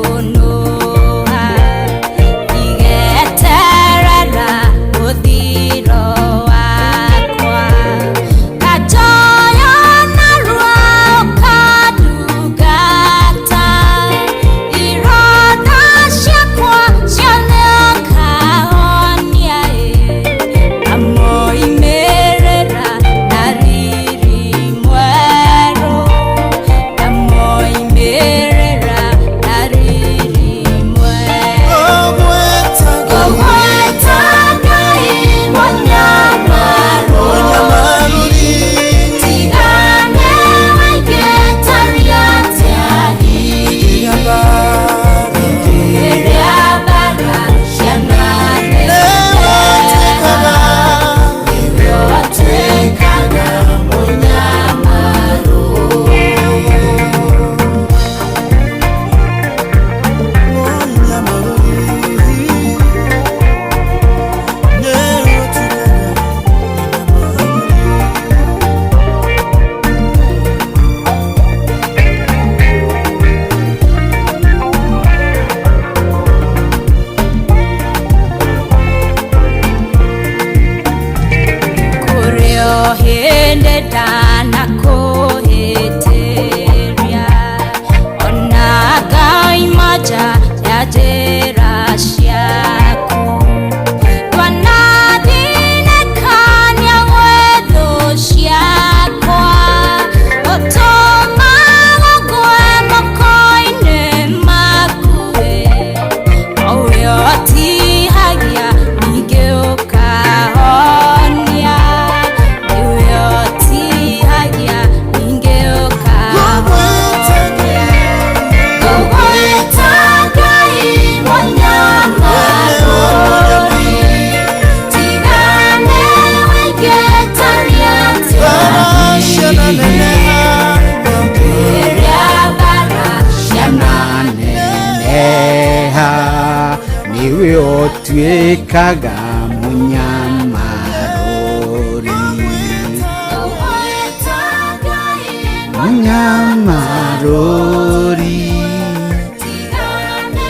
Cianyũnũha igeterera mũthiro wakwa Kajoyo narua ũkandungata ironda ciakwa ciothe ũkahonia ĩ Amoimĩrĩra na riri mwerũ Amoimĩrĩra na riri mwerũ Ngũgweta Ngai mũnyamarũri Tigane waingĩtaria atĩa hihi Rĩrĩa mbara ciananeneha Nĩwe watuĩkaga mũnyamarũri. Kũrĩ o hĩndĩ ndanakũhĩtĩria ona ngaima nja ya njĩra ciaku Ndwanathinĩkania gwĩ thũ ciakwa ũtũmaga ngwe moko-inĩ maku ĩ Owe ũtihagia ningĩ ũkahonia Nĩwe ũtihagia ningĩ ũkahonia Ngũgwĩta Ngai mũnyamarũri Tigane waingĩtaria atĩa Rĩrĩa mbara Ciananeneha nĩwe ũtuĩkaga mũnyamarũri Ngũgwĩta Ngai mũnyamarũri Tigane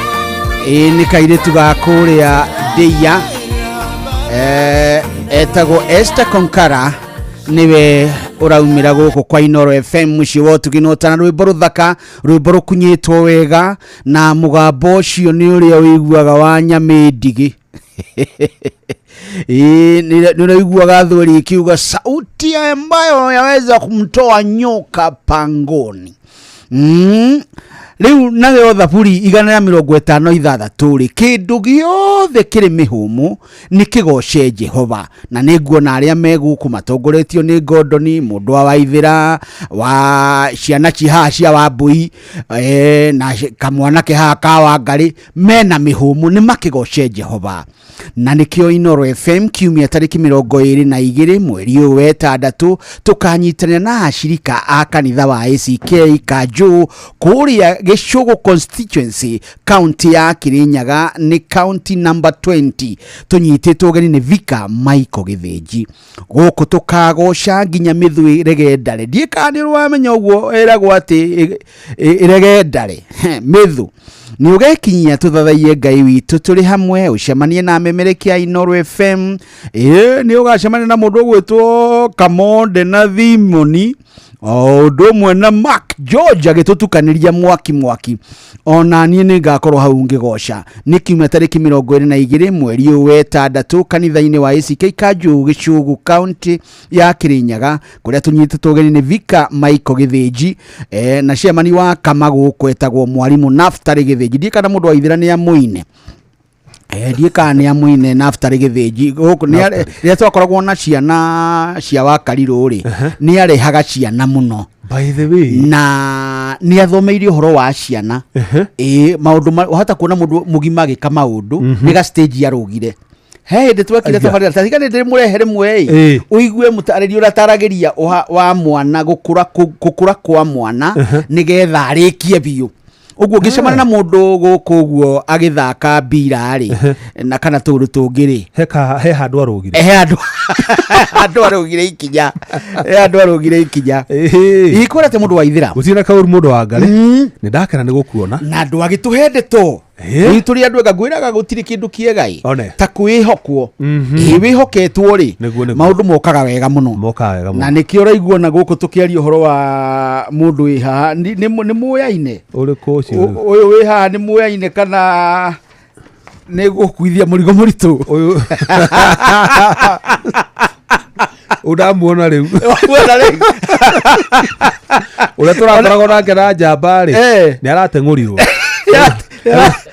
Ĩĩ nĩ kairĩtu ga kũrĩa ndĩia etagwo Esther Konkara nĩwe ũraumĩra gũkũ kwa Inoro FM mũciĩ wa ũtugi na ũtana rwĩmbo rũthaka rwĩmbo rũkunyĩtwo wega na mũgambo ũcio nĩ ũrĩa ũiguaga wa nyamĩndigĩ. Ĩĩ, nĩ ũraiguaga thweri ikiuga sauti ambayo yaweza kumtoa nyoka pangoni. Rĩu nayo thaburi 156 rĩ kĩndũ gĩothe kĩrĩ mĩhũmũ nĩ kĩgoce Jehova na nĩ nguona arĩa me gũkũ matongoretio nĩ Gordoni mũndũ wa Waithĩra wa ciana ci haha cia Wambui na kamwana ke haha ka Wangarĩ mena mĩhũmũ nĩ makĩgoce Jehova na nĩkĩo Inoro FM kiumia tarĩki 22 mweri ũyũ wa ĩtandatũ tũkanyitanĩra na acirika a kanitha wa ACK Kanjũ kũrĩa Gĩcũgũ constituency county ya Kirinyaga nĩ county number 20 tũnyitĩtwo ũgeni nĩ Vika Michael Gĩthĩnji gũkũ tũkagoca nginya mĩthũ ĩrege ndare ndiĩ kana nĩ wamenya ũguo ĩragwo atĩ ĩrege ndare mĩthũ nĩ ũgekinyia tũthathaiye Ngai witũ tũrĩ hamwe ũcemanie na memerekia Inoro FM ĩĩ nĩ ũgacemania na mũndũ ũgwĩtwo Kamonde na Thimoni o ũndũ ũmwe na Mark George agĩtũtukanĩria mwaki mwaki ona niĩ nĩ ngakorwo hau ngĩgoca nĩ kiumia tarĩki 22 mweri ũyũ wa ĩtandatũ kanitha-inĩ wa ACK Kanjũ Gĩcũgũ county ya Kirinyaga kũrĩa tũnyitĩtwo ũgeni nĩ Vika Michael Gĩthĩnji na cemani wa kama gũkũ etagwo mwarimũ Naftali Gĩthĩnji ndiĩ kana mũndũ wa Ithĩra nĩ amũine ndiĩ kana nĩ amũine Naftali Gĩthĩnji gũkũ rĩrĩa twakoragwo na ciana cia Wakarirũ rĩ nĩ arehaga ciana mũno By the way, na nĩ athomeire ũhoro wa ciana ĩĩ maũndũ wahota kuona mũndũ mũgima agĩka maũndũ nĩ ga stage arũgire he hĩndĩ twekire tabarĩra tatiga nĩ ndĩmũrehe rĩmwe ĩ ũigue mũtarĩria ũrĩa ataragĩria wa mwana gũkũra gũkũra kwa mwana nĩgetha arĩkie biũ Ũguo ngĩcemania na mũndũ gũkũ ũguo agĩthaka mbira rĩ, na kana tũũndũ tũngĩ rĩ, He handũ arũgire. He andũ arũgire ikinya, he andũ arũgire ikinya. Ĩhĩ. Ikwĩra atĩ mũndũ wa ithĩra. Gũtirĩ na kaũru, mũndũ wa ngarĩ. Nĩ ndakena nĩ gũkuona. Na andũ agĩtũhe ndeto. Rĩu tũrĩ andũ ega, ngwĩraga gũtirĩ kĩndũ kĩega ĩ One. ta kwĩhokwo. Ĩ wĩhoketwo rĩ, Nĩguo, nĩguo. maũndũ mokaga wega mũno. Mokaga wega Na mũno. nĩkĩo ũraigua na gũkũ tũkĩaria ũhoro wa mũndũ wĩ haha nĩ mũyaine. Ũrĩkũ ũcio rĩu? Ũyũ wĩ haha nĩ mũyaine kana nĩ gũkuithia mũrigo mũritũ? Ũyũ ũndamuona rĩu. Wamuona rĩu? Ũrĩa tũrakoragwo nake na njamba rĩ, nĩ arateng'ũrirwo.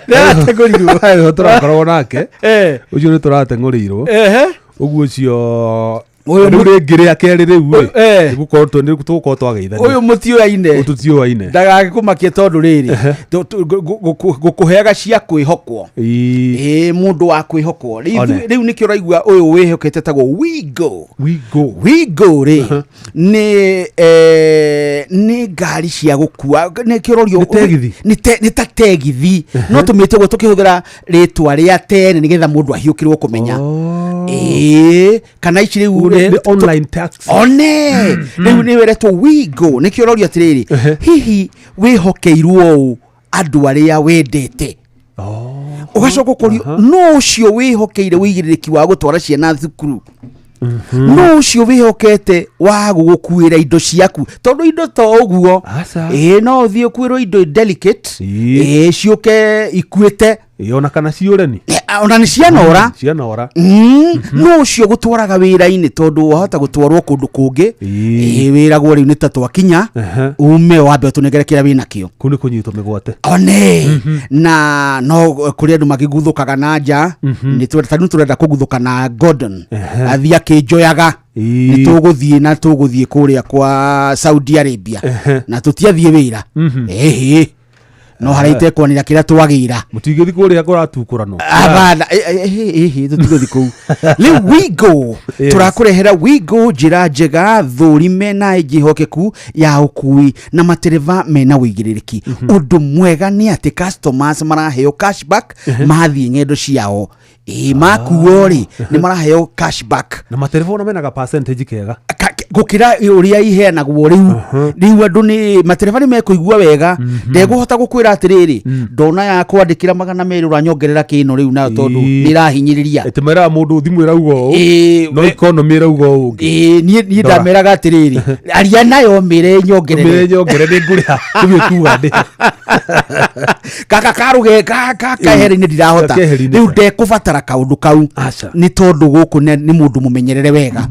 Nĩarateng'ũrirwo. Ũyũ tũrakoragwo nake ũcio nĩ tũrateng'ũrĩirwo. Ũguo ũcio Ũyũ rĩu rĩngĩ rĩa kerĩ rĩu rĩ, nĩ tũgũkorwo twageithania. Ũyũ mũtiũyaine. Tũtiũaine. Ndagagĩkũmakie tondũ rĩrĩ ngũkũheaga cia kwĩhokwo. Ĩĩ, mũndũ wa kwĩhokwo. Rĩu One. Rĩu nĩkĩo ũraigua ũyũ wĩhokete tagwo Wigo. We go. Wigo rĩ nĩ nĩ ngari cia gũkua, nĩkĩo ũrorio. Nĩ tegithi? Nĩ ta tegithi, no tũmĩte ũguo tũkĩhũthĩra rĩtwa rĩa tene nĩgetha mũndũ ahiũkĩrwo kũmenya. Ĩĩ, kana ici rĩu Nĩ online taxi. One rĩu nĩ weretwo Wigo, nĩkĩo ũrorio atĩrĩrĩ, hihi wĩhokeirwo ũũ andũ arĩa wendete, ũgacoka ũkorio no ũcio wĩhokeire wĩigĩrĩrĩki wa gũtwara ciana thukuru, no ũcio wĩhokete wa gũgũkuĩra indo ciaku, tondũ indo to ũguo. Aca. Ĩĩ, no ũthiĩ ũkuĩrwo indo delicate. Ĩĩ, ciũke ikuĩte. Ĩĩ, ona kana ciũreni. Ona nĩ cianora. Cianora. No ũcio gũtwaraga wĩra-inĩ, tondũ wahota gũtwarwo kũndũ kũngĩ. Ĩĩ, wĩragwo rĩu nĩ ta twakinya, ume wambe ũtũnengere kĩrĩa wĩnakĩo. Kũu nĩ kũnyitwo mĩgwate. One na no kũrĩ andũ magĩguthũkaga na nja, nĩ ta rĩu tũrenda kũguthũka na Gordon athiĩ akĩnjoyaga. Nĩ tũgũthiĩ na tũgũthiĩ kũrĩa kwa Saudi Arabia na tũtiathiĩ wĩra, ĩhĩ, no harĩa itekwanĩra kĩrĩa twagĩra. Mũtingĩthiĩ kũrĩa kũratukũranwo. Abana, ĩhĩ, tũtigũthiĩ kũu rĩu. Wigo. Tũrakũrehera Wigo, njĩra njega thũrime na njĩhokeku ya ũkui na matereba mena wĩigĩrĩrĩki. Ũndũ mwega nĩ atĩ customers maraheo cashback mathiĩ ng'endo ciao. Ĩĩ, makuo rĩ, nĩ maraheo cashback. Na matereba ona menaga percentage kega. Gũkĩra ũrĩa iheanagwo rĩu. Rĩu andũ nĩ matereba nĩ mekũigua wega, ndegũhota gũkwĩra atĩrĩrĩ, ndona ya kwandĩkĩra 200 ũranyongerera kĩno rĩu nayo tondũ nĩ ĩrahinyĩrĩria. Ĩtĩ meraga mũndũ thimũ ĩrauga ũũ, no economy ĩrauga ũũ ũngĩ. Ĩĩ, niĩ Ndora. ndameraga atĩrĩrĩ, aria nayo mĩre nyongerere. Mĩre nyongere, nĩ ngũrĩha tũgĩ kuga ndĩ. Gaka karuge keheri-inĩ ndirahota. Gakeheri-inĩ. Rĩu ndekũbatara kaũndũ kau. Aca. Nĩ tondũ gũkũ nĩ mũndũ mũmenyerere wega.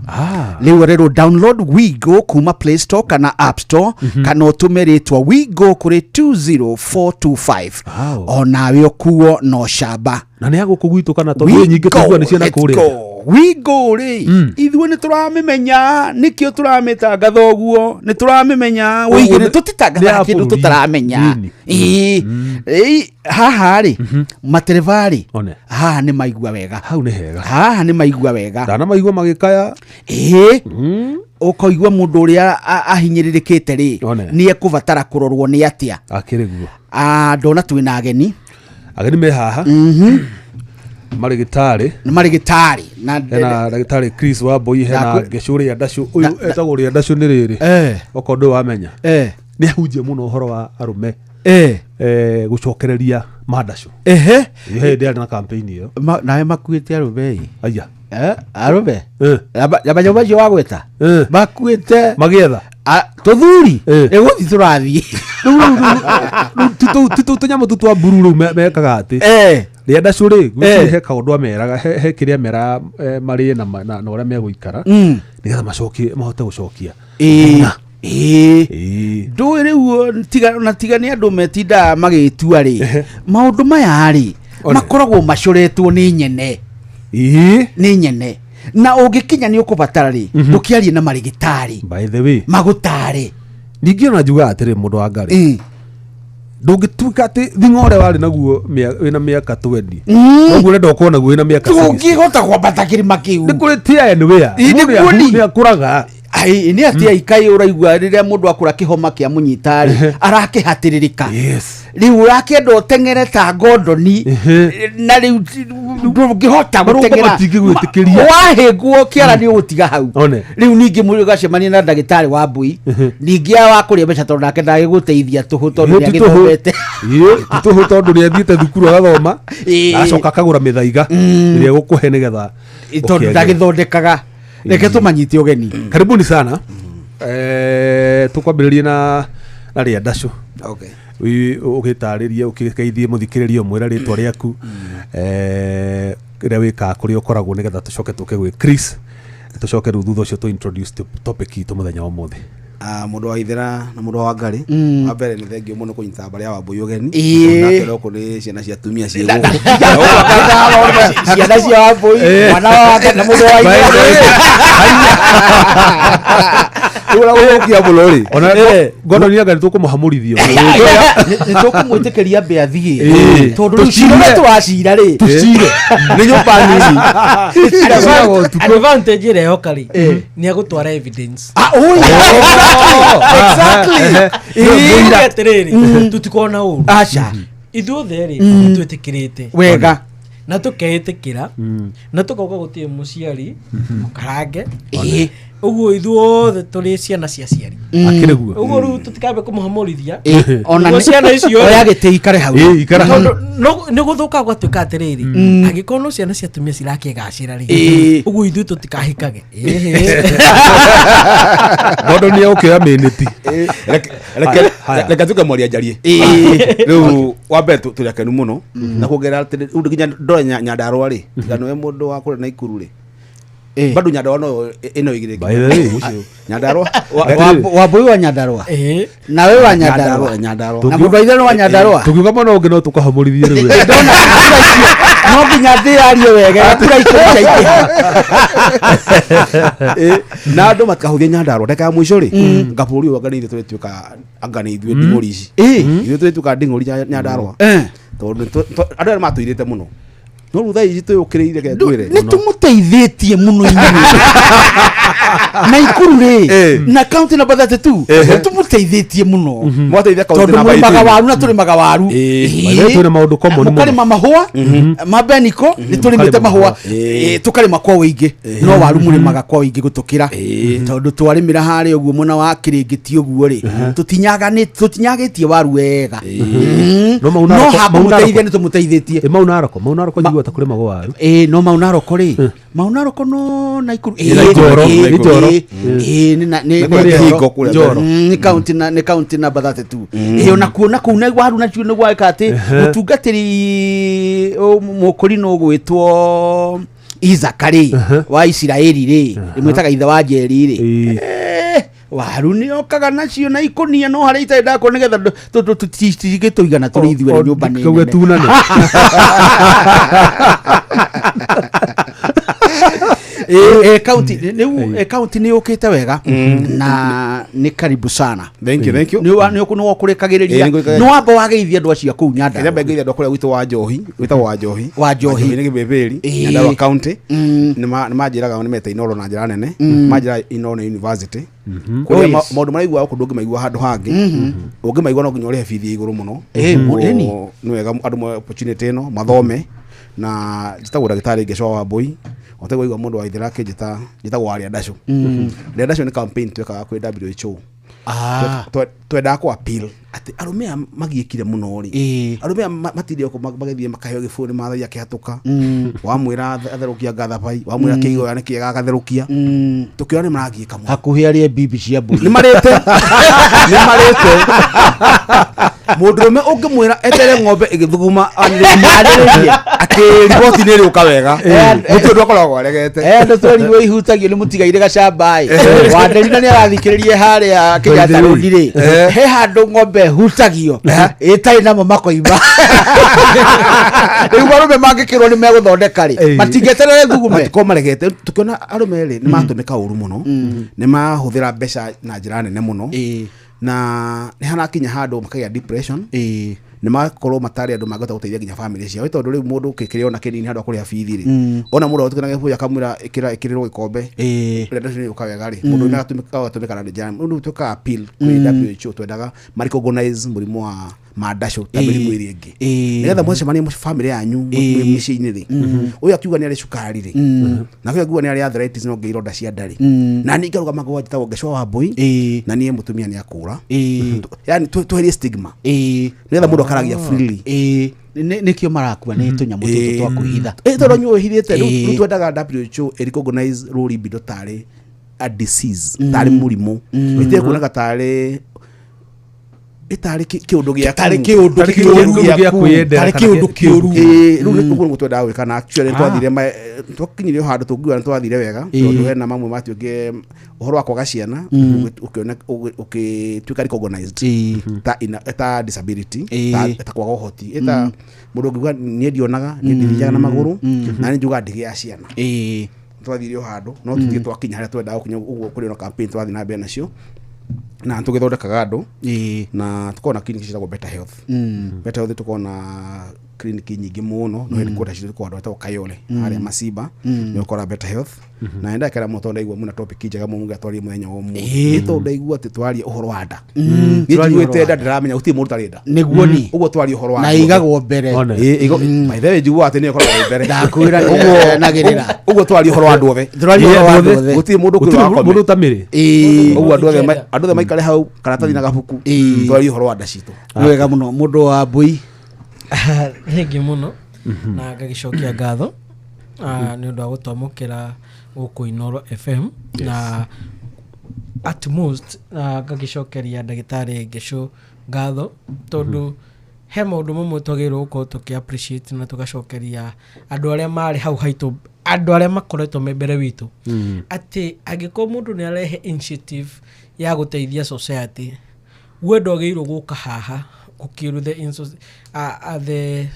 Rĩu arerwo download Wigo kuma Play Store kana App Store, kana ũtũme rĩtwa Wigo kũrĩ 20425. Onawe ũkuo no camba. Na nĩ agũkũ gwitũ kana tondũ nyingĩ tũigua nĩ ciana Let's kũrĩa. go. Wigo rĩ, ithuĩ nĩ tũramĩmenya, nĩkĩo tũramĩtangatha ũguo, nĩ tũramĩmenya Ũguo wĩigĩrĩ. nĩ Tũtitangathaga ya kĩndũ bũrũri. tũtaramenya. Nini. Ĩĩ. Ĩĩ, haha rĩ, matereba rĩ, One. haha nĩ maigua wega. Hau nĩ hega. Haha nĩ maigua wega. Ndanamaigua magĩkaya. Ĩĩ, ũkoigua mũndũ ũrĩa ahinyĩrĩrĩkĩte rĩ, One. nĩ ekũbatara kũrorwo nĩ atĩa. Akĩrĩ guo. Ah, ndona twĩna ageni. Ageni me haha marĩ gĩtarĩ. Nĩ marĩ gĩtarĩ na Hena ndagĩtarĩ Chris Wambui, hena Ngecũ rĩa ndacũ ũyũ etagwo rĩa ndacũ nĩ rĩrĩ, okorwo ndũĩ wamenya, nĩ ahunjia mũno ũhoro wa arũme gũcokereria mandacũ. Ĩyo hĩndĩ arĩ na campaign ĩyo. Nawe makuĩte arũme ĩ. Aya. Arũme nyamanyamũ macio wagweta makuĩte magĩetha. Tũthuri ĩgũthiĩ tũrathiĩ. Rĩu ti tũu tũnyamũ tu twa mburu rĩu mekaga atĩ rĩa ndacũ rĩ, gwĩciria he kaũndũ ameraga, he kĩrĩa ameraga marĩe na ũrĩa megũikara nĩgetha macokie, mahote gũcokia. Ĩĩ. Ĩĩ. Ndũĩ rĩu tiga na tiga nĩ andũ metindaga magĩtua rĩ, maũndũ maya rĩ, One. makoragwo macoretwo nĩ nyene. Nĩ nyene, na ũngĩkinya nĩ ũkũbatara rĩ, ndũkĩarie na marĩgĩtarĩ By the way, magũtare. Ningĩ ona njugaga atĩrĩ, mũndũ wa ngarĩ, ndũngĩtuĩka atĩ thing'a ũrĩa warĩ naguo wĩna mĩaka 20 noguo ũrenda ũkorwo naguo wĩna mĩaka 60. Tũngĩhota kwambata kĩrĩma kĩu. Nĩ kũrĩ tear and wear. Ĩ, Mũndũ nĩguo ni. nĩ akũraga. Ai, nĩ atĩa ikai ũraigua rĩrĩa mũndũ akũra kĩhoma kĩa mũnyita-rĩ arakĩhatĩrĩrĩka. Yes. Rĩu ũrakĩenda ũteng'ere ta Gondoni na rĩu ndũngĩhota Marũngo gũteng'era. matingĩgwĩtĩkĩria. Wahĩngwo kĩara nĩ ũgũtiga hau. One. Rĩu ningĩ mũndũ ũgacemania na ndagĩtarĩ wa mbui ningĩ aya wa kũrĩa mbeca tondũ nake ndagĩgũteithia tũhũ tondũ Ĩĩ, nĩ ti tũhũ. agĩthomete. Ĩĩ, ti tũhũ tondũ nĩ athiĩte thukuru agathoma Ĩĩ. agacoka akagũra mĩthaiga ĩrĩa egũkũhe nĩgetha Tondũ ũkĩagĩre. ndagĩthondekaga. Reke tũmanyite ũgeni. Karibuni sana. Tũkwambĩrĩrie na rĩa ndacũ. Okay. Ũgĩtarĩrie ũkĩgeithie mũthikĩrĩria ũmwĩre rĩtwa rĩaku, kĩrĩa wĩkaga, kũrĩa ũkoragwo, nĩgetha tũcoke tũke gwĩ Chris, tũcoke rĩu thutha ũcio tũ introduce topic itũ mũthenya wa ũmũthĩ. Ah, mũndũ wa ithera na mũndũ wa ngari, wa mbere nĩ thengio mũno kũnyita mbarĩ ya Wambũi ũgeni. Ĩĩ. Nake gũkũ nĩ ciana cia atumia ciĩ gũkũ. Ciana cia Wambũi, mwana wa Wangari na mũndũ wa Ithera. Rĩu ũrĩa gũthũkia mũno rĩ, Ona Gordon anga nĩ tũkũmũhamũrithio. Nĩ tũkũmwĩtĩkĩria ambe athiĩ Ĩĩ. tondũ rĩu cira ũrĩa tũracira rĩ Tũcire. Nĩ nyũmba nini. Tũciraga ũtukũ. Advantage ĩrĩa yoka rĩ, nĩ agũtwara evidence. Ah, oh, yeah, exactly. Ĩĩ. Tuge atĩrĩrĩ, tũtikona ũru. Aca. Ithuothe rĩ, nĩ twĩtĩkĩrĩte Wega. na tũkeĩtĩkĩra na tũkauga gũtirĩ mũciari mũkarange. Ĩĩ. Ũguo ithuothe tũrĩ ciana cia ciari. Akĩrĩ guo. Ũguo rĩu tũtikambe kũmũhamũrithia. Ĩĩ, ona Nĩguo ciana icio oya gĩtĩ ikare hau. Ĩĩ, ikara hau. Tondũ nĩ gũthũka gwatuĩka atĩrĩrĩ, angĩkorwo no ciana cia atumia cirakĩgacĩra rĩ, Ĩĩ. ũguo ithuĩ tũtikahikage. Gordon nĩ egũkĩoya mĩnĩti. Reke Haya. reke tuke mwaria njarie. Rĩu wa mbere tũrĩ akenu mũno na kuongerera atĩrĩ, rĩu nginya ndore Nyandarũa rĩ, tiga nĩwe mũndũ wa kũrĩa Naikuru rĩ, bado Nyandarũa no ĩno igĩrĩ. By the way. Ũcio Nyandarũa. Wambũi wa Nyandarũa. Ĩĩ. Nawe wa Nyandarũa. Nyandarũa. Na mũndũ wa Ithera wa Nyandarũa. Tũngiuga mwena ũngĩ no tũkahamũrithie rĩu. Ndona kura icio no nginya ndĩarie wega, kura icio ciaingĩha. Ĩ, na andũ matikahũthie Nyandarũa ndagĩka ya mũico rĩ, nga bũrũri ũyũ anga nĩ ithuĩ tũrĩtuĩka, anga nĩ ithuĩ nding'ũri ici. Ĩ. Ithuĩ tũrĩtuĩka nding'ũri Nyandarũa tondũ andũ arĩa matũirĩte mũno no rĩu thaa ici twĩyũkĩrĩire ke ngwĩre. Nĩ tũmũteithĩtie mũno inyuĩ Naikuru rĩ na county number 32, nĩ tũmũteithĩtie mũno Mwateithia kaunti tondũ namba mũrĩmaga itũ. waru na tũrĩmaga waru. Ĩĩ. By the way, twĩna maũndũ common mũno. Mũkarĩma mahũa ma beniko, nĩ tũrĩmĩte Mũkarĩma mahũa. mahũa. Ĩĩ, tũkarĩma kwa ũingĩ, no waru mũrĩmaga kwa ũingĩ gũtũkĩra tondũ twarĩmĩra harĩa ũguo mwena wa Kĩrĩngĩti ũguo rĩ, tũtinyagĩtie waru wega. No mau No Naroko- mau hakũmũteithia Naroko- nĩ tũmũteithĩtie. Ĩ, mau Naroko, mau Naroko njiguaga ta kũrĩmagwo waru. Ĩĩ, no mau Naroko rĩ, mau Naroko no Naikuru. Ĩ, na Njoro, Ĩĩ, nĩ Njoro. ĩĩ, ĩĩ, nĩ Nĩ nĩ kũrĩa Njoro. Kĩhingo kũrĩa Njoro. Nĩ county na nĩ county number 32. Ĩĩ, ona kuo na kũu na waru nacio nĩ gweka atĩ mũtungatĩri mũkũrinũ ũgwĩtwo Isaka rĩ, wa Isiraeli rĩ, ĩmwĩtaga ithe wa Njeri rĩ. Ĩĩ. Waru nĩ okaga nacio na ikũnia, no harĩa itarĩ ndakwo nĩgetha tũtigĩtũigana tũrĩ ithuerĩ, nyũmba nĩ Kauge nene. tunane. Kaunti rĩu, kaunti nĩ yũkĩte wega na nĩ karibu sana. Thank you, thank you. Nĩ Ĩĩ, nĩ nĩ ũkũrĩkagĩrĩria. ngũrĩkagĩrĩria. Nĩ wamba wageithia andũ acio a kũu Kenya Nyandarũa. mbe ngeithia andũ a kũrĩa gwitũ wa Njohi, gwĩtagwo wa Njohi. Wa Njohi. Nĩ Gĩbĩbĩri, Ĩĩ. Nyandarũa County. Nĩ manjĩraga nĩ mete Inoro na njĩra nene, manjĩra Inoro nĩ university kũrĩa Oh, yes. maũndũ maraigua gũkũ ndũngĩmaigua handũ hangĩ, ũngĩmaigua no nginya ũrĩhe bithi ya igũrũ mũno. Ĩĩ, Ũguo ĩni. nĩ wega andũ moe opportunity ĩno mathome na njĩtagwo ndagĩtarĩ Ngecwa wa Mbũi otegwo igua mũndũ wa Ithera akĩnjĩta njĩtagwo wa Rĩandacũ. Rĩandacũ nĩ campaign twekaga kwĩ WHO. Ah. Twendaga kũ appeal atĩ arũme aya magiĩkire mũno rĩ, Ĩĩ. arũme aya matinde gũkũ magĩthiĩ makaheo gĩbũyũ nĩ mathai akĩhatũka, wamwĩra atherũkia ngathabai, wamwĩra kĩigoya nĩ kĩega agatherũkia, tũkĩona nĩ maragiĩka mũno. Hakuhĩ arĩe bibi cia mbũri. Nĩ marĩte, nĩ marĩte. Mũndũrũme ũngĩmwĩra etere ng'ombe ĩgĩthuguma anĩrĩrie atĩ riboti nĩ ĩrĩũka wega, gũtirĩ ũndũ akoragwo aregete. Andũ twerirwo ihutagio nĩ mũtigaire gacambaĩ wanderina nĩ arathikĩrĩrie harĩa Kenyatta Road rĩ, he handũ ng'ombe hutagio ĩtarĩ namo makoima. Rĩu arũme mangĩkĩrwo nĩ megũthondeka rĩ, matingĩeterere thugume. Matikorwo maregete. Tukiona arũme rĩ nĩ matũmĩka ũru mũno, nĩ mahũthĩra mbeca na njĩra nene mũno na nĩ harakinya handũ makagĩa depression. Nĩ makorwo matarĩ andũ mangĩhota gũteithia nginya bamĩrĩ ciao, ĩ tondũ rĩu mũndũ kĩrĩa ona kĩnini handũ ha kũrĩha bithi rĩ, ona mũndũ agũtuĩka na gĩbũyũ akamwĩra ĩkĩra ĩkĩrĩrwo gĩkombe ũrĩa ndacio nĩ ũka wega rĩ, mũndũ nĩ agatũmĩka na njĩra rĩu twĩkaga appeal kwĩ WHO, twendaga ma recognize mũrimũ wa mandacũ ta mĩrimũ ĩrĩa ĩngĩ, nĩgetha mwacemania bamĩrĩ yanyu mĩciĩ-inĩ rĩ, ũyũ akiuga nĩ arĩ cukari rĩ, na ũyũ akiuga nĩ arĩ arthritis, no ngĩ ironda cia nda rĩ, na niĩ ngarũgama ngauga njĩtagwo Ngecwa wa Mbũi, na niĩ mũtumia nĩ akũra, yani tweherie stigma, nĩgetha mũndũ akaragia freely. Nĩkĩo marakua nĩ tũnyamũ tũtũ twa kwĩhitha. Ĩ tondũ nyuo ĩhithĩte. Rĩu twendaga WHO ĩ recognize low libido tarĩ a disease, tarĩ mũrimũ, ĩtige kuoneka tarĩ ĩtarĩ kĩũndũ gĩaku. Tarĩ kĩũndũ Tarĩ kĩũndũ gĩa kwĩyendera tarĩ kana kĩũndũ kĩũru. Ĩĩ, rĩu nĩ ũguo nĩguo twendaga gwĩka, na actually nĩ twakinyire o handũ tũngiuga nĩ twathire wega, tondũ hena mamwe matuĩkire ũhoro wa kwaga ciana ũgĩtuĩka recognized ta disability, ta kwaga ũhoti, ta mũndũ ũngiuga niĩ ndionaga, niĩ ndithiaga na magũrũ, na niĩ njugaga ndigĩa ciana. Twathire o handũ, no tũtirĩ twakinya harĩa twendaga gũkinya. Ũguo kũrĩ na campaign twathiĩ na mbere nacio na tũgĩthondekaga andũ, na tũkorwo na clinic ciĩtagwo Better Health. Better Health, tũkorwo na clinic nyingĩ mũno, no headquarters citũ tũkorwo andũ etagwo Kayole harĩa Masimba, nĩ ũkora Better Health. Na ndakera mũno tondũ ndaigua mũna topic njega mũno mũgĩatwaria mũthenya wa ũmũthĩ, nĩ tondũ ndaigua atĩ twarie ũhoro wa nda. Niĩ Twarie njiguĩte ũhoro wa nda, ndĩramenya gũtirĩ mũndũ ũtarĩ nda. Nĩguo ni. Ũguo twarie ũhoro wa Na andũ othe. igagwo mbere. One. Ĩĩ, by the way, njiguaga atĩ nĩyo ĩkoragwo ĩ mbere. Ndakwĩra nagĩrĩra. Ũguo twarie ũhoro wa andũ othe. Tũraria ũhoro wa andũ othe. Gũtirĩ mũndũ Gũtirĩ ũkwĩrwo akome. mũndũ ũtamĩrĩ. Ũguo andũ othe maikare hau karatathi na gabuku, twarie ũhoro wa nda citũ. Nĩ wega mũno, mũndũ wa mbui. Thengiũ mũno na ngagĩcokia ngatho nĩ ũndũ wa gũtwamũkĩra gũkũ Inoro FM, na at most ngagĩcokeria ndagĩtarĩ Ngecũ ngatho, tondũ he maũndũ mamwe twagĩrĩirwo gũkorwo tũkĩ appreciate na tũgacokeria andũ arĩa marĩ hau haitũ, andũ arĩa makoretwo me mbere witũ, atĩ angĩkorwo mũndũ nĩ arehe initiative ya gũteithia society, we ndwagĩrĩirwo gũka haha gũkĩrwo the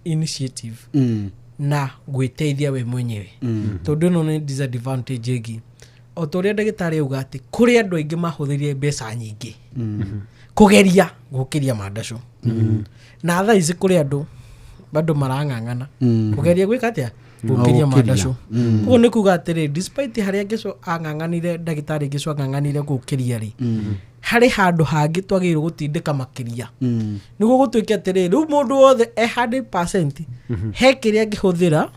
initiative na gwĩteithia we mwenyewe, tondũ ĩno nĩ disadvantage ĩngĩ. O ta ũrĩa ndagĩtarĩ auga atĩ kũrĩ andũ aingĩ mahũthĩrire mbeca nyingĩ kũgeria gũkĩria mandacũ, na thaa ici kũrĩ andũ bado marang'ang'ana kũgeria gwĩka atĩa, gũkĩria Gũkĩria. mandacũ. Ũguo nĩ kuga atĩrĩ, despite harĩa Ngecũ ang'ang'anire, ndagĩtarĩ Ngecũ ang'ang'anire gũkĩria rĩ, harĩ handũ hangĩ twagĩrĩirwo gũtindĩka makĩria, nĩguo gũtuĩke atĩrĩrĩ, rĩu mũndũ wothe e 100% he kĩrĩa angĩhũthĩra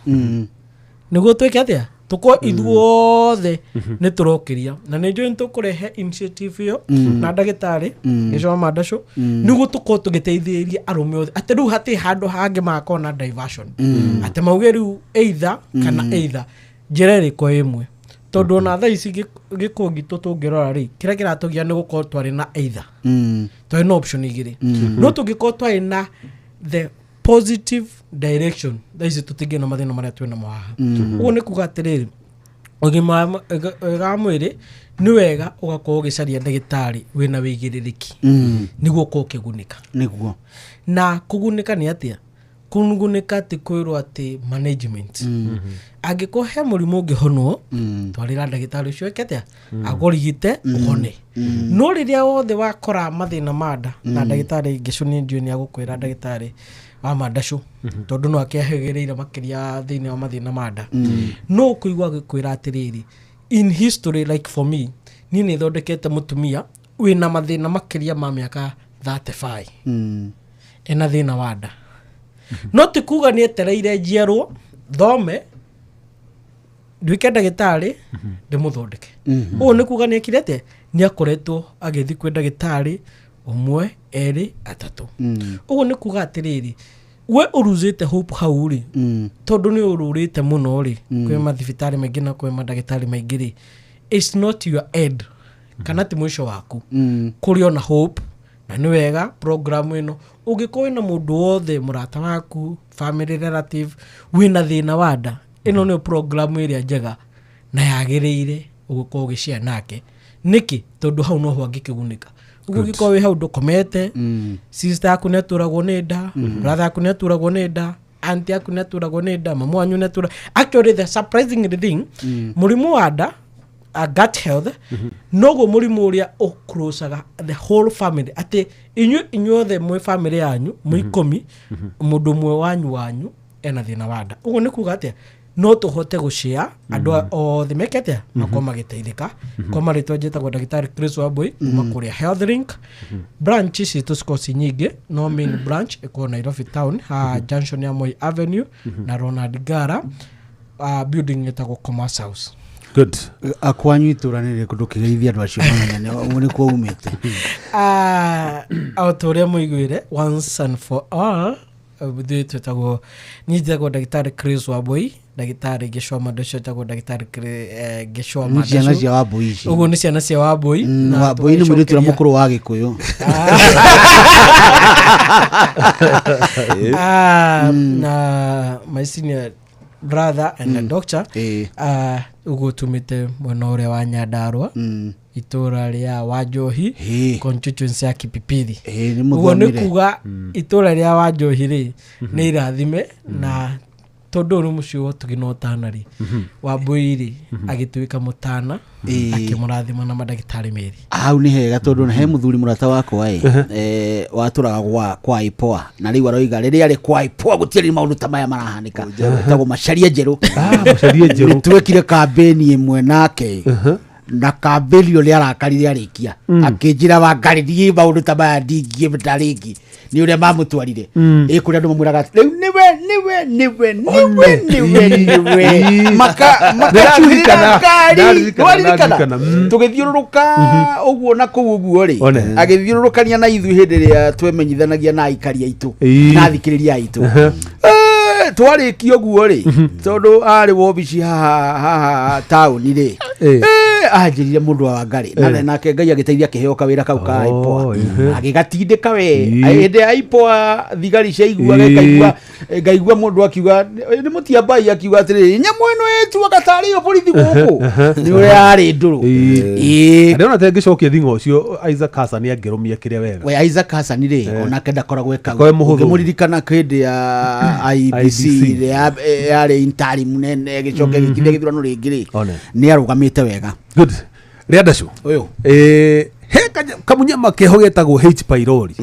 nĩguo twĩke atĩa, tũkorwo ithuothe nĩ tũrokĩria. Na nĩ njũĩ nĩ tũkũrehe initiative ĩyo na ndagĩtarĩ Gĩco wa mandacũ, nĩguo tũkorwo tũgĩteithĩrĩria arũme othe, atĩ rĩu hatirĩ handũ hangĩ magakorwo na diversion, atĩ mauge rĩu either kana either, njĩra ĩrĩkũ ĩmwe, tondũ ona thaa ici gĩkũũ gitũ tũngĩrora rĩ, kĩrĩa kĩratũgia nĩ gũkorwo twarĩ na either, twarĩ na option igĩrĩ, no tũngĩkorwo twarĩ na the positive direction, thaa ici tũtingĩ na mathĩna marĩa twĩ namo haha. Ũguo nĩ kuga atĩrĩrĩ, ũgima wega wa mwĩrĩ nĩ wega ũgakorwo ũgĩcaria ndagĩtarĩ wĩna wĩigĩrĩrĩki, nĩguo ũkorwo ũkĩgunĩka. Nĩguo. Na kũgunĩka nĩ atĩa? Kũgunĩka ti kwĩrwo atĩ management. Angĩkorwo he mũrimũ ũngĩhonwo, twarĩra ndagĩtarĩ ũcio eke atĩa, akũrigite ũhone. No rĩrĩa wothe wakora mathĩna ma nda, na ndagĩtarĩ Ngecũ nĩ njũĩ nĩ agũkwĩra, ndagĩtarĩ wa mandacũ, tondũ no akĩahĩgĩrĩire makĩria thĩinĩ wa mathĩna ma nda, no ũkũigua agĩkwĩra atĩrĩrĩ, in history, like for me, niĩ nĩ thondekete mũtumia wĩna mathĩna makĩria ma mĩaka 35, ena thĩna wa nda, no ti kuga nĩ etereire njiarwo thome nduĩke ndagĩtarĩ ndĩmũthondeke. Ũũ nĩ kuga nĩ ekire atĩa? Nĩ akoretwo agĩthiĩ kwĩ ndagĩtarĩ ũmwe, erĩ, atatũ. Ũguo nĩ kuga atĩrĩrĩ, we ũruzĩte hope hau rĩ, tondũ nĩ ũrũrĩte mũno rĩ kwĩ mathibitarĩ maingĩ na kwĩ mandagĩtarĩ maingĩ rĩ, it's not your end, kana ti mũico waku, kũrĩ ona hope. Na nĩ wega program ĩno, ũngĩkorwo wĩna mũndũ wothe, mũrata waku, family relative wĩna thĩna wa nda, ĩno nĩyo program ĩrĩa njega na yagĩrĩire ũgũkorwo ũgĩshare nake. Nĩkĩ? Tondũ hau noho angĩkĩgunĩka. Ũguo ũngĩkorwo wĩ hau ndũkomete, sister yaku nĩ aturagwo nĩ nda, brother yaku nĩ aturagwo nĩ nda, auntie yaku nĩ aturagwo nĩ nda, mamu wanyu nĩ atura. Actually, the surprising thing, mũrimũ wa nda Gut health noguo mũrimũ ũrĩa ũcrosaga the whole family, atĩ inyuĩ inyuothe mwĩ family yanyu mwĩ 10, mũndũ ũmwe wanyu ena thĩna wa nda. Ũguo nĩ kuga atĩa? No tũhote gũcĩa andũ othe meke atĩa, makorwo magĩteithĩka. Kwa marĩtwa njĩtagwo ndagĩtarĩ Chris Wambui kuma kũrĩa Health Link. Branch citũ cikorwo ci nyingĩ, no main branch ĩkorwo Nairobi town ha junction ya Moi Avenue na Ronald Ngara, building ĩtagwo Commerce House. Good. Akwanyu itũra nĩ rĩrĩkũ? Ndũkĩgeithia andũ acio mamenye nĩ kuo umĩte. O ta ũrĩa mũiguire, once and for all, ithuĩ twĩtagwo, niĩ njĩtagwo ndagĩtarĩ Chris Wambui, ndagĩtarĩ Gĩcũa Mandũcio etagwo ndagĩtarĩ Gĩcũa Nĩ ciana Mandũcio. cia Wambui ici. Ũguo nĩ ciana cia Wambui. Na Wambui nĩ mũirĩtu ũrĩa tũgacokeria- mũkũrũ wa Gĩkũyũ. Na my senior brother and a doctor, ũguo tumĩte mwena ũrĩa wa Nyandarua, itũra rĩa Wanjohi, constituency ya Kipipiri. Ĩĩ, nĩ Ũguo nĩ mũthomire. kuga itũra rĩa Wanjohi rĩ nĩ irathime, na tondũ ũyũ nĩ mũciĩ wa ũtugi na ũtana rĩ, Wambui rĩ agĩtuĩka mũtana, akĩmũrathima na mandagĩtarĩ merĩ. Hau nĩ hega tondũ he mũthuri mũrata wakwa ĩ watũraga kwa ipoa, na rĩu aroiga rĩrĩa arĩ kwa ipoa gũtiarĩ maũndũ ta maya marahanĩka, etagwo Macaria Njerũ. Macaria Njerũ. Nĩ twekire kambĩni ĩmwe nake, na kambĩni ĩyo nĩ arakarire arĩkia akĩnjĩra, "Wangari, niĩ maũndũ ta maya ndingĩenda rĩngĩ," nĩ ũrĩa mamũtwarire ĩ kũrĩa andũ mamwĩraga atĩ, rĩu nĩwe nĩwe nĩwe nĩwe nĩwe nĩwe makacuhĩra ngari. Ndaririkanã, Nĩwaririkana? Ndaririkanã. Tũgĩthiũrũrũka ũguo na kũu ũguo rĩ, One. agĩthiũrũrũkania na ithuĩ hĩndĩ ĩrĩa twemenyithanagia na aikari aitũ na athikĩrĩria aitũ. Twarĩkia ũguo rĩ, tondũ arĩ wobici haha haha taũni rĩ, anjĩrire mũndũ wa Wangari na nake Ngai agĩteithia akĩheo kawĩra kau ka IPOA, agĩgatindĩka we. Hĩndĩ ya IPOA thigari ciaigua ngaigua ngaigua mũndũ akiuga nĩ mũtiambai, akiuga atĩrĩrĩ, nyamũ ĩno ĩtuaga tarĩ yo borithi gũkũ, nĩ ũrĩa yarĩ ndũrũ. Ndĩrona ta ngĩcokia thing'a ũcio Isaac Hassan angĩrũmia kĩrĩa wega. We Isaac Hassan rĩ, onake ndakoragwo ekau. Ndakoragwo e mũhũthũ. Ũngĩmũririkana hĩndĩ ya IEBC ĩrĩa yarĩ interim nene, ĩgĩcoka ĩgĩkithia gĩthurano rĩngĩ rĩ, One. nĩ arũgamĩte wega. Good. Rĩa ndacũ. Ũyũ. He kamunyama keho getagwo H pylori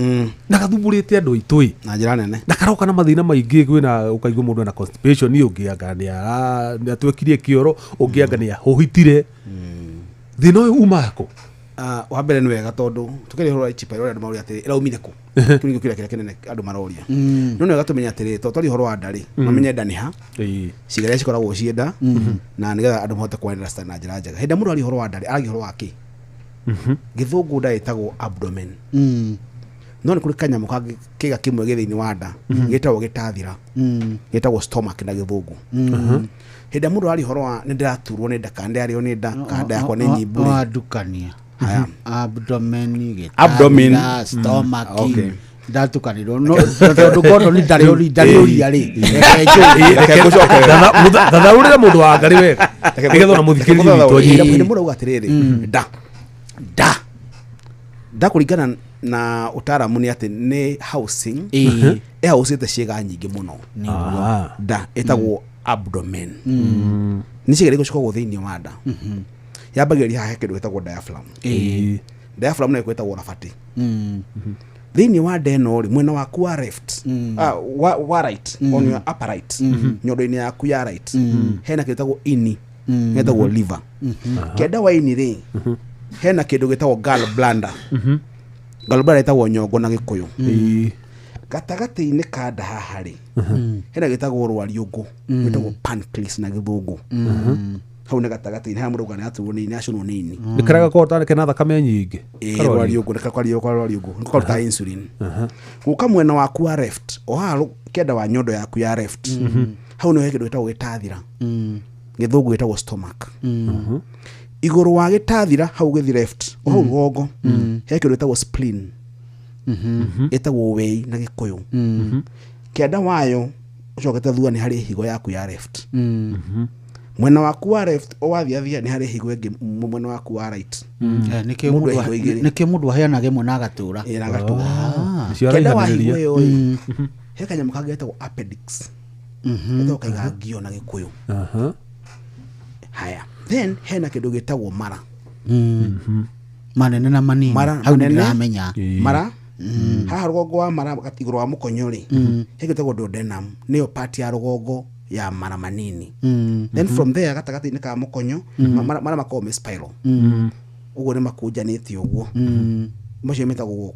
na gathumburĩte andũ aitũ ĩ Na njĩra nene. Na karoka na mathĩna maingĩ, kwĩna ũkaigua mũndũ ena constipation, ũngĩ anga nĩ atwekirie kĩoro, ũngĩ anga nĩ ahũhitire. Thĩna ũyũ umaga kũ? Wa mbere nĩ wega tondũ tũkĩrĩ ũhoro wa H pylori, andũ maroria atĩrĩ, ĩraumire kũ? Kĩu nĩkĩo kĩũria kĩrĩa kĩnene andũ maroria. No nĩ wega tũmenye atĩrĩ, tondũ twaria ũhoro wa nda rĩ, mamenye nda nĩ ha, ciĩga iria cikoragwo ciĩ nda, na nĩgetha andũ mahote kũ understand na njĩra njega. Hĩndĩ ĩrĩa mũndũ aria ũhoro wa nda rĩ, aragia ũhoro wa kĩ? Gĩthũngũ nda ĩtagwo abdomen, no nĩ kũrĩ kanyamũ kangĩ, kĩga kĩmwe gĩ thĩinĩ wa nda gĩtagwo gĩtathira, gĩtagwo stomach na gĩthũngũ. Hĩndĩ ĩrĩa mũndũ aria ũhoro wa nĩ ndĩraturwo nĩ nda, kana ndĩrarĩo nĩ nda, kana nda yakwa nĩ nyimbu rĩ, Wandukania. Haya. Abdomen, Abdomen. gĩtathira, stomach. Okay. Ndatukanirwo no tondũ Gordon ndarĩ ũria rĩ, reke njũrie. Reke ngũcokerere. Thathaũrĩra mũndũ wa ngarĩ wega nĩgetha ona mũthikĩrĩria witũ anyite. Hĩndĩ mũndũ auga atĩrĩrĩ, nda nda nda, kũringana na ũtaaramu nĩ atĩ nĩ housing, ĩhaũcĩte ciĩga nyingĩ mũno. Nda ĩtagwo abdomen, nĩ ciĩga irĩkũ cikoragwo thĩinĩ wa nda? Yambagĩrĩria haha he kĩndũ gĩtagwo diaphragm. Diaphragm nayo ĩtagwo rabatĩ. Thĩinĩ wa nda ĩno rĩ, mwena waku wa left, wa right, on your upper right, nyondo-inĩ yaku ya right, hena kĩndũ gĩtagwo ini, gĩtagwo liver. Kĩanda wa ini rĩ, hena kĩndũ gĩtagwo gall bladder. Gall bladder ĩtagwo nyongo na Gĩkũyũ. Gatagatĩ-inĩ ka nda haha rĩ, hena gĩtagwo rwariũngũ, gĩtagwo pancreas na Gĩthũngũ. Hau nĩ gatagatĩ-inĩ harĩa mũndũ auga nĩ aturwo nĩ ini, acinwo nĩ ini. Nĩ karĩa gakoragwo tarĩ kena thakame nyingĩ. Ĩĩ, rwariũngũ nĩ rwariũngũ nĩ karuta insulin. Gũka mwena waku wa left, o haha kĩanda wa nyondo yaku ya left, hau nĩho he kĩndũ gĩtagwo gĩtathira, Gĩthũngũ gĩtagwo stomach. Igũrũ wa gĩtathira hau gĩthi left, o hau rũgongo, he kĩndũ gĩtagwo spleen, ĩtagwo wei na Gĩkũyũ. Kĩanda wayo ũcokete thutha nĩ harĩ higo yaku ya left. Mwena waku wa left, o wathiathia, nĩ harĩ higo ĩngĩ mwena waku wa right. Nĩkĩo Mũndũ mũndũ higo igĩrĩ. Nĩkĩo mũndũ aheanaga ĩmwe na agatũra. Ĩ, na agatũra. Nĩcio Kĩanda wa higo araihanĩrĩria. ĩyo ĩ, he kanyamũ kangĩ getagwo appendix, getagwo kaigangio na Gĩkũyũ. Haya, Then hena kĩndũ gĩtagwo mara. Manene na manini. Mara Hau manene. nĩndĩramenya. Mara haha rũgongo wa mara igũrũ wa mũkonyo rĩ, he kĩndũ gĩtagwo duodenum, nĩyo part ya rũgongo ya mara manini. Then from there gatagatĩ-inĩ ka mũkonyo, mara makoragwo me spiral ũguo, nĩ makũnjanĩte ũguo, macio metagwo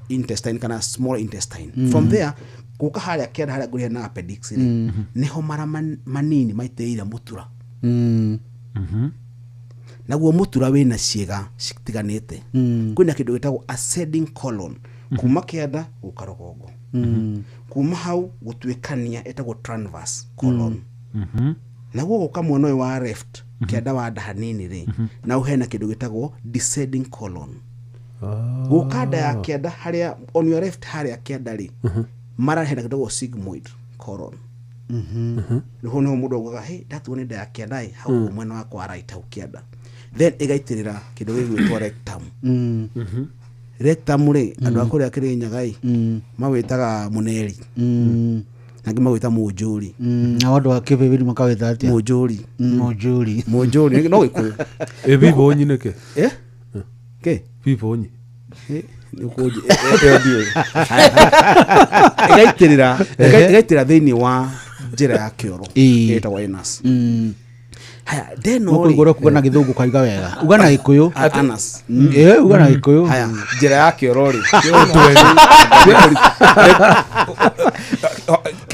intestine kana small intestine. From there gũka harĩa kĩanda harĩa ngũrĩa na appendix rĩ, nĩho mara manini maitĩrĩire mũtura. Naguo mũtura wĩna ciĩga citiganĩte. Kwĩna kĩndũ gĩtagwo ascending colon kuma kĩanda gũka rũgongo, kuma hau gũtuĩkania ĩtagwo transverse colon. Naguo gũka mwena ũyũ wa left kĩanda wa nda hanini rĩ, nau hena kĩndũ gĩtagwo descending colon. Gũka nda ya kĩanda harĩa on your left harĩa kĩanda rĩ, mara hena kĩndũ gĩtagwo sigmoid colon. Nĩho nĩho mũndũ augaga, hey, ndatuo nĩ nda ya kĩanda ĩ hau mwena wakwa right hau kĩanda. Then ĩgaitĩrĩra kĩndũ gĩgwĩtwo rectum. Rectum rĩ, andũ a kũrĩa Kĩrĩnyaga ĩ mawĩtaga mũneri, nangĩ magwĩta mũnjũri. Na andũ a kĩbĩbĩri makawĩta atĩa? Mũnjũri. Mũnjũri. Mũnjũri no Gĩkũyũ. Ĩ bibonyi nĩkĩ? Eh? Kĩ? Bibonyi. Eh, ĩyo ndiũĩ. Ĩgaitĩrĩra thĩinĩ wa njĩra ya kĩoro ĩtagwo anus. Haya, ndeno Mũkũigua rĩ ũrĩa kuga na gĩthũngũ kaiga wega, uga na gĩkũyũ. Anus. Ĩ, uga na gĩkũyũ. Haya, njĩra ya kĩoro rĩ,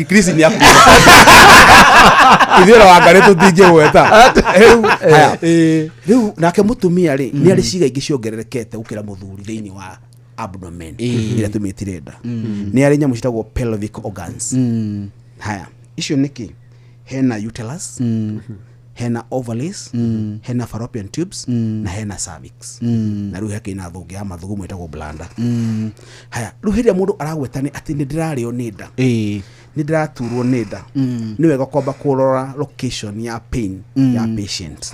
Chris nĩ akuga ithuĩ na Wangarĩ tũtingĩgweta. Haya, rĩu nake mũtumia rĩ, nĩ arĩ ciĩga ingĩ ciongererekete gũkĩra mũthuri thĩinĩ wa abdomen ĩrĩa tũmĩtire nda. Nĩ arĩ nyamũ ciĩtagwo pelvic organs. Haya, icio nĩkĩ? Hena uterus, hena ovaries, hena fallopian tubes na hena cervix, na rĩu he na thũngĩ ya mathugumo ĩtagwo bladder. Haya, rĩu hĩndĩ ĩrĩa mũndũ aragweta nĩ atĩ nĩ ndĩrarĩo nĩ nda, nĩ ndĩraturwo nĩ nda, nĩ wega kwamba kũrora location ya pain ya patient.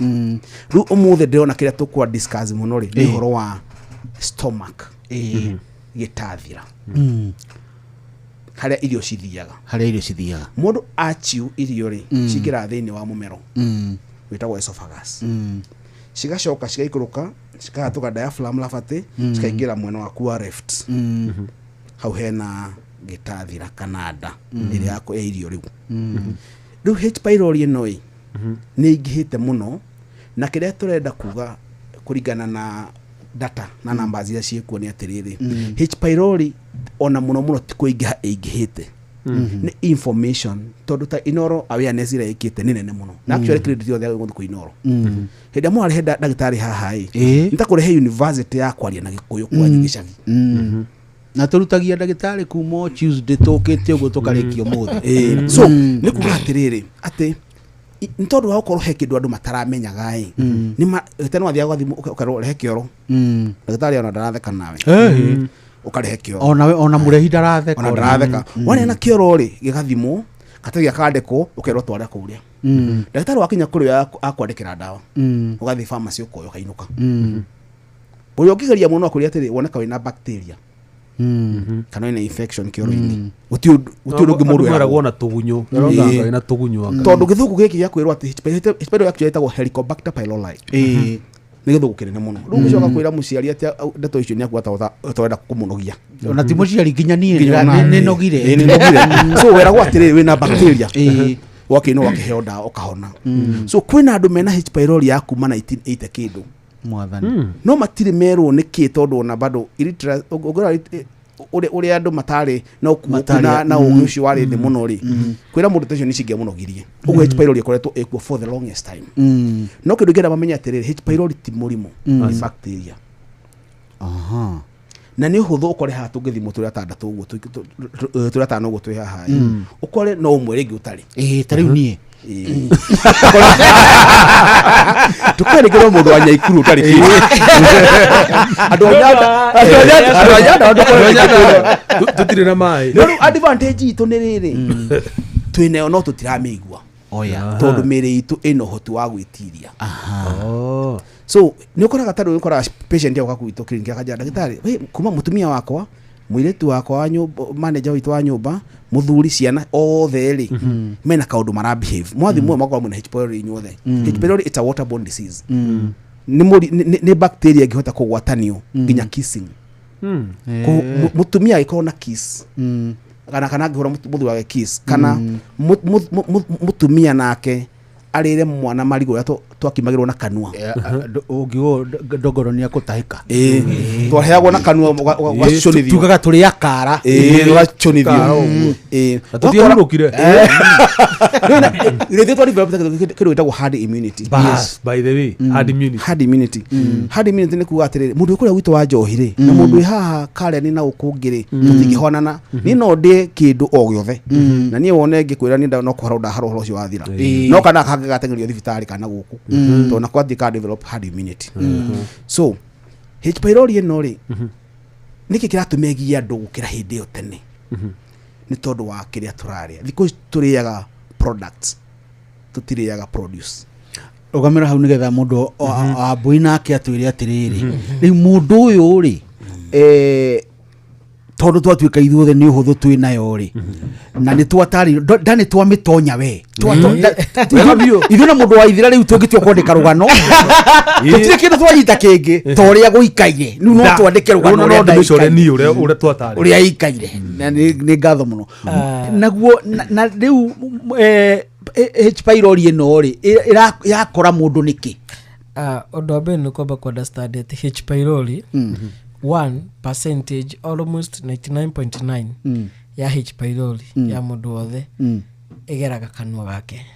Rĩu ũmũthĩ ndĩrona kĩrĩa tũkwa discuss mũno rĩ, nĩ ũhoro wa stomach, gĩtathira, harĩa irio cithiaga. Harĩa irio cithiaga. Mũndũ achiu irio rĩ, cingĩraga thĩinĩ wa mũmero wĩtagwo esophagus, cigacoka cigaikũrũka, cikahatũka diaphragm labatĩ, cikaingĩra mwena waku wa left. Hau hena gĩtathira kana nda ĩrĩa ya irio. Rĩu H pylori ĩno ĩ nĩ ingĩhĩte mũno, na kĩrĩa tũrenda kuga kũringana na data na numbers iria ciĩkuo nĩ atĩrĩrĩ, H pylori ona mũno mũno ti kũingĩha ĩingĩhĩte, nĩ information, tondũ ta Inoro awareness ĩrĩa ĩkĩte nĩ nene mũno, na actually credit yothe yagĩrĩirwo gũthiĩ kwĩ Inoro. Hĩndĩ ĩrĩa mwarehe ndagĩtarĩ haha ĩ, nĩ ta kũrehe university ya kwaria na Gĩkũyũ kwanyu gĩcagi. Na tũrutagia ndagĩtarĩ kuma o Tuesday tũkĩte ũguo tũkarĩkia ũmũthĩ. So nĩ kuga atĩrĩrĩ, atĩ nĩ tondũ wa gũkorwo he kĩndũ andũ mataramenyaga ĩ, nĩ tene wathiaga ũgathiĩ ũkerwo rehe kĩoro, ndagĩtarĩ ona ndaratheka nawe, ũkarehe kĩoro. Onawe ona mũrehi ndaratheka. Ona ndaratheka. Waneana kĩoro rĩ, gĩgathimwo, karatathi gakandĩkwo, ũkerwo tware kũrĩa. Ndagĩtarĩ wakinya kũrĩa akwandĩkĩra ndawa, ũgathiĩ pharmacy ũkoya, ũkainũka. Ũrĩa ũngĩgeria mũno akwĩre atĩrĩ, woneka wĩna bacteria kana wĩna infection kĩoro-inĩ, gũtirĩ ũndũ ũngĩ mũndũ meragwo eragwo. na tũgunyũ. Eragwo na tũgunyũ anga. Tondũ gĩthũngũ gĩkĩ gĩa kwĩrwo atĩ H. pylori actually ĩtagwo Helicobacter pylori nĩ gĩthũngũ kĩnene mũno. Rĩu ũgĩcoka kwĩra mũciari atĩ ndeto icio nĩ akuga ta ũrenda kũmũnogia. Ona ti mũciari, nginya niĩ Nginya ona- nĩ nogire. Ĩĩ, nĩ nogire. So weragwo atĩrĩrĩ, wĩna bacteria, wakĩinwo wakĩheo ndawa ũkahona. So kwĩna andũ mena H pylori ya kuma 1980 kĩndũ, Mwathani. no matirĩ merwo nĩ kĩ, tondũ ona bado ũngĩrora ũrĩa andũ matarĩ na ũkuũku Matarĩ- na ũgĩ ũcio warĩ thĩ mũno rĩ, kwĩra mũndũ ta ũcio nĩ cingĩamũnogirie. Ũguo H pylori ĩkoretwo ĩkuo for the longest time. No kĩndũ ingĩenda mamenye atĩrĩrĩ, H pylori ti mũrimũ, nĩ bacteria. Na nĩ ũhũthũ ũkore haha tũngĩthimwo tũrĩ atandatũ ũguo, tũrĩ atano ũguo twĩ haha ĩ, ũkore no ũmwe rĩngĩ ũtarĩ. Ĩ, ta rĩu niĩ. Tukore rĩngĩ no mũndũ wa Nyaikuru ũtarĩ kĩndũ. Andũ a Nyanza, andũ a Nyanza, andũ a Nyanza. Tũtirĩ na maĩ. No rĩu advantage itũ nĩ rĩrĩ, twĩnayo no tũtiramĩigua, Oya. tondũ mĩĩrĩ itũ ĩna ũhoti wa gwĩtiria. Oh. So nĩ ũkoraga, ta rĩu ũkoraga patient yagoka gwitũ clinic akanja, ndagĩtarĩ, we kuma mũtumia wakwa Mũirĩtu wakwa wa nyũmba, manager witũ wa nyũmba, mũthuri, ciana othe rĩ, mena kaũndũ mara behave. Mwathi mwe makorwo mwĩna H pylori inyuothe. H pylori, it's a waterborne disease. Nĩ bacteria ĩngĩhota kũgwatanio nginya kissing. Mũtumia angĩkorwo na kiss kana angĩhũra mũthuri wake kiss, kana mũtumia nake arĩre mwana marigũ ũrĩa twakimagĩrwo na kanua. Ũngiuga ndongoro nĩ akũtahĩka. Ĩĩ, twaheagwo na kanua, ũgacũnithio. Tugaga tũrĩ akara. Ĩĩ, ũgacũnithio. Ĩĩ. Na tũtiahurũkire. Rĩrĩa twa develop kĩndũ gĩtagwo herd immunity. Bas, by the way, herd immunity. Herd immunity, herd immunity nĩ kuga atĩrĩrĩ, mũndũ wĩ kũrĩa gwitũ wa njohi rĩ, na mũndũ wĩ haha Karen na gũkũ ũngĩ rĩ, tũtingĩhonana. Niĩ no ndĩe kĩndũ o gĩothe na niĩ wone ngĩkwĩra niĩ no kũharwo ndaharwo, ũhoro ũcio wathira. No kana kangĩ gateng'erio thibitarĩ kana gũkũ, tondũ nako athiĩ ka develop herd immunity. So H pylori ĩno rĩ, nĩkĩ kĩratũma ĩgie andũ gũkĩra hĩndĩ ĩyo tene? Nĩ tondũ wa kĩrĩa tũrarĩa thikũ ici. Tũrĩaga products, tũtirĩaga produce. Rũgamĩra hau nĩgetha mũndũ wa mbũi nake atwĩre atĩrĩrĩ, rĩu mũndũ ũyũ rĩ, tondũ twatuĩka ithuothe nĩ ũhũthũ twĩ nayo rĩ, na nĩ twatarĩ nda nĩ twamĩtonya we. Wega biũ. Ithuĩ na mũndũ wa ithira rĩu tũngĩtua kwandĩka rũgano, tũtirĩ kĩndũ twanyita kĩngĩ ta ũrĩa gũikaire. Rĩu no twandĩke rũgano no ũrĩa ndĩmĩcore ndaikaire. niĩ ũrĩa twatarĩ. Ũrĩa ikaire. Na nĩ ngatho mũno naguo na rĩu H pylori ĩno rĩ, yakora mũndũ nĩkĩ? Ah, ũndũ wa mbere nĩ kwamba ku understand atĩ H pylori, one percentage, almost 99.9 ya H pylori ya mũndũ wothe ĩgeraga kanua gake.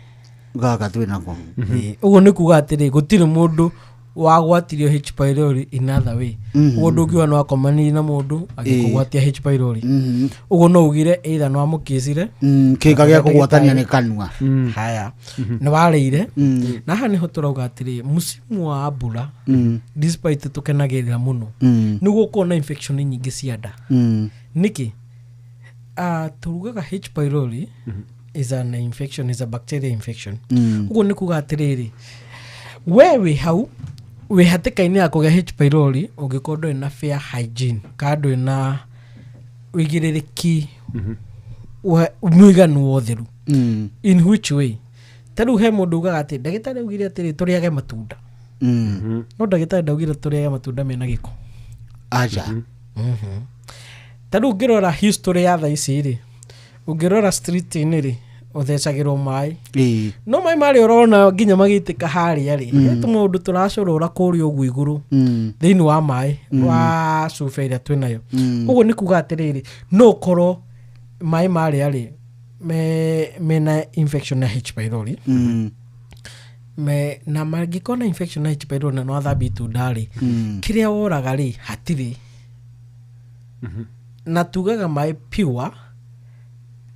Gaka twĩ nako. Ĩĩ, ũguo nĩ kuga atĩrĩ, gũtirĩ mũndũ wagwatirio H pylori in other way. Ũguo ndũngiuga nĩ wakomanirie na mũndũ agĩkũgwatia H pylori. Ũguo no ugire either nĩ wamũkĩcire. Kĩga gĩa kũgwatania nĩ kanua. Haya, nĩ warĩire. Na haha nĩho tũrauga atĩrĩ, musimu wa mbura, despite tũkenagĩrĩra mũno, nĩ gũkorwo na infection nyingĩ cia nda. Nĩkĩ? Turugaga H pylori is an infection, is a bacteria infection. Ũguo nĩ kuga atĩrĩrĩ, we wĩ hau wĩ hatĩka-inĩ ya kũgĩa H pylori ũngĩkorwo ndũrĩ na fair hygiene, kana ndũrĩ na ũigĩrĩrĩki mũiganu wa ũtheru. In which way? Ta rĩu he mũndũ ugaga atĩ ndagĩtarĩ augire atĩrĩ tũrĩage matunda, no ndagĩtarĩ ndaugire tũrĩage matunda mena gĩko. Aca. Ta rĩu ũngĩrora history ya thaa ici rĩ, ũngĩrora street-inĩ rĩ, ũthecagĩrwo maĩ. No maĩ marĩa ũrona nginya magĩitĩka harĩa rĩ, he tũmaũndũ tũracorora kũrĩa ũguo igũrũ thĩinĩ wa maĩ wa cuba ĩrĩa twĩnayo. Ũguo nĩ kuga atĩrĩrĩ, no ũkorwo maĩ marĩa rĩ mena infection ya H pylori. Na mangĩkorwo na infection ya H pylori na nĩwathambia itunda rĩ, kĩrĩa woraga rĩ hatirĩ. Na tugaga maĩ pure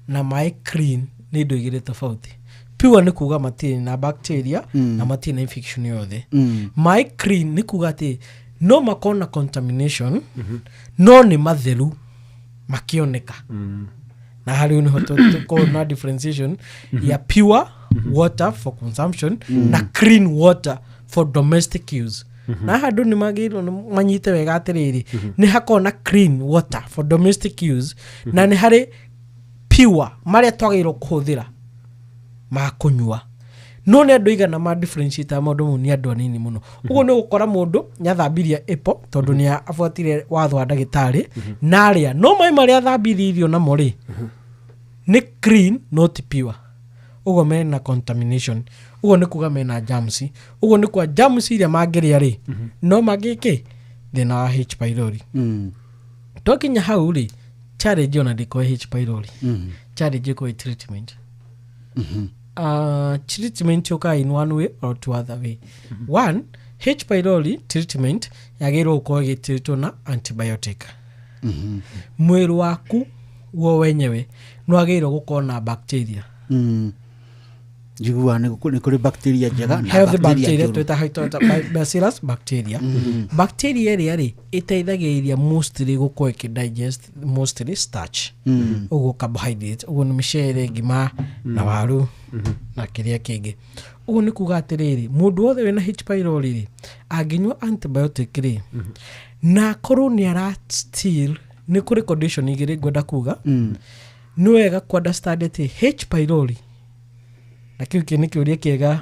na maĩ clean nĩ indo igĩrĩ tofauti. Pure nĩ kuga matirĩ na bacteria na matirĩ na infection yothe. Maĩ clean nĩ kuga atĩ no makorwo na contamination, no nĩ matheru makĩoneka. Na harĩ nĩho tũkorwo na differentiation ya pure water for consumption na clean water for domestic use. Na haha andũ nĩ magĩrĩirwo nĩ manyite wega atĩrĩrĩ, nĩ hakorwo na clean water for domestic use na nĩ harĩ pure marĩa twagĩrĩirwo kũhũthĩra ma kũnyua. No nĩ andũ aigana ma differentiate maũndũ mau? Nĩ andũ anini mũno. Ũguo nĩ ũgũkora mũndũ nĩ athambirie apple tondũ nĩ abuatire watho wa ndagĩtarĩ na arĩa, no maĩ marĩa athambirie irio namo rĩ, nĩ clean no ti pure. Ũguo mena contamination. Ũguo nĩ kuga mena germs. Ũguo nĩ kuga germs iria mangĩrĩa rĩ, no mangĩkĩ thĩna wa H pylori. Twakinya hau rĩ, challenge ona ndĩkorwo H pylori, challenge ĩkorwo ĩ treatment. Treatment yũkaga in one way or two other way. One, H pylori treatment yagĩrĩirwo gũkorwo ĩgĩtĩrĩtwo na antibiotic. Mwĩrĩ waku guo wenyewe nĩ wagĩrĩirwo gũkorwo na bacteria. Njiguaga nĩ kũrĩ bacteria njega na healthy bacteria bacteria njũru. twĩta bacillus bacteria. Bacteria ĩrĩa rĩ ĩteithagĩrĩria mostly gũkorwo ĩkĩdigest mostly starch, ũguo carbohydrate, ũguo nĩ mĩcere, ngima na waru na kĩrĩa kĩngĩ. Ũguo nĩ kuga atĩrĩrĩ, mũndũ wothe wĩna H pylori rĩ, angĩnyua antibiotic rĩ, na akorwo nĩ ara still Nĩ kũrĩ condition igĩrĩ ngwenda kuga. Nĩ wega ku understand atĩ H pylori, na kĩu kĩ nĩ kĩũria kĩega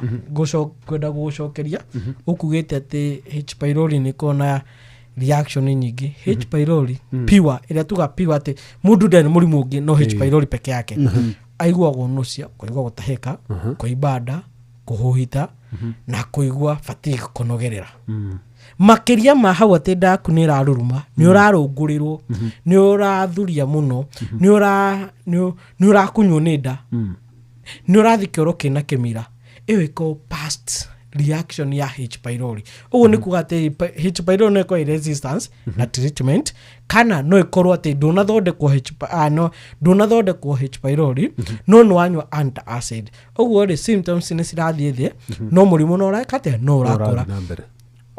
ngwenda gũgũcokeria. Ũkugĩte atĩ H pylori nĩ ĩkoragwo na reaction nyingĩ. H pylori pure, ĩrĩa tuga pure atĩ mũndũ ndarĩ na mũrimũ ũngĩ no H pylori peke yake, aiguagwo nausea, kũigua gũtahĩka, kũimba nda, kũhũhita na kũigua fatigue, kũnogerera. Makĩria ma hau, atĩ nda yaku nĩ ĩraruruma, nĩ ũrarũngũrĩrwo, nĩ ũrathuria mũno, nĩ ũrakunywo nĩ nda, nĩ ũrathiĩ kĩoro kĩna kĩmira, ĩyo ĩkoragwo past reaction ya H pylori. Ũguo nĩ kuga atĩ H pylori no ĩkorwo ĩ resistance na treatment, kana no ĩkorwo atĩ ndũnathondekwo H, no ndũnathondekwo H pylori, no nĩ wanyua antacid. Ũguo rĩ, symptoms nĩ cirathiĩ thĩ, no mũrimũ no ũreka atĩa? No ũrakũra. Ũrathiĩ na mbere.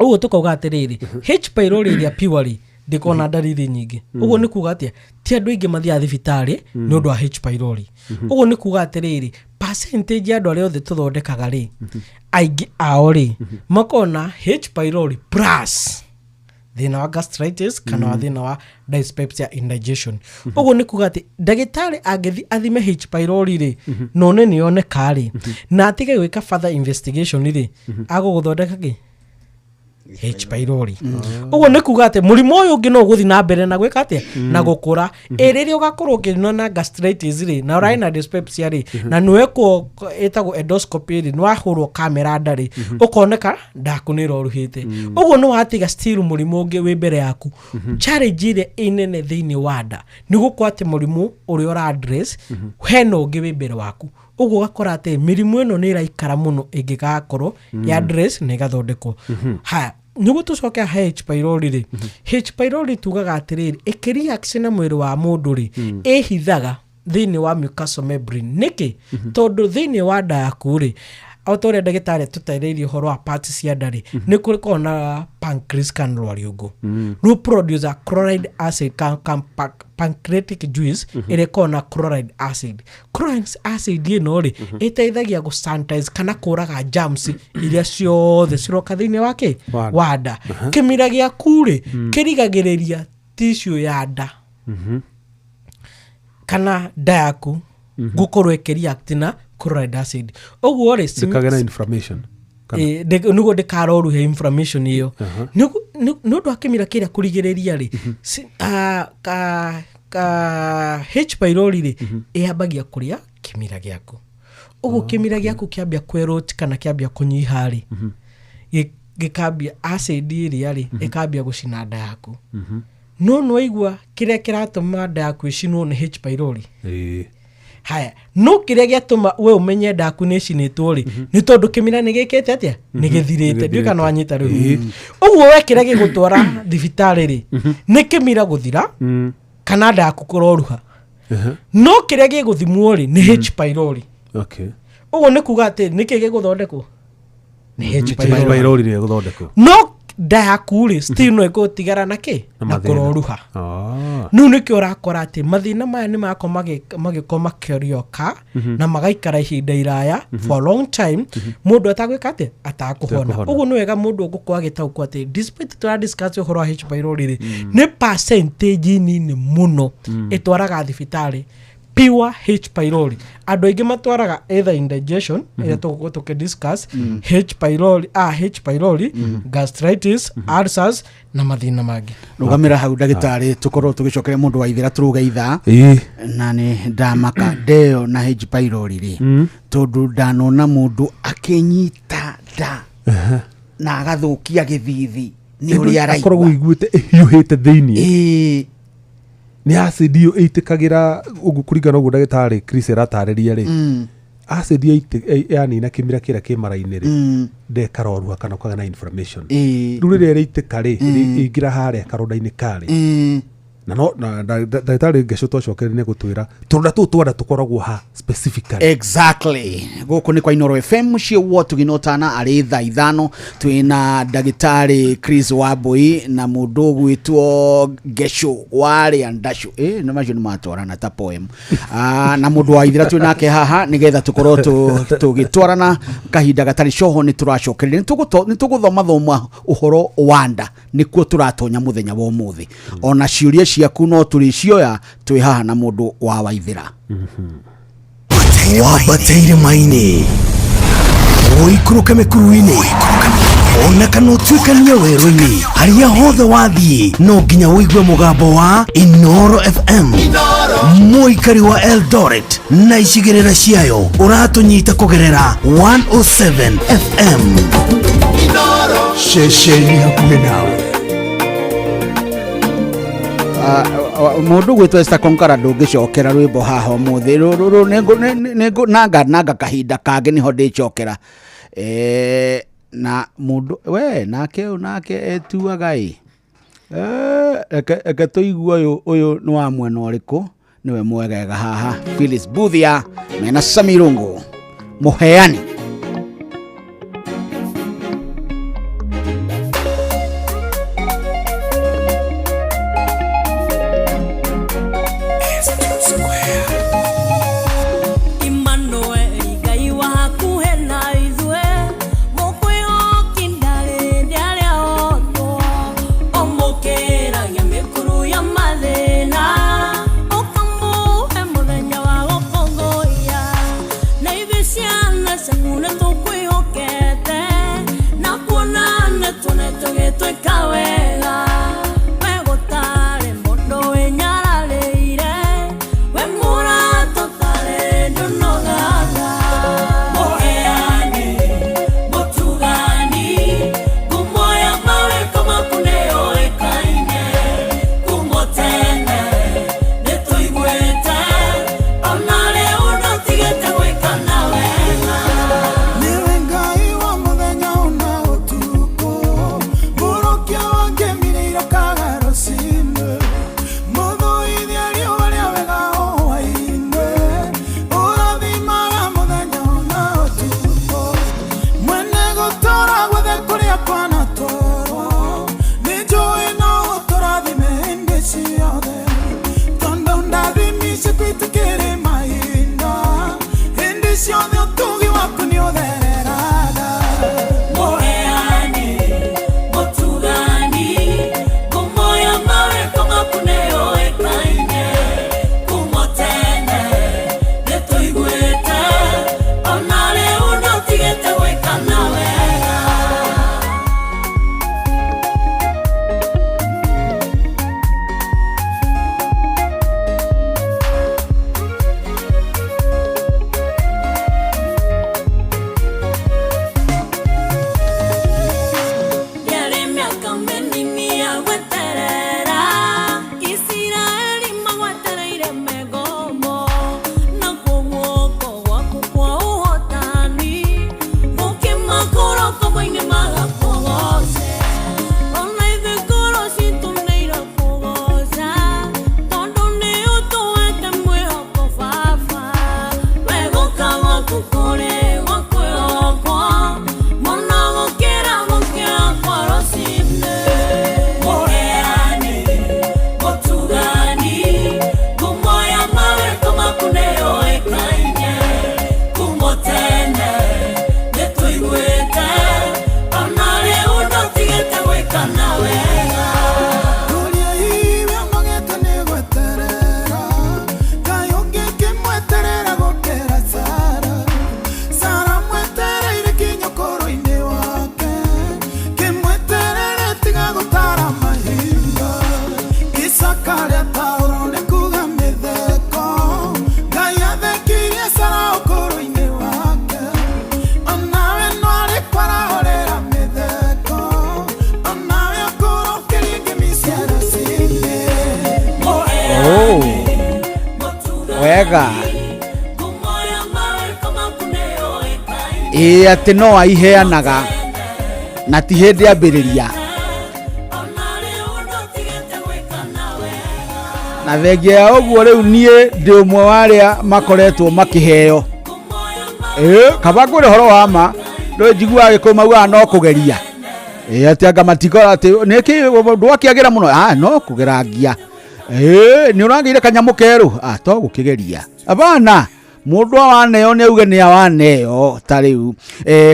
Ũguo tũkauga atĩrĩrĩ, H pylori ĩrĩa pure ndĩkoragwo na ndariri nyingĩ. Ũguo nĩ kuga atĩa? Ti andũ aingĩ mathiaga thibitarĩ nĩ ũndũ wa H pylori. Ũguo nĩ kuga atĩrĩrĩ, percentage ya andũ arĩa othe tũthondekaga rĩ, aingĩ ao rĩ, makoragwo na H pylori plus thĩna wa gastritis kana wa thĩna wa dyspepsia, indigestion. Ũguo nĩ kuga atĩ ndagĩtarĩ angĩthi athime H pylori rĩ, none nĩ yoneka rĩ, na atige gwĩka further investigation rĩ, agũgũthondeka kĩ? H pylori. Ũguo nĩ kuga atĩ mũrimũ ũyũ ũngĩ no ũgũthiĩ na mbere na gwĩka atĩa? Na gũkũra. Ĩ rĩrĩa ũgakorwo ũkĩona na gastritis rĩ, na ũrarĩ na dyspepsia rĩ, na nĩwekwo ĩtagwo endoscopy rĩ, nĩwahũrwo kamera nda rĩ, ũkoneka ndaku nĩ ĩroruhĩte. Ũguo nĩ watiga still mũrimũ ũngĩ wĩ mbere yaku. Challenge ĩrĩa ĩnene thĩinĩ wa nda nĩ gũkorwo atĩ mũrimũ ũrĩa ũra address hena ũngĩ wĩ mbere waku. Ũguo ũgakora atĩ mĩrimũ ĩno nĩ ĩraikara mũno ĩngĩgakorwo ya address na ĩgathondekwo. Haya, nĩguo tũcoke ha H pylori rĩ, H pylori tugaga atĩrĩrĩ, ĩkĩreact na mwĩrĩ wa mũndũ rĩ, ĩhithaga thĩinĩ wa mucosal membrane. Nĩkĩ? Tondũ thĩinĩ wa nda yaku rĩ, o ta ũrĩa ndagĩtarĩ tũtarĩirie ũhoro wa parts cia nda rĩ, nĩ kũrĩ na pancreas kana rwariũngũ rũ produce chloride acid, pancreatic juice ĩrĩa ĩkoragwo na chloride acid. Chloride acid ĩno rĩ, ĩteithagia gũ sanitize kana kũraga germs iria ciothe ciroka thĩinĩ wa kĩ? Wa nda. Wa nda. Kĩmira gĩaku rĩ, kĩrigagĩrĩria tissue ya nda kana nda yaku gũkorwo ĩkĩreact na chloride acid. Ũguo rĩ, ndĩkagĩa na inflammation kana? Nĩguo ndĩkaroruhe inflammation ĩyo. Nĩ ũndũ wa kĩmira kĩrĩa kũrigĩrĩria rĩ, ka H pylori rĩ, ĩambagia kũrĩa kĩmira gĩaku. Ũguo kĩmira gĩaku kĩambia kwerot kana kĩambia kũnyiha rĩ, gĩkambia acid ĩrĩa rĩ, ĩkambia gũcina nda yaku. No nĩwaigua kĩrĩa kĩratũma nda yaku ĩcinwo nĩ H pylori? Ĩĩ. Haya, no kĩrĩa gĩatũma we ũmenye nda yaku nĩ ĩcinĩtwo rĩ, nĩ tondũ kĩmira nĩ gĩkĩte atĩa? Nĩ gĩthirĩte. Ndiũĩ kana wanyita rĩu. Ũguo we kĩrĩa gĩgũtwara thibitarĩ rĩ, nĩ kĩmira gũthira kana nda yaku kũroruha. No kĩrĩa gĩgũthimwo rĩ, nĩ H pylori. Ũguo nĩ kuga atĩ nĩkĩ gĩgũthondekwo? Nĩ H H pylori. Pylori nĩ ĩgũthondekwo. No nda yaku rĩ, still no ĩgũtigara na kĩ? Na Na mathĩna. kũroruha. Rĩu nĩkĩo ũrakora atĩ mathĩna maya nĩ makorwo magĩkorwo makĩrioka na magaikara ihinda iraya, for a long time, mũndũ atagwĩka atĩ atakũhona. Atakũhona. Ũguo nĩ wega mũndũ ũgũkorwo agĩtaũkwo atĩ despite tũra discuss ũhoro wa H pylori rĩ, nĩ percentage nini mũno ĩtwaraga thibitarĩ pure H pylori. Andũ aingĩ matwaraga either indigestion ĩrĩa tũgũkorwo tũkĩdiscuss, H pylori, H pylori, gastritis, ulcers na mathĩna mangĩ. Rũgamĩra hau, ndagĩtarĩ, tũkorwo tũgĩcokeria mũndũ wa ithĩra tũrũge ithaa. Na nĩ ndamaka ndeo na H pylori rĩ, tondũ ndanona mũndũ akĩnyita nda na agathũkia gĩthithi nĩ ũrĩa Akoragwo araigua. iguĩte ĩhiũhĩte thĩiniĩ. Nĩ acid ĩyo ĩitĩkagĩra ũguo, kũringana ũguo ndagĩtarĩ Chris aratarĩria rĩ, acid yanina kĩmira kĩrĩa kĩ mara-inĩ rĩ, ndekaroruha kana ũkagĩa na inflammation. Rĩu rĩrĩa ĩrĩitĩka rĩ, ĩingĩra harĩa karonda-inĩ karĩ. Na no ndagĩtarĩ Ngeco twacokeria nĩ gũtwĩra tũronda tũu twanda tũkoragwo ha specifically. Exactly. Gũkũ nĩ kwa Inoro FM, mũciĩ wa tũgino tana arĩ thaa 5. Twĩna ndagĩtarĩ Chris Wambui na mũndũ ũgwĩtwo Ngeco warĩa ndacũ. Nĩ macio nĩ matwarana ta poem. Na mũndũ wa ithira twĩ nake haha nĩgetha tũkorwo tũgĩtwarana kahinda gatarĩ coho. Nĩ tũracokereria, nĩ tũgũthoma thoma ũhoro wa nda, nĩkuo tũratonya mũthenya wa ũmũthĩ, ona ciũria. ciaku no tũrĩcioya twĩ haha na mũndũ wa Waithĩra. Wambateire maini ũikũrũke mĩkuru-inĩ ona kana ũtuĩkanie werũ-inĩ harĩa hothe wathiĩ no nginya ũigue mũgambo wa Inoro FM. Mũikari wa Eldoret na icigĩrĩra ciayo ũratũnyita kũgerera 107 FM. Ceceni hakuhĩ nawe. Mũndũ gwĩtwo Esther Konkara ndũngĩcokera rwĩmbo haha ũmũthĩ. Nanga nanga kahinda kangĩ nĩho ndĩcokera. Na mũndũ we nake ũyũ nake etuaga ĩ. Reke tũigue ũyũ nĩ wa mwena ũrĩkũ, nĩwe mwegega haha. Phyllis Buthia mena Samirungu mũheani. Wega. Ĩĩ atĩ no aiheanaga na ti hĩndĩ ambĩrĩria. Na thengia ya ũguo rĩu niĩ ndĩ ũmwe wa arĩa makoretwo makĩheo. Kaba ngwĩre ũhoro wa ma, ndũĩ njiguaga Gĩkũyũ maugaga no kũgeria. Atĩ anga matikora atĩ nĩkĩ ndwakĩagĩra mũno? No kũgerangia. Nĩ ũragĩire kanyamũ kerũ? To gũkĩgeria. Abana, Mũndũ awaneo nĩ auge nĩ awaneo. Ta rĩu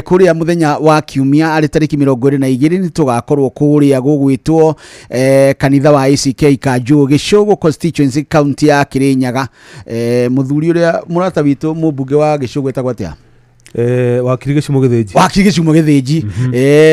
kũrĩa mũthenya wa kiumia arĩ tarĩki 22 nĩ tũgakorwo kũrĩa gũgwĩtwo kanitha wa ACK Kanjũ, Gĩcũgũ constituency, county ya Kĩrĩnyaga. Mũthuri ũrĩa mũrata witũ mũmbunge wa Gĩcũgũ etagwo atĩa? Wakiri Gĩcumo Gĩthĩnji. Wakiri Gĩcumo Gĩthĩnji.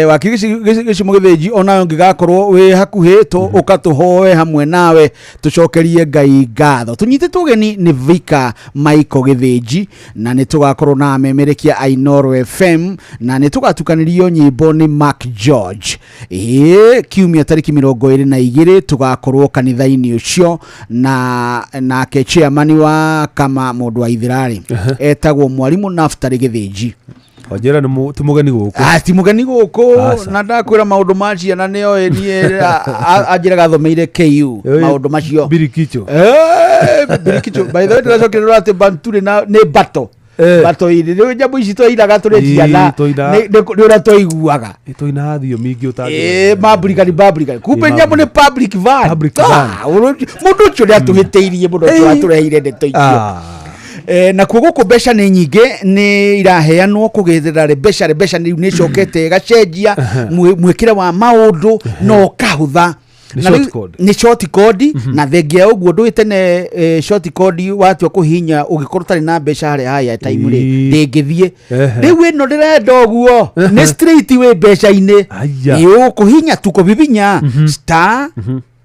Wakiri Gĩcumo Gĩthĩnji, onawe ũngĩgakorwo wĩ hakuhĩ ũka tũhoe hamwe nawe, tũcokerie Ngai ngatho. Tũnyitĩtwo ũgeni nĩ Vika Michael Gĩthĩnji, na nĩ tũgakorwo na amemerekia a Inooro FM, na nĩ tũgatukanĩrio nyĩmbo nĩ Mark George. Ĩĩ, kiumia tarĩki 22 tũgakorwo kanitha-inĩ ũcio, na nake chairman wa kama mũndũ wa ithirarĩ etagwo mwarimũ Naftali Gĩthĩnji. Wanjĩra nĩ ti mũgeni gũkũ. Ah, ti mũgeni gũkũ. Aca. Na ndakwĩra maũndũ ma ciana nĩoĩ niĩ anjĩraga athomeire KU maũndũ macio. Birikicho. Birikicho. By the way, ndĩracokire atĩ Banturi na nĩ bato. Bato irĩ rĩu nyamũ ici twainaga tũrĩ ciana. Twainaga. Nĩ ũrĩa twaiguaga. Tũinaga thiomi ingĩ ũtangĩ. Maburikani baburikani, kumbe nyamũ nĩ public van. Public Ah, van. Mũndũ ũcio nĩ atũhĩtĩirie mũno, atũreheire ndeto icio. Nakuo gũkũ mbeca nĩ nyingĩ, nĩ iraheanwo kũgerera Rebeca. Rebeca rĩu nĩ ĩcokete ĩgacenjia mwĩkĩre wa maũndũ na ũkahũtha. Nĩ Na short rĩu code. Nĩ short code, na thengia ya ũguo ndũĩ tene short code watua kũhihinya ũngĩkorwo ũtarĩ na mbeca harĩa haya time rĩ, ndĩngĩthiĩ. Rĩu ĩno ndĩrenda ũguo, nĩ straight wĩ mbeca-inĩ. Aya. Ĩ, ũkũhinya tu kũbibinya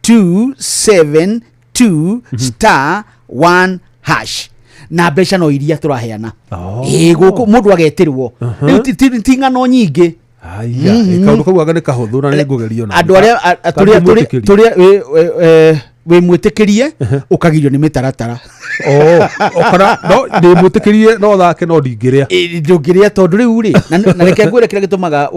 *272*1# na mbeca no iria tũraheana. Ĩ, gũkũ mũndũ agetĩrwo rĩu ti ng'ano nyingĩ. Aya, kaũndũ kau anga nĩ kahũthũ na nĩ ngũgerio na Andũ arĩa tũrĩa Ndingĩmwĩtĩkĩria. Tũrĩa wĩ mwĩtĩkĩrie ũkagirio nĩ mĩtaratara. Oh, kana no ndĩmwĩtĩkĩrie no thake no ndingĩrĩa. Ĩ, ndũngĩrĩa tondũ rĩu rĩ na reke ngwĩre kĩrĩa gĩtũmaga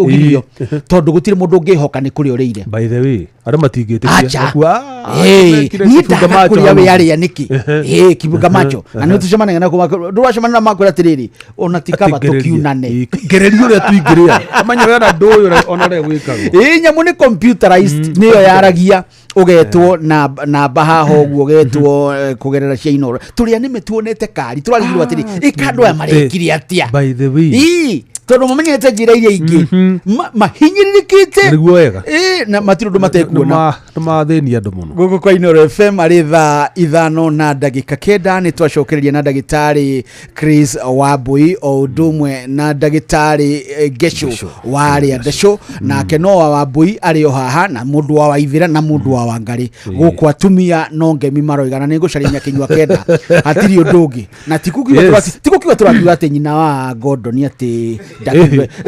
ũgirio, tondũ gũtirĩ mũndũ ũngĩhoka nĩ kũrĩa ũrĩire. By the way, andũ matingĩtĩkia. Acha. Makua, "Ah, Ĩ, mekire niĩ kibunga ndaga macho kũrĩa hau." wĩ arĩa nĩkĩ. Ĩ, kibunga macho na nĩ tũcemanagia na ndũracemania na makwĩra atĩrĩrĩ, ona ti kaba Atĩ ngererie. tũkiunane. Ĩ, ngereria ũrĩa tuingĩrĩa amenya wena ndũĩ ona ũrĩa gwĩkagwo. Ĩ, nyamũ nĩ computerized, nĩyo yaragia, ũgetwo na namba haha ũguo, ũgetwo kũgerera cia Inooro. Tũrĩa nĩme tuonete kari tũrarigirwo atĩrĩ, ĩka andũ aya marekire atĩa? By the way. Ĩ, tondũ mamenyete njĩra iria ingĩ mahinyĩrĩrĩkĩte. Nĩguo wega. Ĩ, na matirĩ ũndũ matekuona. Nĩ mathĩnia andũ mũno. Gũkũ kwa Inooro FM arĩ thaa 5:09, nĩ twacokereria na ndagĩtarĩ Chris Wambui o ũndũ ũmwe na ndagĩtarĩ Ngesho wa Rĩandacũ, nake no wa Wambui arĩ o haha, na mũndũ wa Waithĩra na mũndũ wa Wangarĩ. Gũkũ atumia no ngemi maroiga, na nĩ ngũcaria nyakinyua kenda, hatirĩ ũndũ ũngĩ, na ti kukiuga ti kukiuga tũrakiuga atĩ nyina wa Gordon atĩ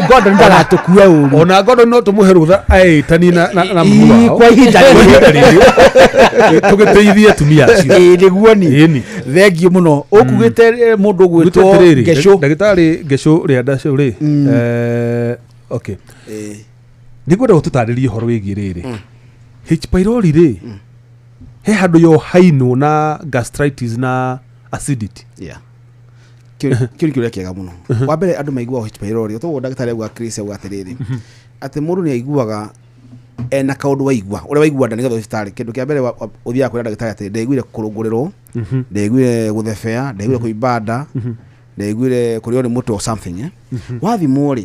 Gordon ndagatũkue ũru. Ona Gordon no tũmũhe rũtha aĩtanie na Ii, mũhu wao kwa ihinda Kwa ihinda rĩrĩ. rĩrĩ tũgĩteithie atumia acio. Ĩĩ, nĩguo ni. Ĩni. Thengiũ mũno. Ũkugĩte mũndũ ũgwĩtwo Atĩrĩrĩ, Ngesho. Ndagĩtarĩ Ngesho Rĩandacũ rĩ, okay, nĩngwenda ũtũtarĩrie ũhoro wĩgiĩ rĩrĩ H pylori rĩ, he handũ yohainwo na gastritis na acidity? Yeah. Kĩu nĩ kĩũria kĩega mũno. Wa mbere, andũ maiguaga H pylori toguo ndagĩtarĩ auga, Chris auga atĩrĩrĩ, atĩ mũndũ nĩ aiguaga ena kaũndũ waigua, ũrĩa waigua nda nĩgetha thibitarĩ, kĩndũ kĩa mbere ũthiaga kwĩra ndagĩtarĩ atĩ ndaiguire kũrũngũrĩrwo, ndaiguire gũthebea, ndaiguire kũimba nda, ndaiguire kũrĩo nĩ mũtwe or something, eh? Wathimwo rĩ,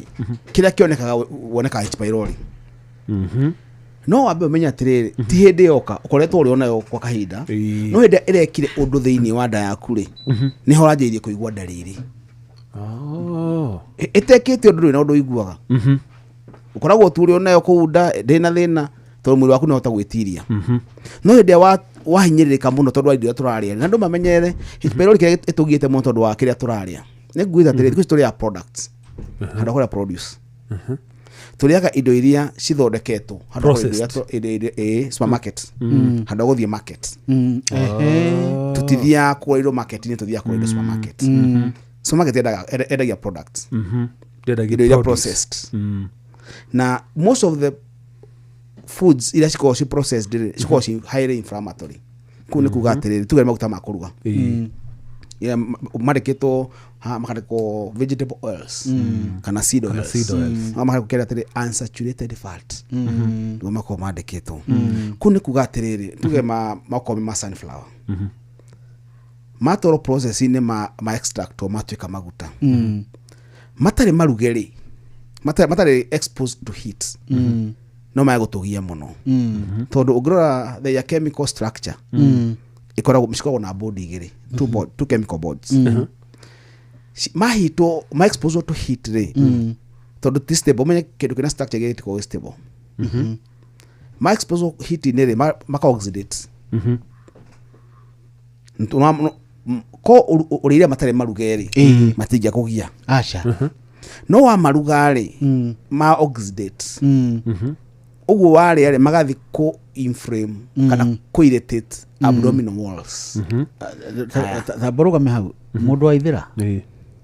kĩrĩa kĩonekaga wonekaga H pylori. No wambe ũmenye atĩrĩrĩ, ti hĩndĩ yoka ũkoretwo ũrĩ onayo kwa kahinda. No hĩndĩ ĩrĩa ĩrekire ũndũ thĩinĩ wa nda yaku rĩ, nĩho ũranjĩrĩirie kũigua ndariri. Ĩtekĩte ũndũ, ndũrĩ na ũndũ ũiguaga, ũkoragwo tu ũrĩ onayo kũu nda, ndĩna thĩna tondũ mwĩrĩ waku nĩhota gwĩtiria. No hĩndĩ ĩrĩa wahinyĩrĩrĩka mũno tondũ wa indo iria tũrarĩa, na andũ mamenyere H pylori kĩrĩa ĩtũgiĩte mũno tondũ wa kĩrĩa tũrarĩa, nĩ nguĩte atĩrĩrĩ, thikũ ici tũrĩaga products handũ ha kũrĩa produce, tũrĩaga indo iria cithondeketwo handũ ha kũrĩa indo iria ĩĩ, supermarket handũ ha gũthiĩ market. Tũtithiaga kũgũra indo market-inĩ, tũthiaga kũgũra indo supermarket. Supermarket endagia products, Ndĩendagia indo iria produce. processed, na most of the foods iria cikoragwo ci processed rĩ, cikoragwo ci highly inflammatory. Kũu nĩ kuga atĩrĩrĩ, tuge nĩ maguta ma kũruga. Yeah, mandĩkĩtwo makandĩkwo vegetable oils kana seed oils. Seed oils. No makandĩkwo kĩrĩa atĩrĩ unsaturated fat, nĩguo makoragwo mandĩkĩtwo. Kũu nĩ kuga atĩrĩrĩ, tuge makorwo me ma sunflower. Matwarwo process-inĩ ma extractwo matuĩka maguta. Matarĩ maruge rĩ, matarĩ exposed to heat, no maya gũtũgia mũno, tondũ ũngĩrora their chemical structure, ĩkoragwo cikoragwo na bond igĩrĩ, two chemical bonds. Mahitwo, ma exposed to heat rĩ, tondũ ti stable, ũmenye kĩndũ kĩna structure igĩrĩ gĩtikoragwo gĩ stable. Ma exposed heat-inĩ rĩ, maka oxidate. Ko ũrĩire matarĩ maruge rĩ, matingĩakũgia. Aca. No wamaruga rĩ, ma oxidate. Ũguo warĩa rĩ, magathi kũ inflame kana kũ irritate abdominal walls. Tamba rũgame hau, mũndũ wa ithĩra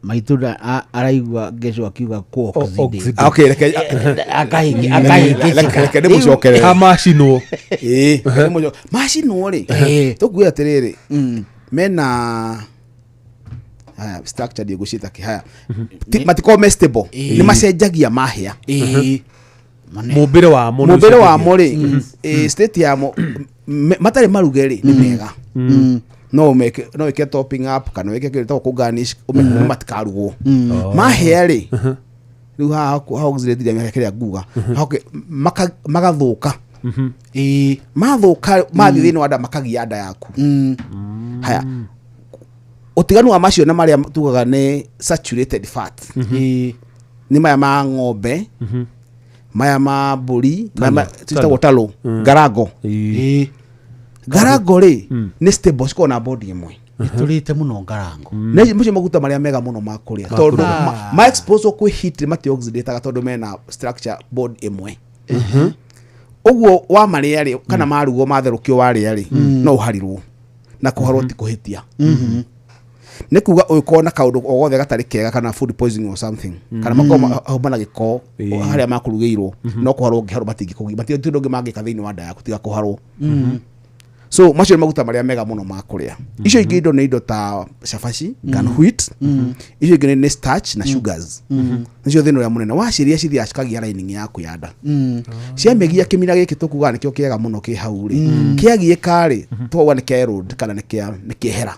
maitũ araigua ngeco akiuga kũ oxidate. Oxidate. Ah, okay, reke Akahĩngĩcĩka. Reke ndĩmũcokerere. Hamacinwo. Ĩĩ, reke macinwo rĩ, tũkuge atĩrĩrĩ, mena haya structure ndiĩgũciĩta kĩ haya. Matikoragwo me stable, nĩ macenjagia mahĩa. Mũmbĩre wamo nĩ Mũmbĩre ũcenjagia. wamo rĩ, state yamo matarĩ maruge rĩ, nĩ mega, no ũmeke, no wĩke topping up kana wĩke kĩndũ gĩtagwo kũ garnish, no matikarugwo. Mahĩa rĩ, rĩu haha haha oxidate rĩ, kĩrĩa nguga. Okay, magathũka. Mathũka mathiĩ thĩinĩ wa nda, makagia nda yaku. Haya, ũtiganu wa macio na marĩa tugaga nĩ saturated fat nĩ maya ma ng'ombe, maya ma mbũri, maya ciĩtagwo tallow, ngarango. Ngarango rĩ, nĩ stable, cikoragwo na body ĩmwe. Nĩtũrĩte mũno ngarango. Nĩ macio maguta marĩa mega mũno ma kũrĩa, tondũ ma expose kwĩ heat mati oxidataga, tondũ mena structure bond ĩmwe. Ũguo wamarĩa rĩ, kana marugwo matherũkio warĩa rĩ, no ũharirwo, na kũharwo ti kũhĩtia, nĩ kuga ũngĩkorwo na kaũndũ o gothe gatarĩ kega kana food poisoning or something, kana makorwo hauma na gĩko harĩa makũrugĩirwo, no kũharwo ũngĩharwo, matingĩkũgia, matirĩ ũndũ ũngĩ mangĩka thĩinĩ wa nda yaku tiga kũharwo. So macio nĩ maguta marĩa mega mũno ma kũrĩa. Icio ingĩ indo nĩ indo ta cabaci, ngano, wheat. Icio ingĩ nĩ starch na sugars, nĩcio thĩna ũrĩa mũnene. Waciria cithiaga cikagia lining yaku ya nda, ciamĩgia. Kĩmira gĩkĩ tũkugaga nĩkĩo kĩega mũno kĩ hau rĩ, kĩagiĩka rĩ, tukauga nĩ kĩa erode kana nĩ kĩehera.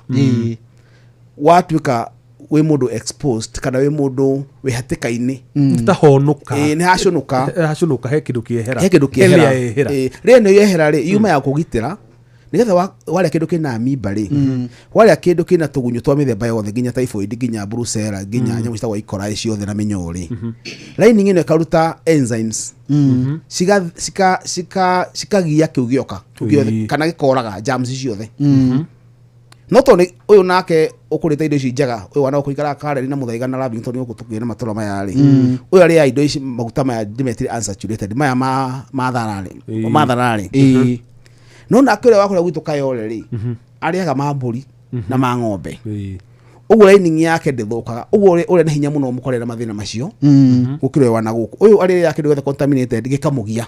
Watuĩka wĩ mũndũ exposed kana wĩ mũndũ wĩ hatĩka-inĩ. Nĩ ta honoka. Ĩĩ, nĩ hacũnũka. Hacũnũka, he kĩndũ kĩehera. He kĩndũ kĩehera. He rĩa yehera. Ĩĩ, rĩa ĩno yehera rĩ, yuma ya kũgitĩra nĩgetha warĩa kĩndũ kĩna amimba rĩ, warĩa kĩndũ kĩna tũgunyũ twa mĩthemba yothe, nginya typhoid, nginya brucella, nginya nyamũ citagwo E. coli ciothe na mĩnyoo rĩ, lining ĩno ĩkaruta enzymes cikagia kĩu gĩoka kĩu gĩothe, kana gĩkoraga germs ciothe. No tondũ nĩ ũyũ nake ũkũrĩte indo ici njega, ũyũ wana ũkũikara Karen na Mũthaiga na Lavington gũkũ tũkĩrĩ na matũra maya rĩ, ũyũ arĩaga indo ici, maguta maya ndĩmetire unsaturated, maya ma thararĩ, ma thararĩ. No nake ũrĩa wakũrĩa gwitũ Kayole rĩ, arĩaga ma mbũri na ma ng'ombe. Ũguo lining yake ndĩthũkaga. Ũguo ũrĩa nĩ hinya mũno mũkorera mathĩna macio gũkĩra ũyũ wana gũkũ. Ũyũ arĩaga kĩndũ gĩothe contaminated gĩkamũgia,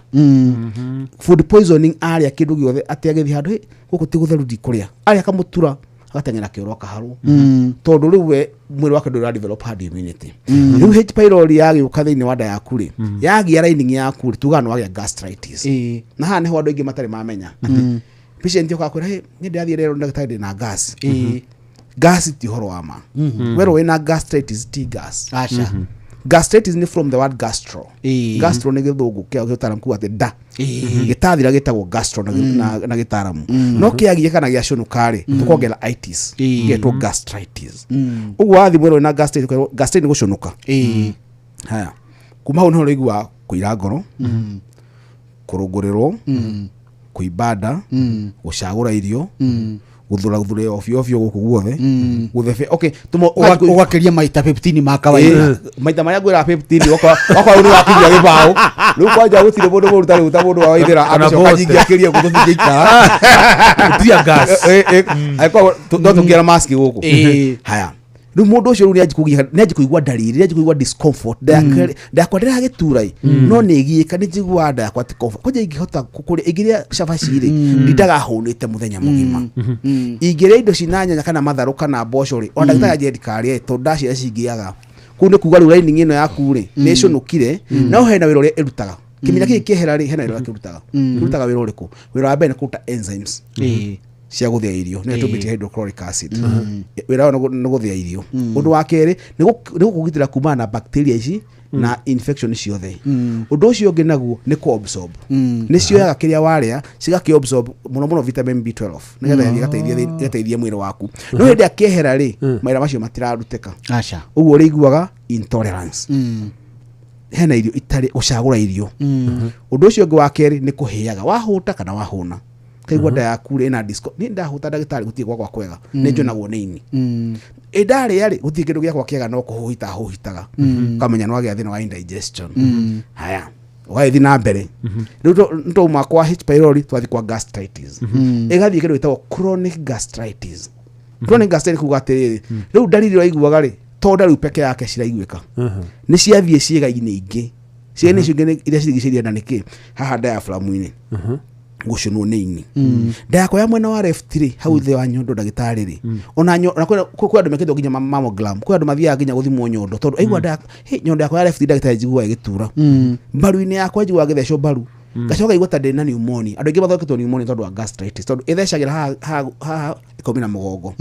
food poisoning, arĩa kĩndũ gĩothe atĩ agĩthiĩ handũ, "Hĩ, gũkũ ti gũtheru, ndikũrĩa," arĩa akamũtura, agateng'era kĩoro, akaharwo, tondũ rĩu we mwĩrĩ wake ndũra develop herd immunity. Rĩu H pylori yagĩũka thĩinĩ wa nda yaku rĩ, yagia lining yaku rĩ, tugaga nĩ wagĩa gastritis. Na haha nĩho andũ aingĩ matarĩ mamenya atĩ patient yoka kwĩra, "Hey, niĩ ndĩrathiĩ rero ndagĩtarĩ, ndĩna gas." Gas ti ũhoro wa ma. Werwo wĩna gastritis, ti gas. Aca. Gastritis nĩ from the word gastro. Gastro nĩ gĩthũngũ kĩa gĩtaramu kuga atĩ nda gĩtathira, gĩtagwo gastro na gĩtaramu. No kĩagia kana gĩacũnũka rĩ, tũkongerera itis, gĩetwo gastritis. Ũguo wathiĩ mwĩrwo wĩna gastritis, ũkerwo gastritis nĩ gũcũnũka. Haya, kuma hau nĩho ũraigua kũira ngoro, kũrũngũrĩrwo, kũimba nda, gũcagũra irio, gũthura gũthura obio obio gũkũ guothe, gũthebe. Okay, Ũgakĩria maita 15 ma kawaida. Ĩĩ, maita marĩa ngwĩra 15, okorwo nĩ wakinyia gĩbaũ rĩu, kwanja gũtirĩ mũndũ mũru ta rĩu ta mũndũ wa Waithĩra Kana agĩcoka bote. nyingĩ akĩria ũguo tũtingĩikara. Tear gas. Angĩkorwo no tũngĩara mask gũkũ. Haya, rĩu mũndũ ũcio rĩu nĩ anji kũigua ndariri, nĩ anji kũigua discomfort. Nda yakwa ndĩragĩtura ĩ, no nĩ ĩgiĩka, nĩ njiguaga nda yakwa ti comfort. Kwanja ingĩhota kũrĩa, ingĩrĩa cabaci rĩ, ndindaga hũnĩte mũthenya mũgima. Ingĩrĩa indo cina nyanya kana matharũ kana mboco rĩ, ona ndagĩtarĩ anjĩre ndikarĩe, tondũ ndaciarĩa cingĩaga kũu. Nĩ kuga rĩu lining ĩno yaku rĩ, nĩ ĩcũnũkire. No hena wĩra ũrĩa ĩrutaga. Kĩmira gĩkĩ kĩehera rĩ, hena wĩra ũrĩa kĩrutaga. Kĩrutaga wĩra ũrĩkũ? Wĩra wa mbere nĩ kũruta enzymes. Cia gũthĩa irio nĩ tũmĩtie hydrochloric acid. Wĩra wayo nĩ gũthĩa irio. Ũndũ wa kerĩ nĩ gũkũgitĩra kumana na bacteria ici na infection ciothe. Ũndũ ũcio ũngĩ naguo nĩ kũ absorb, nĩ cioyaga kĩrĩa warĩa cigakĩ absorb, mũno mũno vitamin B12, nĩgetha ĩgateithie mwĩrĩ waku. No hĩndĩ ĩrĩa kĩehera rĩ, mawĩra macio matirarutĩka. Aca. Ũguo ũrĩiguaga intolerance hena irio itarĩ gũcagũra irio. Ũndũ ũcio ũngĩ wa kerĩ nĩ kũhĩaga wahũta kana wahũna, kaigua nda yaku rĩ ĩna disco. Niĩ ndahũta, ndagĩtarĩ, gũtirĩ gwakwa kwega, nĩ njonagwo nĩ ini. Ĩ ndarĩa rĩ, gũtirĩ kĩndũ gĩakwa kĩega, no kũhũhita hũhitaga. Ũkamenya nĩ wagĩa thĩna wa indigestion. Haya, ũgagĩthiĩ na mbere. Rĩu nĩtwauma kwa H pylori, twathiĩ kwa gastritis. Ĩgathiĩ kĩndũ gĩtagwo chronic gastritis. Chronic gastritis kuga atĩrĩrĩ, rĩu ndariri ũraiguaga rĩ, to nda rĩu peke yake ciraiguĩka, nĩ ciathiĩ ciĩga-inĩ ingĩ. Ciĩga-inĩ icio ingĩ iria cirigicĩirie nda nĩ kĩ? Haha diaphragm-inĩ, gũcũnwo nĩ ini. Nda yakwa ya mwena wa left rĩ, hau thĩ wa nyondo, ndagĩtarĩ rĩ, ona ona kwĩ andũ mekĩtwo nginya mammogram, kwĩ andũ mathiaga nginya gũthimwo nyondo tondũ aigua nda nyondo yakwa ya left, ndagĩtarĩ, njiguaga ĩgĩtura mbaru-inĩ yakwa, njiguaga ngĩthecwo mbaru, ngacoka ngaigua ta ndĩ na pneumonia. Andũ aingĩ mathondeketwo pneumonia tondũ wa gastritis, tondũ ĩthecagĩra haha haha haha ĩkaumĩra mũgongo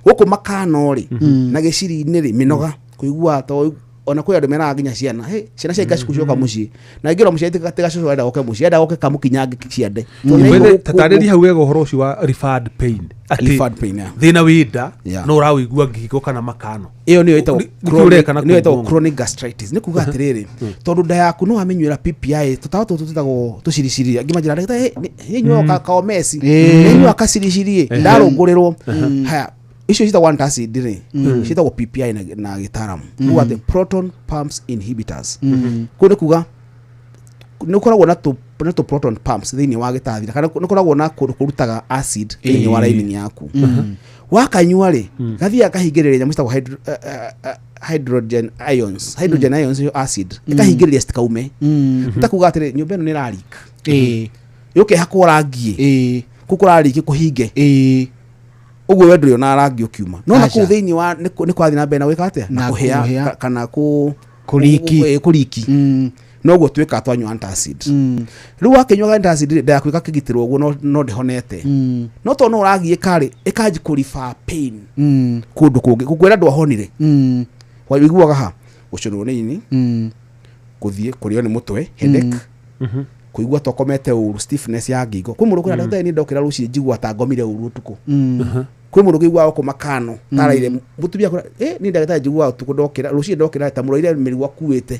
gũkũ makano rĩ na gĩciri-inĩ rĩ, mĩnoga kũigua to ona kwĩ andũ meraga nginya ciana, hey, ciana cia cukuru cioka mũciĩ na ingĩrwo mũciĩ tiga cũcũ enda goke mũciĩ, enda goke kamũkinyange ciande. Tatarĩria hau wega ũhoro ũcio wa referred pain. Atĩ Referred pain, yeah. Thĩna wĩ nda no ũrawĩigua ngingo kana makano. Ĩyo nĩyo ĩtagwo Nĩkĩo ũreka na nĩyo ĩtagwo kũu chronic gastritis. Nĩ kuga atĩrĩrĩ, tondũ nda yaku no wamĩnyuĩra PPI, tũtawa tũtũ twĩtagwo tũciriciri, angĩ manjĩra, ndagĩtarĩ, hĩ nyuaga kaomeci, nĩ nyuaga kaciriciri ndarũngũrĩrwo. Haya, icio ciĩtagwo antacid rĩ, ciĩtagwo PPI na gĩtaramu kuga atĩ proton pumps inhibitors. Kũu nĩ kuga nĩ ũkoragwo na tũ proton pumps thĩinĩ wa gĩtathira, kana nĩ ũkoragwo na kũndũ kũrutaga acid thĩinĩ wa lining yaku. Wakanyua rĩ, gathiaga kahingĩrĩria nyamũ citagwo hydrogen ions. Hydrogen ions nĩyo acid ĩkahingĩrĩria citikaume. Ta kuga atĩrĩ, nyũmba ĩno nĩ ĩra leak, yũkehakwo rangi kũu kũrariki kũhinge. Ũguo we ndũrĩ ona rangi ũkiuma, no na Aca. kũu thĩinĩ wa nĩ kwathiĩ na mbere na gwĩka atĩa? Na Na kũhĩa. kũhĩa. Kana kũ Kũriki. Kũriki. Noguo twĩkaga twanyua antacid. Rĩu wakĩnyua antacid rĩ, nda yaku ĩgakĩgitĩrwo ũguo, no ndĩhonete. No tondũ no ũragiĩka rĩ, ĩkanji kũriba pain kũndũ kũngĩ gũkwĩra ndwahonire. Waiguaga ha gũcũnwo nĩ ini, gũthiĩ kũrĩo nĩ mũtwe, headache, kũigua ta ũkomete ũru, stiffness ya ngingo. Kwĩ mũndũ kwĩra, ndagĩtarĩ, niĩ ndokĩra rũcinĩ njigua ta ngomire ũru ũtukũ. Kwĩ mũndũ ũkĩiguaga gũkũ makano taraire mũtumia akwĩra, eh, niĩ ndagĩtarĩ, njiguaga ũtukũ ndokĩra rũcinĩ ndokĩra ta mũraire mĩrigo akuĩte.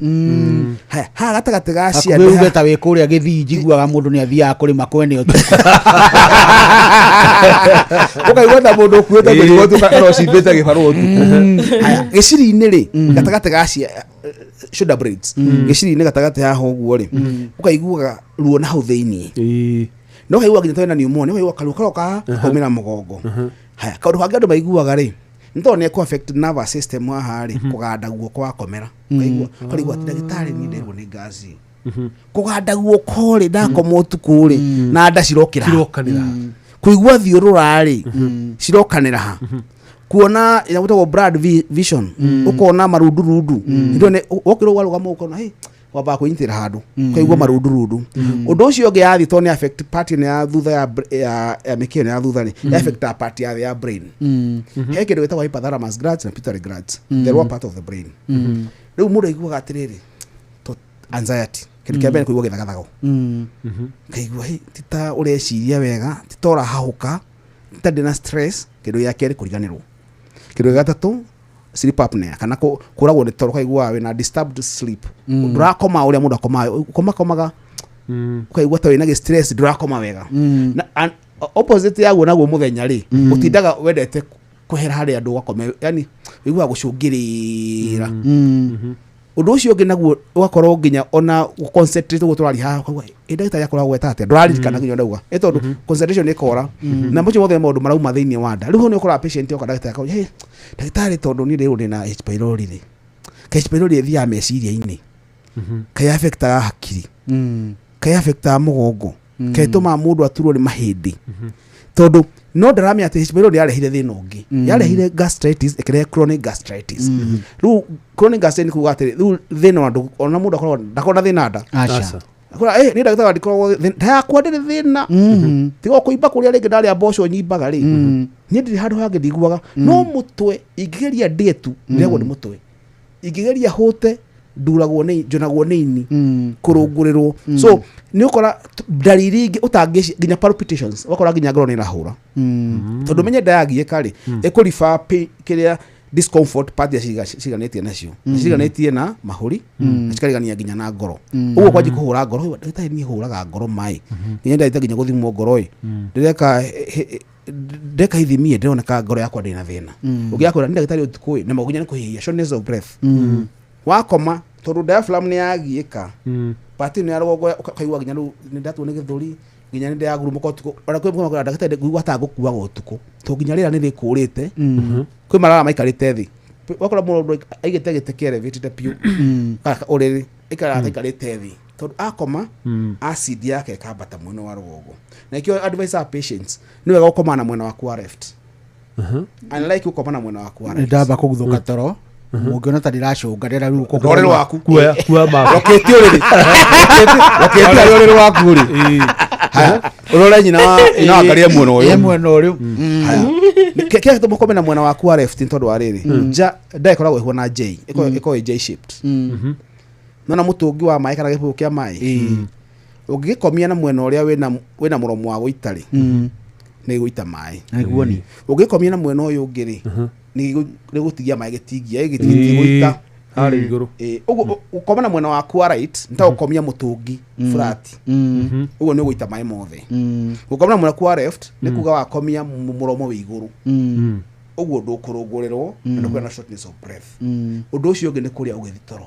Haya, haha gatagatĩ ga hakuhĩ ciande uge ta wĩ kũrĩa gĩthii, njiguaga mũndũ nĩ athiaga kũrĩma kwene ũtukũ. Ũkaigua ta mũndũ ũkuĩte mĩrigo ũtukũ kana ũcimbĩte gĩbarũa ũtukũ. Haya, gĩciri-inĩ rĩ, gatagatĩ ga cia shoulder blades, gĩciri-inĩ gatagatĩ haha ũguo rĩ, ũkaiguaga ruo na hau thĩiniĩ. No kaigua nginya twena pneumonia, ũkaigua karuo karoka gakaumĩra mũgongo. Haya, kaũndũ kangĩ andũ maiguaga rĩ, nĩ tondũ nĩ affect nervous system haha rĩ, kũganda guoko wakomera, ũkaigua ũkarigwo atĩ, ndagĩtarĩ, niĩ nderwo nĩ ngaci kũganda guoko rĩ, ndakoma ũtukũ rĩ, na nda cirokĩra ha? Cirokanĩra. Kũigua thiũrũra rĩ, cirokanĩra ha? Kuona nyamũ ĩtagwo blurred vision, ũkona marundurundu. Nĩ wokĩra ũgarũgama ũkona, hey, wambaga kwĩnyitĩrĩra handũ, ũkaigua marundurundu. Ũndũ ũcio ũngĩ yathi, tondũ nĩ affect part ĩno ya thutha ya mĩkiha ĩno ya thutha rĩ, ya affect part ya thĩ ya brain. He kĩndũ gĩtagwo hypothalamus glands na pituitary glands, the lower part of the brain. Rĩu mũndũ aiguaga atĩrĩrĩ, anxiety, kĩndũ kĩa mbere nĩ kũigua gĩthagathago, kaigua, hey, ti ta ũreciria wega, ti ta ũrahahũka, ti ta ndĩna stress. Kĩndũ gĩa kerĩ, kũriganĩrwo. Kĩndũ gĩa gatatũ, sleep apnea, kana kũragwo nĩ toro, ũkaigua wĩna disturbed sleep, ndũrakoma ũrĩa mũndũ akomaga, ũkomakomaga, ũkaigua ta wĩna gĩ stress, ndũrakoma wega. Na opposite yaguo naguo mũthenya rĩ, ũtindaga wendete kwehera harĩa andũ ũgakome, yani ũiguaga gũcũngĩrĩra. Ũndũ ũcio ũngĩ naguo ũgakorwo nginya ona concentrate ũguo tũraria haha, ũkaigua, ĩ ndagĩtarĩ akoragwo gweta atĩa? Ndũraririkana nginya ndauga ĩ tondũ concentration ĩkora na macio mothe maũndũ marauma thĩinĩ wa nda. Rĩu hau nĩ ũkoraga patient oka, ndagĩtarĩ akauga, hey, ndagĩtarĩ, tondũ niĩ rĩu ndĩna H pylori rĩ, ka H pylori ĩthiaga meciria-inĩ, kaĩ affectaga hakiri, kaĩ affectaga mũgongo, kaĩ ĩtũmaga mũndũ aturwo nĩ mahĩndĩ? Tondũ no ndaramenya atĩ H pylori yarehire thĩna ũngĩ, yarehire gastritis, ĩkĩrehe chronic gastritis. Rĩu chronic gastritis nĩ kuga atĩ rĩu thĩna wa andũ, ona mũndũ akoragwo ndakoragwo na thĩna nda. Aca. Akora eh ni ndagĩtarĩ ndikoragwo nda yakwa ndĩrĩ thĩna tiga kũimba kũrĩa rĩngĩ ndarĩa mboco nyimbaga rĩ niĩ ndirĩ handũ hangĩ ndiguaga no mũtwe ingĩgeria ndĩe tu ndĩagwo nĩ mũtwe ingĩgeria hũte nduragwo nĩ njonagwo nĩ ini kũrũngũrĩrwo so nĩ ũkora ndariri ingĩ ũtangĩ nginya palpitations ũgakora nginya ngoro nĩ ĩrahũra tondũ menye nda yagiĩka rĩ ĩkũriba kĩrĩa discomfort part iria ciganĩtie nacio na ciganĩtie na mahũri na cikarigania nginya na ngoro ũguo kwanji kũhũra ngoro "Ĩ, ndagĩtarĩ niĩ hũraga ngoro maĩ nginya ndagĩtarĩ nginya gũthimwo ngoro ĩ ndĩreka ndeka ithimi ĩ ndĩroneka ngoro yakwa ndĩna thĩna ũngĩakwĩra nĩ ndagĩtarĩ ũtukũ ĩ na nginya nĩ kũhihia shortness of breath wakoma tondũ diaphragm nĩ yagiĩka part ĩno ya rũgongo ũkaigua nginya rĩu nĩ ndatuo nĩ gĩthũri nginya nĩ ndĩragurumũka ũtukũ ona kwĩ mũndũ ndagĩtarĩ ngũigua ta ngũkuaga ũtukũ tondũ nginya rĩera nĩ rĩkũrĩte kwĩ marara maikarĩte thĩ wakora mũndũ aigĩte gĩtĩ kĩelevated piũ kana ũrĩrĩ aikaraga aikarĩte thĩ tondũ akoma acid yake ĩkambata mwena wa rũgongo na ikĩo advice our patients nĩ wega gũkoma na mwena waku wa left unlike gũkoma na mwena waku wa nĩ right ndamba kũguthũka toro mũngĩona ta ndĩracũnga rĩera rĩu Rũrĩrĩ rwaku kuoya kuoya maba rokete ũrĩrĩ rokete harĩ ũrĩrĩ waku rĩ haya ũrore nyina wa nyina wa ngaria mwena ĩ ũyũ mwena ũrĩ haya kĩrĩa gĩtũma ũkome na mwena waku wa left nĩ tondũ wa rĩrĩ nja nda ĩkoragwo ĩhuana J ĩkoragwo ĩ J shaped nona mũtũngi wa maĩ kana gĩbũyũ kĩa maĩ ũngĩgĩkomia na mwena ũrĩa wĩna mũromo wa gũita rĩ nĩ gũita maĩ nĩguo ni ũngĩkomia na mwena ũyũ ũngĩ rĩ nĩ gũtigia maĩ gĩtingia gĩtigũita harĩ igũrũ ũguo ũkoma na mwena waku wa right nĩ ta gũkomia mũtũngi flat ũguo nĩ ũgũita maĩ mothe gũkoma na mwena waku wa left nĩ kuga wakomia mũromo wĩ igũrũ ũguo ndũkũrũngũrĩrwo na ndũkũgĩa na shortness of breath ũndũ ũcio ũngĩ nĩ kũrĩa ũgĩthiĩ toro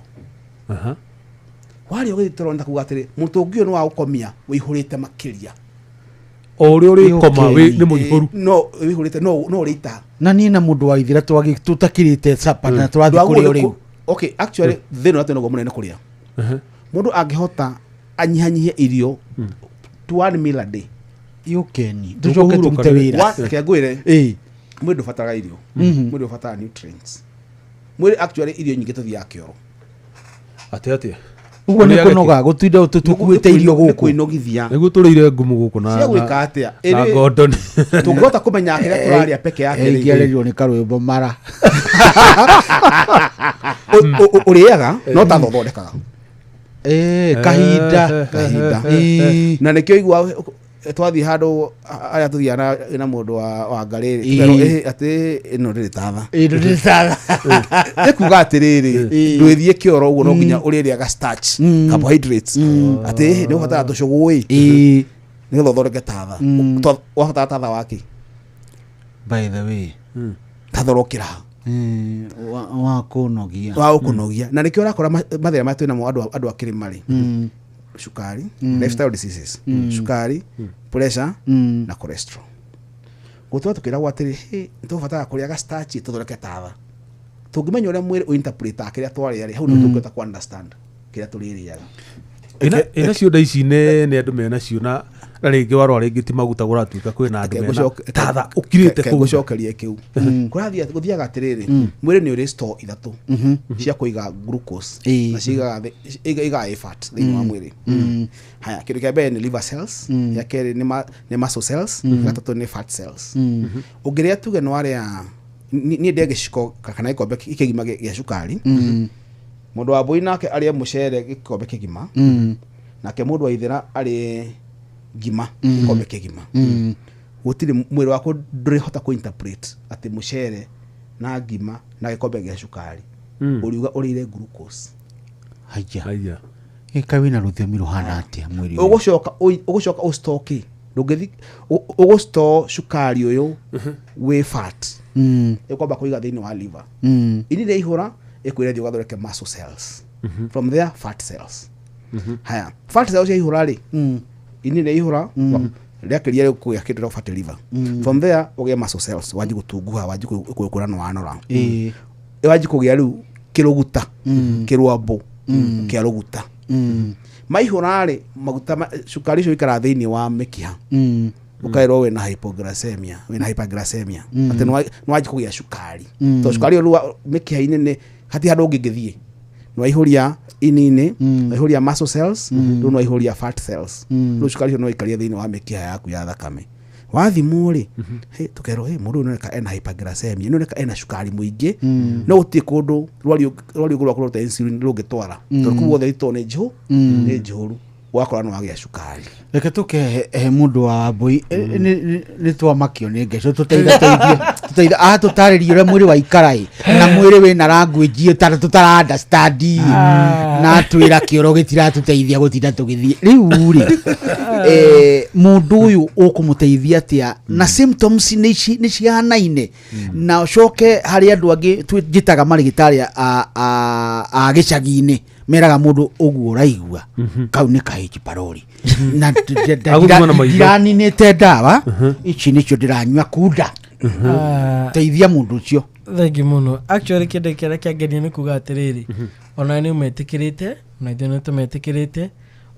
Aha. warĩa ũgĩthiĩ toro nĩ ta kuga atĩrĩ mũtũngi ũyũ nĩ wa gũkomia wĩihũrĩte makĩria o ũrĩa ũrĩkoma nĩ mũihũru no wĩihũrĩte no ũrĩita na niĩ na mũndũ wa ithira tũtakĩrĩte capa na tũrathiĩ kũrĩa rĩu okay actually thĩna ũrĩa twĩnaguo mũnene kũrĩa mũndũ angĩhota anyihanyihie irio to one meal a day yũkeni tũcoke Tũkũhurũka tũrute rĩu. wĩra reke ngwĩre ĩ mwĩrĩ ndũbataraga irio mwĩrĩ ũbataraga nutrients mwĩrĩ actually irio nyingĩ tũthiaga kĩoro atĩ atĩa ũguo nĩ Ũrĩa kũnoga gũtinda tũkuĩte irio Nĩ gũkũ kwĩnogithia nĩguo tũrĩire ngumu gũkũ na cia gwĩka atĩa na Ĩrĩ- Gordon tũngĩhota kũmenya kĩrĩa tũrarĩa peke yake rĩ, ingĩarĩrirwo nĩ karwĩmbo mara ũrĩaga no ta thondekaga Ĩ, kahinda kahinda Ĩ. na nĩkĩo igua twathiĩ handũ arĩa tũthiaga na mũndũ wa ngarĩrĩ Ĩ. tũkerwo, "Ĩ, atĩ ĩno ndĩrĩ tatha Ĩ, ndũrĩ tatha. nĩ kuga atĩrĩrĩ ndwĩthiĩ kĩoro ũguo no nginya ũrĩrĩaga starch carbohydrates atĩ nĩ ũbatara tũcũgũ ĩ Ĩ. nĩgetha ũthondeke tatha wabatara tatha waki by the way tatha ũrokĩra ha Ĩ, wa kũnogia wa gũkũnogia na nĩkĩo ũrakora mathĩna marĩa twĩnamo andũ a kĩrĩma rĩ cukari lifestyle diseases cukari pressure na cholesterol gũtũra tũkĩragwo atĩrĩ "Hĩ, nĩtũbataraga kũrĩaga starch tũthondeke tatha tũngĩmenya ũrĩa mwĩrĩ ũinterpretaga kĩrĩa twarĩa rĩ hau nĩ tũngĩhota ku understand kĩrĩa tũrĩrĩaga ĩna cio nda ici nĩ andũ menacio na rĩngĩ warora rĩngĩ ti maguta gũratuĩka kwĩna andũ mena tatha ũkirĩte kũu ngũcokerie kĩu kũrathiĩ gũthiaga atĩrĩrĩ mwĩrĩ nĩ ũrĩ store ithatũ cia kũiga glucose Ĩĩ. na cigaga igaga ĩ fat thĩinĩ wa mwĩrĩ haya kĩndũ kĩa mbere nĩ liver cells gĩa kerĩ nĩ muscle cells gatatũ nĩ fat cells ũngĩrĩa tuge nĩ warĩa niĩ ndĩe gĩciko kana gĩkombe kĩgima gĩa cukari mũndũ wa mbũi nake arĩe mũcere gĩkombe kĩgima nake mũndũ wa ithĩra arĩe ngima gĩkombe kĩgima gũtirĩ mwĩrĩ waku ndũrĩhota kũ interpret atĩ mũcere na ngima na gĩkombe gĩa cukari ũriuga ũrĩire glucose haya Haya. ĩka wĩna rũthiomi rũhana atĩa mwĩrĩ ũyũ? ũgũcoka ũgũcoka ũstoke ndũngĩthi ũgũstore cukari ũyũ wĩ fat ĩkwamba kũiga thĩinĩ wa liver ini rĩaihũra ĩkwĩre thiĩ ũgathondeke muscle cells from there fat cells haya fat cells yaihũra rĩ ini rĩaihũra rĩakĩria rĩu kũgĩa kĩndũ gĩa fatty liver from there ũgĩe muscle cells wanji gũtunguha wanji gũkũra na wanora Ĩ. wanji kũgĩa rĩu kĩrũguta kĩrwambũ kĩa rũguta maihũra rĩ maguta cukari ũcio ũikaraga thĩinĩ wa mĩkiha ũkaĩrwo wĩna hypoglycemia wĩna hyperglycemia atĩ nĩ wanji kũgĩa cukari tondũ cukari ũyũ rĩu mĩkiha-inĩ nĩ hatirĩ handũ ũngĩngĩthiĩ nĩwaihũria ini-inĩ, nĩwaihũria muscle cells, rĩu nĩwaihũria fat cells. Rĩu cukari ũcio nĩwaikaria thĩinĩ wa mĩkiha yaku ya thakame. Wathimwo rĩ, hĩ, tũkerwo hĩ, mũndũ ũyũ nĩoneka ena hyperglycemia, nĩoneka ena cukari mũingĩ, no gũtirĩ kũndũ rwariũngũ rwaku rũruta insulin rũngĩtwara, tondũ kũu guothe ritũ nĩ njihũ, nĩ njihũru, ũgakora nĩwagĩa cukari. Reke tũke he mũndũ wa mbũi nĩ twamakio nĩ ngeco tũteithe aha tũtarĩrie ũrĩa mwĩrĩ waikara ĩ na mwĩrĩ wĩna language tũtara understand ĩ na twĩra kĩoro gĩtiratũteithia gũtinda tũgĩthiĩ rĩu rĩ mũndũ ũyũ ũkũmũteithia atĩa na symptoms nĩ cihanaine na ũcoke harĩ andũ angĩ njĩtaga marĩgĩtarĩ a gĩcagi-inĩ meraga mũndũ ũguo ũraigua kau nĩ ka H pylori na Agũthima na maitho. ndiraninĩte ndawa ici nĩcio ndĩranyua kunda teithia mũndũ ũcio. Thengi mũno. Actually kĩndũ kĩrĩa kĩangenia nĩ kuga atĩrĩrĩ, ona nĩ ũmetĩkĩrĩte, ona ithuĩ nĩ tũmetĩkĩrĩte,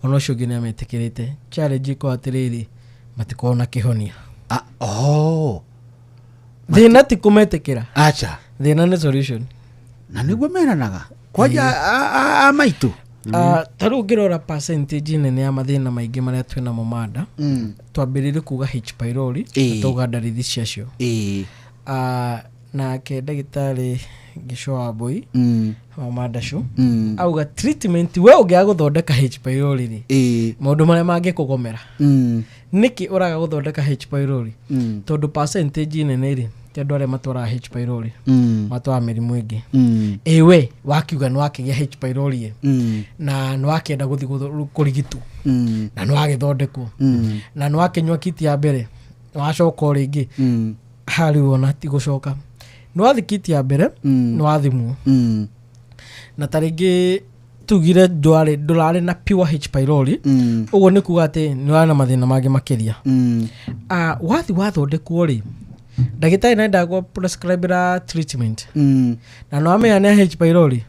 ona ũcio ũngĩ nĩ ametĩkĩrĩte. Challenge ĩkorwo atĩrĩrĩ, matikoragwo na kĩhonia. Ah, oh. Thĩna ti kũmetĩkĩra, acha thĩna nĩ solution. Na nĩguo meranaga kwanja a maitũ. Ta rĩu ũngĩrora percentage nene ya mathĩna maingĩ marĩa twĩnamo manda, twambĩrĩrie kuga H pylori na twauga ndariri ciacio. Nake ndagĩtarĩ Gĩco wa Mbũi wa Mandacũ auga treatment we ũngĩaga gũthondeka H pylori rĩ, maũndũ marĩa mangĩkũgomera. Nĩkĩ ũraga gũthondeka H pylori? Tondũ percentage nene rĩ, ti andũ arĩa matwaraga H pylori, matwaraga mĩrimũ ĩngĩ. Ĩwe wakiuga nĩ wakĩgĩa H pylori ĩ, na nĩ wakĩenda gũthiĩ kũrigitwo, na nĩ wagĩthondekwo, na nĩ wakĩnyua kiti ya mbere, nĩ wacoka o rĩngĩ harĩ ona ti gũcoka, nĩ wathi kiti ya mbere, nĩ wathimwo, na ta rĩngĩ tugire ndũrarĩ na pure H pylori, ũguo nĩ kuga atĩ nĩ ũrarĩ na mathĩna mangĩ makĩria. Wathi wathondekwo rĩ, ndagĩtarĩ nĩ endaga prescribe treatment, na nĩ wamenya nĩ H pylori,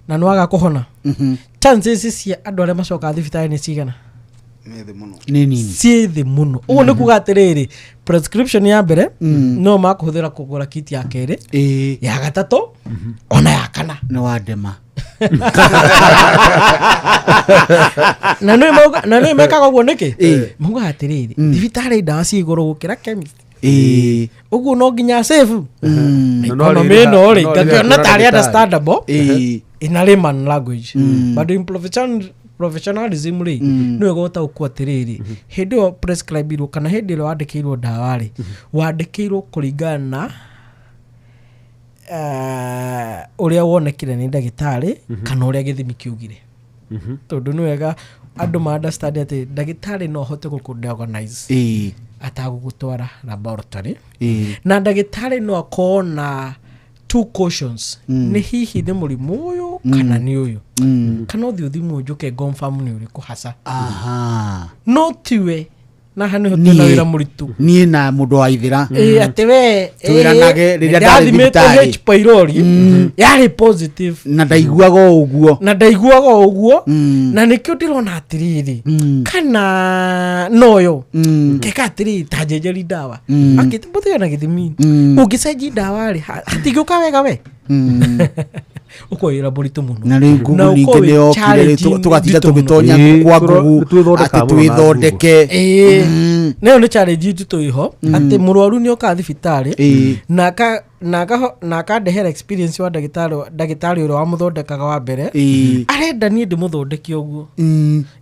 na nĩ waga kũhona, chances cia andũ arĩa macokaga thibitarĩ nĩ cigana? Nĩ nini, ciĩ thĩ mũno. Ũguo nĩ kuga atĩrĩrĩ, prescription ya mbere no makũhũthĩra kũgũra kiti ya kerĩ, ya gatatũ, ona ya kana. Nĩ wandema. Na nĩ mekaga ũguo nĩkĩ? Maugaga atĩrĩrĩ, thibitarĩ ndawa ciĩ igũrũ gũkĩra chemist, ũguo no nginya save. Economy ĩno rĩ, ngakĩona tarĩ understandable in a layman language, but in professionalism rĩ, nĩ wega ũtaũkwo atĩrĩrĩ, hĩndĩ ĩyo prescribe-irwo kana hĩndĩ ĩrĩa wandĩkĩirwo ndawa rĩ, wandĩkĩirwo kũringana na ũrĩa wonekire nĩ ndagĩtarĩ kana ũrĩa gĩthimi kĩugire. Tondũ nĩ wega andũ ma understand atĩ ndagĩtarĩ no ahote gũkũ-diagnose atagũgũtwara laboratory, na ndagĩtarĩ no akorwo na two cautions, nĩ hihi nĩ mũrimũ ũyũ kana nĩ ũyũ, kana ũthiĩ ũthimwo njũke confirm nĩ ũrĩkũ haca. No tiwe na haha nĩho twĩna wĩra mũritũ. Niĩ na mũndũ wa ithĩra atĩ we twĩranage rĩrĩa ndarĩ ndathimĩtwo thibitarĩ. H pylori yarĩ positive, na ndaiguaga o ũguo, na ndaiguaga o ũguo, na nĩkĩo ndĩrona atĩrĩrĩ, kana noyo keka atĩrĩrĩ, ta njenjeri ndawa akĩmbũthĩra na gĩthimi, ũngĩcenji ndawa rĩ, hatingĩũka wega we ũkorwo wĩra mũritũ mũno. Na rĩu Google ningĩ nĩ yokire rĩ, tũgatinda tũgĩtonya kwa Google atĩ twĩthondeke. Nayo nĩ challenge nditũ ĩho, atĩ mũrwaru nĩ okaga thibitarĩ na akandehera experience wa ndagĩtarĩ ũrĩa wamũthondekaga wa mbere, arenda niĩ ndĩmũthondeke ũguo.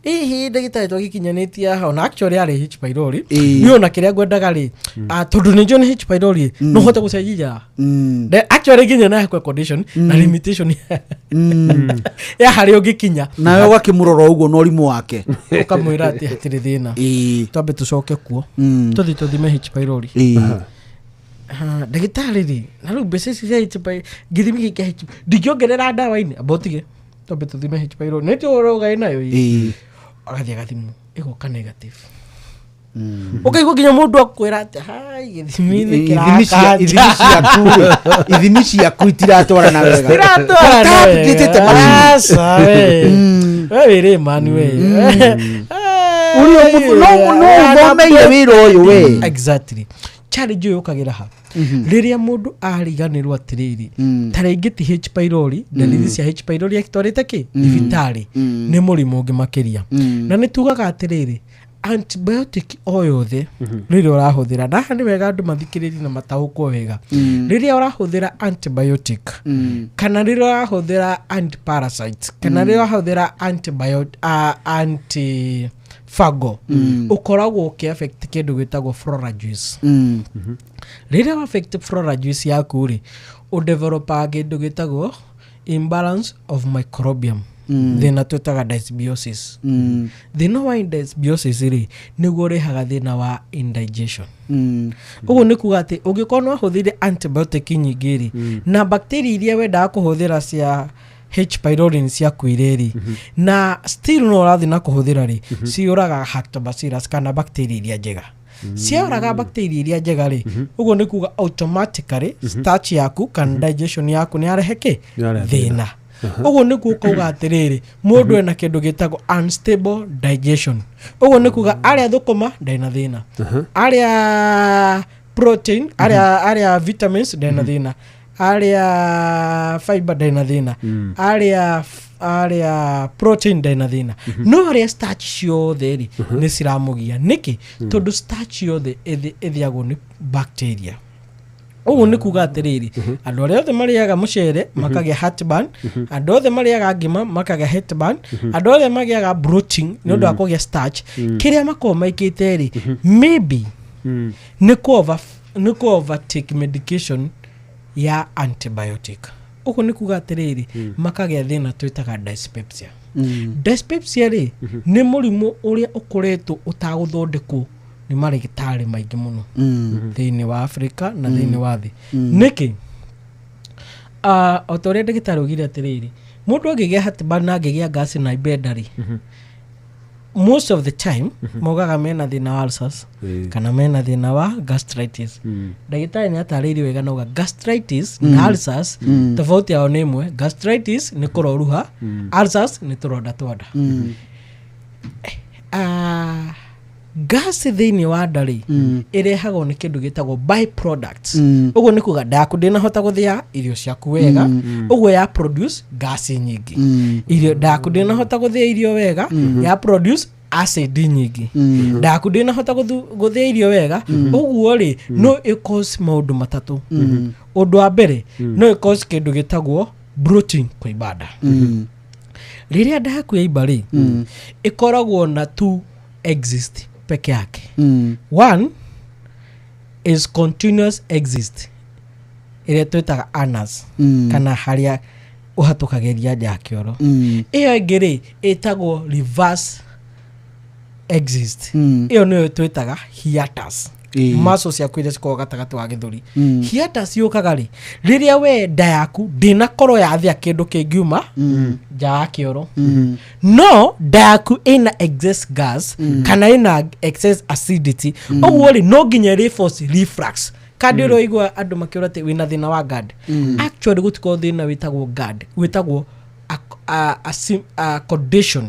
Hihi ndagĩtarĩ twagĩkinyanĩtie haha, ona actually yarĩ H pylori, niĩ ona kĩrĩa ngwendaga rĩ, tondũ nĩ njũĩ nĩ H pylori, no hote gũcenjia actually nginya na yakwa condition na limitation ya harĩa ũngĩkinya. Nawe ũgakĩmũrora ũguo na ũrimũ wake, ũkamwĩra atĩ hatirĩ thĩna, twambe tũcoke kuo, tũthiĩ tũthime H pylori. Ndagĩtarĩ rĩ, na rĩu mbeca ici cia H pylori, gĩthimi gĩkĩ kĩa H ndingĩongerera ndawa-inĩ, amba ũtige, twambe tũthime H pylori nĩ ũroga nayo ĩ, agathiĩ agathimwo, ĩgoka negative, ũkaigua nginya mũndũ akwĩra atĩ hai gĩthimi-inĩ kĩrakanja. Ithimi ciaku itiratwarana wega. Itiratwarana Ũtapĩtĩte wega. machine. Aca, we. We wĩ layman we. Ũrĩa no ũthomeire wĩra ũyũ we. Exactly. Challenge ĩyo yũkagĩra ha rĩrĩa mũndũ ariganĩrwo atĩrĩrĩ, ta rĩngĩ ti H pylori, ndariri cia H pylori akĩtwarĩte kĩ thibitarĩ nĩ mũrimũ ũngĩ makĩria. Na nĩ tugaga atĩrĩrĩ, antibiotic o yothe rĩrĩa ũrahũthĩra, na haha nĩ wega andũ mathikĩrĩrie na mataũkwo wega, rĩrĩa ũrahũthĩra antibiotic kana rĩrĩa ũrahũthĩra antiparasites kana rĩrĩa ũrahũthĩra antifungal, ũkoragwo ũkĩ affect kĩndũ gĩtagwo flora juice. Rĩrĩa wa affect flora juice yaku rĩ, ũdevelopaga kĩndũ gĩtagwo imbalance of microbiome, thĩna twĩtaga dysbiosis. Thĩna wa dysbiosis rĩ, nĩguo ũrehaga thĩna wa indigestion. Ũguo nĩ kuga atĩ ũngĩkorwo nĩ wahũthĩire antibiotic nyingĩ rĩ, na bacteria iria wendaga kũhũthĩra cia H pylori nĩ ciakuire rĩ, na still no ũrathiĩ na kũhũthĩra rĩ, ciũragaga lactobacillus kana bacteria iria njega. Ciaũraga bacteria iria njega rĩ, ũguo nĩ kuga automatically starch yaku kana digestion yaku nĩ yarehe kĩ? Nĩ yarehe. Thĩna. Ũguo nĩguo ũkauga atĩrĩrĩ, mũndũ ena kĩndũ gĩtagwo unstable digestion. Ũguo nĩ kuga arĩa thũkũma ndarĩ na thĩna, arĩa protein, arĩa vitamins ndarĩ na thĩna, arĩa fiber ndarĩ na thĩna, arĩa protein ndarĩ na thĩna, no arĩa starch ciothe rĩ, nĩ ciramũgia. Nĩkĩ? Tondũ starch yothe ĩthĩagwo nĩ bacteria. Ũguo nĩ kuga atĩrĩrĩ, andũ arĩa othe marĩaga mũcere makagĩa heartburn, andũ othe marĩaga ngima makagĩa heartburn, andũ othe magĩaga bloating nĩ ũndũ wa kũgĩa starch. Kĩrĩa makoragwo maikĩte rĩ, maybe nĩ kũ overtake medication ya antibiotic. Ũguo nĩ kuga atĩrĩrĩ, makagĩa thĩna twĩtaga dyspepsia. Dyspepsia rĩ, nĩ mũrimũ ũrĩa ũkoretwo ũtagũthondekwo nĩ marĩgĩtarĩ maingĩ mũno thĩinĩ wa Africa na thĩinĩ wa thĩ. Nĩkĩ? O ta ũrĩa ndagĩtarĩ augire atĩrĩrĩ, mũndũ angĩgĩa heartburn na angĩgĩa gas na ibenda rĩ, most of the time maugaga mena thĩna wa ulcers kana mena thĩna wa gastritis. Ndagĩtarĩ nĩ atarĩirie wega nauga gastritis na ulcers tofauti yao nĩ ĩmwe. Gastritis nĩ kũroruha, ulcers nĩ tũronda twa nda. Gas thĩinĩ wa nda rĩ, ĩrehagwo nĩ kĩndũ gĩtagwo byproducts. Ũguo nĩ kuga nda yaku ndĩnahota gũthĩa irio ciaku wega, ũguo ya produce gas nyingĩ. Irio, nda yaku ndĩnahota gũthĩa irio wega, ya produce acid nyingĩ. Nda yaku ndĩnahota gũthĩa irio wega, ũguo rĩ, no ĩ cause maũndũ matatũ. Ũndũ wa mbere, no ĩ cause kĩndũ gĩtagwo bloating, kũimba nda. Rĩrĩa nda yaku yaimba rĩ, ĩkoragwo na two exist peke yake. One is continuous exist, ĩrĩa twĩtaga anus, kana harĩa ũhatũkagĩria nja ya kĩoro. Ĩyo ĩngĩ rĩ, ĩtagwo reverse exist. Ĩyo nĩyo twĩtaga hiatus, muscle ciaku iria cikoragwo gatagatĩ wa gĩthũri. Hiatus yũkaga rĩ, rĩrĩa we nda yaku ndĩnakorwo yathĩa kĩndũ kĩngiuma nja ya kĩoro, no nda yaku ĩna excess gas kana ĩna excess acidity. Ũguo rĩ, no nginya ĩrĩ force reflux. Kandi ũrĩa ũigua andũ makĩũra atĩ wĩna thĩna wa GERD, actually gũtikorwo thĩna wĩtagwo GERD, wĩtagwo a condition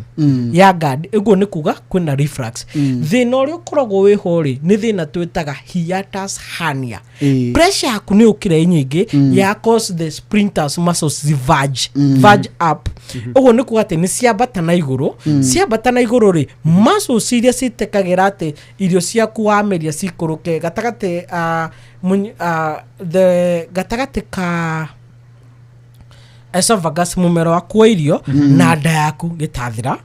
ya GERD. Ũguo nĩ kuga kwĩna reflux. Thĩna ũrĩa ũkoragwo wĩho rĩ, nĩ thĩna twĩtaga hiatus hernia. Pressure yaku nĩ ũkĩra ĩ nyingĩ, ya cause the sphincters muscles verge up. Ũguo nĩ kuga atĩ nĩ ciambata na igũrũ. Ciambata na igũrũ rĩ, muscles iria citekagĩra atĩ irio ciaku wameria cikũrũke gatagatĩ, the gatagatĩ ka esophagus, mũmero waku wa irio, na nda yaku gĩtathira,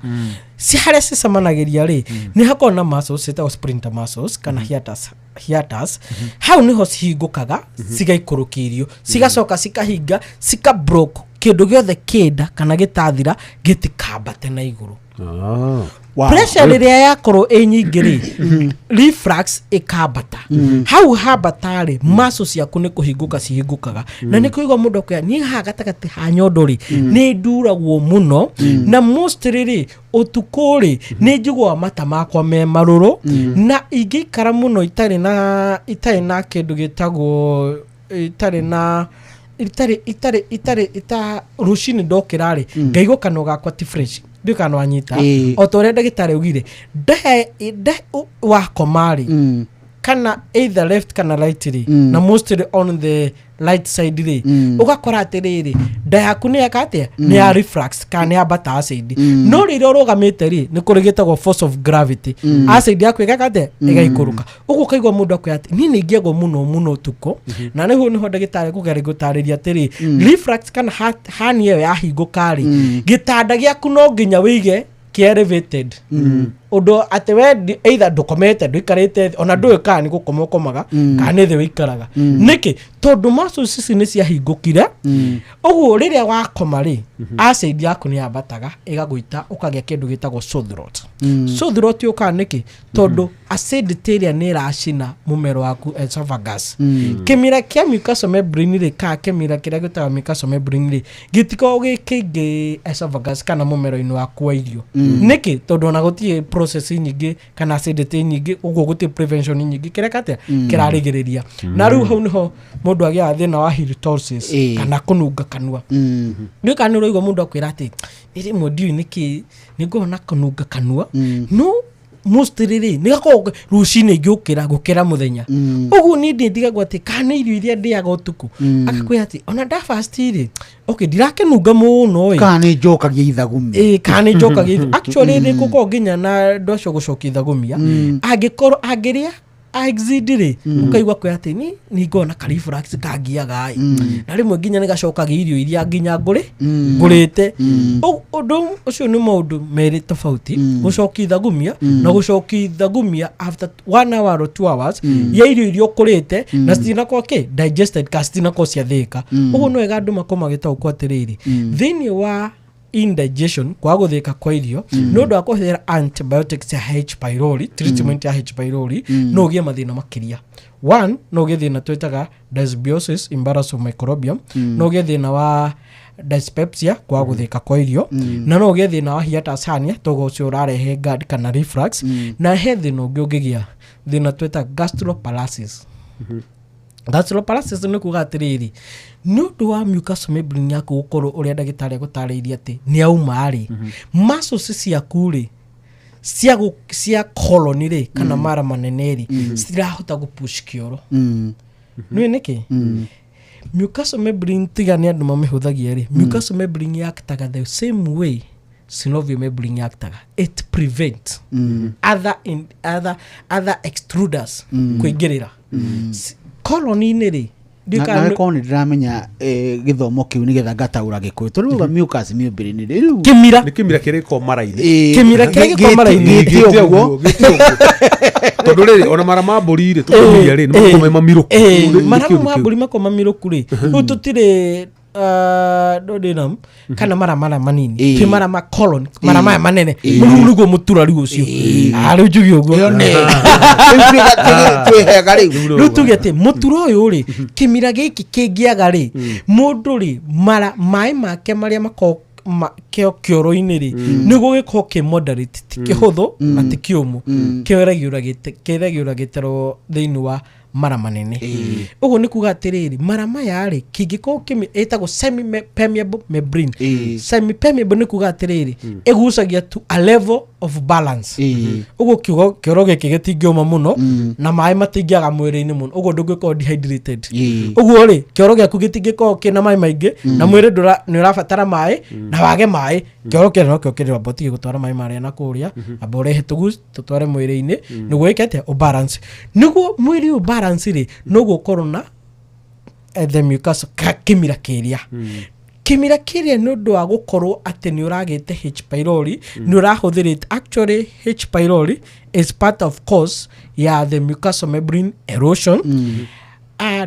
ci harĩa cicemanagĩria rĩ, nĩ hakoragwo na muscles ciĩtagwo sphincter muscles kana hiatus. Hau nĩho cihingũkaga, cigaikũrũkia irio, cigacoka cikahinga, cika block kĩndũ gĩothe kĩnda kana gĩtathira gĩtikambate na igũrũ. Wow. Pressure rĩrĩa yakorwo ĩ nyingĩ rĩ, reflux ĩkambata. Hau hambata rĩ, muscle ciaku nĩ kũhingũka cihingũkaga, na nĩ kũigua mũndũ akwĩra, niĩ haha gatagatĩ ha nyondo rĩ, nĩ nduragwo mũno, na mostly rĩ, ũtukũ rĩ, nĩ njiguaga mata makwa me marũrũ, na ingĩikara mũno itarĩ na kĩndũ gĩtagwo itarĩ na itarĩ itarĩ itarĩ ita rũcinĩ ndokĩra rĩ, ngaigua kanua gakwa ti fresh. Ndiũ kana wanyita. O ta ũrĩa ndagĩtarĩ augire, ndahe wakoma rĩ. Kana either left kana right rĩ, na mostly on the right side rĩ, ũgakora atĩrĩrĩ, nda yaku nĩ yeka atĩa? Nĩ ya reflux kana nĩ yambata acid. No rĩrĩa ũrũgamĩte rĩ, nĩ kũrĩ gĩtagwo force of gravity, acid yaku ĩgeka atĩa? Ĩgaikũrũka. Ũguo ũkaigua mũndũ akwĩra atĩ niĩ nĩ ingĩagwo mũno mũno ũtukũ. Na nĩho ndagĩtarĩ kũgeria gũtarĩria atĩrĩ, reflux kana hernia ĩyo yahingũka rĩ, gĩtanda gĩaku no nginya wĩige kĩ elevated, ũndũ atĩ we either ndũkomete, ndũikarĩte thĩ, ona ndũĩ kana nĩ gũkoma ũkomaga kana nĩ thĩ wĩikaraga. Nĩkĩ? Tondũ muscles ici nĩ ciahingũkire. Ũguo rĩrĩa wakoma rĩ, acid yaku nĩ yambataga ĩgagũita, ũkagĩa kĩndũ gĩtagwo sore throat. Sore throat yũkaga nĩkĩ? Tondũ acidity ĩrĩa nĩ ĩracina mũmero waku, esophagus. Kĩmira kĩa mucosal membrane rĩ, kana kĩmira kĩrĩa gĩtagwo mucosal membrane rĩ, gĩtikoragwo gĩ kĩingĩ esophagus kana mũmero-inĩ waku wa irio. Nĩkĩ? Tondũ ona gũtirĩ process nyingĩ kana acidity nyingĩ, ũguo gũtirĩ prevention nyingĩ kĩreka atĩa kĩrarigĩrĩria. Na rĩu hau nĩho mũndũ agĩaga thĩna wa halitosis kana kũnunga kanua. Nĩ kana nĩ ũraigua mũndũ akwĩra atĩ nĩ rĩmwe ndiũĩ nĩkĩ nĩ ngoragwo na kũnunga kanua, no mostly rĩ, nĩ gakoragwo rũcinĩ ngĩũkĩra gũkĩra mũthenya. Ũguo niĩ ndĩ ndigagwo atĩ kana nĩ irio iria ndĩaga ũtukũ. Agakwĩra atĩ ona ndafast rĩ, okay, ndirakĩnunga mũno ĩ. Kana nĩ njokagia ithagumia. Ĩ, kana nĩ njokagia actually nĩ gũkorwo nginya na andũ acio gũcokia ithagumia, angĩkorwo angĩrĩa exceed rĩ, ũkaigua kwĩ atĩ ni ningona na kareflux kangiaga ĩ, na rĩmwe nginya nĩ gacokagia irio iria nginya ngũrĩte. Ũndũ ũcio nĩ maũndũ merĩ tofauti, gũcokia ithagumia na gũcokia ithagumia after 1 hour or 2 hours ya irio iria ũkũrĩte na citinakorwo kĩ digested kana citinakorwo ciathĩĩka. Ũguo nĩ wega andũ makorwo magĩtaũkwo atĩrĩrĩ, thĩinĩ wa indigestion, kwaga gũthĩka kwa irio nĩ ũndũ wa kũhũthĩra antibiotics ya H pylori, treatment ya H pylori, no ũgĩe mathĩna makĩria. One, no ũgĩe thĩna twĩtaga dysbiosis, imbalance of microbiome, no ũgĩe thĩna wa dyspepsia, kwaga gũthĩka kwa irio, na no ũgĩe thĩna wa hiatus hernia, toguo ũcio ũrarehe GERD kana reflux. Na he thĩna ũngĩ ũngĩgĩa, thĩna twĩtaga gastroparesis. Gastroparesis nĩ kuga atĩrĩrĩ, nĩ ũndũ wa mucous membrane yaku gũkorwo ũrĩa ndagĩtarĩ agũtarĩirie atĩ nĩ auma rĩ, muscles ciaku rĩ cia colon rĩ, kana mara manene rĩ, citirahota gũpush kĩoro. Nĩũĩ nĩkĩ? Mucous membrane, tiga nĩ andũ mamĩhũthagia rĩ, mucous membrane yaktaga the same way synovial membrane yaktaga. It prevent other extruders kũingĩrĩra colon-inĩ rĩ. Na nawe korwo nĩ ndĩramenya gĩthomo kĩu nĩgetha ngataũra Gĩkũyũ, tondũ rĩu mucous membrane rĩ, rĩu Kĩmira. Nĩ kĩmira kĩrĩa gĩkoragwo mara-inĩ. Kĩmira kĩrĩa gĩkoragwo mara-inĩ. Gĩte ũguo. Gĩte ũguo. Tondũ rĩrĩ, ona mara ma mbũri rĩ, tũkũhuria rĩ, nĩ makoragwo me mamirũku. Rĩu nĩ Mara kĩndũ ma kĩu. mbũri makorwo mamirũku rĩ, rĩu tũtirĩ duodenum kana mara mara manini. Twĩ mara ma colon, mara maya manene. Rĩu nĩguo mũtura rĩu ũcio. Ah, rĩu njuge ũguo. Ĩyo nĩ rĩu twĩ hega rĩu. Rĩu tuge atĩ mũtura ũyũ rĩ, kĩmira gĩkĩ kĩngĩaga rĩ, mũndũ rĩ, mara maĩ make marĩa makoragwo kĩo kĩoro-inĩ rĩ, nĩguo gĩkorwo kĩ moderate, ti kĩhũthũ na ti kĩũmũ, kĩregũragĩterwo thĩinĩ wa mara manene. Ũguo nĩ kuga atĩrĩrĩ, mara maya rĩ, kĩngĩkorwo ĩtagwo semi permeable membrane. Semi permeable nĩ kuga atĩrĩrĩ, ĩgucagia to a level of balance. Ũguo kiugo kĩoro gĩkĩ gĩtingĩũma mũno na maĩ matingĩaga mwĩrĩ-inĩ mũno, ũguo ndũngĩkorwo dehydrated. Ũguo rĩ, kĩoro gĩaku gĩtingĩkorwo kĩna maĩ maingĩ na mwĩrĩ nĩ ũrabatara maĩ na wage maĩ, kĩoro kĩrĩa nokĩo kĩrĩ amba ũtige gũtwara maĩ marĩa na kũrĩa, amba ũrehe tũguci tũtware mwĩrĩ-inĩ nĩguo ĩke atĩa? Ũbalance. Nĩguo mwĩrĩ ũyũ balance rĩ, noguo ũkorwo na the mucus kĩmira kĩrĩa nĩ ũndũ wa gũkorwo atĩ nĩ ũragĩte H pylori, nĩ ũrahũthĩrĩte. Actually, H pylori is part of cause ya the mucosal membrane erosion.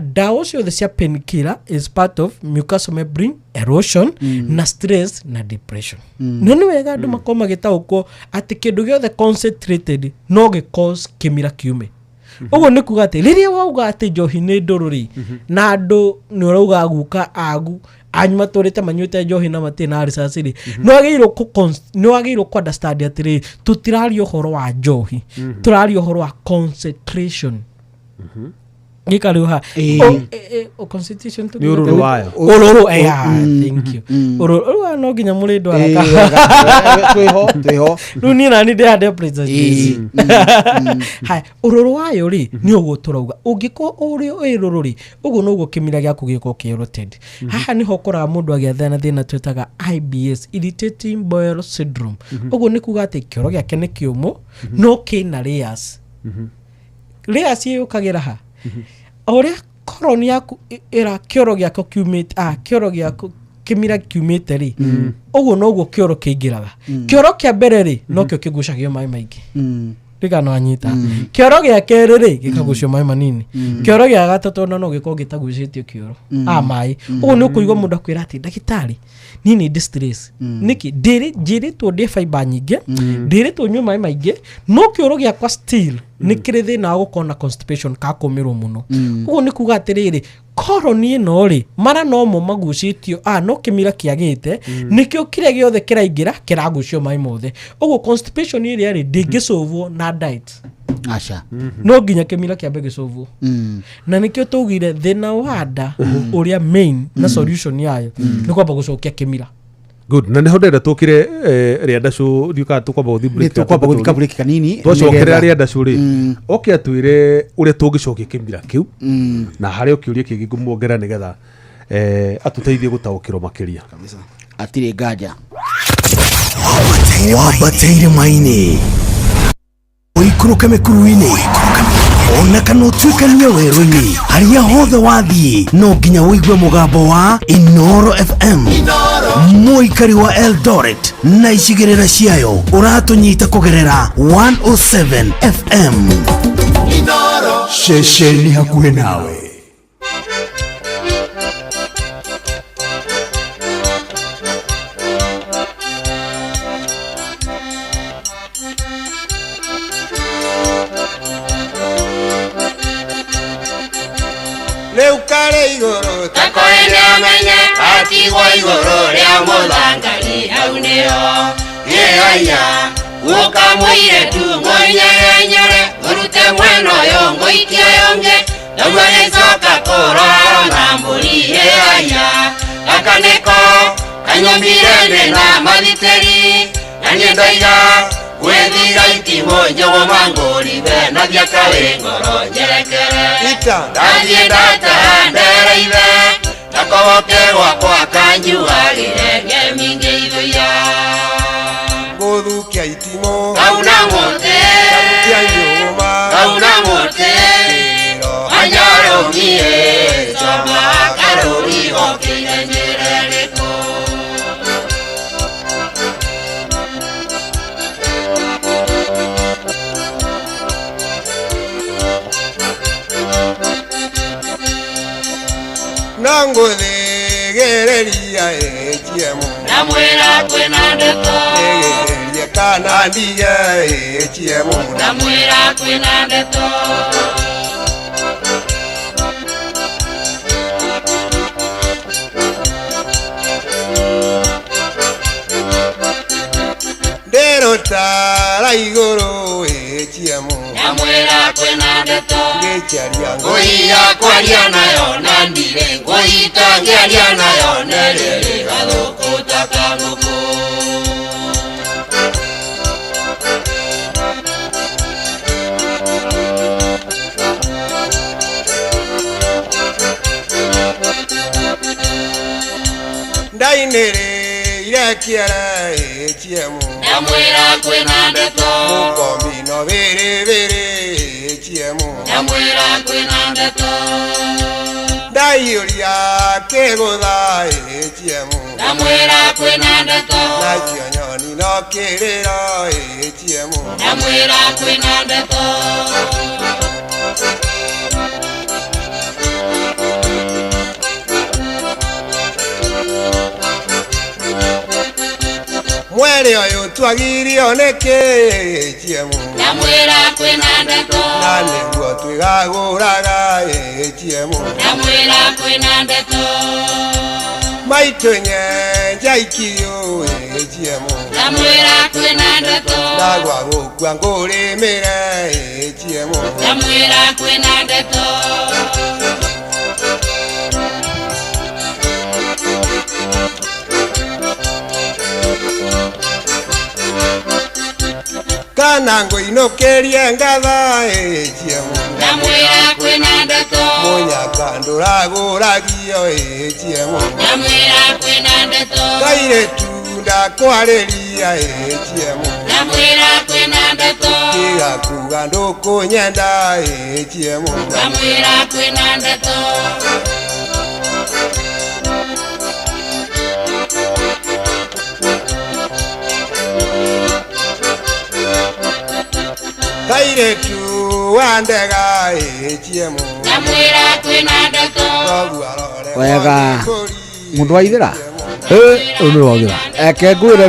Ndawa ciothe cia painkiller is part of mucosal membrane erosion, na stress na depression. No nĩ wega andũ makorwo magĩtaũkwo atĩ kĩndũ gĩothe concentrated no gĩ cause kĩmira kiume. Ũguo nĩ kuga atĩ rĩrĩa wauga atĩ njohi nĩ ndũrũ rĩ, na andũ nĩ ũrauga guka agu anyu matũrĩte manyuĩte njohi na matirĩ na risasi rĩ, nĩ wagĩrĩirwo kũ understand atĩrĩrĩ, tũtiraria ũhoro wa njohi, tũraria ũhoro wa concentration. Gĩkarĩo ha? Ĩĩ. O constitution Nĩ ũrũrũ wayo. Ũrũrũ, thank you. Ũrũrũ rĩu no nginya mũrĩ ndwara Twĩho, twĩho. Rĩu niĩ nani ndĩrande Princess Ĩĩ. Daisy. Haya, ũrũrũ wayo rĩ, nĩ ũguo tũrauga ũngĩkorwo ũrĩ wĩ rũrũ rĩ, ũguo noguo kĩmira gĩaku gĩkorwo kĩ eroded. Haha nĩho ũkoraga mũndũ agĩathana na thĩna twĩtaga IBS, irritating bowel syndrome. Ũguo nĩ kuga atĩ kĩoro gĩake nĩ kĩũmũ no kĩna layers. Layers ĩyũkagĩra ha o ũrĩa koroni yaku ĩra kĩoro gĩaku kiumĩte, kĩoro gĩaku kĩmira kiumĩte rĩ, ũguo noguo kĩoro kĩingĩraga. Kĩoro kĩa mbere rĩ, nokĩo kĩgucagio maĩ maingĩ. Rĩgana anyita kĩoro gĩa kerĩ rĩ, gĩkagucio maĩ manini. Kĩoro gĩa gatatũ ona no gĩkorwo gĩtagucĩtio kĩoro maĩ. Ũguo nĩ ũkũigua mũndũ akwĩra atĩ ndagĩtarĩ, niĩ nĩ ndĩ stress nĩkĩ njĩrĩtwo ndĩe fiber nyingĩ, ndĩrĩtwo nyue maĩ maingĩ, no kĩoro gĩakwa still nĩ kĩrĩ thĩna wa gũkorwo na constipation ka kũmĩrwo mũno. Ũguo nĩ kuga atĩrĩrĩ, koroni ĩno rĩ, mara nomo magucĩtio, no kĩmira kĩagĩte, nĩkĩo kĩrĩa gĩothe kĩraingĩra kĩragucio maĩ mothe. Ũguo constipation ĩrĩa rĩ, ndĩngĩcũvwo na diet. Aca. No nginya kĩmira kĩambe gĩcũvwo. Na nĩkĩo tũgire thĩna wa nda ũrĩa main na solution yayo nĩ kwamba gũcokia kĩmira. Good, na nĩho ndĩrenda tũkĩre rĩandacũ ndiũkaga tũkwamba gũthiĩ Nĩ break. tũkwamba gũthiĩ kabureki kanini. Twacokerera nĩgetha- rĩandacũ rĩ, oke atwĩre ũrĩa tũngĩcokia kĩmira kĩu, na harĩ o kĩũria kĩngĩ ngũmuongerera nĩgetha atũteithie gũtaũkĩrwo makĩria. Atirĩ nganja. Wambateire maini, ũikũrũke mĩkuru-inĩ, ona kana ũtuĩkanie werũ-inĩ, harĩa hothe wathiĩ no nginya ũigue mũgambo wa Inoro FM. Mũikari wa Eldoret na icigĩrĩra ciayo, ũratũnyita kũgerera 107 FM, ceceni hakuhĩ nawe. Rĩu karĩ igũrũ. Takoe nĩamenye atigwo igũrũ rĩa mũthangari, hau nĩho ĩoya gũka mũirĩtu mũnyenyenyere, ũrute mwena ũyũ ngũikia ũyũ ũngĩ, naguo gĩcoka kũrorwo na mbũri ĩoya gaka nĩko kanyambire ndĩna mathitĩri, na niĩ ndoiga gwĩthiga itimũ njũgũma ngũrithe na thiaka wĩ ngoro njerekere. Ita. Ndathiĩ ndataha ndereithe ndakogoke gwakwa kanjuagĩre ngemi ngĩithuia. Ngũthukia itimũ. Kauna mũtĩ. Ngũthukia njũgũma. Kauna mũtĩ. Kĩrĩro. Anjarũmie cama karũri gokĩire njĩra ĩrĩkũ. No ngũthĩgĩrĩria ĩchiemu. Ndamwĩra kwĩna ndeto. Thĩgĩrĩrie kana ndige ĩchiemu. Ndamwĩra kwĩna ndeto. Ndĩrũtara igũrũ ĩchiemu. Ndamwĩra kwĩna ndeto. Ngĩcharia. Ngũiya kwaria nayo na ndirĩ ngũita ngĩaria nayo nerĩrĩ gathũkũ ta kangũkũ. Ndainĩrĩire kĩere ĩchiemu. Ndamwĩra kwĩna ndeto. Mũkomino bĩrĩbĩrĩ ĩchiemu. Ndamwĩra kwĩna ndeto. Ndaiyũria kĩgũtha ĩchiemu. Ndamwĩra kwĩna ndeto. Nacio nyoni no kĩrĩro ĩchiemu. Ndamwĩra kwĩna ndeto. Mwere ũyũ twagirio nĩkĩ ĩchiemu. Ndamwĩra kwĩna ndeto. Na nĩguo twĩgagũraga ĩchiemu. Ndamwĩra kwĩna ndeto. Maitũ nyenja ikiũ ĩchiemu. Ndamwĩra kwĩna ndeto. Ndagwa gũkua ngũrĩmĩre HM. Ndamwĩra kwĩna ndeto. Kana ngũinũkĩrie ngatha HM. Ndamwĩra kwĩna ndeto. Mũnyaka ndũragũragio HM. Ndamwĩra kwĩna ndeto. Kairĩtu ndakwarĩria HM. Ndamwĩra kwĩna ndeto. Tiga kuga ndũkũnyenda HM. Ndamwĩra kwĩna ndeto. Kairĩtu wa ndega HM. Ndamwĩra kwĩna ndeto. Thoguo arore Wega. Mũndũ wa ithĩra Ũyũ nĩ wagira. Eke ngwĩre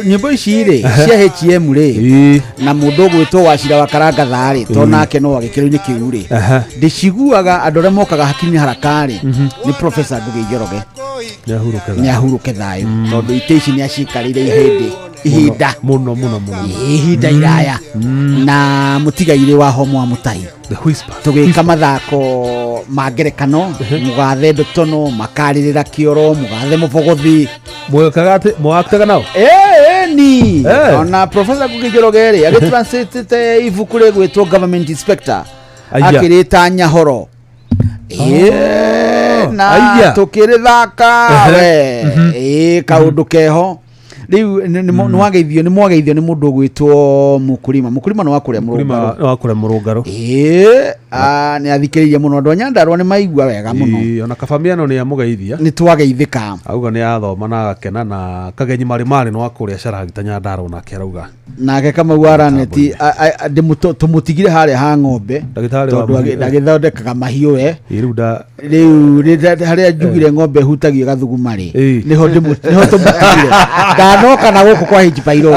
nyĩmbo ici rĩ cia HM rĩ Ĩĩ. na mũndũ ũgwĩtwo Wachira wa Karangatha rĩ to nake no agĩkĩro-inĩ kĩu rĩ Aha. ndĩciguaga andũ arĩa mokaga hakiri-inĩ haraka rĩ nĩ Professor Ngugi Njoroge. Nĩahurũke Nĩ thayũ. ahurũke thayũ tondũ itĩ ici nĩ acikarĩire ihĩndĩ ihinda Mũno mũno mũno. Ihinda iraya na mũtigairĩ wa Homo wa Mũtai. The Whisper. Tũgĩka mathako ma ngerekano, mũgathe ndotono makarĩrĩra kĩoro, mũgathe mũbogothi. Mwekaga atĩ mwaktaga nao? Ĩni. Eh. Ona Professor Ngugi Njoroge rĩ agĩtranslate ibuku rĩgwĩtwo Government Inspector Aya. akĩrĩta Nyahoro. Ĩĩ, na Aya. tũkĩrĩthaka Ehe. we ĩĩ kaũndũ keho rĩu nĩwageithio nĩmwageithio nĩ mũndũ ũgwĩtwo Mũkũrima. Mũkũrima nĩ wa kũrĩa Mũrima Mũrũngarũ. wa kũrĩa Mũrũngarũ. Ĩĩ, nĩ athikĩrĩirie mũno andũ a Nyandarua nĩ maigua wega mũno. Ĩĩ, ona Kabamiano nĩ amũgeithia. Nĩ twageithĩka. Auga nĩ athoma na agakena na Kagenyi marĩ marĩ nĩ wa kũrĩa Caragita Nyandarua nake arauga. Nake Kamau wa Raneti tũmũtigire harĩa ha ng'ombe Ndagĩtarĩ wa tondũ mahiũ. agĩthondekaga mahiũ we. Ĩĩ, rĩu nda Rĩu harĩa njugire ng'ombe hutagia gathuguma rĩ Ĩĩ. nĩho tũmũtigire ndanoka na gũkũ kwa H Pylori.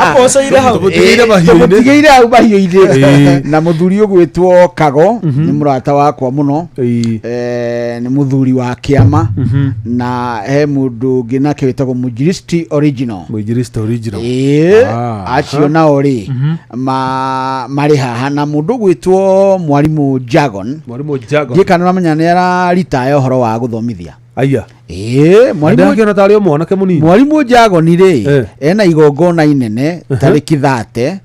Apoceire hau. Tũmũtigĩire mahiũ-inĩ. Tũmũtigĩire hau mahiũ-inĩ. Ĩĩ. Na mũthuri ũgwĩtwo Kago nĩ mũrata wakwa mũno. Ĩĩ. Nĩ mũthuri wa kĩama na he mũndũ ũngĩ nake wĩtagwo Mũnjiristi Original. Mũinjiristi Original. Ĩĩ, Ah. acio nao rĩ marĩ haha na mũndũ ũgwĩtwo Mwarimũ Jagon. Mwarimũ Jagon. Ndiĩ kana ũramenya nĩ araritaya ũhoro wa gũthomithia. Aya. Ĩĩ, mwarimũ Ndakĩona tarĩ o mwanake mũnini. Mwarimũ Jagon rĩ Eh. ena igongona inene tarĩki 30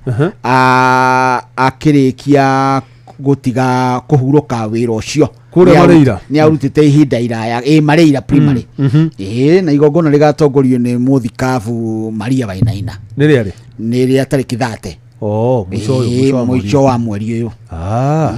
akĩrĩkia gũtiga kũhurũka wĩra ũcio. Kũrĩa Mareira? Nĩ arutĩte ihinda iraya ĩ Mareira primary. Ĩĩ, na igongona rĩgatongorio nĩ mũthikabu Maria Wainaina. Nĩ rĩarĩ? Nĩ rĩa tarĩki 30. Oh, mũico ũyũ, Ĩĩ, mũico wa mweri. mũico wa mweri ũyũ. Ah.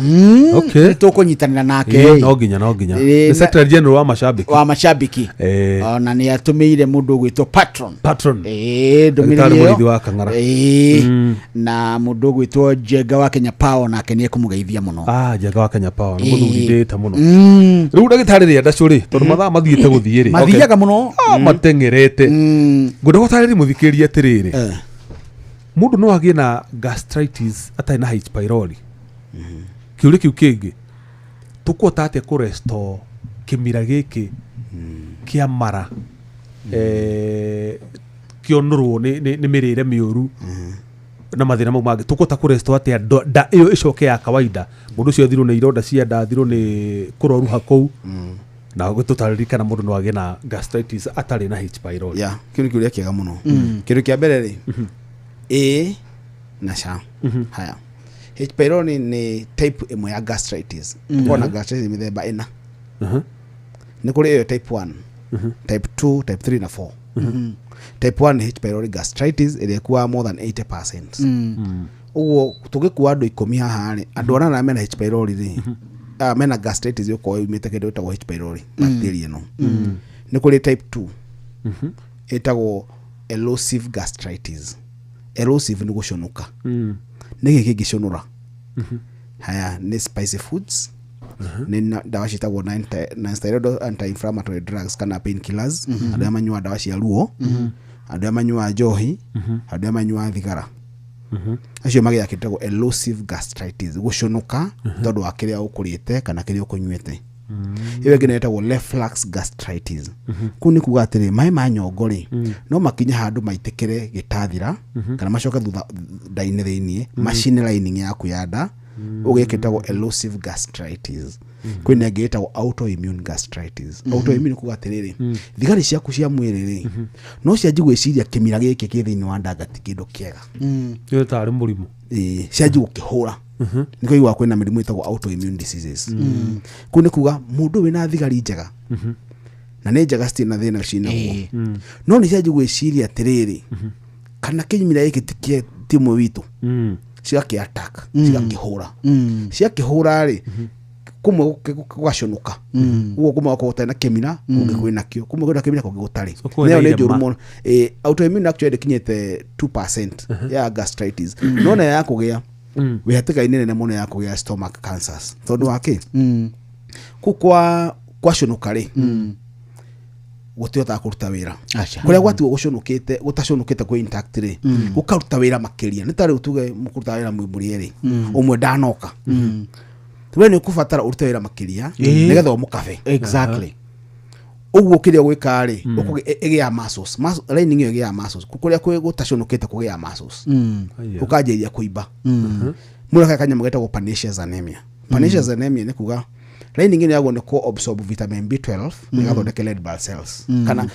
Okay. Nĩ tũkũnyitanĩra nake. Ĩĩ, no nginya, no nginya. Ĩĩ, Nĩ Secretary General wa mashabiki. Wa mashabiki. Ĩĩ. Ona nĩ atũmĩire mũndũ ũgwĩtwo Patron. Patron. Ĩĩ, ndũmĩrĩri Ndagĩtarĩ ĩyo. Mũrĩithi wa Kang'ara. Ĩĩ, na mũndũ ũgwĩtwo Njenga wa Kenya Power nake nĩ ekũmũgeithia mũno. Ah, Njenga wa Kenya Power, nĩ mũthuri ndĩĩte mũno. Mm. Rĩu ndagĩtarĩ rĩa ndacũ rĩ, tondũ mathaa mathiĩte gũthiĩ rĩ. Mathiaga mũno. Ah, mateng'erete. Mm. Ngwenda gũtarĩria mũthikĩrĩria atĩrĩrĩ. Eh. Mũndũ no agĩe na gastritis atarĩ na H pylori. Kĩũria kĩu kĩngĩ, tũkũhota atĩa kũrestore kĩmira gĩkĩ kĩa mara, kĩonũrwo nĩ mĩrĩre mĩũru na mathĩna mau mangĩ? Tũkũhota kũrestore atĩa nda ĩyo ĩcoke ya kawaida? Mũndũ ũcio athirwo nĩ ironda cia nda, athirwo nĩ kũroruha kũu, na tũtaririkana mũndũ no agĩe na gastritis atarĩ na H pylori. Yeah, kĩu nĩ kĩũria kĩega mũno. Kĩndũ kĩa mbere rĩ, A na C. Haya, H pylori nĩ type ĩmwe ya gastritis. Tũkoragwo na gastritis mĩthemba ĩna. Nĩ kũrĩ ĩyo type 1, type 2, type 3 na 4. Type 1 nĩ H pylori gastritis ĩrĩa ĩkuaga more than 80%. Ũguo tũngĩkua andũ 10 haha rĩ, andũ anana mena H pylori rĩ, mena gastritis ĩgũkorwo yumĩte kĩndũ gĩtagwo H pylori bacteria ĩno. Nĩ kũrĩ type 2 ĩtagwo erosive gastritis. Erosive nĩ gũcũnũka. Nĩ kĩĩ kĩngĩcũnũra? Haya, nĩ spicy foods, nĩ ndawa ciĩtagwo non-steroidal anti-inflammatory drugs kana painkillers, andũ arĩa manyuaga ndawa cia ruo, andũ arĩa manyuaga njohi, andũ arĩa manyuaga thigara. Acio magĩaga kĩndũ gĩtagwo erosive gastritis, gũcũnũka tondũ wa kĩrĩa ũkũrĩte kana kĩrĩa ũkũnyuĩte. Ĩyo ĩngĩ nayo ĩtagwo reflux gastritis. Kũu nĩ kuga atĩrĩ, maĩ ma nyongo rĩ, no makinye handũ maitĩkĩre gĩtathira kana macoke thutha nda-inĩ thĩiniĩ, macine lining yaku ya nda, ũgĩe kĩtagwo erosive gastritis. Kwĩna ĩngĩ ĩtagwo autoimmune gastritis. Autoimmune nĩ kuga atĩrĩrĩ, thigari ciaku cia mwĩrĩ rĩ, no cianji gwĩciria kĩmira gĩkĩ kĩ thĩinĩ wa nda ti kĩndũ kĩega. Ĩyo tarĩ mũrimũ. Ĩĩ, cianji gũkĩhũra. Nĩkĩo ũiguaga kwĩna mĩrimũ ĩtagwo autoimmune diseases. Kũu nĩ kuga mũndũ wĩna thigari njega, na nĩ njega, citirĩ na thĩna cinaguo, no nĩ cianji gwĩciria atĩrĩrĩ, kana kĩmira gĩkĩ ti ũmwe witũ, cigakĩ attack, cigakĩhũra. Ciakĩhũra rĩ, kũmwe gũgaconoka ũguo, kũmwe gũgakorwo gũtarĩ na kĩmira, kũngĩ kwĩna kĩo, kũmwe kwĩna kĩmira, kũngĩ gũtarĩ. So kwĩna Nayo nĩ irema. njũru mũno. Autoimmune actually ndĩkinyĩte 2% ya gastritis, no nayo ya kũgĩa wĩ hatĩka-inĩ nene mũno ya kũgĩa stomach cancers. Tondũ wa kĩ? Kũu kwa kwaconoka rĩ, gũtihotaga kũruta wĩra. Aca. Kũrĩa gwatigwo gũconokĩte, gũtaconokĩte kwĩ intact rĩ, gũkaruta wĩra makĩria. Nĩ ta rĩu tuge mũkũruta wĩra mwĩ mũrĩ erĩ, ũmwe ndanoka, we nĩ ũkũbatara ũrute wĩra makĩria nĩgetha ũmũkabe. Ũguo kĩrĩa ũgwĩka rĩ, ĩgĩaga muscles. Lining ĩyo ĩgĩaga muscles. Kũrĩa kwĩ gũtaconokĩte kũgĩaga muscles, gũkanjĩrĩria kũimba. Mũndũ akagĩa kanyamũ getagwo pernicious anemia. Pernicious anemia nĩ kuga lining ĩno yagwo nĩ kũ absorb vitamin B12 ĩgathondeke red blood cells, kana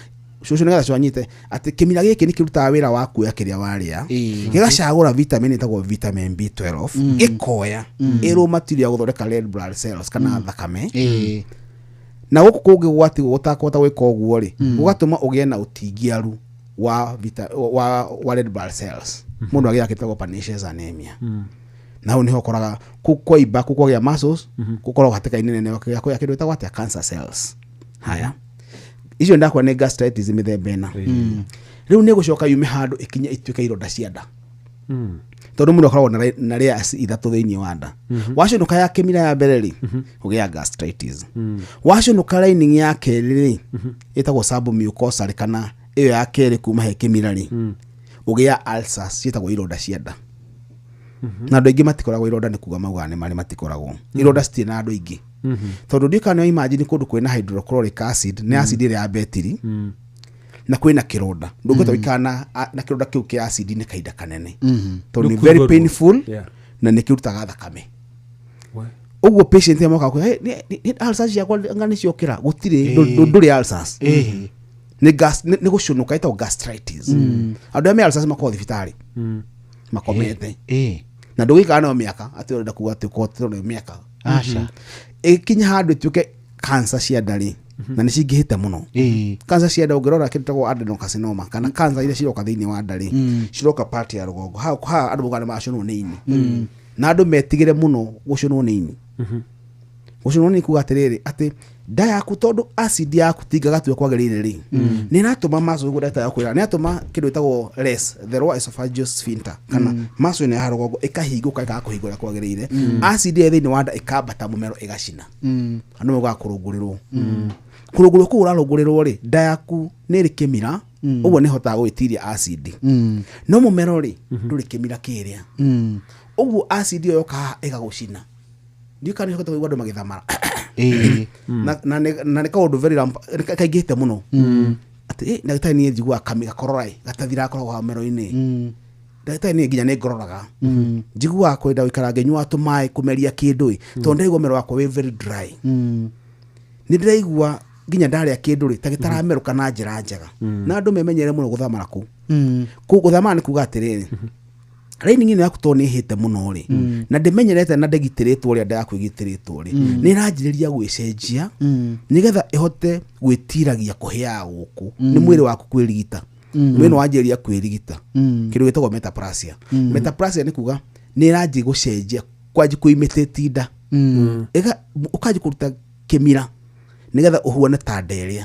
cũcũ nĩgetha cwanyite atĩ kĩmira gĩkĩ nĩ kĩrutaga wĩra wa kuoya kĩrĩa warĩa, gĩgacagũra vitamin ĩtagwo vitamin B12, gĩkoya ĩrũ material ya gũthondeka red blood cells kana thakame. Na gũkũ kũngĩ gwatigwo gũtakũhota gwĩka ũguo rĩ, gũgatũma ũgĩe na ũtingiaru wa red blood cells. Mũndũ agĩaga kĩtagwo pernicious anemia. Na hau nĩho ũkoraga kũu kwaimba, kũu kwagĩa muscles, gũkoragwo hatĩka-inĩ nene ya kũgĩa kĩndũ gĩtagwo atĩa? Cancer cells. Haya, icio ndakwa nĩ gastritis mĩthemba ĩna. Rĩu nĩ gũcoka yume handũ ĩkinye ituĩke ironda cia nda, tondũ mũndũ akoragwo na layers ithatũ thĩinĩ wa nda. Waconoka ya kĩmira ya mbere rĩ, ũgĩa gastritis. Waconoka lining ya kerĩ rĩ, ĩtagwo submucosal, kana ĩyo ya kerĩ kuma he kĩmira rĩ, ũgĩa ulcers ciĩtagwo ironda cia nda. Na andũ aingĩ matikoragwo ironda, nĩ kuga maugaga nĩ marĩ, matikoragwo ironda, citirĩ na andũ aingĩ, tondũ ndiũ kana nĩ imagine kũndũ kwĩna hydrochloric acid, nĩ acid ĩrĩa ya betiri, na kwĩna kĩronda, ndũngĩhota gũikara na kĩronda kĩu kĩa acid nĩ kahinda kanene, tondũ nĩ Nĩ very kũigua ruo. painful na nĩ kĩrutaga thakame. Ũguo patient ĩyo mokaga kwĩra, "Hey, ulcers ciakwa anga nĩ ciokĩra." Gũtirĩ, ndũrĩ ulcers, nĩ gas, nĩ gũcũnũka, ĩtagwo gastritis. Andũ arĩa me ulcers makoragwo thibitarĩ makomete na ndũgĩikara nayo mĩaka atĩ ũrenda kuga atĩ ũkorwo nayo mĩaka. Aca. Ĩkinya handũ ĩtuĩke cancer cia nda rĩ, na nĩ cingĩhĩte mũno. Cancer cia nda, ũngĩrora kĩndũ gĩtagwo adenocarcinoma kana cancer iria ciroka thĩinĩ wa nda rĩ, ciroka part ya rũgongo ha ha. Andũ maugaga nĩ macũnwo nĩ ini, na andũ metigĩre mũno gũcũnwo nĩ ini. Gũcũnwo nĩ kuga atĩrĩrĩ, atĩ nda yaku, tondũ acid yaku ti ngagatue kwagĩrĩire rĩ, nĩ ĩratũma muscle, ũguo ndagĩtarĩ akwĩra, nĩ ĩratũma kĩndũ gĩtagwo less the lower esophageal sphincter, kana muscle ĩno ya rũgongo ĩkahingũka, ĩkaga kũhingũra kwagĩrĩire. Acid ĩyo thĩinĩ wa nda ĩkambata mũmero, ĩgacina. Andũ maugaga kũrũngũrĩrwo. Kũrũngũrĩrwo kũu ũrarũngũrĩrwo rĩ, nda yaku nĩ ĩrĩ kĩmira, ũguo nĩ ĩhotaga gwĩtiria acid, no mũmero rĩ, ndũrĩ kĩmira kĩrĩa. Ũguo acid ĩyo yoka haha ĩgagũcina. Ndiũ kana nĩ kũigua andũ magĩthamara. Na nĩ kaũndũ very kaingĩhĩte mũno atĩ, "Ndagĩtarĩ, niĩ njiguaga kami gakorora ĩ gatathira gakoragwo mũmero-inĩ. Ndagĩtarĩ, niĩ nginya nĩ ngororaga, njiguaga kwenda gũikara ngĩnyua tũmaĩ kũmeria kĩndũ ĩ, tondũ ndĩraigua mũmero wakwa wĩ very dry. Nĩ ndĩraigua nginya ndarĩa kĩndũ rĩ, ta gĩtaramerũka na njĩra njega." Na andũ memenyere mũno gũthamara kũu. Kũu gũthamara nĩ kuga atĩrĩrĩ, lining ĩno yaku tondũ nĩ ĩhĩte mũno rĩ, na ndĩmenyerete na ndĩgitĩrĩtwo ũrĩa nda yaku ĩgitĩrĩtwo rĩ, nĩ ĩranjĩrĩria gwĩcenjia nĩgetha ĩhote gwĩtiragia kũhĩaga gũkũ. Nĩ mwĩrĩ waku kwĩrigita, mwĩrĩ nĩ wanjĩrĩria kwĩrigita, kĩndũ gĩtagwo metaplasia. Metaplasia nĩ kuga nĩ ĩranjia gũcenjia, kwanji kũimĩtĩti nda, ũkanji kũruta kĩmira nĩgetha ũhuane ta nda ĩrĩa.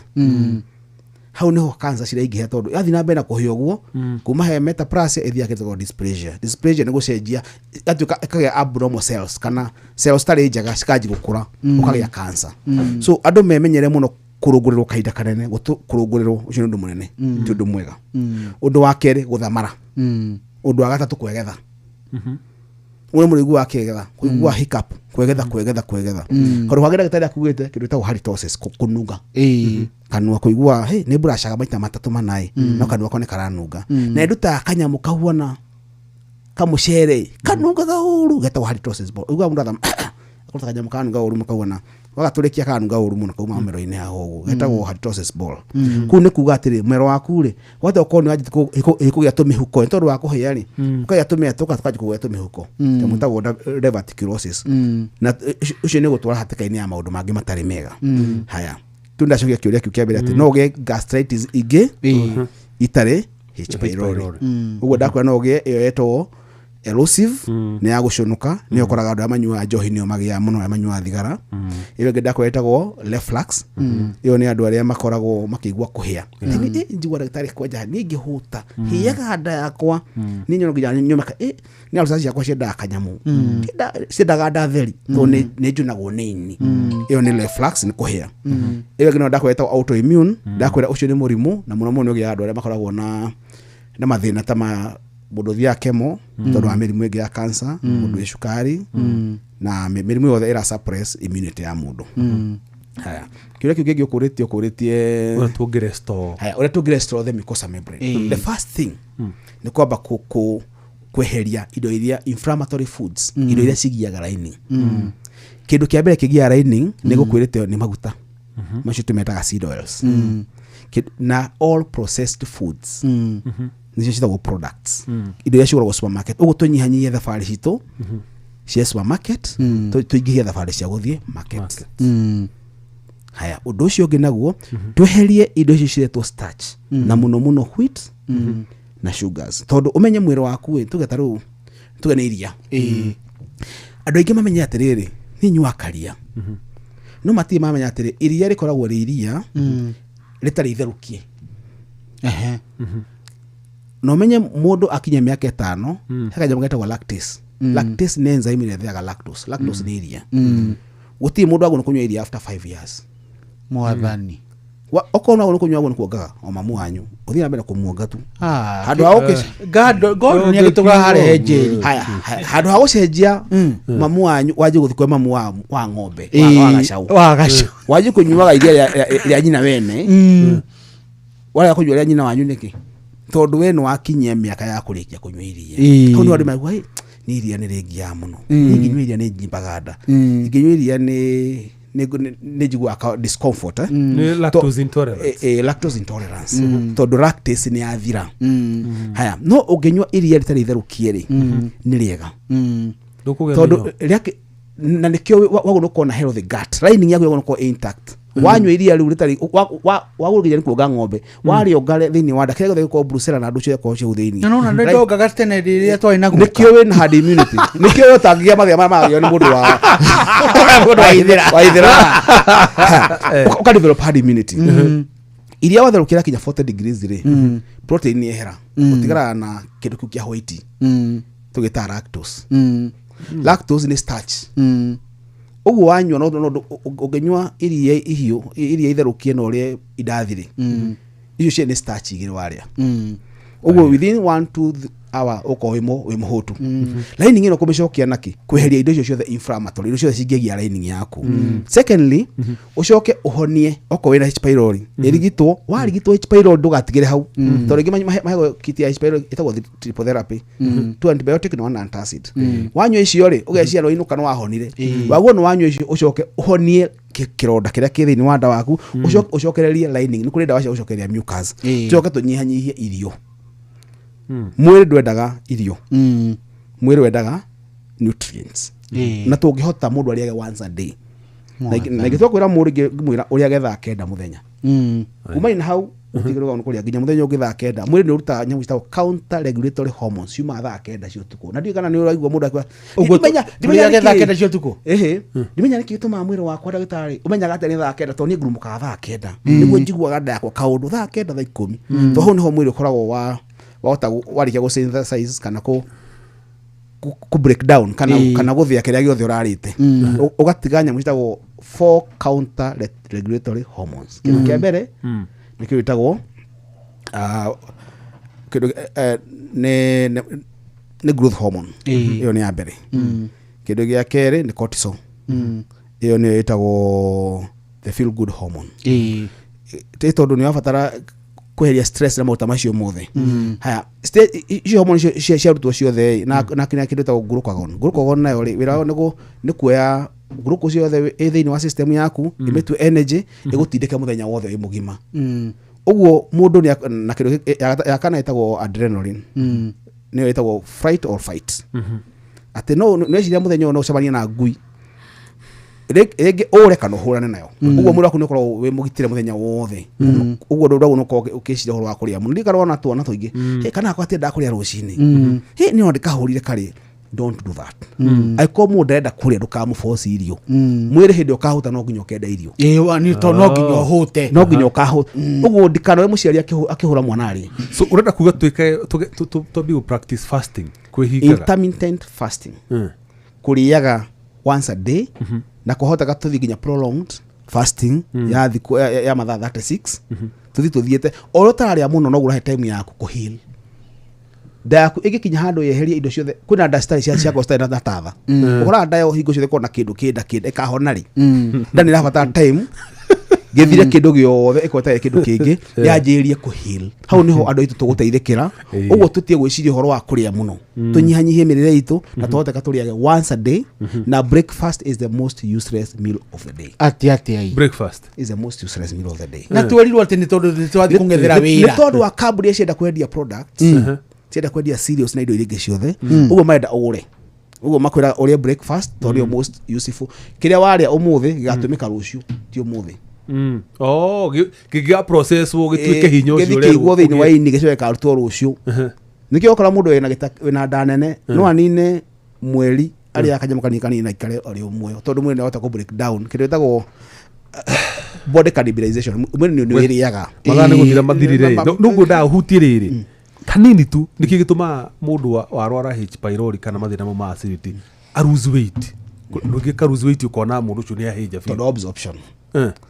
Hau niho cancer ciraingĩha, tondũ yathiĩ na mbere na kũhĩa ũguo, kuma he metaplasia ĩthiaga kĩtagwo dysplasia. Dysplasia nĩ gũcenjia, ĩgatuĩka ĩkagĩa abnormal cells kana cells tarĩ njega cikanji gũkũra, ũkagĩa cancer. So andũ memenyere mũno kũrũngũrĩrwo kahinda kanene. Kũrũngũrĩrwo ũcio nĩ ũndũ mũnene, ti ũndũ mwega. Ũndũ wa kerĩ, gũthamara. Ũndũ wa gatatũ, kwegetha. Ũrĩa mũrĩigua akĩgetha, kũigua hiccup, Kwegetha kwegetha kwegetha. Karu hagera gitari akugite kindu gitagwo halitosis kununga. Kanua kuigua hey ni burashaga maita matatu manai no kanua ko ni karanunga. Na nduta kanyamu kahuana kamucere kanungaga uru getagwo halitosis. Uigua mundu athama akuruta kanyamu kanunga uru makahuana wagaturikia kanunga uru muno kauma mero-inĩ haho ũguo getagwo halitosis ball. Kuu nĩ kuga atĩrĩ mwero waku rĩ wate ũkorwo nĩ wanjĩtie kũgĩa tũmĩhuko nĩ tondũ wa kũhĩa rĩ ũkagĩa tũmĩatũka tũkanjia kũgĩa tũmĩhuko tondũ ĩtagwo diverticulosis na ũcio nĩ gũtwara hatĩka-inĩ ya maũndũ mangĩ matarĩ mega. Haya tu ndacokia kĩũria kĩu kĩa mbere atĩ no ũgĩe gastritis ingĩ itarĩ H pylori. Ũguo ndakwĩra no ũgĩe ĩyo ĩtagwo erosive nĩ ya gũcũnũka nĩyo ũkoraga andũ arĩa manyuaga njohi nĩo magĩaga mũno arĩa manyuaga thigara. Ĩyo ĩngĩ ndakwĩra ĩtagwo reflux ĩyo nĩ andũ arĩa makoragwo makĩigua kũhĩa. Njigua ndagĩtarĩ kwanja niĩ ngĩhũta hĩaga nda yakwa niĩ nyono nginya nyomeka nĩ ulcers ciakwa ciendaga kanyamũ ciendaga nda theri tondũ nĩ njunagwo nĩ ini. Ĩyo nĩ reflux nĩ kũhĩa. Ĩyo ĩngĩ no ndakwĩra ĩtagwo autoimmune ndakwĩra ũcio nĩ mũrimũ na mũno mũno nĩ ũgĩaga andũ arĩa makoragwo na mathĩna ta ma mũndũ ũthiaga kemo tondũ wa mĩrimũ ĩngĩ ya cancer mũndũ wĩ cukari na mĩrimũ yothe ĩra suppress immunity ya mũndũ. Haya kĩũria kĩu kĩngĩ ũkũrĩtie ũkũrĩtie ũrĩa tũngĩ restore. Haya ũrĩa tũngĩ restore the mucosa membrane. The first thing nĩ kwamba kweheria indo iria inflammatory foods indo iria cigiaga lining. Kĩndũ kĩa mbere kĩgiaga lining nĩ gũkwĩrĩte nĩ maguta macio tũmetaga seed oils na all processed foods nicio ciĩtagwo products indo iria cigũragwo supermarket. Ũguo tũnyihanyihie thabarĩ citũ cia supermarket tũingĩhie thabarĩ cia gũthiĩ market. Haya ũndũ ũcio ũngĩ naguo tweherie indo icio ciretwo starch na mũno mũno wheat na sugars tondũ ũmenye mwĩrĩ waku ĩ tuge ta rĩu tuge nĩ iria. Andũ aingĩ mamenye atĩrĩrĩ niĩ nyuaga karia no matirĩ mamenya atĩrĩ iria rĩkoragwo rĩ iria rĩtarĩ itherũkie. No menye mũndũ akinye mĩaka 5 he kanyamũ getagwo lactase. Lactase nĩ enzyme ĩrĩa ĩthĩaga lactose. Lactose nĩ iria. Gũtirĩ mũndũ agũrũ kũnyua iria after 5 years. Mwathani. Okorwo no agũrũ kũnyua agũrũ kuongaga o mamu wanyu ũthiĩ na mbere kũmuonga tu. Handũ ha God nĩ agĩtũgũra harĩa njeri. Haya handũ ha gũcenjia mamu wanyu wanjie gũthiĩ kwĩ mamu wa ng'ombe wa gacau. Wa gacau. Wanjie kũnyuaga iria rĩa nyina wene. Warega kũnyua rĩa nyina wanyu nĩkĩ? Tondũ we nĩ wakinyia mĩaka ya kũrĩkia kũnyua iria. Hau nĩ andũ maigua nĩ iria nĩ rĩngiaga mũno. Ingĩnyua iria nĩ njimbaga nda. Ingĩnyua iria nĩ njiguaga discomfort. Nĩ lactose intolerance. Lactose intolerance. Tondũ lactase nĩ yathira. Haya no ũngĩnyua iria rĩtarĩ itherũkie rĩ nĩ rĩega. Tondũ na nĩkĩo wagũrũ gũkorwo na healthy gut. Lining yaku yagũrũ gũkorwo intact. Wanyua iria rĩu rĩtarĩ wagũrũ nginya nĩ kuonga ng'ombe warĩonga thĩinĩ wa nda kĩrĩa gĩothe gĩkorwo brucella na andũ cio gĩkorwo ciĩ thĩinĩ. Na nona ndongaga tene rĩrĩa twarĩ na guka. Nĩkĩo wĩna herd immunity. Nĩkĩo we ũtangĩgĩa mathĩna marĩa magĩo nĩ mũndũ wa wa ithira. Ũka develop herd immunity. Iria watherũkĩra kinya 40 degrees rĩ protein nĩ yehera ũtigaraga na kĩndũ kĩu kĩa white tũgĩtaga lactose. Lactose nĩ starch. Ũguo wanyua no ũngĩnyua iria ihiũ iria itherũkie na ũrĩe indathi rĩ icio ciĩ nĩ starch igĩrĩ warĩa. Ũguo within 1 2 hour ũkorwo wĩ mũhũtu. Lining ĩno kũmĩcokia nakĩ kweheria indo icio ciothe inflammatory indo ciothe cingĩgia lining yaku. Secondly ũcoke ũhonie okorwo wĩna H pylori ĩrigitwo warigitwo H pylori ndũgatigĩre hau tondũ rĩngĩ mahegwo kit ya H pylori ĩtagwo triple therapy 2 antibiotic na 1 antacid. Wanyua icio rĩ ũgeciria no inũka no wahonire. Waguo no wanyua icio ũcoke ũhonie kĩronda kĩrĩa kĩ thĩinĩ wa nda waku ũcokererie lining. Nĩ kũrĩ ndawa cia gũcokereria mucus. Tũcoke tũnyihanyihie irio. Mwĩrĩ ndwendaga irio. Mwĩrĩ wendaga nutrients. Na tũngĩhota mũndũ arĩage once a day. Na ingĩtua kwĩra mũndũ ngĩmwĩra ũrĩage thaa 9 mũthenya. Kuma na hau ũtigĩrĩre nĩ kũrĩa nginya mũthenya ũngĩ thaa 9. Mwĩrĩ nĩ ũrutaga nyamũ ciĩtagwo counter regulatory hormones ciumaga thaa 9 cia ũtukũ. Na ndiũĩ kana nĩ ũraigua mũndũ akiuga ndimenya thaa 9 cia ũtukũ. Ĩhĩ. Ndimenya nĩkĩ gĩtũmaga mwĩrĩ wakwa ndagĩtarĩ ũmenyaga atĩ nĩ thaa 9 tondũ niĩ ngurumũkaga thaa 9. Nĩguo njiguaga nda yakwa kaũndũ thaa 9 thaa 10. Tondũ hau nĩho mwĩrĩ ũkoragwo wa wahota warĩkia gũ synthesize kana kũ break down kana gũthĩa kĩrĩa gĩothe ũrarĩte. Ũgatiga nyamũ ciĩtagwo 4 counter regulatory hormones. Kĩndũ kĩa mbere nĩ kĩndũ gĩtagwo kĩndũ nĩ growth hormone. Ĩyo nĩ ya mbere. Kĩndũ gĩa kerĩ nĩ cortisol. Ĩyo nĩyo ĩtagwo the feel good hormone. Ĩĩ. Ĩ tondũ nĩ wabatara kweheria stress na maũta macio mothe. Haya, icio hormone icio ciarutwo ciothe ĩ, na kĩrĩa kĩndũ gĩtagwo glucagon. Glucagon nayo rĩ, wĩra wayo nĩ kuoya glucose yothe ĩ thĩinĩ wa system yaku, ĩmĩtue energy, ĩgũtindĩke mũthenya wothe wĩ mũgima. Ũguo mũndũ nĩ na kĩndũ ya kana ĩtagwo adrenaline, nĩyo ĩtagwo fright or fight, atĩ no nĩweciria mũthenya ũyũ no ũcemanie na ngui rĩngĩ ũre kana ũhũrane nayo. Ũguo mwĩrĩ waku nĩ ũkoragwo wĩ mũgitĩre mũthenya wothe. Ũguo ndũragwo nĩ ũkoragwo ũkĩciria ũhoro wa kũrĩa mũno. Ndirikana wona twana tũingĩ, "Hey, kana gakwa tiendaga kũrĩa rũcinĩ, hey, nĩ ndĩkahũrire karĩ." Don't do that. Angĩkorwo mũndũ ndarenda kũrĩa, ndũkamũboci irio. Mwĩrĩ hĩndĩ ũkahũta no nginya ũkenda irio. Ĩĩ, nĩ tondũ no nginya ũhũte. No nginya ũkahũta. Ũguo ndikanore mũciari akĩhũra mwana arĩ. So ũrenda kuga twĩke twambie gũ practice fasting, kwĩhingaga? Intermittent fasting, kũrĩaga once a day, na kũhoteka tũthiĩ nginya prolonged fasting ya thikũ ya mathaa 36, tũthiĩ tũthiĩte o ũrĩa ũtararĩa mũno, no ũrahe time yaku kũheal nda yaku ĩgĩkinya handũ yeherie indo ciothe. Kwĩna nda citarĩ ciakorwo citarĩ na tatha, ũkoraga nda yo hingo ciothe kona kĩndũ kĩnda kĩnda ĩkahona rĩ. Nda nĩ ĩrabatara time gĩthire kĩndũ gĩothe, ĩkorwo ĩtarĩ kĩndũ kĩngĩ, yanjĩrĩrie kũheal. Hau nĩho andũ aitũ tũgũteithĩkĩra. Ũguo tũtige gwĩciria ũhoro wa kũrĩa mũno, tũnyihanyihie mĩrĩre itũ na tũhoteka tũrĩage once a day, na breakfast is the most useless meal of the day. Atĩ atĩa ĩ? Breakfast. Is the most useless meal of the day. Na twerirwo atĩ nĩ tondũ nĩ twathiĩ kũng'ethera Nĩ wĩra. tondũ wa kambuni iria cienda kwendia products, cienda kwendia cereals na indo iria ingĩ ciothe, ũguo marenda ũgũre, ũguo makwĩra ũrĩe breakfast tondũ nĩyo most useful. Kĩrĩa warĩa ũmũthĩ gĩgatũmĩka rũciũ, ti ũmũthĩ. Oh, gĩgĩa processwo gĩtuĩke hinya ũcio. Gĩthiĩ ũrerwo kĩigwo thĩinĩ wa ini, gĩcoke karutwo rũciũ. Nĩkĩo ũkora mũndũ wĩna nda nene no anine mweri arĩa kanyamũ kanini kanini na ikare arĩ o muoyo, tondũ mwĩrĩ nĩwahota kũ break down kĩndũ gĩtagwo body cannibalization. Mwĩrĩ nĩ wĩrĩaga. Mathaa nĩ gũthira mathirire. No ngwendaga ũhutie rĩrĩ kanini tu. Nĩkĩ gĩtũmaga mũndũ warwara H pylori kana mathĩna mau ma acidity a lose weight? Rũngĩ ka lose weight, ũkona mũndũ ũcio nĩ ahĩnja biũ. Tondũ wa absorption.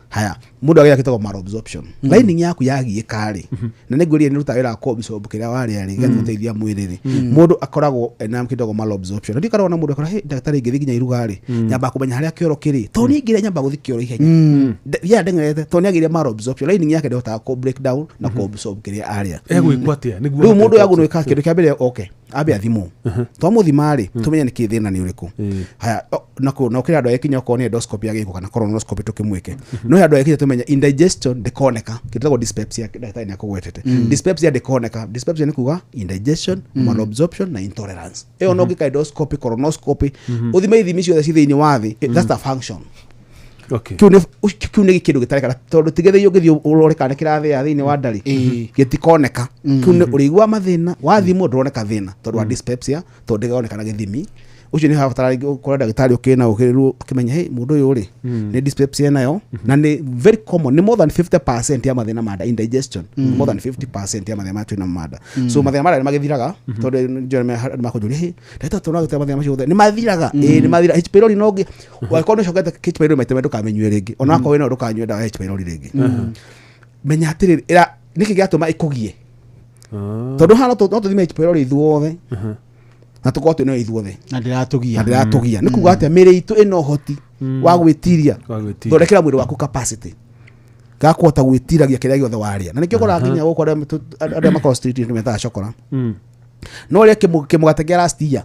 Haya, mũndũ agĩa gĩtagwo malabsorption, lining yaku yagiĩka rĩ, na nĩ ngwĩrire nĩ rutaga wĩra wa kũabsorb kĩrĩa warĩa rĩ, gĩgatũteithia mwĩrĩ rĩ, mũndũ akoragwo ena kĩndũ malabsorption. Na ndikaragwo na mũndũ akora, "Hey, ndagĩtarĩ, ingĩthiĩ nginya iruga rĩ, nyambaga kũmenya harĩa kĩoro kĩrĩ, tondũ niĩ ingĩrĩa nyambaga gũthiĩ kĩoro ihenya." Thiaga ndeng'erete tondũ nĩ agĩire malabsorption, lining yake ndĩhotaga kũ break down na kũ absorb kĩrĩa arĩa. Egwĩkwo atĩa nĩguo Rĩu mũndũ ahote yagũnĩka, kĩndũ kĩa mbere oke ambe athimwo. Twamũthima rĩ, tũmenye nĩ kĩ thĩna nĩ ũrĩkũ. Haya, na na kũrĩ andũ agĩkinya okorwo nĩ endoscopy agĩkwo kana colonoscopy tũkĩmwĩke. No he andũ agĩkinya tũmenye indigestion ndĩkoneka, kĩndũ gĩtagwo dyspepsia. Ndagĩtarĩ nĩ akũgwetete dyspepsia ndĩkoneka. Dyspepsia nĩ kuga indigestion, malabsorption na intolerance. Ĩyo no ũngĩka endoscopy, colonoscopy, ũthime ithimi ciothe ci thĩinĩ wa thĩ, that's a function. Kĩu nĩ kĩndũ gĩtareka, tondũ ti gĩthĩi ũngĩthiĩ ũrore kana kĩrathĩa thĩinĩ wa ndarĩ, gĩtikoneka. Kĩu nĩ ũrĩigua mathĩna, wathimwo ndũroneka thĩna tondũ wa dyspepsia, tondũ ndĩroneka na gĩthimi. Ũcio nĩ habatara rĩngĩ ũkore ndagĩtarĩ ũkĩna ũkĩrĩrwo akĩmenya, "Hey, mũndũ ũyũ rĩ, nĩ dyspepsia nayo." Na nĩ very common, nĩ more than 50% ya mathĩna ma nda. Indigestion, more than 50% ya mathĩna ma twĩna ma nda. So mathĩna ma nda nĩ magĩthiraga, tondũ njũĩ nĩ makũnjũria, "Hey, ndagĩtarĩ, tondũ agĩtĩra mathĩna macio mothe nĩ mathiraga?" Ĩĩ, nĩ mathiraga. H pylori no wangĩkorwo nĩ ũcokete H pylori maita merĩ, ndũkamĩnyue rĩngĩ. Ona wakorwo wĩnayo, ndũkanyue ndawa ya H pylori rĩngĩ. Menya atĩrĩrĩ, nĩkĩ gĩatũma ĩkũgie, tondũ haha no tũthime H pylori ithuothe na tũkorwo twĩnayo ithuothe. Na ndĩratũgia. Na ndĩratũgia. Nĩ kuga atĩa? Mĩrĩ itũ ĩna ũhoti wa gwĩtiria. Wa gwĩtiria. Thondekera mwĩrĩ waku capacity gakũhota gwĩtiragia kĩrĩa gĩothe warĩa. Na nĩkĩo ũkoraga nginya gũkũ arĩa makoragwo street nĩ metaga cokora, no ũrĩa kĩmũgate kĩa last year,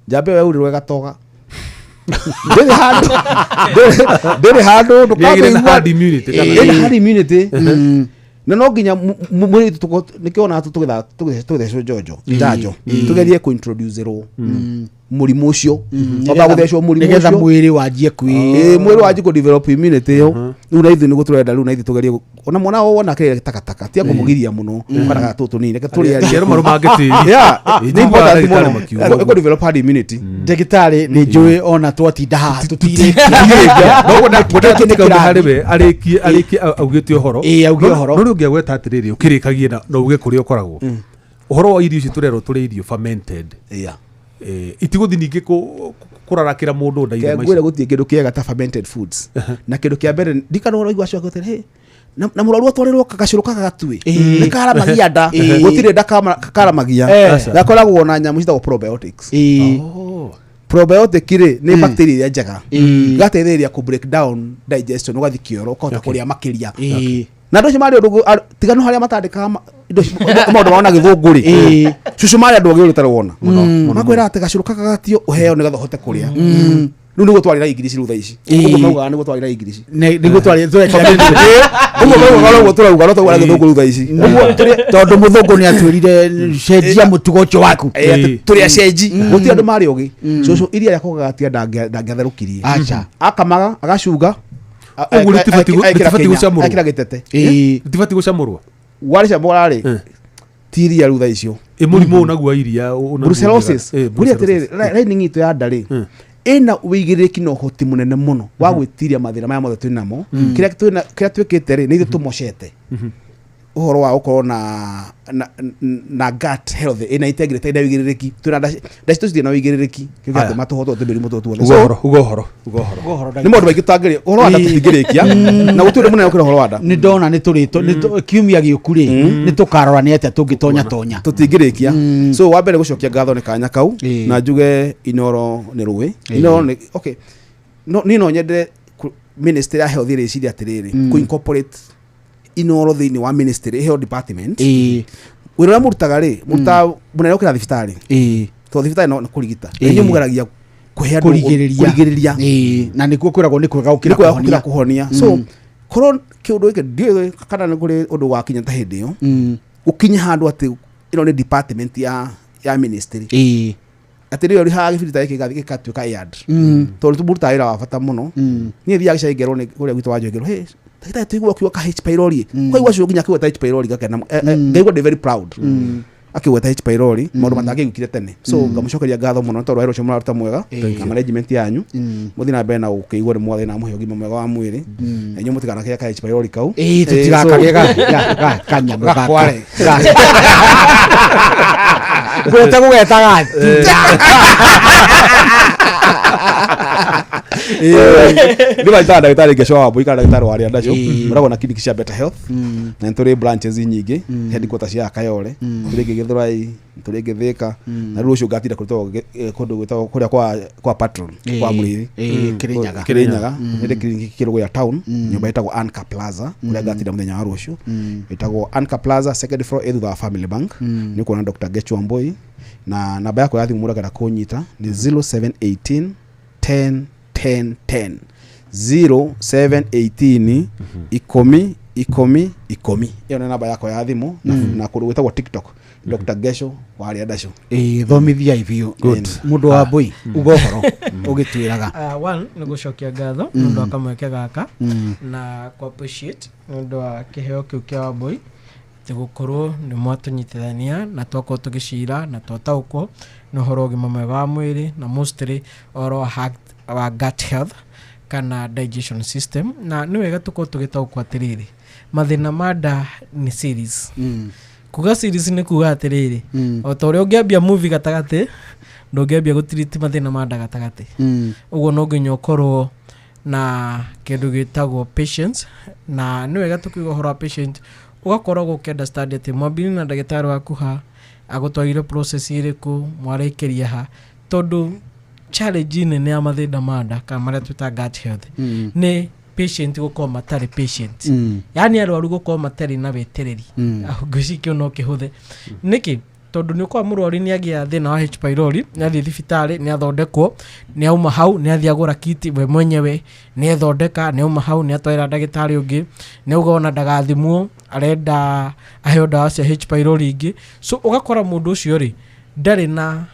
njamba ĩyo yaurĩrwo ĩgatoga, ndĩrĩ handũ, ndĩrĩ handũ. Nĩagĩire na Ndũkamĩigua. herd immunity kana? Ĩna herd immunity. Na no nginya mwĩrĩ witũ nĩkĩo ona tũgĩthecwo njonjo, njanjo, tũgerie kũintroducerwo mũrimũ ũcio, wamba gũthecwo mũrimũ nĩgetha ũcio. Mwĩrĩ wanjie kwĩ Ĩĩ, mwĩrĩ wanjie kũ develop immunity ĩyo. Rĩu na ithuĩ nĩguo tũrenda, rĩu na ithuĩ tũgerie ona mwana wo wona kĩrĩa takataka tia kũmũgiria mũno kana ga tũtũ nini, reke tũrĩe. Reke marũmange tĩri. Yeah, Ĩ, nĩ important ndagĩtarĩ mũno. makiuga Ĩkũ develop herd immunity. Ndagĩtarĩ, nĩ njũĩ ona twatinda haha tũtirĩkia. Ngwendaga tũtikauge harĩ we arĩkie augĩte ũhoro. Ĩĩ, auge ũhoro. No rĩu ũngĩagweta atĩrĩrĩ, ũkĩrĩkagie na uge kũrĩa ũkoragwo ũhoro wa irio ici tũrerwo tũrĩ irio fermented. Itigũthi ningĩ kũrarakĩra mũndũ nda irio Ngwĩre, maica. gũtirĩ kĩndũ kĩega ta fermented foods. Na kĩndũ kĩa mbere ndikana ũraigua acio akĩte, "Hey, na mũrwaru atwarĩrwo gacũrũ kaka gatue nĩ karamagia nda." Gũtirĩ nda karamagia. Gakoragwo na nyamũ citagwo probiotics. Ĩĩ. Oh. Probiotic rĩ nĩ bacteria ĩrĩa njega ĩgateithĩrĩria kũ break down digestion, ũgathiĩ kĩoro ũkahota kũrĩa makĩria. Na andũ acio marĩ ũndũ tiganu harĩa matandĩkaga indo maũndũ mao na gĩthũngũ rĩ, cucu marĩ andũ ogĩ ũrĩa ũtarĩ wona. Makwĩra atĩ gacũrũ kagagatio ũheo nĩgetha ũhote kũrĩa. Rĩu nĩguo twarĩ na English rĩu thaa ici. Ũguo maugaga nĩguo twarĩ na English. Nĩguo twarĩ tũrekĩra. Ũguo maugaga ũguo tũrauga, no tũrauga na gĩthũngũ rĩu thaa ici. Ũguo tondũ mũthũngũ nĩ atwĩrire cenjia mũtugo ũcio waku. Tũrĩ acenji, gũtirĩ andũ marĩ ogĩ. Cũcũ iria rĩa kũgagatia ndangĩatherũkirie. Aca. Akamaga agacunga, Ũguo rĩtibatiĩ gũcamũrwo. ekĩra gĩtete. Rĩtibatiĩ gũcamũrwo. Warĩcamũra rĩ, ti iria rĩu thaa icio. Mũrimũ ũyũ naguo wa iria Brucellosis. Ngũria atĩrĩrĩ, lining itũ ya nda rĩ, ĩna ũigĩrĩrĩki na ũhoti mũnene mũno wa gwĩtiria mathĩna maya mothe twĩ namo. Kĩrĩa twĩkĩte rĩ, nĩ ithuĩ tũmocete ũhoro wa gũkorwo na gut health ĩna integrity, ĩna ũigĩrĩrĩki. Twĩna nda citũ citirĩ na ũigĩrĩrĩki, kĩu gĩatũma tũhotwo tũmĩrimũ tũtũ tuothe. Uga ũhoro, uga ũhoro. Nĩ maũndũ maingĩ tũtangĩrĩ ũhoro wa nda tũtingĩrĩkia, na gũtirĩ ũndũ mũnene gũkĩra ũhoro wa nda. Nĩ ndona nĩ tũrĩ kiumia gĩũku rĩ, nĩ tũkarora nĩ atĩa tũngĩtonya tonya. Tũtingĩrĩkia. So wa mbere gũcokia ngatho nĩ kanya kau, na njuge Inoro nĩ rũĩ. Inoro nĩ okay, no niĩ no nyende ministry ya health ĩrĩciria atĩrĩrĩ, kũ incorporate Inoro thĩinĩ wa ministry, ĩheo department. Wĩra ũrĩa mũrutaga rĩ, mũrutaga mũnene gũkĩra thibitarĩ, tondũ thibitarĩ no nĩ kũrigita. Inyuĩ mũgeragia kũhe andũ kũrigĩrĩria. Kũrigĩrĩria. Na nĩkuo kwĩragwo nĩ kwega gũkĩra nĩ kwega gũkĩra kũhonia. Kũhonia. So korwo kĩũndũ gĩkĩ ndiũĩ kana nĩ kũrĩ ũndũ wakinya ta hĩndĩ ĩyo, gũkinya handũ atĩ ĩno nĩ department ya ministry, atĩ rĩo rĩhaga gĩbirita gĩkĩ gĩgathiĩ gĩgatuĩka aired, tondũ mũrutaga wĩra wa bata mũno. Niĩ thiaga gĩcagi ngerwo nĩ kũrĩa gwitũ wa Njohi, hey, ndagĩtarĩ, tũigua ũkiuga ka H pylori, kwaigua cio nginya akĩgweta H pylori ngakena, ngaigua ndĩ very proud akĩgweta H pylori, maũndũ matangĩiguĩkire tene. So ngamũcokeria ngatho mũno tondũ wĩra ũcio mũraruta mwega na management yanyu. Mũthiĩ na mbere na gũkĩigua nĩ mwathĩ na mũhe ũgima mwega wa mwĩrĩ, na inyuĩ mũtikanakĩgĩa ka H pylori kau. Tũtigakagĩe kanyamũ gaka. Gakware. Ngwete gũgeta gatuta. Nĩ maitaga ndagĩtarĩ Ngeco wa Wambui kana ndagĩtarĩ wa arĩa ndacio mũragwo na clinic cia Better Health, na nĩ tũrĩ branches nyingĩ, headquarters cia Kayole, tũrĩ ĩngĩ Gĩthũrai, tũrĩ ĩngĩ Thĩka, na rĩu ũcio ngatinda kũrutwo kũndũ gwĩtagwo kũrĩa kwa patron kwa Mũrĩithi. Kĩrĩnyaga. Kĩrĩnyaga nĩ clinic Kĩrũgũya town, nyũmba ĩtagwo Anka Plaza, kũrĩa ngatinda mũthenya wa rũciũ, ĩtagwo Anka Plaza, second floor, ĩ thutha wa Family Bank. Nĩ ũkuona Dr. Gechu Wambui, na namba yakwa ya thimũ mũndũ angĩenda kũnyita nĩ 0718 10 10 10, 0718 10 10 10. Ĩyo nĩ namba yakwa ya thimũ, na kũndũ gwĩtagwo TikTok, Dr. Gesho wa arĩa ndacio. Thomithia biũ mũndũ wa mbui, uga ũhoro ũgĩtwĩraga. One nĩ gũcokia ngatho nĩ ũndũ wa kamweke gaka na kũ appreciate nĩ ũndũ wa kĩheo kĩu kĩa Wambui, atĩ gũkorwo nĩ mwatũnyitithania na twakorwo tũgĩcira na twataũkwo nĩ ũhoro wa ũgima mwega wa mwĩrĩ, na mostly ũhoro wa heart, wa gut health kana digestion system. Na nĩ wega tũkorwo tũgĩtaũkwo atĩrĩrĩ, mathĩna ma nda nĩ series. Kuga series nĩ kuga atĩrĩrĩ, o ta ũrĩa ũngĩambia movie gatagatĩ, ndũngĩambia gũtiriti mathĩna ma nda gatagatĩ. Ũguo no nginya ũkorwo na kĩndũ gĩtagwo patience, na nĩ wega tũkiuga ũhoro wa patient, ũgakoragwo ũkĩ understand atĩ mwambini na ndagĩtarĩ waku ha agũtwarire process ĩrĩkũ, mwarĩkĩria ha, tondũ challenge nene ya mathĩna ma nda kana marĩa twĩtaga gut health nĩ patient gũkorwo matarĩ patient, yaani arwaru gũkorwo matarĩ na wetereri. Ngwĩciria kĩu no kĩhũthe. Nĩkĩ? Tondũ nĩ ũkora mũrwaru nĩ agĩa thĩna wa H pylori, nĩ athiĩ thibitarĩ, nĩ athondekwo, nĩ auma hau, nĩ athiĩ agũra kiti we mwenyewe, nĩ ethondeka, nĩ auma hau, nĩ atwarĩra ndagĩtarĩ ũngĩ, nĩ auga ona ndagathimwo, arenda aheo ndawa cia H pylori ingĩ. So ũgakora mũndũ ũcio rĩ, ndarĩ na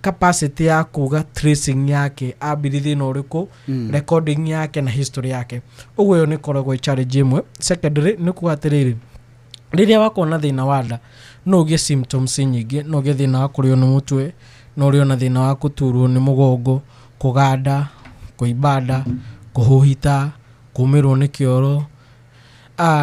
capacity ya kuga tracing yake ambiri thĩna ũrĩkũ, recording yake na history yake. Ũguo ĩyo nĩ ĩkoragwo ĩ challenge ĩmwe. Secondary nĩ kuga atĩrĩrĩ, rĩrĩa wakorwo na thĩna wa nda, no ũgĩe symptoms nyingĩ. No ũgĩe thĩna wa kũrĩo nĩ mũtwe, no ũrĩo na thĩna wa kũturwo nĩ mũgongo, kũganda, kũimba nda, kũhũhita, kũmĩrwo nĩ kĩoro,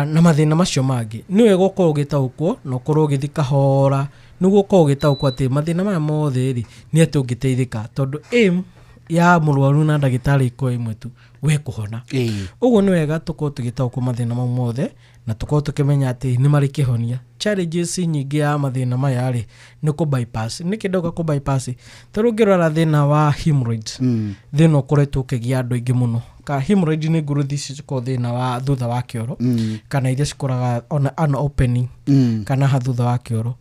na mathĩna macio mangĩ. Nĩ wega ũkorwo ũgĩtaũkwo na ũkorwo ũgĩthiĩ kahora nĩguo ũkorwo ũgĩtaũkwo atĩ mathĩna maya mothe rĩ, nĩ atĩ ũngĩteithĩka, tondũ aim Ya mũrwaru na ndagĩtarĩ ĩkorwo ĩmwe tu, we kũhona. Ũguo nĩ wega tũkorwo tũgĩtaũkwo mathĩna mau mothe na tũkorwo tũkĩmenya atĩ nĩ marĩ kĩhonia. Challenges nyingĩ ya mathĩna maya rĩ, nĩ kũ bypass. Nĩkĩ ndauga kũ bypass? Ta rĩu ũngĩrora thĩna wa hemorrhoids, thĩna ũkoretwo ũkĩgia andũ aingĩ mũno. Ka hemorrhoid nĩ ngurũthi ici cikoragwo thĩna wa thutha wa kĩoro, kana iria cikoraga ona an opening, kana ha thutha wa kĩoro.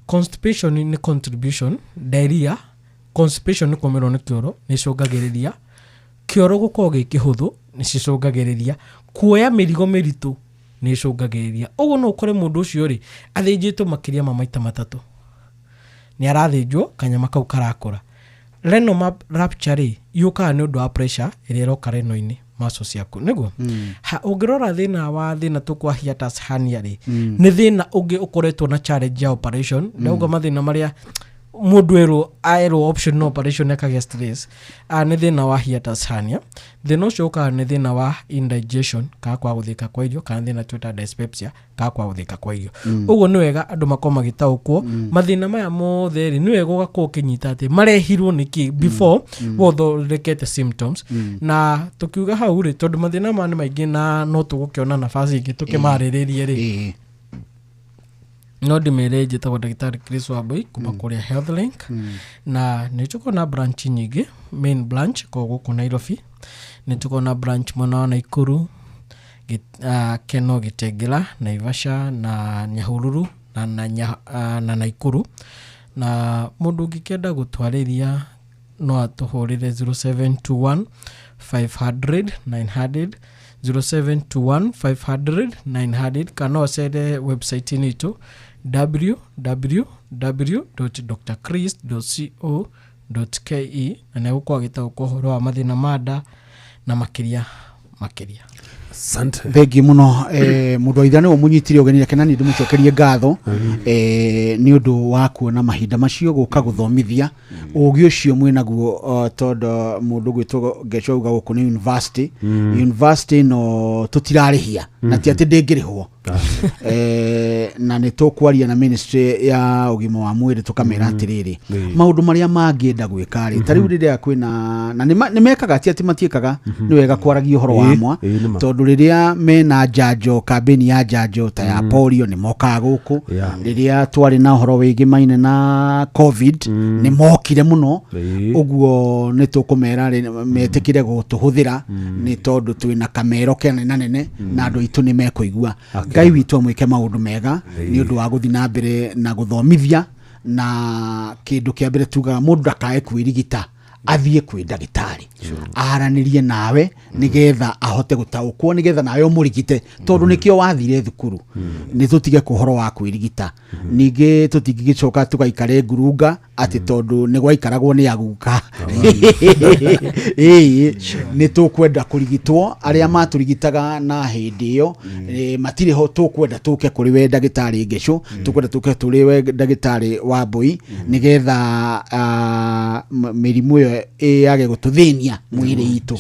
Constipation nĩ contribution, diarrhea, constipation nĩ kũmĩrwo nĩ kĩoro, nĩ icũngagĩrĩria kĩoro gũkorwo gĩ kĩhũthũ, nĩ cicũngagĩrĩria kuoya mĩrigo mĩritũ, nĩ icũngagĩrĩria. Ũguo no ũkore mũndũ ũcio rĩ, athĩnjĩtwo makĩria ma maita matatũ, nĩ arathĩnjwo kanyama kau karakũra. Renal rupture rĩ, yũkaga nĩ ũndũ wa pressure ĩrĩa ĩroka reno-inĩ muscle ciaku, nĩguo ha ũngĩrora thĩna wa thĩna tũkwa hiatus hernia rĩ, nĩ thĩna ũngĩ ũkoretwo na challenge ya operation. Ndauga mathĩna marĩa mũndũ erwo aerwo option no operation akagĩa stress. Nĩ thĩna wa hiatus hernia. Thĩna ũcio ũkaga nĩ thĩna wa indigestion, kana kwaga gũthĩka kwa irio, kana thĩna twĩta dyspepsia, kana kwaga gũthĩka kwa irio. Ũguo nĩ wega andũ makorwo magĩtaũkwo mathĩna maya mothe rĩ, nĩ wega ũgakorwo ũkĩnyita atĩ marehirwo nĩkĩ before wothondekete symptoms. Na tũkiuga hau rĩ, tondũ mathĩna maya nĩ maingĩ na no tũgũkĩona nafasi ĩngĩ tũkĩmarĩrĩrie rĩ, no ndĩmere njĩtagwo ndagĩtarĩ Chris Wambui kuma kũrĩa Health Link, na nĩ tũkoragwo na branch nyingĩ. Main branch ko gũkũ Nairobi, nĩ tũkoragwo na branch mwena wa Naikuru, Keno, Gĩtengera, Naivasha na Nyahururu na Naikuru. Na mũndũ ũngĩkĩenda gũtwarĩria no atũhũrĩre 0721 500 900, 0721 500 900, kana no acere website-inĩ itũ www.drchris.co.ke, na nĩ egũkorwo agĩtaũkwo ũhoro wa mathĩna ma nda na makĩria makĩria. Asante. Thengiũ mũno, mũndũ wa itha nĩwe mũnyitire ũgeni. Reke nani ndĩmũcokerie ngatho nĩ ũndũ wa kuona mahinda macio gũka gũthomithia ũgĩ ũcio mwĩnaguo, tondũ mũndũ gwĩtwo Ngeco auga gũkũ nĩ university. University no tũtirarĩhia na ti atĩ ndĩngĩrĩhwo, na nĩ tũkwaria na ministry ya ũgima wa mwĩrĩ tũkamera atĩrĩrĩ, maũndũ marĩa mangĩenda gwĩka rĩ, ta rĩu rĩrĩa kwĩna na nĩ mekaga, ti atĩ matiĩkaga, nĩ wega kwaragia ũhoro wa mwa, Ĩĩ, nĩ ma. tondũ rĩrĩa mena njanjo, kambĩni ya njanjo ta ya polio, nĩ mokaga gũkũ. Rĩrĩa twarĩ na ũhoro wĩgĩmaine na COVID, nĩ mokire mũno. Ũguo nĩ tũkũmera rĩ, metĩkĩre gũtũhũthĩra, nĩ tondũ twĩna kamero kenene nene na andũ aitũ nĩ mekũigua. Ngai witũ amwĩke maũndũ mega nĩ ũndũ wa gũthiĩ na mbere na gũthomithia. Na kĩndũ kĩa mbere tugaga, mũndũ ndakae kwĩrigita, athiĩ kwĩ ndagĩtarĩ aranĩrie nawe nĩgetha ahote gũtaũkwo, nĩgetha nawe ũmũrigite, tondũ nĩkĩo wathire thukuru. Nĩ tũtige kũhoro wa kwĩrigita. Ningĩ tũtingĩgĩcoka tũgaikare ngurunga atĩ tondũ nĩ gwaikaragwo nĩ aguka. Ĩĩ, nĩ tũkwenda kũrigitwo. Arĩa matũrigitaga na hĩndĩ ĩyo, matirĩ ho. Tũkwenda tũke kũrĩ we ndagĩtarĩ Ngeco, tũkwenda tũke tũrĩ we ndagĩtarĩ wa Mbui, nĩgetha mĩrimũ ĩyo ĩyage gũtũthĩnia mwĩrĩ itũ.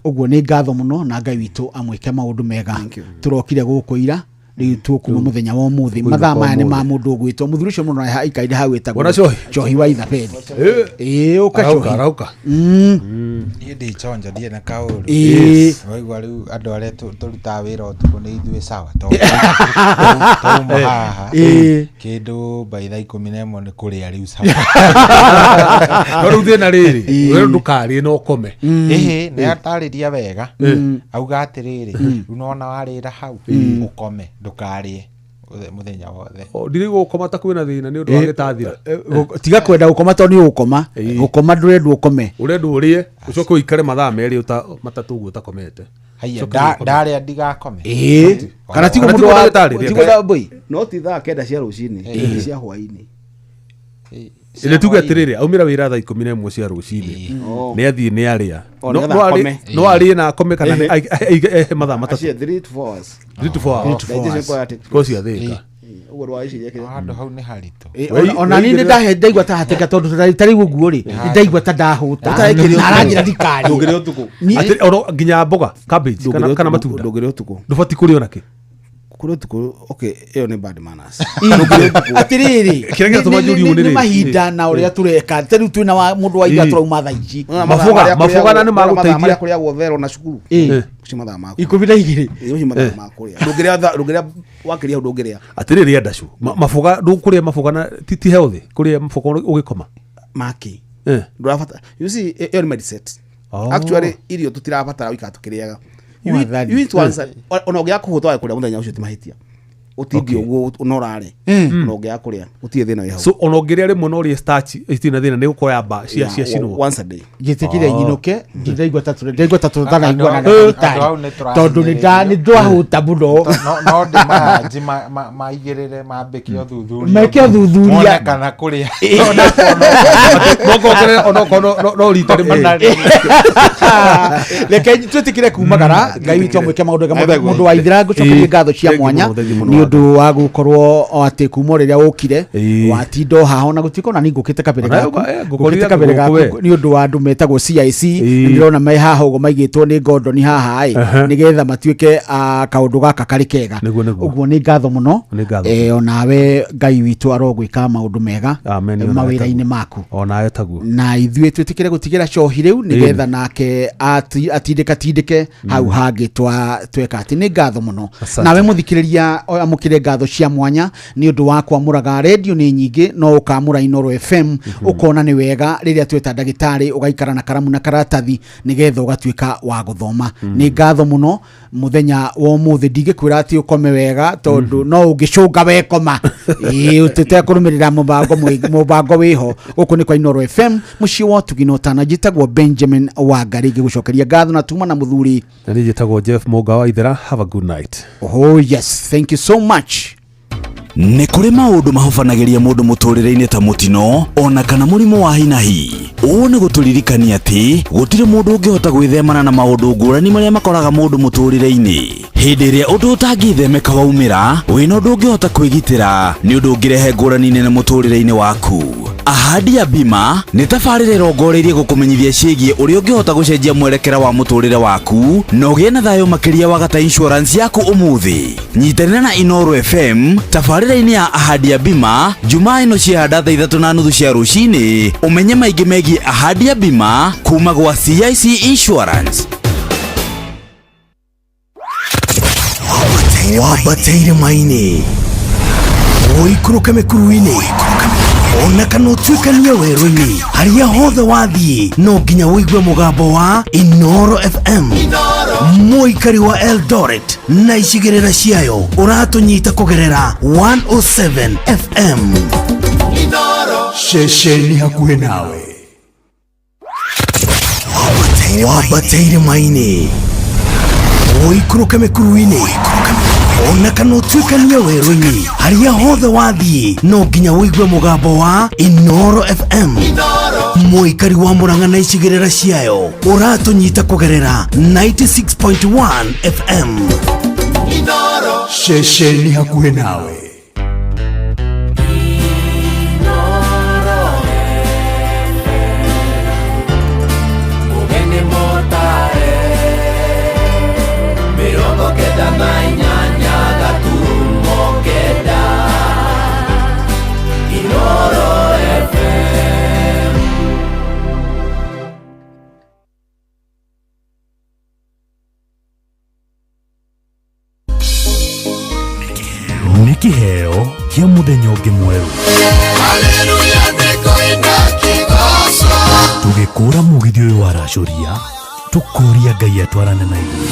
Ũguo nĩ ngatho mũno, na Ngai witũ amwĩke maũndũ mega. Tũrokire gũkũ ira, rĩu tũkuma mũthenya wa ũmũthĩ. Mathaa maya nĩ ma mũndũ ũgwĩtwo mũthuri ũcio mũno aikaire hau wĩtagwo Bwana Cohi. Cohi wa Ithabethi. Ĩĩ, ũka Arauka, Cohi. arauka. Niĩ ndĩ chonjo, ndirĩ na kaũndũ. Waigua rĩu andũ arĩa tũrutaga wĩra ũtukũ nĩ ithuĩ sawa, tondũ twauma haha kĩndũ by thaa 11 nĩ kũrĩa rĩu sawa. No rĩu thĩna rĩrĩ, we ndũkarĩe na ũkome. Ĩhĩ, nĩ atarĩria wega, auga atĩrĩrĩ, rĩu nona warĩra hau ũkome, ndũkarĩe mũthenya wothe. O, ndirĩ gũkoma ta kwĩna thĩna nĩ ũndũ wa gĩtathira. Tiga kwenda gũkoma tondũ nĩ ũgũkoma. Gũkoma ndũrendwo ũkome. Ũrendwo ũrĩe ũcoke ũikare mathaa merĩ matatũ ũguo ũtakomete. Haiya, Coke ũkome. ndarĩa ndigakome. Ĩĩ, kana tiguo? Kana Mũndũ tiguo wa ndagĩtarĩ, tiguo Mbui? No ti thaa 9 cia rũcinĩ, nĩ cia hwainĩ. Nĩ tuge atĩrĩrĩ, aumĩra wĩra thaa 11 cia rũcinĩ, nĩ athiĩ nĩ arĩa. O, No- nĩgetha no arĩ- akome. No arĩe na akome kana ehe mathaa matatũ. Acio 3 to 4 hours. 3 to 4 hours. Digestion kwa take Ko ciathĩka. Ũguo ndwagĩciria kĩrĩa. Handũ hau nĩ haritũ. Ona niĩ nĩ ndahe ndaigua ta hatĩka, tondũ ta rĩu ũguo rĩ, nĩ ndaigua ta ndahũta na aranjĩra ndikarĩe. Ndũngĩrĩa ũtukũ. Atĩ, ono nginya mboga cabbage kana matunda. Ndũngĩrĩa ũtukũ. Ndũbatiĩ kũrĩa onakĩ. Kũrĩa ũtukũ, okay, ĩyo nĩ bad manners. Atiriri, Kĩrĩa gĩatũma njũrie ũguo nĩ nĩ rĩrĩ. mahinda na ũrĩa tũreka ta rĩu twĩna mũndũ wa ira tũrauma thaa ici. Maboga- maboga na nĩ magũteithia. Marĩa kũrĩagwo thero na cukuru. Ĩ. Ũcio mathaa ma 12. Ĩ, ũcio mathaa ma kũrĩa. Ndũngĩrĩa ndũngĩrĩa wakĩria hau ndũngĩrĩa. Atĩrĩrĩ andacu, maboga ndũkũrĩa maboga na ti healthy kũrĩa maboga ũgĩkoma. Maki. Eh. Ndũrabatara. You see, ĩyo nĩ mindset. Oh. Actually, irio tũtirabatara gũikara tũkĩrĩaga. You eat- Mwathani. you eat once, ona ũngĩaga kũhũta wae kũrĩa mũthenya ũcio ti mahĩtia. Ũtindie ũguo no ũrarĩ. Ona ũngĩaga kũrĩa, gũtirĩ thĩna wĩ hau. So ona ũngĩrĩa rĩmwe no ũrĩe starch itirĩ na thĩna nĩ gũkorwo yamba cia Yeah, cia cinwo. once a day. Njĩtĩkire nyinũke, ndaigua ta tũtanaiguana na Andũ ndagĩtarĩ. au nĩ Tondũ nĩ ndwahũta mũno. No ndĩmaranji maigĩrĩre mambĩke ũthuthuria. Meke ũthuthuria. Mone kana kũrĩa. Mokongerera onokorwo no rita rĩmwe. Reke twĩtĩkĩre kumagara Ngai witũ amwĩke maũndũ mega. Mũndũ wa ithira, ngũcokerie ngatho cia Thengiũ mwanya mũno, thengiũ mũno. nĩ ũndũ wa gũkorwo o atĩ kuma o rĩrĩa ũkire Ĩĩ. watinda o haha ona gũtuĩka ona niĩ ngũkĩte kabere Ona gaku, ngũkorire ngũkĩte kabere gũkũ gaku we. nĩ ũndũ wa andũ metagwo CIC. Ĩĩ. Ndĩrona me haha ũguo maigĩtwo nĩ Gordon haha ĩ, nĩgetha matuĩke a kaũndũ gaka karĩ kega. Nĩguo, nĩguo. Ũguo nĩ ngatho mũno. Nĩ ngatho. Onawe Ngai witũ arogwĩka maũndũ mega Amen, onawe mawĩra-inĩ taguo. maku. Onawe taguo. Na ithuĩ twĩtĩkĩre gũtigĩra cohi rĩu nĩgetha nake atindĩka tindĩke hau hangĩ tweka atĩ nĩ ngatho mũno. Asante. Nawe mũthikĩrĩria amũkĩre ngatho cia mwanya nĩ ũndũ wa kwamũraga redio nĩ nyingĩ no ũkamũra Inooro FM, ũkona nĩ wega rĩrĩa tweta ndagĩtarĩ ũgaikara na karamu na karatathi nĩgetha ũgatuĩka wa gũthoma. Nĩ ngatho mũno mũthenya wa ũmũthĩ, ndingĩkwĩra atĩ ũkome wega tondũ no ũngĩcũnga wekoma ĩĩ tũtekũrũmĩrĩra mũbango wĩho. Gũkũ nĩ kwa Inooro FM, mũciĩ wa ũtugi na ũtana. Njĩtagwo Benjamin Wangari, ngĩgũcokeria ngatho na tuma na mũthuri. Na niĩ njĩtagwo Jeff Mũnga wa Ithera. Have a good night. Oh yes, thank you so much. Nĩ kũrĩ maũndũ mahobanagĩria mũndũ mũtũrĩre-inĩ ta mũtino ona kana mũrimũ wa hinahi. Ũũ nĩ gũtũririkania atĩ gũtirĩ mũndũ ũngĩhota gwĩthemana na maũndũ ngũrani marĩa makoraga mũndũ mũtũrĩre-inĩ. Hĩndĩ ĩrĩa ũndũ ũtangĩthemeka waumĩra, wĩna ũndũ ũngĩhota kwĩgitĩra nĩ ũndũ ũngĩrehe ngũrani nene mũtũrĩre-inĩ waku. Ahadi ya Bima nĩ tabarĩra ĩrongoreirie gũkũmenyithia ciĩgiĩ ũrĩa ũngĩhota gũcenjia mwerekera wa mũtũrĩre waku na ũgĩe na thayũ makĩria wagata insurance yaku ũmũthĩ. Nyitanĩra na Inooro FM tabarĩra-inĩ ya Ahadi ya Bima Jumaa ĩno ciahanda thaa 3:30 cia rũcinĩ, ũmenye maingĩ megiĩ Ahadi ya Bima kuma gwa CIC Insurance. Wambateire maini ũikũrũke mĩkuru-inĩ ona kana ũtuĩkanie werũ-inĩ, harĩa hothe wathiĩ no nginya ũigue mũgambo wa Inooro FM. Mũikari wa Eldoret na icigĩrĩra ciayo ũratũnyita kũgerera 107 FM. Ceceni hakuhĩ nawe. Wambateire maini ũikũrũke mĩkuru-inĩ ona kana ũtuĩkanie werũ-inĩ, harĩa hothe wathiĩ no nginya ũigue mũgambo wa Inooro FM. Mũikari wa Murang'a na icigĩrĩra ciayo ũratũnyita kũgerera 96.1 FM. Ceceni hakuhĩ nawe. Ũgeni mũtare 98 gaturumo 9 Inooro FM. Nĩ kĩheo kĩa mũthenya ũngĩ mwerũ. Tũgĩkũra mũgithi ũyũ waracũria, tũkũria Ngai atwarane na ithuĩ.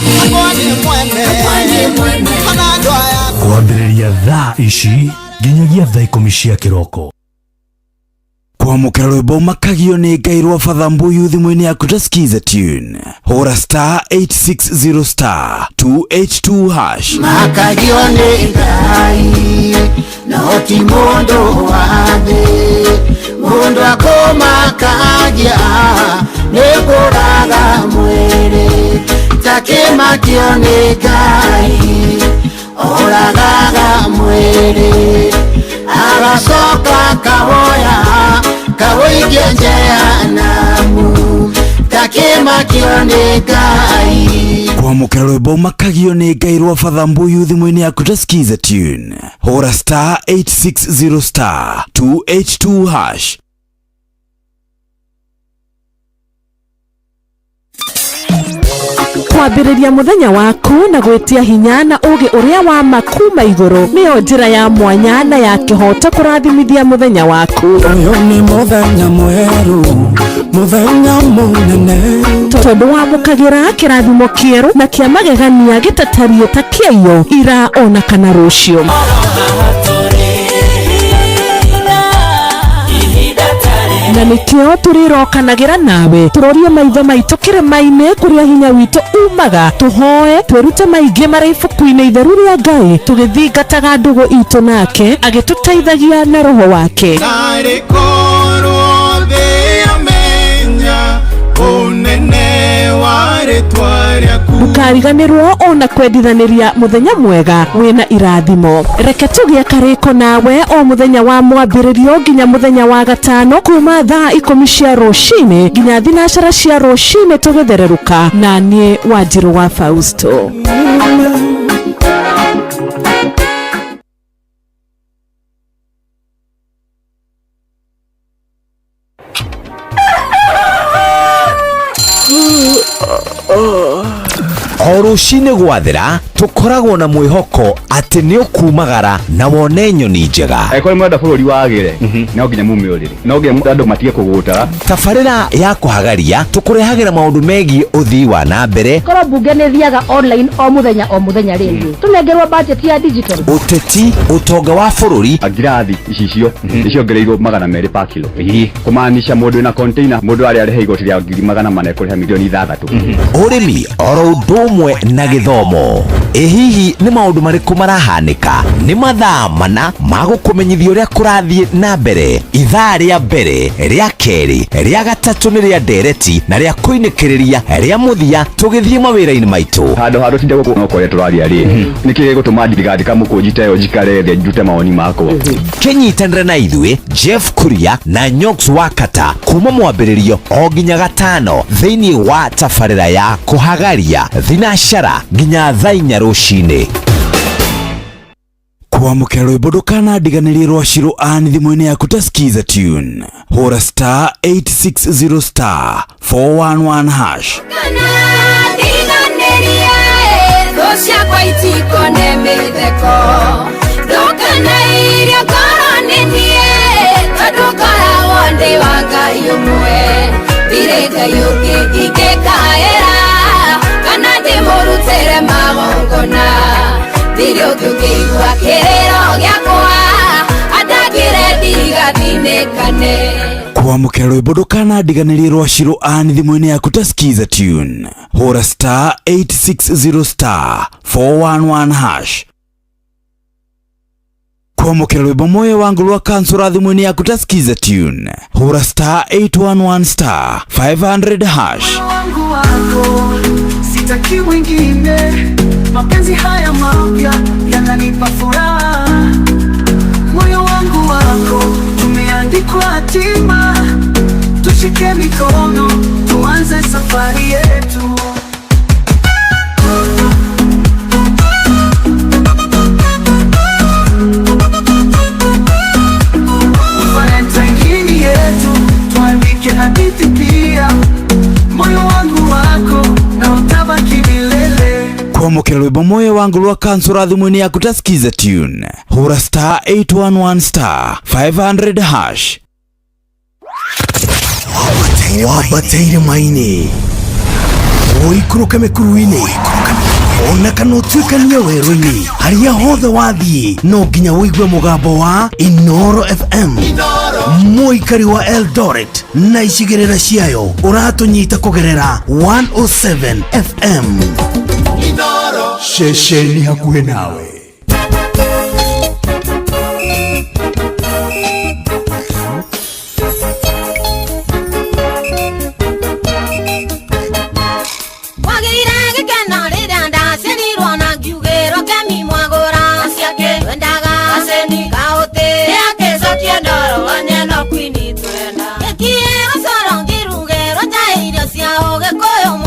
Kwambĩrĩria thaa ici nginyagia thaa 10 cia kĩroko. Kwamũkĩra rwĩmbo makagio nĩ Ngai rwa Father Mbuyu thimũ-inĩ yaku ta Skiza tune. Hũra star 860 star 282 hash. Makagio nĩ Ngai no ti mũndũ wa thĩ, mũndũ akũmakagia nĩ kũraga mwĩrĩ, takĩmakio nĩ Ngai oragaga mwĩrĩ, agacoka kawoya kawoikia njehanamu, takĩmakio Ũmakagio nĩ Ngai. Kwamũkĩra rwĩmbo Makagio nĩ Ngai rwa Father Mbuyu thimũ-inĩ yaku ta Skiza tune. Hũra star 860 star 282 hash. Kwambĩrĩria mũthenya waku na gwĩtia hinya na ũũgĩ ũrĩa wa ma kuma igũrũ nĩyo njĩra ya mwanya na ya kĩhooto kũrathimithia mũthenya waku. Ũyũ nĩ mũthenya mwerũ, mũthenya mũnene. Tondũ wamũkagĩra kĩrathimo kĩerũ na kĩa magegania gĩtatariĩ ta kĩaiyo ira ona kana rũciũ. Na nĩkĩo tũrĩrokanagĩra nawe tũrorie maitho maitũ kĩrĩma-inĩ kũrĩa hinya witũ umaga, tũhoe twĩrute maingĩ marĩ ibuku-inĩ itheru rĩa Ngai, tũgĩthingataga ndũgũ itũ nake agĩtũteithagia na roho wake. Narĩ korwo thĩ yamenya ũnene wa rĩtwa rĩaku. Ndũkariganĩrwo ona kwendithanĩria mũthenya mwega wĩna irathimo. Reke tũgĩe karĩko nawe o mũthenya wa mwambĩrĩrio nginya mũthenya wa gatano kuma thaa 10 cia rũcinĩ nginya 9 cia rũcinĩ tũgĩthererũka na niĩ Wanjirũ wa Fausto. O rũcinĩ gwathera tũkoragwo na mwĩhoko atĩ nĩ ũkumagara na wone nyoni njega. Angĩkorwo nĩ mũrenda bũrũri wagĩre, no nginya mume ũrĩrĩ, no nginya andũ matige kũgũtara. Tabarĩra ya kũhagaria tũkũrehagĩra maũndũ megiĩ ũthii wa na mbere, korwo mbunge nĩ thiaga online o mũthenya o mũthenya rĩ, tũnengerwo budget ya digital, ũteti, ũtonga wa bũrũri. Ngirathi icicio nĩciongereirwo 200 per kilo, kũmaanisha mũndũ wĩna container mũndũ arĩa arĩhe igoti rĩa 400,000 ekũrĩha milioni 6. Ũrĩmi oro ũndũ ũmwe na gĩthomo. Ĩ hihi nĩ maũndũ marĩkũ marahanĩka? Nĩ mathaa mana ma gũkũmenyithia ũrĩa kũrathiĩ na mbere. Ithaa rĩa mbere, rĩa kerĩ, rĩa gatatũ nĩ rĩa ndereti na rĩa kũinĩkĩrĩria rĩa mũthia tũgĩthiĩ mawĩra-inĩ maitũ. Handũ ha tũtinde gũkũ no kũrĩa tũraria rĩ, nĩkĩ gĩgũtũma ndigandĩka mũkũnji ta ĩyo njikare thĩ ndute mawoni makwa? Kĩnyitanĩre na ithuĩ Jeff Kuria na Nyox Wakata kuma mwambĩrĩrio o nginya gatano thĩinĩ wa tabarĩra ya kũhagaria thinacara nginya thaa 4 rũcinĩ. Kwamũkĩra rwĩmbo ndũkanandiganĩrie rwa Shiro Ann thimũ-inĩ yaku ta Skiza tune. Hũra star 860 star 411 hash. Ndiganĩrie thũ ciakwa itikone mĩtheko, ndũkanairie ngoro nĩ niĩ, tondũ ngoragwo ndĩ wa Ngai ũmwe, ndirĩ Ngai ũngĩ ingĩkaĩra kana ndĩmũrutĩre magongona, ndirĩ ũngĩ ũngĩigua kĩrĩro gĩakwa andangĩre ndigathinĩkane. Kwamũkĩra rwĩmbo ndũkanandiganĩrie rwa Shiro Ann thimũ-inĩ yaku ta Skiza tune. Hũra star 860 star 411 hash. Kwamũkĩra rwĩmbo moyo wangu rwa kansura thimũ-inĩ yaku ta Skiza tune. Hũra star 811 star 500 hash. Wangu wako sitaki mwingine, mapenzi haya mapya yananipa furaha. Moyo wangu wako tumeandikwa hatima, tushike mikono tuanze safari yetu. Valentine yetu tuandike hadithi pia, moyo wangu wako na utabaki milele. Kwamũkĩra rwĩmbo moyo wangu rwa kansura thimũ-inĩ yaku ta Skiza tune. Hũra star 811 star 500 hash. Wambateire maini ũikũrũke mĩkuru-inĩ ona kana ũtuĩkanie werũ-inĩ, harĩa hothe wathiĩ no nginya ũigue mũgambo wa Inoro FM. Mũikari wa Eldoret na icigĩrĩra ciayo ũratũnyita kũgerera 107 FM. Ceceni hakuhĩ nawe. Wagĩire gĩkeno rĩrĩa ndaciarirwo na ngiugĩrwo kemi mwagũra twendaga kaũtĩ nĩakĩcokia ndoro wanyeno kwini twenda gĩkiĩ gũcoro ngĩrugĩrwo ta irio cia ũgĩkũyũ.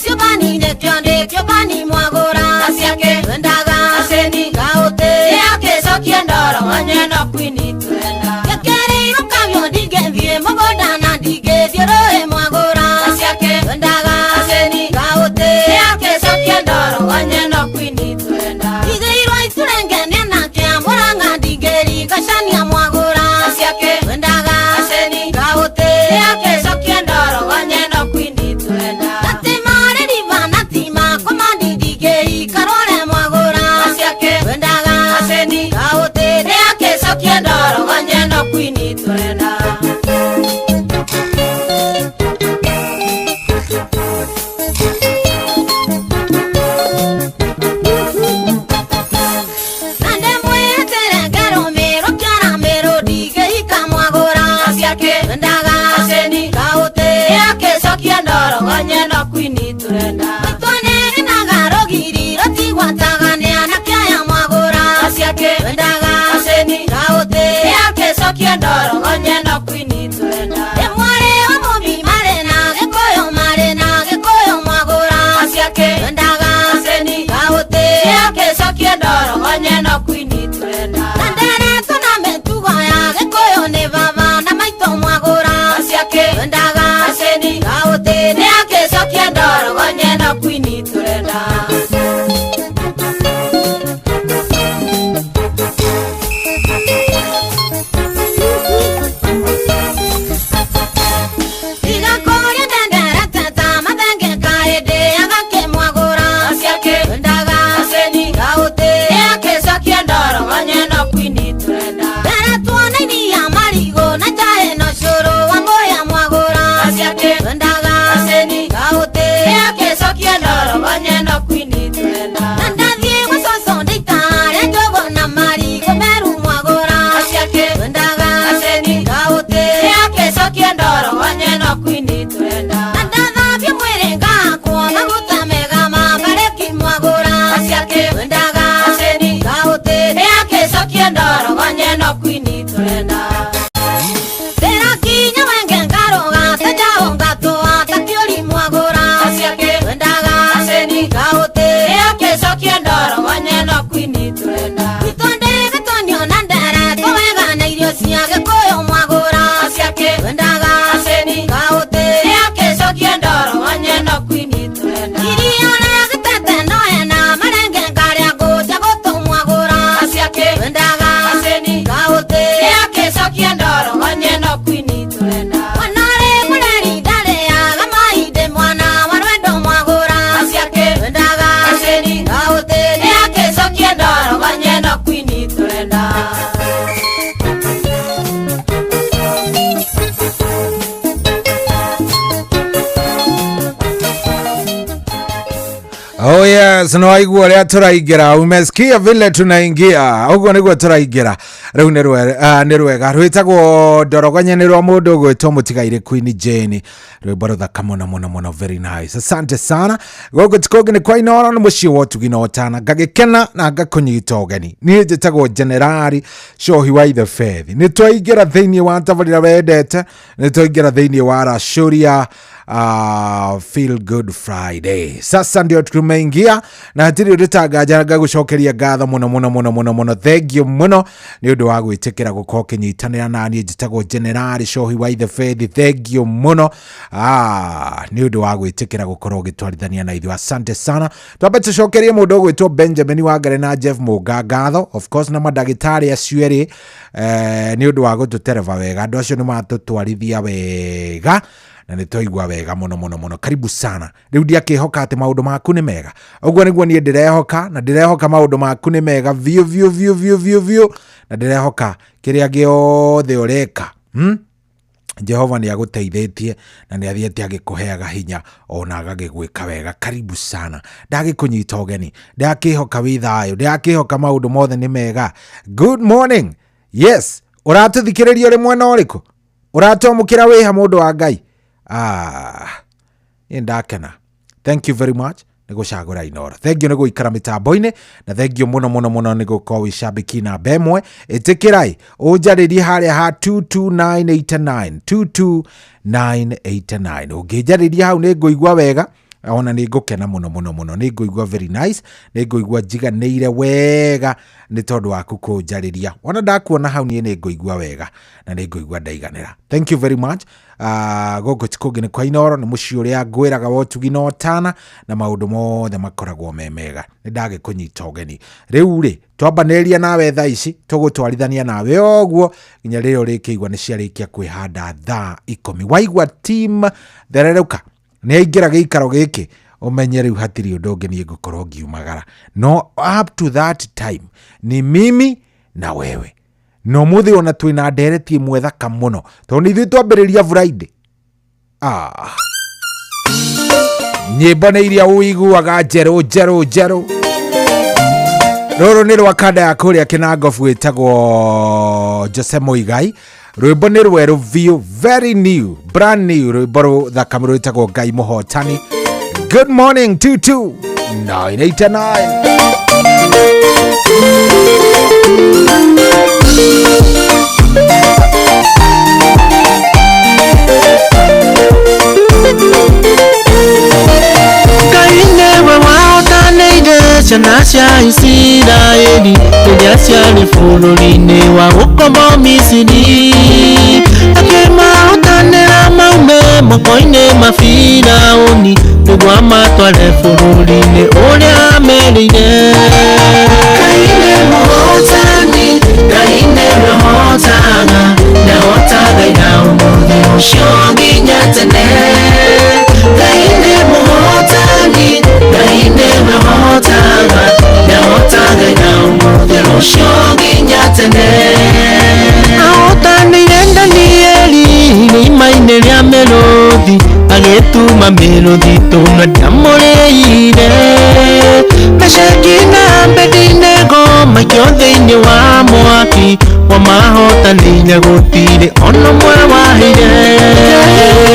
ciũmbani nĩkĩo ndĩkĩũmbani mwagũra ciake twendaga aceni gaũtĩ nĩakĩcokie ndoro onyeno kwini twenda gĩkĩrĩirwo kamio ndingĩthiĩ mũgũnda na ndingĩthiĩ rũĩ mwagũra ciake twendaga aceni gaũtĩ nĩakĩcokie ndoro onyeno kwini twenda igĩirwo iturenge nĩanake a Mũrang'a ndingĩringacania mwagũra ciake twendaga aceni gaũtĩ nĩakĩcokie ndoro onyeno kwini twenda gatimarĩriba na timakomandi ndingĩikarore mwagũra ciake twendaga aceni gaũtĩ nĩakĩcokie ndoro onyeno kwini twenda. Oh yes, no waigua ũrĩa tũraingĩra, umesikia vile tunaingia, ũguo nĩguo tũraingĩra. Rĩu nĩ rwega rwĩtagwo ndorogonye, nĩ rwa mũndũ ũgwĩtwo mũtigairĩ Queen Jane, rwĩmbo rũthaka mũno mũno mũno, very nice. Asante sana. Gũkũ ti kũngĩ nĩ kwa Inooro, nĩ mũciĩ wa ũtugi na ũtana, ngagĩkena na ngakũnyita ũgeni. Niĩ njĩtagwo Generali Cohi wa Ithe Fethi. Nĩ twaingĩra thĩinĩ wa tabarĩra wendete, nĩ twaingĩra thĩinĩ wa Racũria Feel Good Friday. Sasa ndio tumeingia na hatirĩ ũndũ tanganja ngagũcokeria ngatho mũno mũno mũno mũno mũno, thank you mũno nĩ ũndũ wa gwĩtĩkĩra gũkorwo ũkĩnyitanĩra naniĩ. Njĩtagwo Generali Cohi wa Ithe Fethi, thank you mũno nĩ ũndũ wa gwĩtĩkĩra gũkorwo ũgĩtwarithania na ithuĩ, asante sana. Twambe tũcokerie mũndũ ũgwĩtwo Benjamin Wangare na Jeff Mũnga ngatho, of course na mandagĩtarĩ acio erĩ nĩ ũndũ wa gũtũtereba wega. Andũ acio nĩ matũtwarithia wega na nĩ twaigua wega mũno mũno mũno. Karibu sana. Rĩu ndiakĩhoka atĩ maũndũ maku nĩ mega, ũguo nĩguo niĩ ndĩrehoka, na ndĩrehoka maũndũ maku nĩ mega biũ biũ biũ biũ biũ biũ, na ndĩrehoka kĩrĩa gĩothe ũreka Jehova nĩ agũteithĩtie na nĩ athiĩte agĩkũheaga hinya ona agagĩgwĩka wega. Karibu sana, ndagĩkũnyita ũgeni, ndakĩhoka wĩ thayũ, ndakĩhoka maũndũ mothe nĩ mega. Good morning. Yes, ũratũthikĩrĩria ũrĩ mwena ũrĩkũ? Ũratwamũkĩra wĩha mũndũ wa Ngai? Niĩ ndakena. Thank you very much nĩ gũcagũra Inooro, thank you nĩ gũikara mĩtambo-inĩ, na thank you mũno mũno mũno nĩ gũkorwo wĩ shabiki namba ĩmwe. Ĩtĩkĩrai ũnjarĩrie harĩa ha 22989 22989, ũngĩnjarĩria hau nĩ ngũigua wega. Ona nĩ ngũkena mũno mũno mũno, nĩ ngũigua very nice, nĩ ngũigua njiganĩire wega nĩ tondũ waku kũnjarĩria. Ona ndakuona hau niĩ nĩ ngũigua wega na nĩ ngũigua ndaiganĩra. Thank you very much. Gũkũ ti kũngĩ nĩ kwa Inooro, nĩ mũciĩ ũrĩa ngwĩraga wa ũtugi na ũtana na maũndũ mothe makoragwo me mega. Nĩ ndagĩkũnyita ũgeni. Rĩu rĩ, twambanĩrĩria nawe thaa ici, tũgũtwarithania nawe ũguo nginya rĩrĩa ũrĩkĩigua nĩ ciarĩkia kwĩhanda thaa 10. Waigua team thererũka nĩ aingĩra gĩikaro gĩkĩ, ũmenye rĩu hatirĩ ũndũ ũngĩ niĩ ngũkorwo ngiumagara. No up to that time ni mimi na wewe. No mũthĩ ona twĩna ndereti ĩmwe thaka mũno tondũ nĩ ithuĩ twambĩrĩria Friday. Nyĩmbo nĩ iria ũiguaga njerũ njerũ njerũ. Rũrũ nĩ rwa kanda ya kũrĩa Kĩnangobu ĩtagwo Jose Muigai. Rwĩmbo nĩ rwerũ biũ, very new, brand new, rwĩmbo rũthaka rwĩtagwo Ngai Mũhotani. Good morning 22989. Ngai nĩwe wahotanĩire ciana cia Isiraeli rĩrĩa ciarĩ bũrũri-inĩ wa gũkombo Misiri, akĩmahotanĩra maume moko-inĩ ma Firaũni nĩguo amatware bũrũri-inĩ ũrĩa amerĩire. Ngai nĩ mũhotani, Ngai nĩwe ũhotaga, nĩahotaga ira ũmũthĩ ũcio nginya tene. Ngai nĩ mũhotani, Ngai nĩwe ũhotaga, nĩahotaga ira ũmũthĩ ũcio nginya tene. Ahotanĩire Danieli irima-inĩ rĩa mĩrũthi, agĩtuma mĩrũthi tũnua ndamũrĩire. Meshaki na Abedinego maikio thĩinĩ wa mwaki, wamahotanĩire gũtirĩ ona ũmwe wahĩire.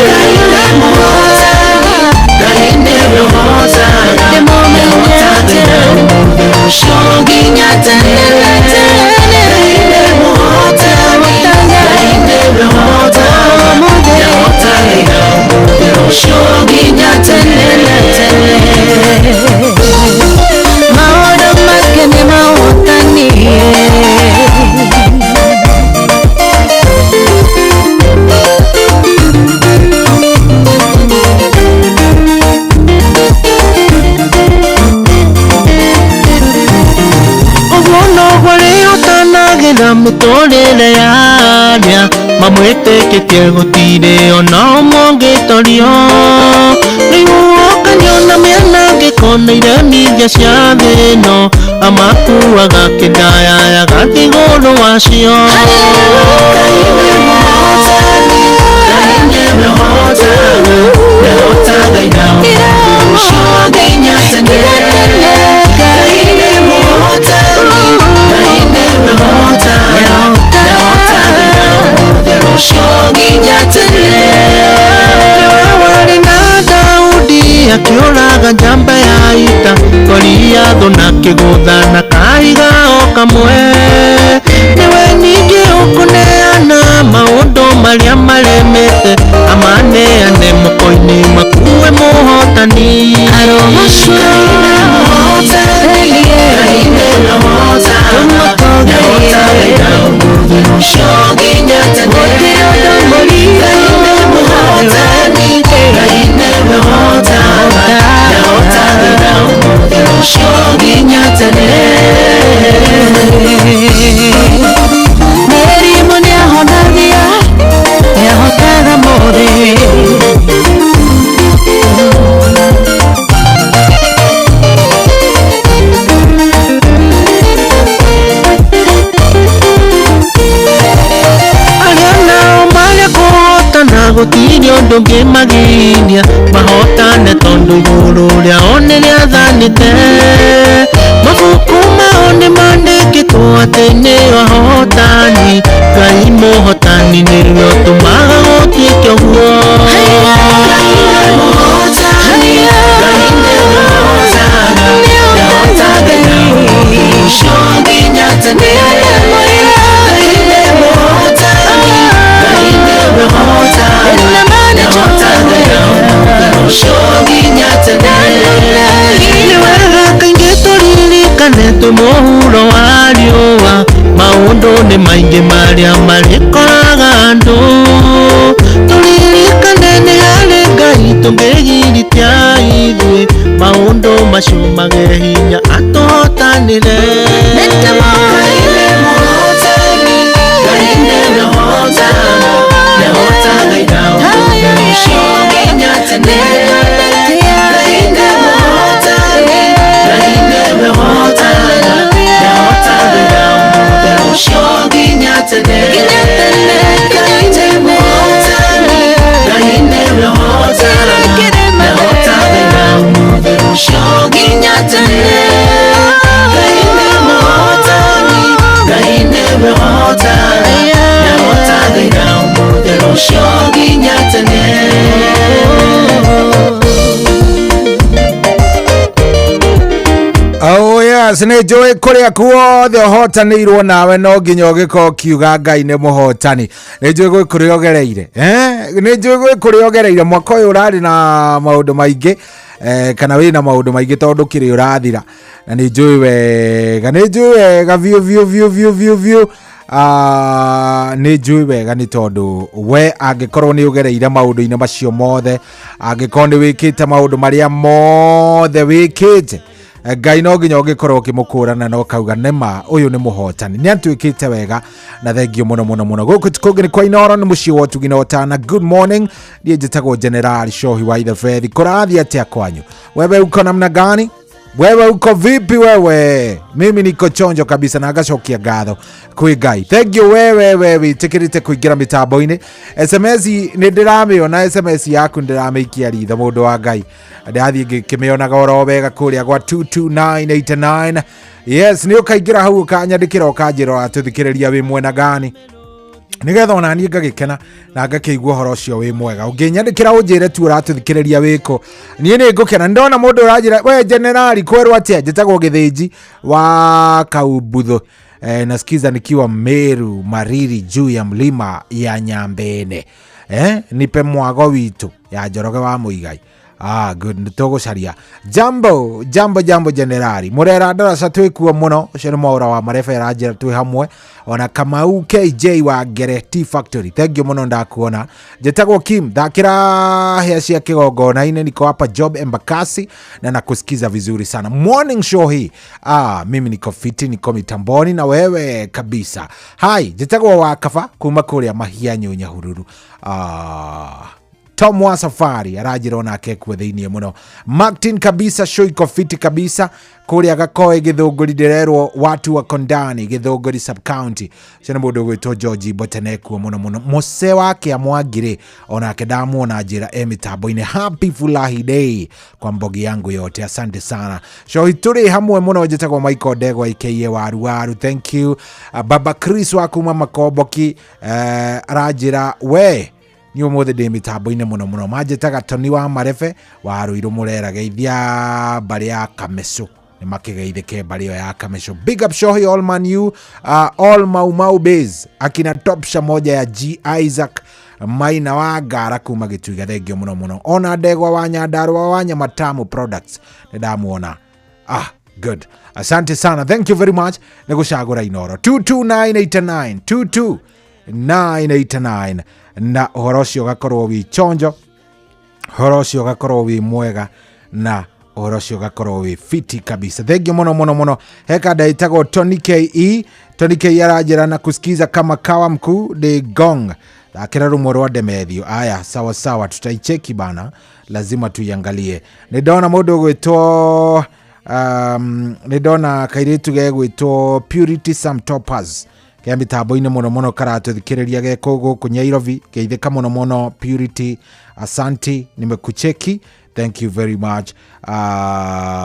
Ngai nĩ mũhotani, Ngai nĩwe ũhotaga, nĩahotaga ira ũmũthĩ ũcio nginya tene. Ngai nĩ mũhotani, Ngai nĩwe ũhotaga, nĩahotaga ira ũmũthĩ ũcio nginya tene. Maũndũ make nĩ mahotani. Ũguo noguo rĩhotanagĩra mĩtũrĩre ya arĩa mamwĩtĩkĩtie, gũtirĩ ona ũmwe ũngĩtorio. Rĩu ũkanio na mĩanangĩko na iremithia cia thĩ ĩno, amakuaga kĩndayaya gathiĩ igũrũ wacio. Ngai nĩ mũhotani, Ngai nĩwe ũhotaga, nĩahotaga ira ũmũthĩ ũcio nginya tene. Ngai nĩ mũhotani, Ngai nĩwe ũhotaga, nĩahotaga ira ũmũthĩ ũcio nginya tene. Nĩwe warĩ na Daudi akĩũraga njamba ya ita, Goliathũ na kĩgũtha na kahiga o kamwe. Nĩwe ningĩ ũkũneana maũndũ marĩa maremete, amaneane moko-inĩ makuwe mũhotani. Arogocwo Ngai nĩwe ũhotaga, nĩahotaga ira ũmũthĩ ũcio nginya tene. Ngai nĩ mũhotani, Ngai nĩwe ũhotaga, nĩahotaga ira ũmũthĩ ũcio nginya tene. Mĩrimũ nĩahonagia, nĩahotaga mothe. Arĩa nao marĩa kũhotana gũtirĩ ũndũ ũngĩmagiria mahotane, tondũ igũrũ rĩao nĩ rĩathanĩte. Mabuku mao nĩ mandĩkĩtwo atĩ nĩo ahotani, Ngai mũhotani nĩwe ũtũmaga gũtuĩke ũguo. Ngai nĩ mũhotani, Ngai nĩwe ũhotaga, nĩahotaga ira ũmũthĩ ũcio nginya tene. Ngai nĩ mũhotani, Ngai nĩwe ũhotaga, nĩahotaga ira ũmũthĩ ũcio nginya tene. Nĩ maingĩ marĩa marĩkoraga andũ. Tũririkane nĩ harĩ Ngai tũngĩgiritia ithuĩ. Maũndũ macio mage hinya atũhotanĩre. Ngai nĩ mũhotani, Ngai nĩwe ũhotanaga, nĩahotaga ira ũmũthĩ rũciũ nginya tene. Ngai nĩ mũhotani, Ngai nĩwe ũhotanaga, nĩahotaga ira ũmũthĩ rũciũ nginya tene. Ngai nĩ mũhotani, Ngai nĩwe ũhotanaga, nĩahotaga ira ũmũthĩ rũciũ nginya tene. Ngai nĩ mũhotani, Ngai nĩwe ũhotanaga, nĩahotaga ira ũmũthĩ rũciũ nginya tene. Oh yes, nä njå ä kå rä a kuothe å hotanä nawe no nginya å gä korwo kiuga Ngai nä må hotani. Nä njå ä gwä kå rä a å gereire, nä njå ä gwä kå rä a å gereire. Mwaka å yå å rarä na maå ndå maingä, kana wä na maå ndå maingä tondå kä rä å rathira, na nä njå wega, nä njå wega biå biå biå biå biå biå. Nä njå wega nä tondå we angä korwo nä å gereire maå ndå-inä macio mothe, angä korwo nä wä kä te maå ndå marä a mothe wä kä te, Ngai no nginya ũngĩkorwo ũkĩmũkũrana na ũkauga nĩma ũyũ nĩ mũhotani, nĩ atuĩkĩte wega, na thengio mũno mũno mũno. Gũkũ ti kũngĩ nĩ kwa Inooro, nĩ mũciĩ wa ũtugi na ũtana. Good morning, niĩ njĩtagwo General Shohi wa Ithebethi. Kũrathiĩ atĩa kwanyu? Wewe uko namna gani? Wewe uko vipi wewe? Mimi niko chonjo kabisa na ngacokia ngatho kwĩ Ngai. Thank you wewe wewe wĩtĩkĩrĩte kũingĩra mĩtambo-inĩ. SMS nĩ ndĩramĩona, SMS yaku ndĩramĩikia ritho mũndũ wa Ngai. Ndathiĩ ngĩkĩmĩonaga oro wega kũrĩa gwa 22989. Yes, nĩ ũkaingĩra hau ũkanyandĩkĩra ũkanjĩra ũratũthikĩrĩria wĩ mwena gani, nigetha ona niĩ ngagĩkena na ngakĩigua ũhoro ũcio wĩ mwega. Ũngĩnyandĩkĩra ũnjĩre tu ũratũthikĩrĩria wĩkũ, niĩ nĩ ngũkena. Ndona mũndũ ũranjĩra we generali kwerwo atĩa, njĩtagwo Gĩthĩnji wa Kaumbutho, nasikiza nikiwa Meru Mariri juu ya mlima ya Nyambene, nipe mwago witũ ya Njoroge wa Mũigai. Ah, good, nĩtũgũcaria. Jambo jambo jambo generali, mũrera ndaraca twĩkuo mũno. Ũcio nĩ mwaũra wa marebe aranjĩra twĩ hamwe, ona Kamau KJ wa Ngere Tea Factory, thank you mũno ndakuona. Njĩtagwo Kim, thakĩra hĩa cia kĩgongona-inĩ, niko hapa Job Embakasi na nakusikiza vizuri sana. Morning show hii, mimi niko fiti, niko mitamboni na wewe kabisa. Hai, njĩtagwo wa Kaba kuma kũrĩa Mahianyu Nyahururu. Tom wa Safari aranjĩra onake kuo thĩiniĩ mũno. Martin kabisa, show iko fiti kabisa kũrĩa Gakoe Gĩthũngũri, ndĩrerwo watu wa Kondani Gĩthũngũri sub county. Ũcio nĩ mũndũ ũgwĩtwo George Mbotene kuo mũno mũno. Mũce wa Kĩamwangirĩ onake ndamuona njĩra e mĩtambo-inĩ. Happy Furahi Day kwa mbogi yangu yote, asante sana. Shohi tũrĩ hamwe mũno. Njĩtagwo Michael Ndegwa aka Waru Waru, thank you. Baba Chris wa kuma Makomboki, aranjĩra we nĩ ũmũthĩ ndĩ mĩtambo-inĩ mũno mũno. Manjĩtaga Tony wa Marebe wa Rũirũ Mũrera, geithia mbarĩ ya Kamecũ, nĩ makĩgeithĩke mbarĩ ĩyo ya Kamecũ. Big up Shohi all man you, all Mau Mau base akina Topsha moja ya G Isaac Maina wa Ngara kuma Gĩtuiga, thengio mũno mũno. Ona Ndegwa wa Nyandarua wa Nyamatamu Products nĩ ndamuona. Good, asante sana, thank you very much nĩ gũcagũra Inooro. 22989 22989 na ũhoro ũcio ũgakorwo wĩ chonjo, ũhoro ũcio ũgakorwo wĩ mwega, na ũhoro ũcio ũgakorwo wĩ fiti kabisa. Thank you mũno mũno mũno. He kanda ĩtagwo Tony KE. Tony KE aranjĩra na kusikiza kama kawa mkuu de gong, thakĩra rũmwe rwa Demethio. Aya, sawa sawa, tutaicheki bana, lazima tuiangalie. Nĩ ndona mũndũ ũgwĩtwo nĩ ndona kairĩtu gegwĩtwo Purity Sam Toppers ke mĩtambo-inĩ mũno mũno, karatũthikĩrĩria geko gũkũ Nyairobi, geithĩka mũno mũno Purity, asanti, nimekucheki, thank you very much.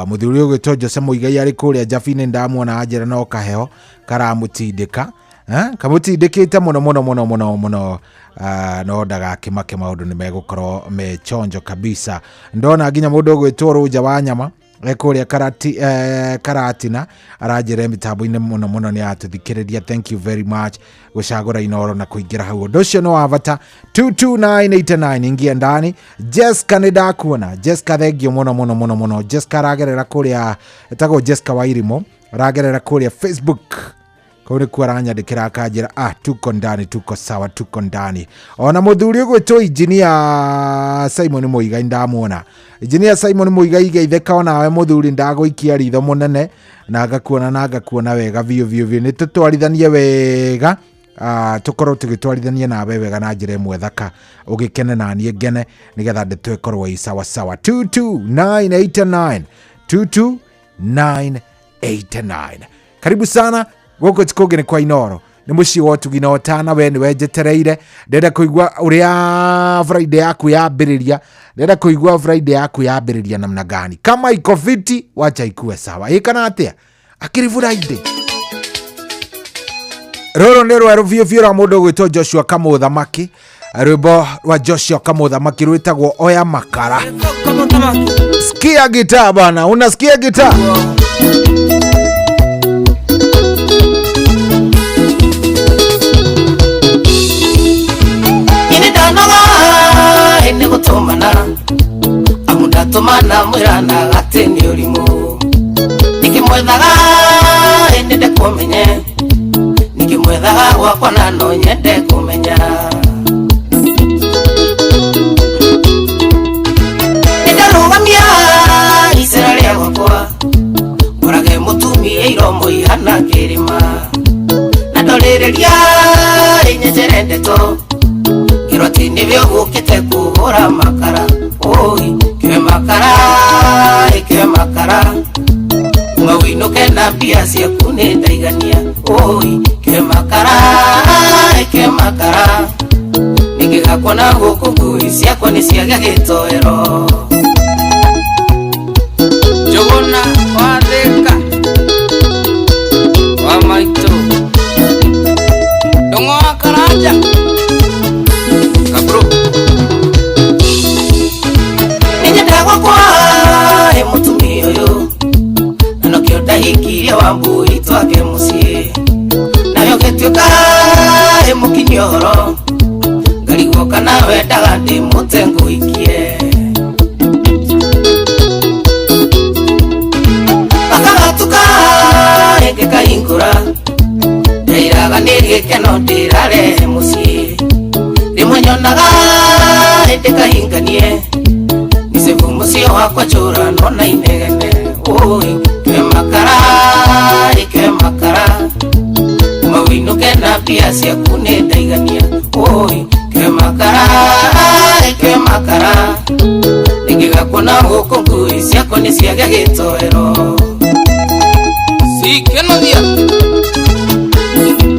Mũthuri ũgwĩtwo Jose Mũigai arĩ kũrĩa Jabi-inĩ, ndamuona anjĩra no kaheo karamũtindĩka, kamũtindĩkĩte mũno mũno mũno mũno mũno, no ndagakĩmake, maũndũ nĩ megũkorwo me chonjo kabisa. Ndona nginya mũndũ ũgwĩtwo Rũnja wa Nyama kũrĩa Karatina aranjĩra mĩtambo-inĩ mũno mũno, nĩ atũthikĩrĩria, thank you very much gũcagũra Inooro na kũingĩra hau, ũndũ ũcio nĩ wa bata. 22989 ingia ndani. Jessica nĩ ndakuona Jessica, thengio mũno mũno mũno mũno. Jessica aragerera kũrĩa, ĩtagwo Jessica Wairimo, aragerera kũrĩa Facebook. Kau nĩkuo aranyandĩkĩra akanjĩra tuko ndani, tuko sawa, tuko ndani. Ona mũthuri ũgwĩtwo Engineer Simon Muigai ndamuona. Engineer Simon Muigai geithĩka onawe mũthuri, ndagũikia ritho mũnene na ngakuona na ngakuona wega biũ biũ biũ. Nĩ tũtwarithanie wega, tũkorwo tũgĩtwarithania nawe wega na njĩra ĩmwe thaka, ũgĩkene na niĩ ngene, nĩgetha ndeto ĩkorwo ĩ sawa sawa. 22989 22989. Karibu sana gũkũ ti kũngĩ nĩ kwa Inooro, nĩ mũciĩ wa ũtugi na ũtana. We nĩwe njetereire, ndĩrenda kũigua ũrĩa Friday yaku yambĩrĩria, ndĩrenda kũigua Friday yaku yambĩrĩria namna gani. Kama iko fiti wacha ikue sawa, ĩ kana atĩa? Akĩrĩ Friday rũrũ nĩ rwerũ biũ biũ rwa mũndũ ũgwĩtwo Joshua Kamũthamaki. Rwĩmbo rwa Joshua Kamũthamaki rwĩtagwo Oya Makara. Sikia gitaa bana, unasikia gitaa? Ini ndanoga nĩ gũtũmana, amu ndatũmana mwĩranaga atĩ nĩ ũrimũ. Nĩkĩmwethaga nĩnde kũmenye, nĩkĩmwethaga gwakwa na no nyende kũmenya. Nĩndarũgamia icera rĩa gwakwa, ngorage mũtumia iromo ihana kĩrĩma, na ndorĩrĩria ĩnyenjere ndeto ngĩrwo atĩ nĩwe ũgũkĩte kũhũra makara. Oi, kĩoe makara, kĩoe makara, uma wĩinũke na mbia ciaku nĩ ndaigania. Oi, kĩoe makara, kĩoe makara, nĩngĩgakuona gũkũ ngui ciakwa nĩ ciagĩa gĩtoero. Njũgũna wa Thĩka wa maitũ, Ndũng'ũ wa Karanja Kabro. Nĩnyendaga gwakwa ĩ mũtumia ũyũ, na nokĩo ndahikirie Wambui twake mũciĩ, nayo gĩtuĩka ĩ mũkinyia ũhoro, ngarigwo kana wendaga ndĩmũte ngũikie. Gakagatuka ĩngĩkahingũra, ndeiraga nĩ gĩkeno ndĩrarehe mũciĩ, rĩmwe nyonaga ĩndĩkahinganie, nĩcebu mũciĩ wakwa njũra nona inegene. Oi, kĩoe makara, kĩoe makara, uma wĩinũke na mbia ciaku nĩ ndaigania. Oi, kĩoe makara, kĩoe makara, nĩngĩgakuona gũkũ ngui ciakwa nĩ ciagĩa gĩtoero. Sikenothia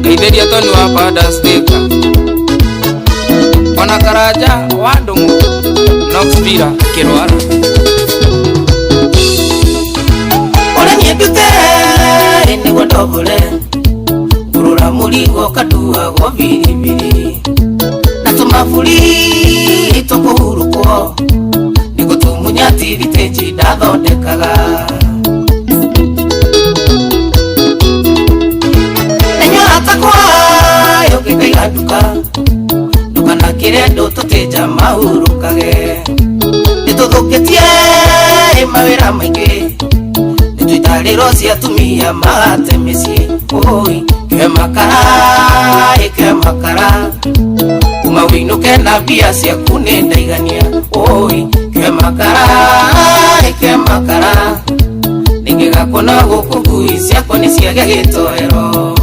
ngeithĩria Toni wa Padas Thĩka, ona Karanja wa Ndũng'ũ Knox Villa kĩrwara. Ũrĩa niĩ ndute nĩguo ndombore, ngũrũra mũrigo kanduagwo biribiri, na tũmaburi tũkũhurũkwo, nĩguo tũmunya tiritĩnji ndathondekaga. Na inyuĩ arata akwa ũngĩkaiga nduka, ndũkanakĩre andũ tũtĩnja mahurũkage. Nĩtũthũkĩtie mawĩra maingĩ, nĩtũitarĩrwo cia atumia magate mĩciĩ. Oi, kĩoe makara, kĩoe makara, uma wĩinũke na mbia ciaku nĩ ndaigania. Oi, kĩoe makara, kĩoe makara, nĩngĩgakuona gũkũ ngui ciakwa nĩ ciagĩa gĩtoero.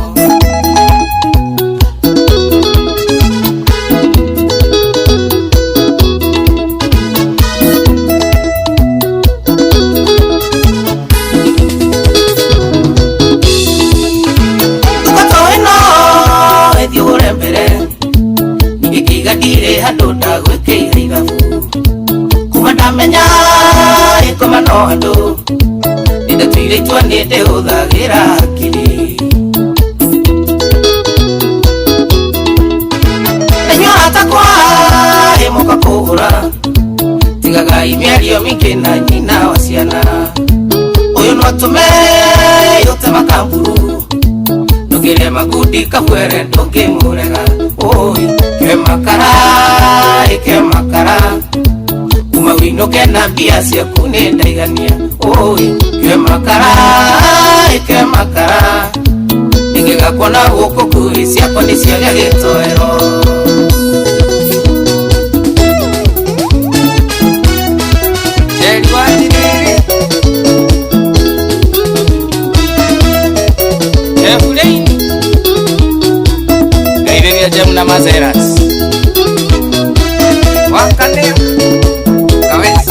Ndirĩ handũ ndagwĩkĩire ithabu, kuma ndamenya ĩkoma no andũ, nĩndatuire itua nĩndĩhũthagĩra hakiri. Na inyuĩ arata akwa ĩ mũka kũgũra, tigagai mĩario mĩingĩ na nyina wa ciana. Ũyũ no atũme ũte makamburu, ndũngĩrĩa magundi kabwere ndũngĩmũrega. Oi, kĩoe makara, kĩoe makara, uma wĩinũke na mbia ciaku nĩ ndaigania. Oi, kĩoe makara, kĩoe makara, Ningĩgakuona gũkũ ngui ciakwa nĩ ciagĩa gĩtoero. Jerry wa Njiriri Jeff Lane Gaithĩria Jem na Mazeras Wakaneo Kawes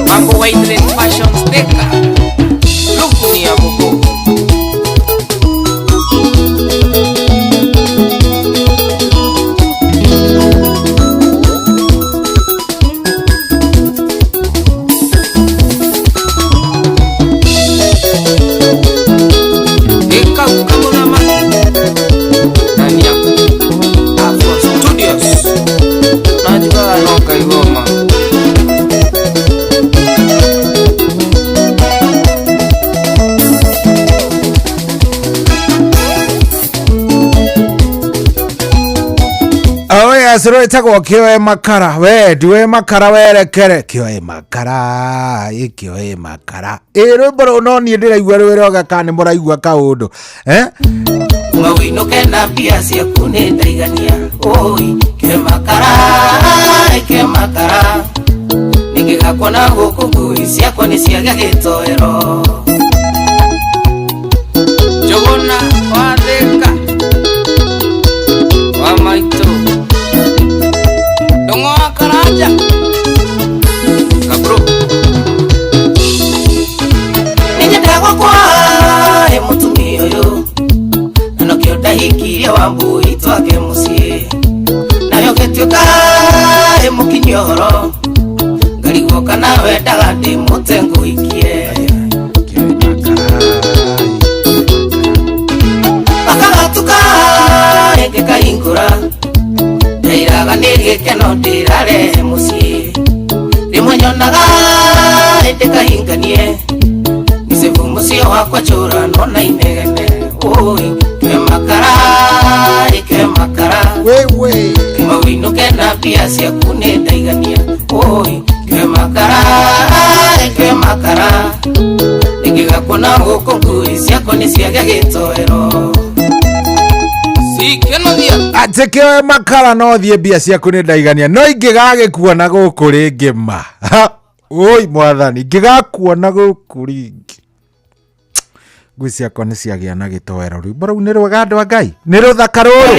Mambo White Red Fashion Sticker Luku ni ya buku. Yes, rwĩtagwo kĩoe makara we ndiwe makara werekere kĩoe makara ĩ kĩoe makara ĩ rwĩmbo rũu no niĩ ndĩraigua rwĩroga kana nĩ mũraigua kaũndũ eh? Uma wĩinũke na mbia ciaku nĩ ndaigania oi kĩoe makara kĩoe makara ningĩgakuona gũkũ ngui ciakwa nĩ ciagĩa gĩtoero. Njũgũna wa Thĩka wa maitũ Ndũng'ũ wa Karanja Kabro Nĩnyendaga gwakwa ĩ mũtumia ũyũ na nokĩo ndahikirie Wambui twake mũciĩ nayo gĩtuĩka ĩ mũkinyia ũhoro ngarigwo kana wendaga ndĩmũte ngũhikie akagatuka ĩngĩkahingũra ndairaga nĩ gĩkeno ndĩrarehe mũciĩ rĩmwe nyonaga ĩndĩkahinganie nĩcibu mũciĩ wakwa njũra nona inegene oi kĩoe makara kĩoe makara kuma wĩinũke na mbia ciaku nĩ ndaigania oi kĩoe makara kĩoe makara ningĩgakuona gũkũ ngui ciakwa nĩ ciagĩa gĩtoero. Atĩ kĩoe makara no thiĩ mbia ciaku nĩ ndaigania no ingĩgagĩkuona gũkũ rĩngĩ ma oi mwathani ingĩgakuona gũkũ rĩngĩ ngui ciakwa nĩ ciagĩa na gĩtoero. Rwĩmbo rũu nĩ rwega andũ a Ngai nĩ rũthaka rũrũ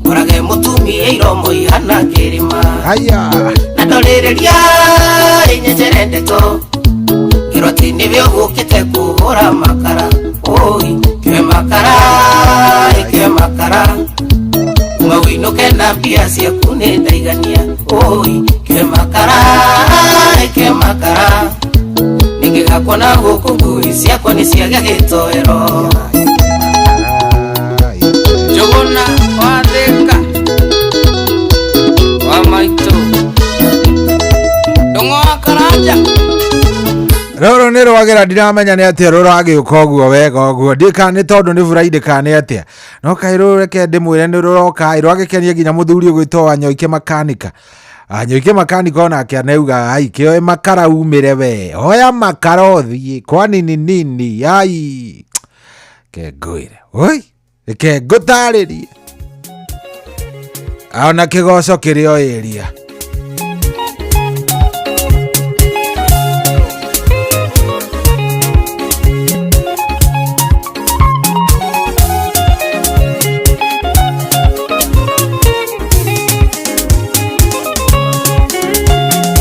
ngorage mũtumia iromo ihana kĩrĩma haya na ndorĩrĩria ĩnyenjere ndeto ngĩrwo atĩ nĩwe ũgũkĩte kũhũra makara oi kĩoe makara kĩoe makara kuma wĩinũke na mbia ciaku nĩ ndaigania oi kĩoe makara kĩoe makara ningĩgakuona gũkũ ngui ciakwa nĩ ciagĩa gĩtoero. Njũgũna wa Thĩka wa maitũ Ndũng'ũ wa Karanja rũrũ nĩ rwagĩra ndiramenya nĩ atĩa rũragĩũka ũguo wega ũguo ndika nĩ tondũ nĩ Friday kana nĩ atĩa no kaĩ rũreke ndĩmwĩre nĩ rũroka rwagĩkenia nginya mũthuri ũgwĩtwo Wanyoike makanika. Anyoike makanika onake anauga ai kĩoe makara umĩre we oya makara ũthiĩ kwani ni nini ai ke ngwĩre oi reke ngũtarĩrie ona kĩgoco kĩrĩ o area.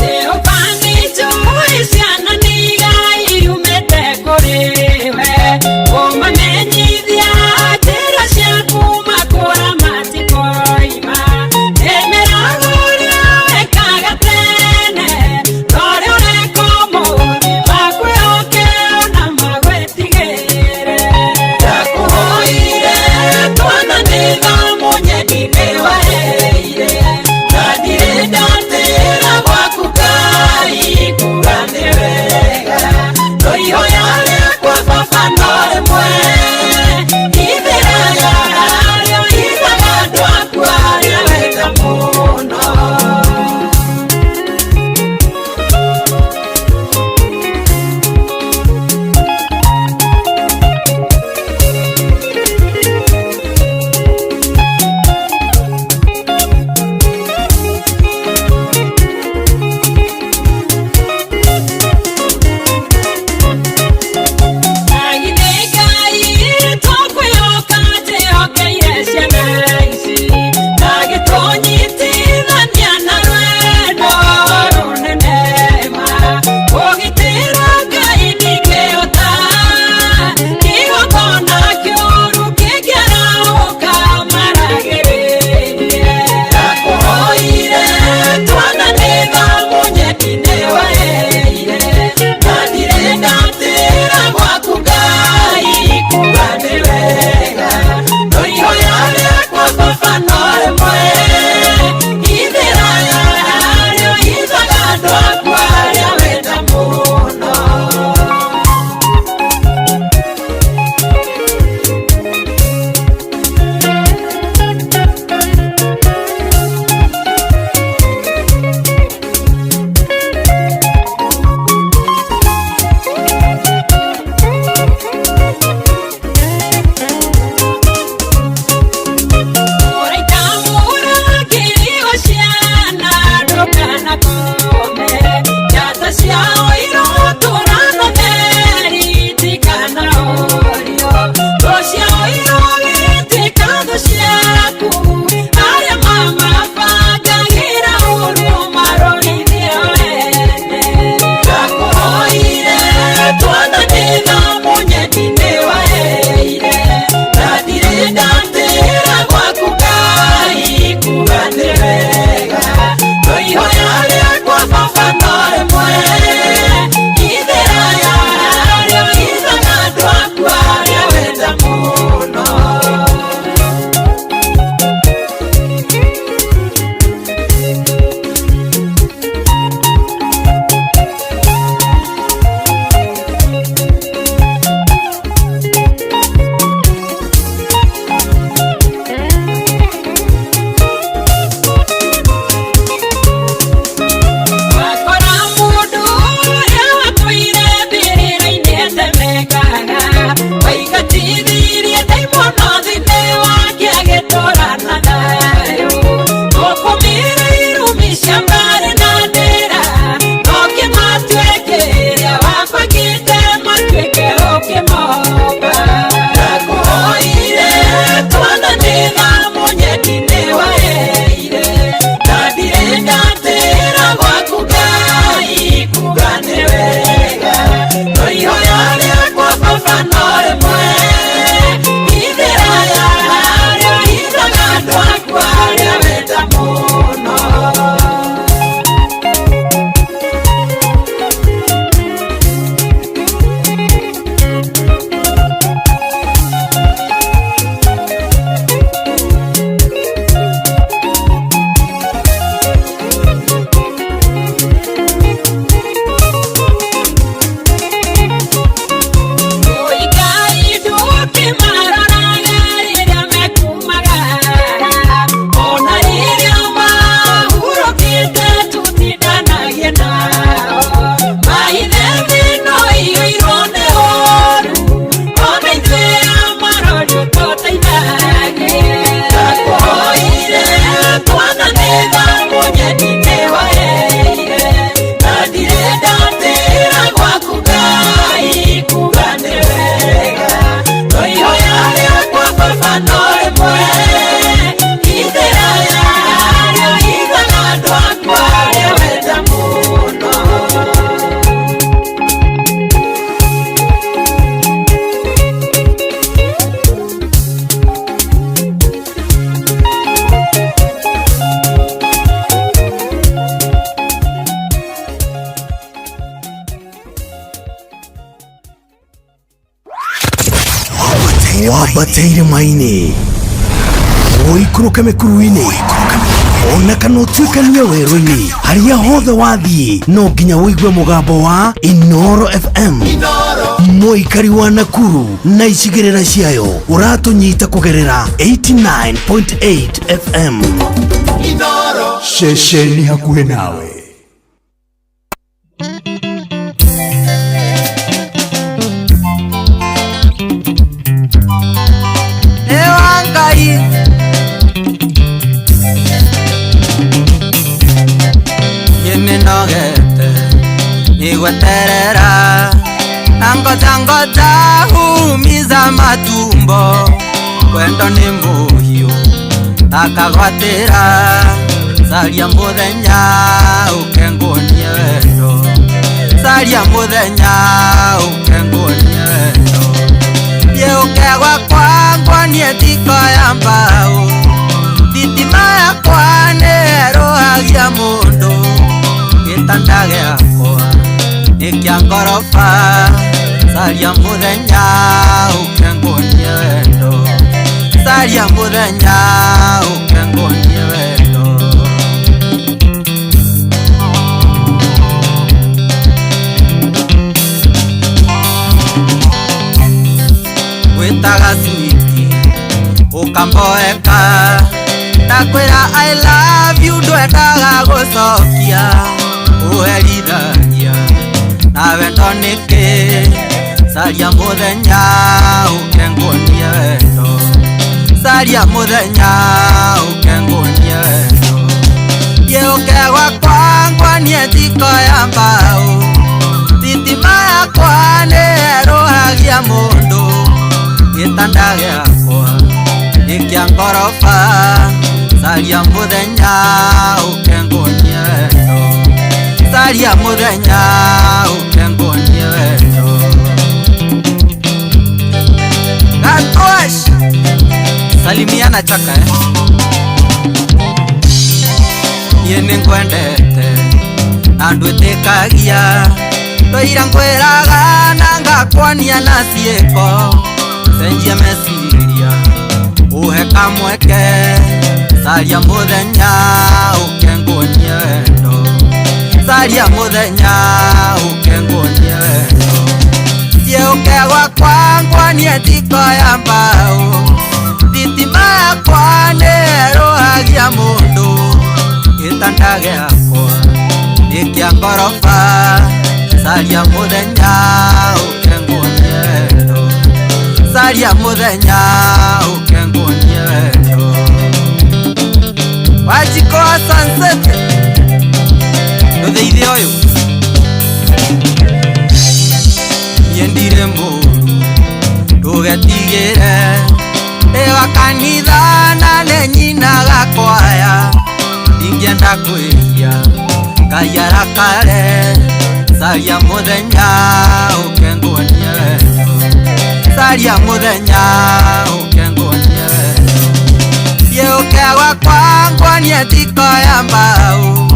Mera Wambate irĩma-inĩ, ũikũrũke mĩkuru-inĩ, ona kana ũtuĩkanie werũ-inĩ, harĩa hothe wathiĩ no nginya ũigue mũgambo wa Inoro FM. Mũikari wa Nakuru na icigĩrĩra ciayo ũratũnyita kũgerera 89.8 FM. Ceceni hakuhĩ nawe. Ewa Ngai Yeminogete Nigweterera Nangoja ngoja humiza matumbo Kwendo ni muhiu Takagwatira Saria muthenya ukengunie wendo Saria muthenya ukengunie wendo Thiĩ gwakwa nguonie thiko ya mbao Thitima yakwa nĩĩrũhagia mũndũ Gĩtanda gĩakwa nĩ kĩa ngoroba Caria mũthenya ũke nguonie wendo Caria mũthenya ũke nguonie wendo Wĩtaga switi ũkamboeka Ndakwĩra I love you ndwendaga gũcokia Ũherithagia na wendo nĩkĩ Caria mũthenya ũke nguonie wendo Caria mũthenya ũke nguonie wendo Thiĩ ũke gwakwa nguonie thiko ya mbao Thitima yakwa nĩĩrũhagia mũndũ Gĩtanda gĩakwa nĩ kĩa ngoroba Caria mũthenya ũke nguonie wendo Caria mũthenya ũke nguonie wendo Gatosh Salimiana chaka Niĩ nĩngwendete na ndwĩtĩkagia Tũira ngwĩraga na ngakwonia na ciĩko Cenjia meciria uhe kamweke Caria mũthenya ũke nguonie wendo Caria mũthenya ũke nguonie wendo Thiĩ ũke gwakwa nguonie thiko ya mbao Thitima yakwa nĩĩrũhagia mũndũ Gĩtanda gĩakwa nĩ kĩa ngoroba Caria mũthenya ũke nguonie wendo Caria mũthenya ũke nguonie wendo Wajiko wa sunset Ndũtheithie ũyũ Niĩ ndirĩ mũru ndũgetigĩre Ndĩ wa kanitha na nĩ nyinaga kwaya Ndingĩenda kwĩhia Ngai arakare Caria mũthenya ũke nguonie wendo Caria mũthenya ũke nguonie wendo Thiĩ ũke gwakwa nguonie thiko ya mbao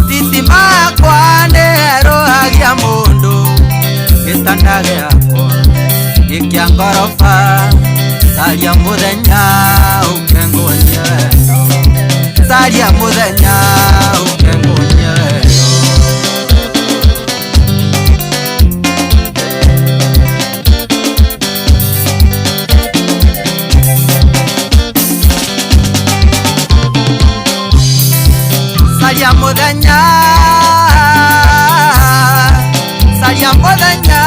Thitima yakwa nĩĩrũhagia mũndũ Gĩtanda gĩakwa nĩ kĩa ngoroba Caria mũthenya ũke nguonie wendo Caria mũthenya ũke nguonie wendo Caria mũthenya Caria mũthenya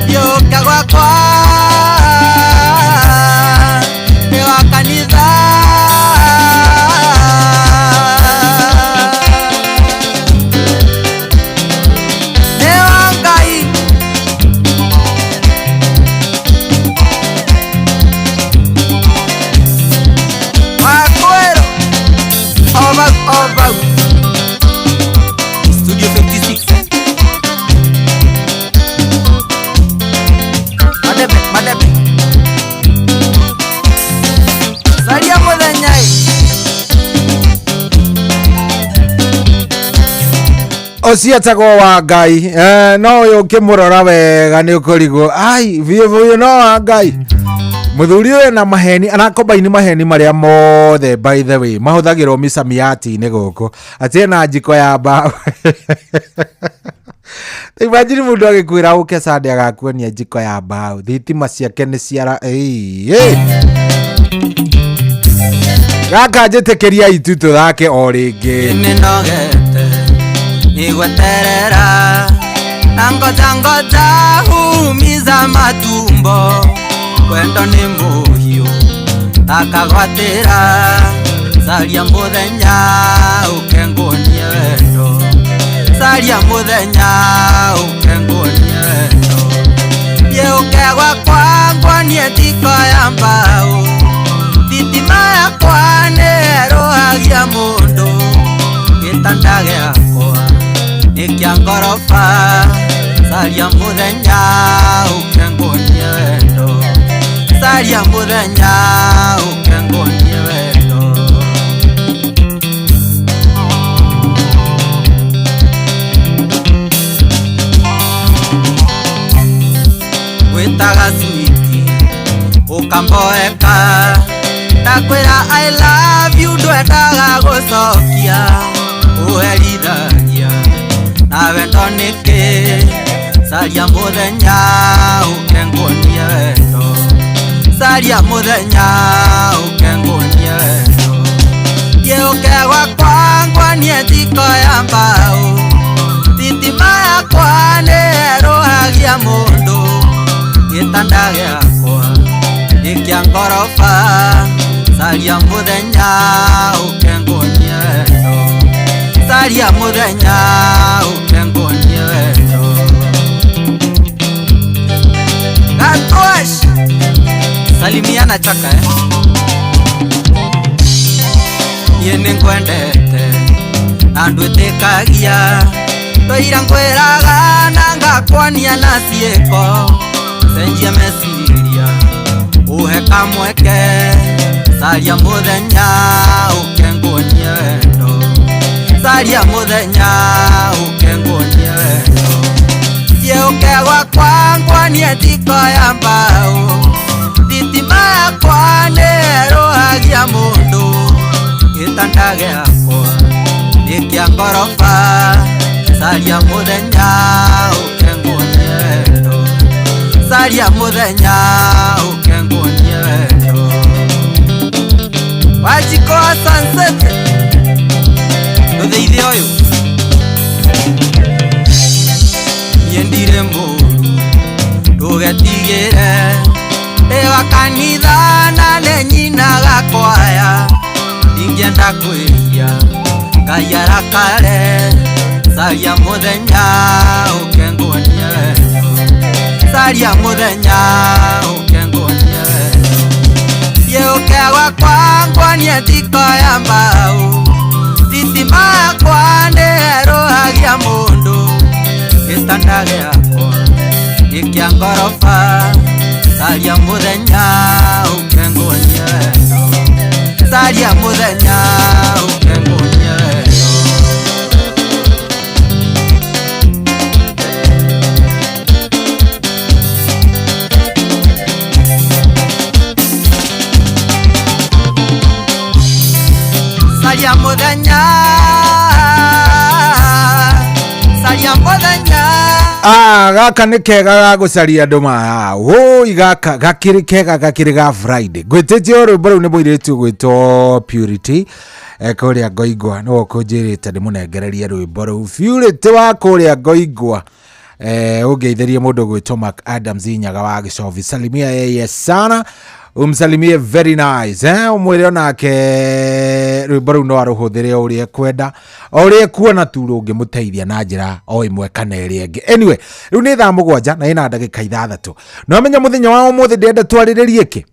Thiĩ gwakwa Ndĩ wa kanitha Ndĩ wa Ngai Wakwero Over, over. Studio 56 Madebe, madebe Caria mũthenya Ũcio etagwo wa Ngai. No ũyũ ũkĩmũrora wega nĩ ũkũrigwo ai biũ biũ no wa Ngai. Mũthuri ũyũ na maheni arakombaini maheni marĩa mothe, by the way, mahũthagĩrwo mĩcamiati-inĩ gũkũ, atĩ ena njiko ya mbaũ. Imagine mũndũ agĩkwĩra ũke Sunday agakuonia njiko ya mbaũ, thitima ciake nĩ ciara. Ĩĩ, ĩĩ. Gaka njĩtĩkĩria itu tũthake o rĩngĩ. Nĩnogete nĩgweterera na ngoja ngoja humiza matumbo, wendo nĩ mũhiũ akagwatĩra, caria mũthenya ũke nguonie wendo, caria mũthenya ũke nguonie wendo, thiĩ ũke gwakwa nguonie njiko ya mbaũ, thitima yakwa nĩ ĩrũhagia mũndũ, gĩtanda gĩakwa nĩ kĩa ngoroba, caria mũthenya ũke nguonie wendo, caria mũthenya ũke nguonie wendo. Wĩtaga switi ũkamboeka, ndakwĩra I love you ndwendaga gũcokia, ũherithagia na wendo nĩkĩ, caria mũthenya ũke nguonie wendo, caria mũthenya ũke nguonie wendo, thiĩ ũke gwakwa nguonie njiko ya mbaũ, thitima yakwa nĩ ĩrũhagia mũndũ, gĩtanda gĩakwa nĩ kĩa ngoroba, caria mũthenya ũke nguonie wendo, caria mũthenya ũke nguonie wendo. Gatwash salimiana chaka niĩ nĩngwendete na ndwĩtĩkagia, twaira ngwĩraga na ngakwonia na ciĩko, cenjia meciria ũhe kamweke, caria mũthenya ũke nguonie wendo, caria mũthenya ũke nguonie wendo, thiĩ ũke gwakwa nguonie njiko ya mbaũ, thitima yakwa nĩ ĩrũhagia mũndũ, gĩtanda gĩakwa nĩ kĩa ngoroba, caria mũthenya ũke nguonie wendo, caria mũthenya ũke nguonie wendo. Wanjikũ wa Sunset ndũtheithie ũyũ, niĩ ndirĩ mũũru ndũgetigĩre, ndĩ wa kanitha na nĩ nyinaga kwaya, ndingĩenda kwĩhia Ngai arakare, caria mũthenya ũke nguonie wendo, caria mũthenya ũke nguonie wendo, thiĩ ũke gwakwa nguonie njiko ya mbaũ, thitima yakwa nĩ ĩrũhagia mũndũ, gĩtanda gĩakwa nĩ kĩa ngoroba, caria mũthenya ũke nguonie wendo, caria mũthenya ũke nguonie wendo. Caria mũthenya, caria mũthenya. Gaka nĩ kega ga gũcaria andũ ma woi, gaka gakĩrĩ kega, gakĩrĩ ga Friday. Ngwĩtĩtie rwĩmbo rũu nĩ mũirĩtu ũgwĩtwo Purity kũrĩa Ngoingwa, nĩwe ũkũnjĩrĩte ndĩmũnengererie rwĩmbo rũu. Purity wa kũrĩa Ngoingwa, ũngeithĩrie mũndũ ũgwĩtwo Mark Adams Nyaga wa Gĩcovi, salimia yeye sana, umsalimie very nice, ũmwĩre onake rwĩmbo rũu no arũhũthĩre o ũrĩa ekwenda, o ũrĩa ekuona tu rũngĩmũteithia na njĩra o ĩmwe kana ĩrĩa ĩngĩ. Anyway, rĩu nĩ thaa 7 na ĩna ndagĩka 6. No menya mũthenya wa ũmũthĩ ndĩrenda twarĩrĩrie kĩ?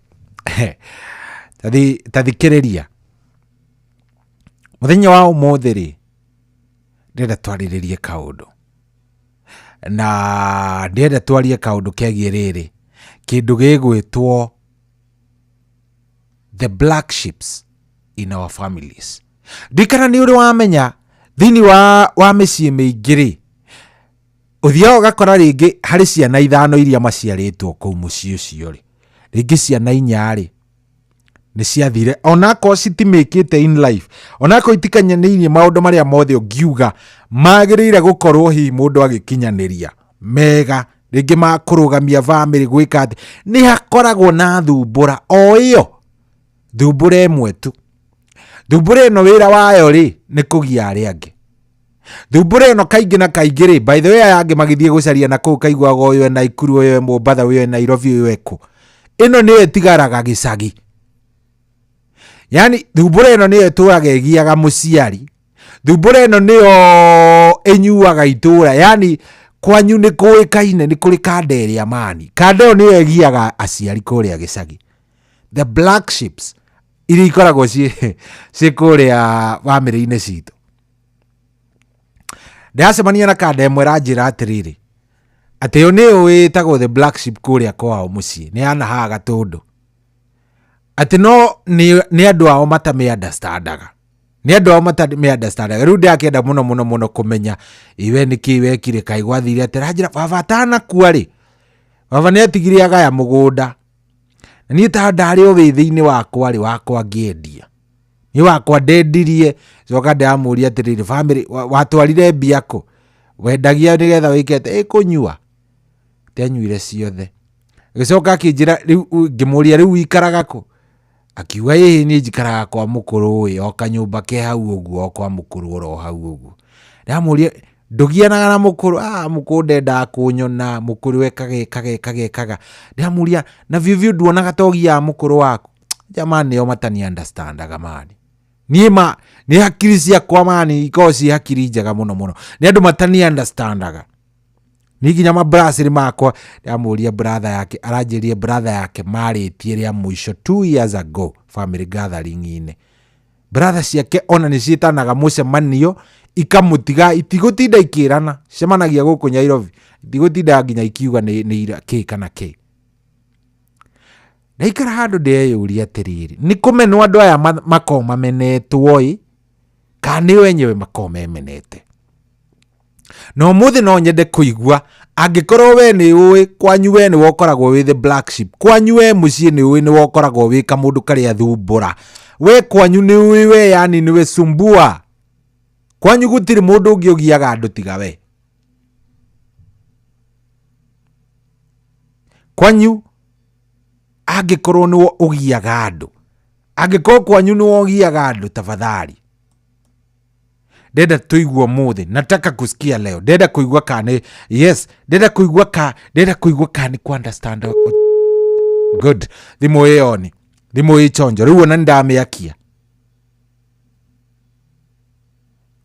Tathikĩrĩria. Mũthenya wa ũmũthĩ rĩ, ndĩrenda twarĩrĩrie kaũndũ. Na ndĩrenda twarie kaũndũ kegiĩ rĩrĩ, kĩndũ gĩgwĩtwo the black sheeps in our families. Ndikana nĩ ũrĩ wamenya Thĩinĩ wa, wa mĩciĩ mĩingĩ rĩ, ũthiaga ũgakora rĩngĩ harĩ ciana ithano iria maciarĩtwo kũu mũciĩ ũcio rĩ, rĩngĩ ciana inya rĩ, nĩ ciathire onakorwo citimĩkĩte in life, onakorwo itikinyanĩirie maũndũ marĩa mothe ũngiuga magĩrĩire gũkorwo hihi mũndũ agĩkinyanĩria mega, rĩngĩ ma kũrũgamia bamĩrĩ gwĩka atĩ, nĩ hakoragwo na thumbũra o ĩyo, thumbũra ĩmwe tu. Thumbũra ĩno wĩra wayo rĩ, nĩ kũgia arĩa angĩ. Thumbũra ĩno kaingĩ na kaingĩ rĩ, by the way aya angĩ magĩthiĩ gũcaria na kũu kaiguaga ũyũ e Naikuru, ũyũ e Mombatha, ũyũ e Nairobi, ũyũ e kũ. Ĩno nĩyo ĩtigaraga gĩcagi. Yaani thumbũra ĩno nĩyo ĩtũraga ĩgiaga mũciari. Thumbũra ĩno nĩyo ĩnyuaga itũra. Yaani kwanyu nĩ kũĩkaine nĩ kũrĩ kanda ĩrĩa mani. Kanda ĩyo nĩyo ĩgiaga aciari kũrĩa gĩcagi. The black sheeps iria ikoragwo ciĩ kũrĩa bamĩrĩ-inĩ citũ. Ndĩracemania na kanda ĩmwe ĩranjĩra atĩrĩrĩ, atĩ yo nĩ ĩtagwo the black sheep kũrĩa kwao mũciĩ, nĩ ya nahaha Gatũndũ. Atĩ no nĩ andũ ao matamĩ understandaga. Nĩ andũ ao matamĩ understandaga. Rĩu ndĩrakĩenda mũno mũno mũno kũmenya iwe nĩ kĩĩ wekire, kaĩ gwathire atĩa. Aranjĩra baba atanakua rĩ, baba nĩ atigire agaya mũgũnda. Na niĩ ta ndarĩ o wĩthĩ-inĩ wakwa rĩ, wakwa ngĩendia. Niĩ wakwa ndendirie, coka ndĩramũria atĩrĩrĩ, bamĩrĩ, watwarire mbia kũ? Wendagia nĩgetha wĩke atĩa? Ĩ kũnyua. Ndianyuire ciothe. Agĩcoka akĩnjĩra, rĩu ngĩmũria rĩu wĩikaraga kũ? Akiuga ĩhĩ niĩ njikaraga kwa mũkũrũ ĩ, o kanyũmba ke hau ũguo, o kwa mũkũrũ oro hau ũguo. Ndĩramũria ndũgianaga na mũkũrũ? Ah, mũkũrũ ndendaga kũnyona, mũkũrũ ekaga ekaga ekaga ekaga. Ndĩramũria na biũ biũ nduonaga ta ũgiaga mũkũrũ waku? Jamaa nĩo matani understandaga mani. Niĩ ma, nĩ hakiri ciakwa mani ikoragwo ciĩ hakiri njega mũno mũno. Nĩ andũ matani understandaga. Niĩ nginya mabracĩrĩ makwa, ndĩramũria brother yake, aranjĩrire brother yake marĩtie rĩa mũico 2 years ago family gathering-inĩ. Brother ciake ona nĩ ciĩtanaga mũcemanio ikamũtiga, itigũtinda ikĩrana, cemanagia gũkũ Nairobi, itigũtinda nginya ikiuga nĩ ira kĩ kana kĩ. Ndaikara handũ ndĩreyũria atĩrĩrĩ, nĩ kũmenwo andũ aya makoragwo mamenetwo ĩ, kana nĩo enyewe makoragwo memenete? Na ũmũthĩ no nyende kũigua, angĩkorwo we nĩ ũĩ kwanyu we nĩwe ũkoragwo wĩ the black sheep, kwanyu we mũciĩ nĩ ũĩ nĩwe ũkoragwo wĩ kamũndũ karĩa thumbũra, we kwanyu nĩ ũĩ we yani nĩwe sumbua, kwanyu gũtirĩ mũndũ ũngĩ ũgiaga andũ tiga we. Kwanyu angĩkorwo nĩwe ũgiaga andũ, angĩkorwo kwanyu nĩwe ũgiaga andũ, tafadhali ndenda tũigue ũmũthĩ, nataka kusikia leo, ndenda kũigua ka nĩ yes, ndenda kũigua ka, ndenda kũigua ka nĩ ku understand. Good, thimũ ĩyo nĩ thimũ ĩ chonjo rĩu, ona nĩndamĩakia.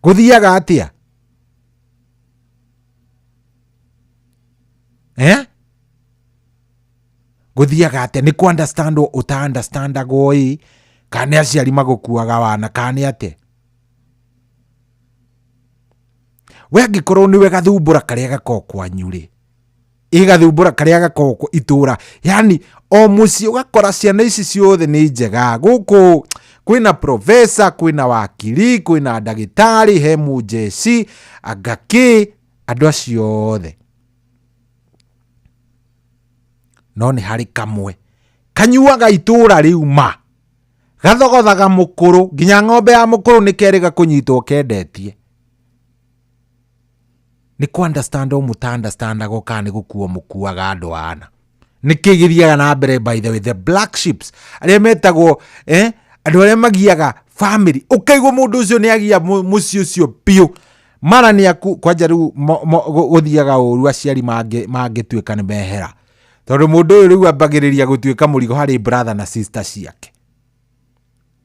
Gũthiaga atĩa? Gũthiaga atĩa? Nĩ ku understand ũta understandagwo ĩ, kana nĩ aciari magũkuaga wana, kana nĩ atĩa? We angĩkorwo nĩwe gathumbũra karĩa gakoragwo kwanyu rĩ, ĩ gathumbũra karĩa gakoragwo itũra, yani o mũciĩ ũgakora ciana ici ciothe nĩ njega, gũkũ kwĩna professor, kwĩna wakiri, kwĩna ndagĩtarĩ, he mũjeci, anga kĩ, andũ acio othe. No nĩ harĩ kamwe kanyuaga itũra rĩu ma, gathogothaga mũkũrũ, nginya ng'ombe ya mũkũrũ nĩ kerĩga kũnyitwo kendetie. Nĩ kũ understand o mũta understandagwo kana nĩ gũkuo mũkuaga andũ ana. Nĩ kĩ gĩthiaga na mbere by the way, the black sheeps, arĩa metagwo, andũ arĩa magiaga family, ũkaigua mũndũ ũcio nĩ agia mũciĩ ũcio biũ. Mara nĩ aku, kwanja rĩu gũthiaga ũru aciari mangĩtuĩka nĩ mehera. Tondũ mũndũ ũyũ rĩu ambagĩrĩria gũtuĩka mũrigo harĩ brother na sister ciake.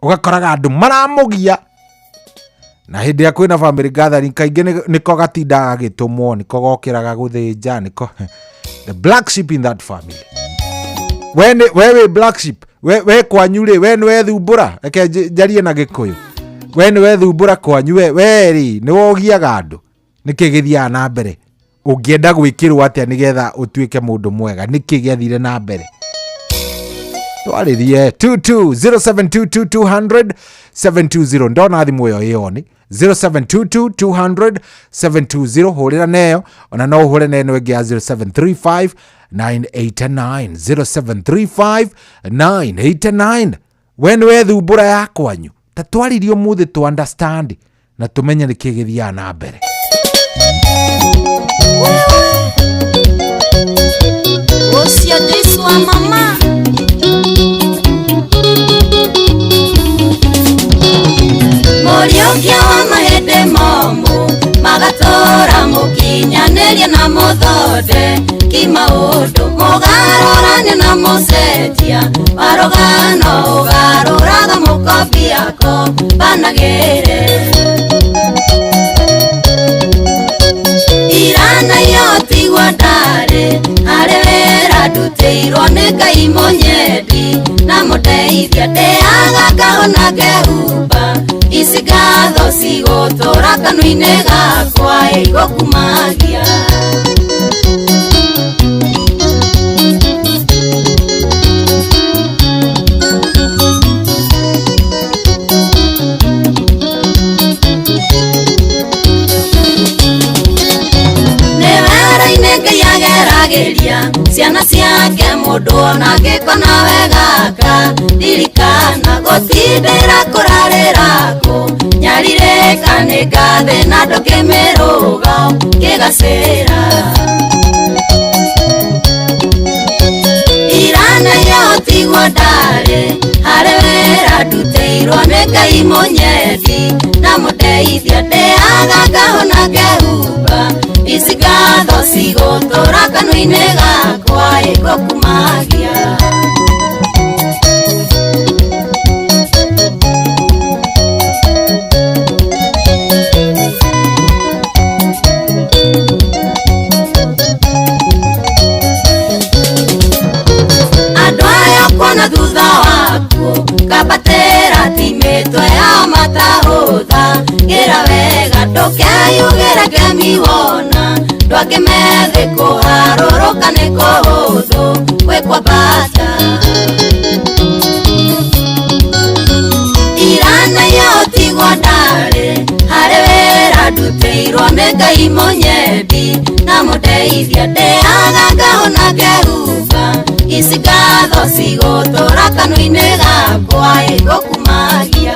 Ũgakoraga andũ maramũgia. Na hĩndĩ ĩrĩa kwĩna family gathering, kaingĩ nĩko gatindaga gagĩtũmwo, nĩko gokĩraga gũthĩnja, nĩko the black sheep in that family. We nĩ, we wĩ black sheep, we kwanyu rĩ, we nĩwe thumbũra, reke njarie na Gĩkũyũ. We nĩwe thumbũra kwanyu, we rĩ, nĩwe ũgiaga andũ. Nĩkĩ gĩthiaga na mbere? Ũngĩenda gwĩkĩrwo atĩa nĩgetha ũtuĩke mũndũ mwega? Nĩkĩ gĩathire na mbere? Twarĩrie two two zero seven two two two hundred seven two zero. Ndona thimũ ĩyo ĩyo nĩ. 0722 200 720 hũrĩra neyo ona no ũhũre na ĩno ĩngĩ ya 0735 989 0735 989. We nĩwe thumbũra ya kwanyu ta twaririe ũmũthĩ tu understand na tumenye nĩkĩ gĩthiaga na mbere. Ũcio Joyce wa mama Mũriũkia wa mahĩndĩ momũ magatũra mũkinyanĩrie na mũthonde kimaũndũ mũgarũrania na mũcenjia warũgano ũgarũraga mũkombiako banagĩre irana yotigwa ndarĩ harĩ wĩra ndutĩirwo nĩ Ngai mũnyendi na mũteithia ndĩaga ngahona ngehumba ici ngatho cigũtũra kanua-inĩ gakwa igũkumagia. Ciana ciake mũndũ ona angĩkona wegaka ririkana gũtindĩra kũrarĩra kũ nyarirĩka nĩ ngathĩna ndũkĩmĩrũga kĩgacĩra irana yotigwo ndarĩ harĩ wĩra ndutĩirwo nĩ Ngai mũnyendi na mũteithia ndĩaga ngahona ngehumba ici ngatho cigũtũra kanua-inĩ gakwa igũkumagia. Andũ aya kuona thutha waku kambatĩra ti mĩtwe yao matahũtha gĩra wega ndũkeyugĩre kemi wona ndwakĩmethi kũharũrũka nĩ kũhũthũ gwĩkwambata irana yotigwo ndarĩ harĩ wĩra ndutĩirwo nĩ Ngai mũnyendi na mũteithia ndĩaga ngahona ngehumba ici ngatho cigũtũra kanua-inĩ gakwa igũkumagia.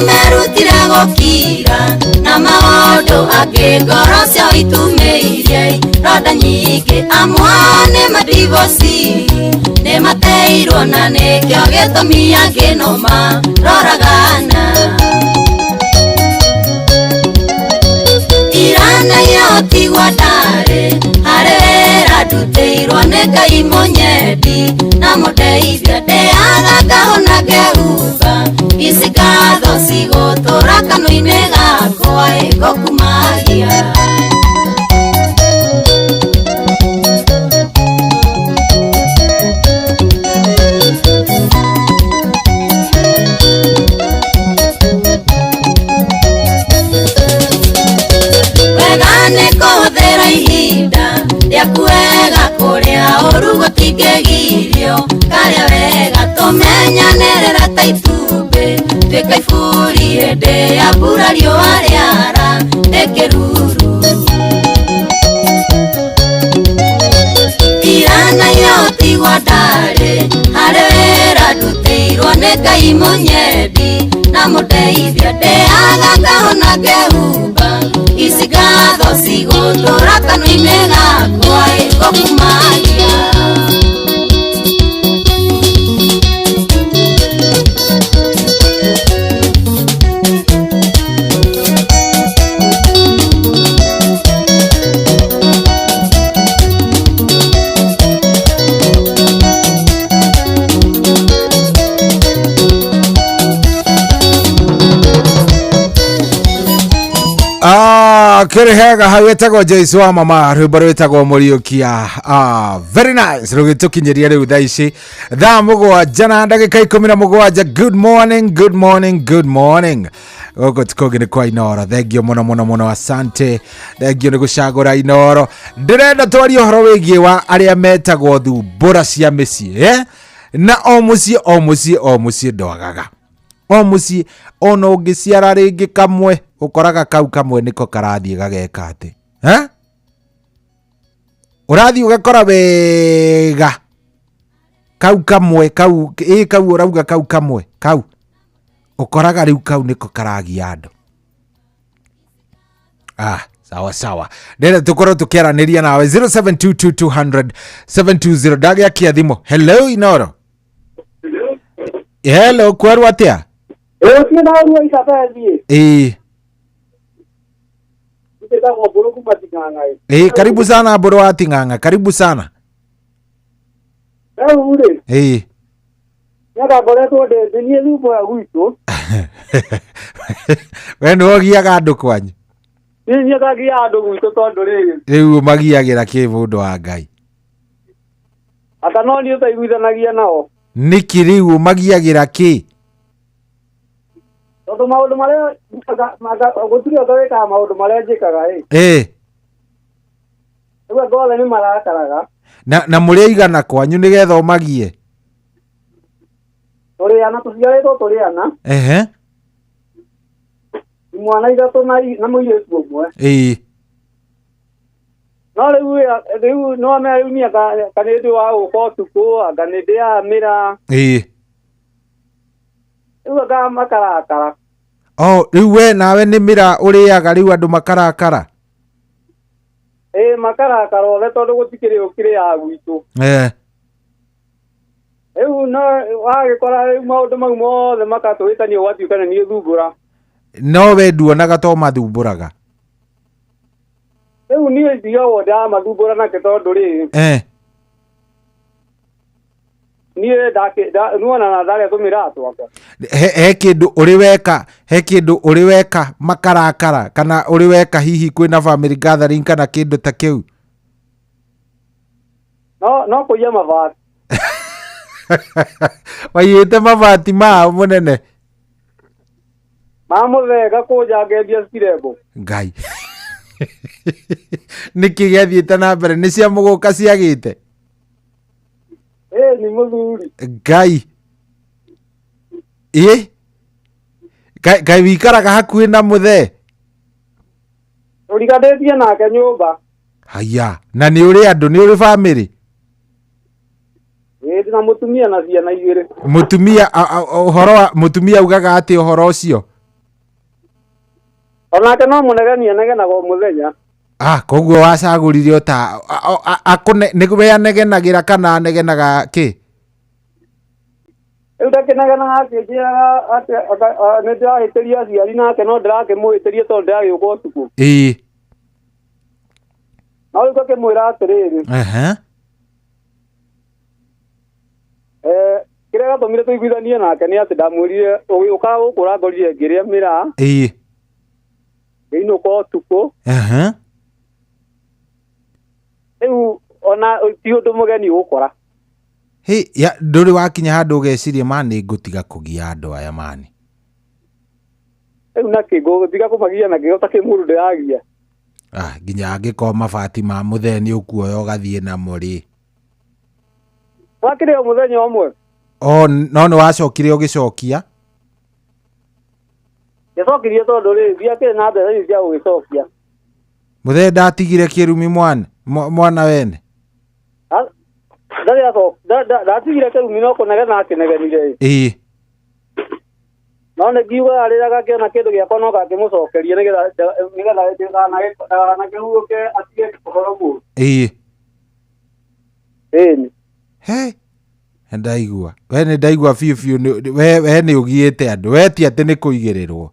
Merutire gũkira na maũndũ angĩ ngoro ciao itumĩirie ronda nyingĩ amwe nĩ madivosi nĩ mateirwo na nĩkĩo gĩtũmi angĩ no maroragana irana yotigwo ndarĩ harĩ wĩra ndutĩirwo nĩ Ngai mũnyendi na mũteithia ndĩaga ngahona ngehumba ici ngatho cigũtũra kanua-inĩ gakwa igũkumagia. Wega nĩ kũhũthĩra ihinda rĩaku wega kũrĩa ũru gũtingĩgirio karĩa wega tũmenyanĩrĩra ta itumbĩ tuĩka iburi hĩndĩ ya mbura riũa rĩara nĩ kĩruru irana yotigwo ndarĩ harĩ wĩra ndutĩirwo nĩ Ngai mũnyendi na mũteithia ndĩaga ngahona ngehumba ici ngatho cigũtũra kanua-inĩ gakwa igũkumagia. Hakĩrĩ hega hau ĩtagwo Joyce wa mama rwĩmbo rwĩtagwo mũriũkia. Ah, very nice, rũgĩtũkinyĩria rĩu thaa ici 7:17 na ndagĩka 17. Good morning, good morning, good morning. Gũkũ ti kũngĩ nĩ kwa Inoro. Thengio mũno mũno mũno, asante, thengio nĩ gũcagũra Inoro. Ndĩrenda twarie ũhoro wĩgiĩ wa arĩa metagwo thumbũra cia mĩciĩ, eh? Na o mũciĩ o mũciĩ o mũciĩ ndwagaga o mũciĩ, ona ũngĩciara rĩngĩ kamwe, ũkoraga kau kamwe nĩko karathiĩ gageka atĩ, eh? Ũrathiĩ ũgakora wega kau kamwe kau, ĩ kau ũrauga kau kamwe kau, ũkoraga rĩu kau nĩko karagia andũ. Ah, sawa sawa, ndĩrenda tũkorwo tũkĩaranĩria nawe 0722200720. Ndagĩakia thimũ. Hello Inoro. Hello, kwerwo atĩa? Rũciũ na ruo icabethi. Ĩĩ. Njĩtagwo Mbũrũ kuma Ting'ang'a. Ĩĩ, karibu sana Mbũrũ wa Ting'ang'a, karibu sana. Rĩu rĩ, Ĩĩ. Nĩanga ngoretwo ndĩ nĩ niĩ thumbo ya gwitũ. We nĩ wogiaga andũ kwanyu? Niĩ niĩ ngagia andũ gwitũ tondũ rĩrĩ. Rĩu ũmagiagĩra kĩ, mũndũ wa Ngai? Ata no niĩ ũtaiguithanagia nao. Nĩkĩ rĩu ũmagiagĩra kĩ? Tondũ maũndũ marĩa gũtirĩ ũndũ wĩkaga maũndũ marĩa njĩkaga ĩ. Ĩĩ. Rĩu andũ othe nĩ marakaraga. Na mũrĩ aigana kwanyu nĩgetha ũmagie? Tũrĩ ana, tũciarĩtwo tũrĩ ana. Ehe. Imwana ithatũ na mũirĩtu ũmwe. Ĩĩ. No rĩu no me rĩu niĩ anga nĩ ndĩ wa gũka ũtukũ, anga nĩ ndĩaga mĩraa. Ĩĩ. Rĩu anga makarakara. Oh, rĩu we nawe nĩ mĩraa ũrĩaga rĩu andũ makarakara? Ĩĩ, makarakara othe tondũ gũtikĩrĩ ũkĩrĩaga gwitũ. Eh. Rĩu no wagĩkora rĩu maũndũ mau mothe makatũhĩtania ũgatuĩka nĩ niĩ thumbũra. No we nduonaga to mathumbũraga? Rĩu niĩ ndigagwo ndĩramathumbũra nake tondũ rĩ. Eh. Niĩ nuona na ndarĩa tũmĩraa twakwa. He kĩndũ ũrĩ weka, he kĩndũ ũrĩ weka makarakara, kana ũrĩ weka hihi kwĩna family gathering kana kĩndũ ta kĩu? No kũiya mabati. Waiyĩte mabati mao mũnene? Ma mũthee ngakũnja ngendia cirembo. Ngai. Nĩkĩ gĩathiĩte na mbere? Nĩ cia mũgũka ciagĩte? Ĩĩ, nĩ mũthuri. Ngai. Ĩ? Ngai wikaraga hakuhĩ na mũthee? Tũriganĩtie nake nyũmba. Haya, na nĩ ũrĩ andũ, nĩ ũrĩ family? Ĩĩ, ndĩna mũtumia na ciana igĩrĩ. Mũtumia, ũhoro wa mũtumia augaga atĩ ũhoro ũcio? Onake no mũnegeni anegenaga o mũthenya. Ah, koguo wacagũrire o ta akũne, nĩ we anegenagĩra kana anegenaga kĩ? Rĩu ndakĩnegenaga akĩnjĩraga atĩ nĩ ndĩrahĩtĩria aciari nake no ndĩrakĩmũhĩtĩria tondũ ndĩragĩũka ũtukũ. Ĩĩ. No rĩu ngakĩmwĩra atĩrĩrĩ. Ehe. Kĩrĩa gĩatũmire tũiguithanie nake nĩ atĩ ndamwĩrire ũgĩũka gũkũ ũrangorire ngĩrĩa mĩraa. Ĩĩ. Ngĩinũka ũtukũ. Ehe. Rĩu ona ti ũndũ mũgeni gũkora. Hĩ, ya, ndũrĩ wakinya handũ ũgeciria ma nĩ ngũtiga kũgia andũ aya mani? Rĩu nakĩ ngũtiga kũmagia na kĩo ta kĩ mũndũ ndĩragia. Ah, nginya angĩkorwo mabati ma mũthee nĩ ũkuoya ũgathiĩ namo rĩ. Wakĩrĩ o mũthenya ũmwe. O, no nĩ wacokire ũgĩcokia? Gĩcokirie tondũ rĩ, ndiakĩrĩ na mbeca ici cia gũgĩcokia. Mũthee ndatigire kĩrumi mwana wene? Ndatigire kĩrumi no kũnegena akĩnegenire. Ĩĩ. No nĩ ngiugaga rĩrĩa gakĩona kĩndũ gĩakwa no gakĩmũcokeria nĩgetha ndakanakĩhuũke atige ũhoro mũũru. Ĩĩ. Ĩĩ. He, ndaigua. We nĩ ndaigua biũ biũ, we nĩ ũgiĩte andũ. We ti atĩ nĩ kũigĩrĩrwo.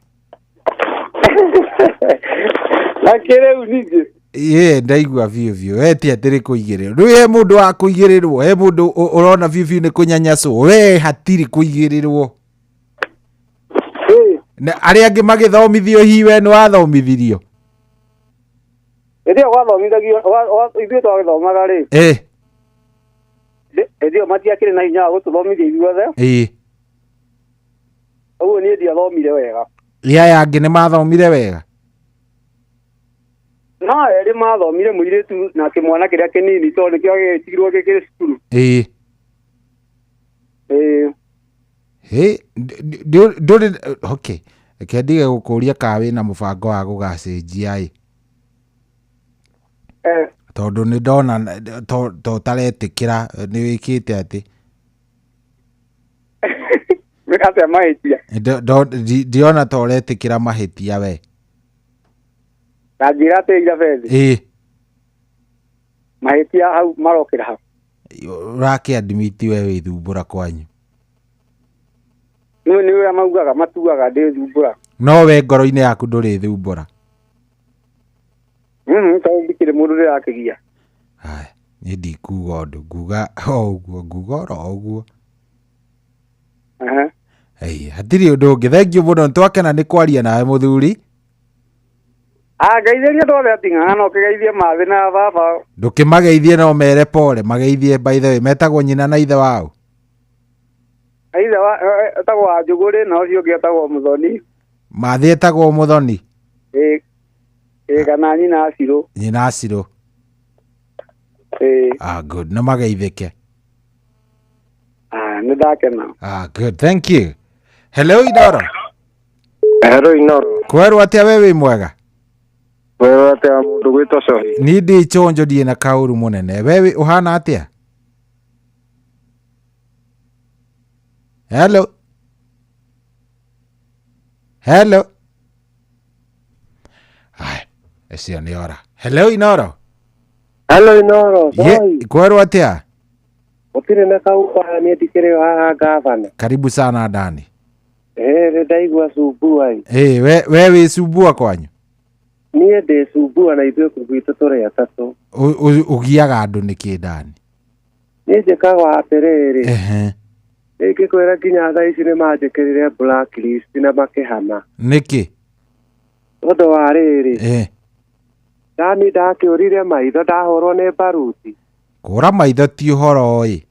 Na kĩrĩu ningĩ. Ĩĩ, ndaigua biũ biũ. We ti atĩ nĩ kũigĩrĩrwo. Rĩu he mũndũ wa kũigĩrĩrwo, he mũndũ ũrona biũ biũ nĩ kũnyanyacwo. We hatirĩ kũigĩrĩrwo. Ĩĩ. Na arĩa angĩ magĩthomithio hihi we nĩ wathomithirio? Hĩndĩ ĩyo gwathomithagio ithuĩ twagĩthomaga rĩ. Hĩndĩ ĩyo matiakĩrĩ na hinya wa gũtũthomithia ithuothe. Ũguo niĩ ndiathomire wega. Ĩ aya angĩ nĩ mathomire wega? No erĩ mathomire, mũirĩtu na kĩmwana kĩrĩa kĩnini tondũ nĩkĩo gĩgĩtigirwo gĩkĩrĩ cukuru. Hĩ, ndũrĩ okay. Reke ndige gũkũria kana wĩna mũbango wa gũgacenjia ĩ. Tondũ nĩ ndona to ũtaretĩkĩra nĩ wĩkĩte atĩ. Atĩa mahĩtia? Ndiona ta ũretĩkĩra mahĩtia we. Na njĩra atĩ Irabethi. Mahĩtia hau marokĩra hau. Ũrakĩ admit we wĩthumbũra kwanyu. Nĩ ũrĩa maugaga matuaga ndĩthumbũra. No we ngoro-inĩ yaku ndũrĩthumbũra. Tondũ ndikĩrĩ mũndũ ndĩrakĩgia. Haya, niĩ ndikuga ũndũ, nguga o ũguo, nguga oro ũguo. Hatirĩ ũndũ ũngĩ. Thengiũ mũno, nĩtwakena nĩ kwaria nawe mũthuri. Ngeithĩria andũ othe ating'ang'a no ũkĩgeithie mathĩ na baba. Ndũkĩmageithie no mere pole, mageithie by the way, metagwo nyina na ithe wao. Ithe wa etagwo Wanjũgũrĩ na ũcio ũngĩ etagwo Mũthoni. Mathĩ etagwo Mũthoni. Ĩ kana nyina Acirũ. Nyina Acirũ. Good, no mageithĩke. Nĩ ndakena. Good, thank you. Hello Inoro. Hello Inoro. Kwerwo atĩa we wĩ mwega? Kwerwo atĩa mũndũ gwĩtwo Cohi? Niĩ ndĩ chonjo ndirĩ na kaũru mũnene. We ũhana atĩa? Hello. Hello. Ai, ĩcio nĩ ora. Hello Inoro. Hello Inoro. Kwerwo atĩa? Gũtirĩ na kauba niĩ ndikĩrĩ haha gavana. Karibu sana Dani. Nĩ ndaigua cumbua. We wĩ cumbua kwanyu? Niĩ ndĩ cumbua na ithuĩ gwitũ tũrĩ atatũ. Ũgiaga andũ nĩkĩ Dani? Niĩ njĩkaga atĩrĩrĩ. Ingĩkwĩra nginya thaa ici nĩ manjĩkĩrire blacklist na makĩhama. Nĩkĩ? Ũndũ wa rĩrĩ. Dani ndakĩũrire maitho ndahũrwo nĩ baruti. Kũra maitho ti ũhoro ĩ.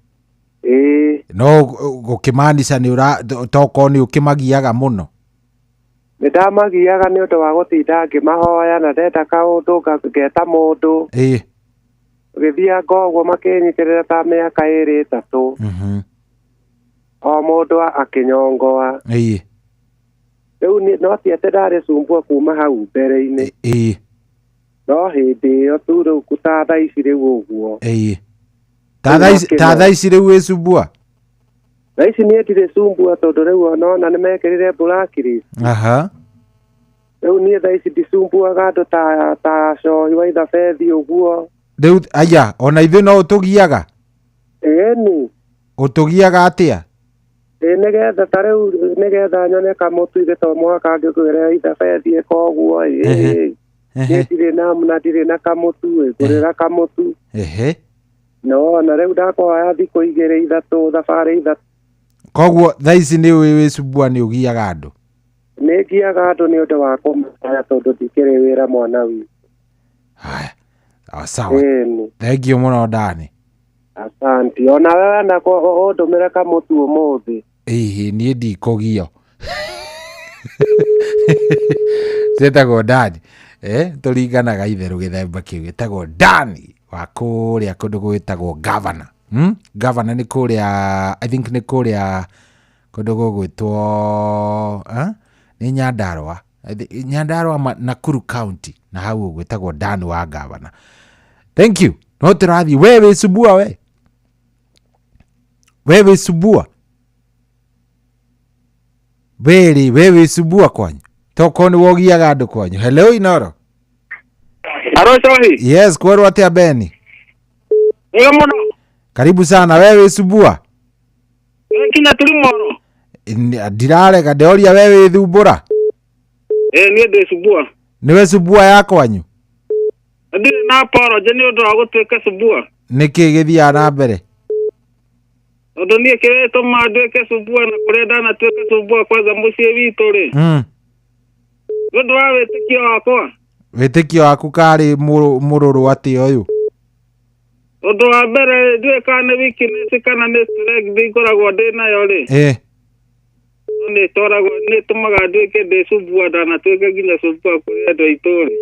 No gũkĩmaanica nĩ ũra tokorwo nĩ ũkĩmagiaga mũno. Nĩ ndamagiaga nĩ ũndũ wa gũtinda ngĩmahoya na ndenda kaũndũ ngeta mũndũ. Gĩthianga ũguo makĩnyitĩrĩra ta mĩaka 2 3. O mũndũ akĩnyongoa. Rĩu no ti atĩ ndarĩ cumbua kuma hau mbere-inĩ. No hĩndĩ ĩyo tu rĩu ta thaa ici rĩu ũguo. Ta thaa ici rĩu wĩ cumbua? Thaa ici niĩ ndirĩ cumbua tondũ rĩu onona nĩ mekĩrire blacklist. Rĩu niĩ thaa ici ndicumbuaga andũ ta Cohi wa Ithabethi ũguo. Rĩu aya ona ithuĩ no ũtũgiaga? Ĩni. Ũtũgiaga atĩa? Nĩgetha ta rĩu nĩgetha nyone kamũtu ithe to mũhaka ngĩkwĩre Ithabethi ĩka ũguo. Niĩ ndirĩ na ndirĩ na kamũtu, ngũrĩra kamũtu. No na rĩu ndakũhoya thikũ 2 3 thabarĩ 3. Koguo thaa ici nĩ ũĩ wĩ cumbua nĩ ũgiaga andũ? Nĩ ngiaga andũ nĩ ũndũ wa kũmaya tondũ ndikĩrĩ wĩra mwana witũ. Haya, sawa. Thengiũ mũno Dani. Asante. Ona wewe na ũndũmĩre kamũtu ũmũthĩ. Ĩhĩ niĩ ndikũgio. Ciĩtagwo Dani. Tũringanaga itherũ gĩthemba kĩu gĩtagwo Dani wa kũrĩa kũndũ gwĩtagwo Governor. Governor nĩ kũrĩa, I think nĩ kũrĩa kũndũ gũgwĩtwo nĩ Nyandarua. Nyandarua Nakuru County na hau gwĩtagwo Dan wa Governor. Thank you. No tũrathiĩ. We wĩ cumbua we? We wĩ cumbua? Wĩrĩ we wĩ cumbua kwanyu? Tokorwo nĩ wogiaga andũ kwanyu. Hello Inoro. Hello Cohi. Yes, kwerwo atĩa Beni? Wega mũno. Karibu sana. We wĩ cumbua? Kinya tũrĩ moro. Ndirarega ndoria we wĩ thumbũra. Niĩ ndĩ cumbua. Nĩwe cumbua ya kwanyu? Ndirĩ na apology nĩ ũndũ wa gũtuĩka cumbua. Nĩkĩ gĩthiaga na mbere? Tondũ niĩ kĩrĩa gĩtũmaga nduĩke cumbua na kũrĩa ndanatuĩka cumbua kwanza mũciĩ witũ rĩ. Nĩ ũndũ wa wĩtĩkio wakwa. Wĩtĩkio waku karĩ mũrũrũ atĩa ũyũ? Ũndũ wa mbere ndiũĩ kana nĩ weakness kana nĩ strength ngoragwo ndĩ nayo rĩ. No nĩ ĩtwaragwo nĩ ĩtũmaga nduĩke ndĩ cumbua ndanatuĩka nginya cumbua kũrĩ andũ aitũ rĩ.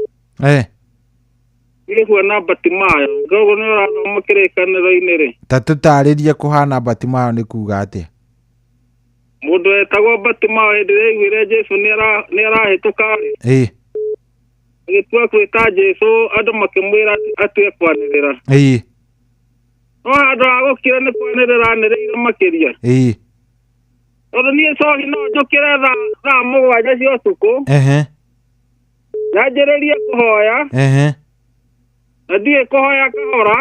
Niĩ kuona Batimayo koguo nĩ ũrathoma kĩrĩkanĩro-inĩ rĩ. Ta tũtarĩrie kũhana Batimayo nĩ kuga atĩa? Mũndũ wetagwo Batimayo hĩndĩ ĩrĩa aiguire Jesũ nĩ arahĩtũka rĩ. Agĩtua gwĩta Jesũ andũ makĩmwĩra atue kwanĩrĩra. No handũ ha gũkira nĩ kwanĩrĩra anĩrĩire makĩria. Tondũ niĩ cohi no njũkĩre thaa 7 cia ũtukũ. Nyanjĩrĩrie kũhoya. Na ndiĩ kũhoya kahora.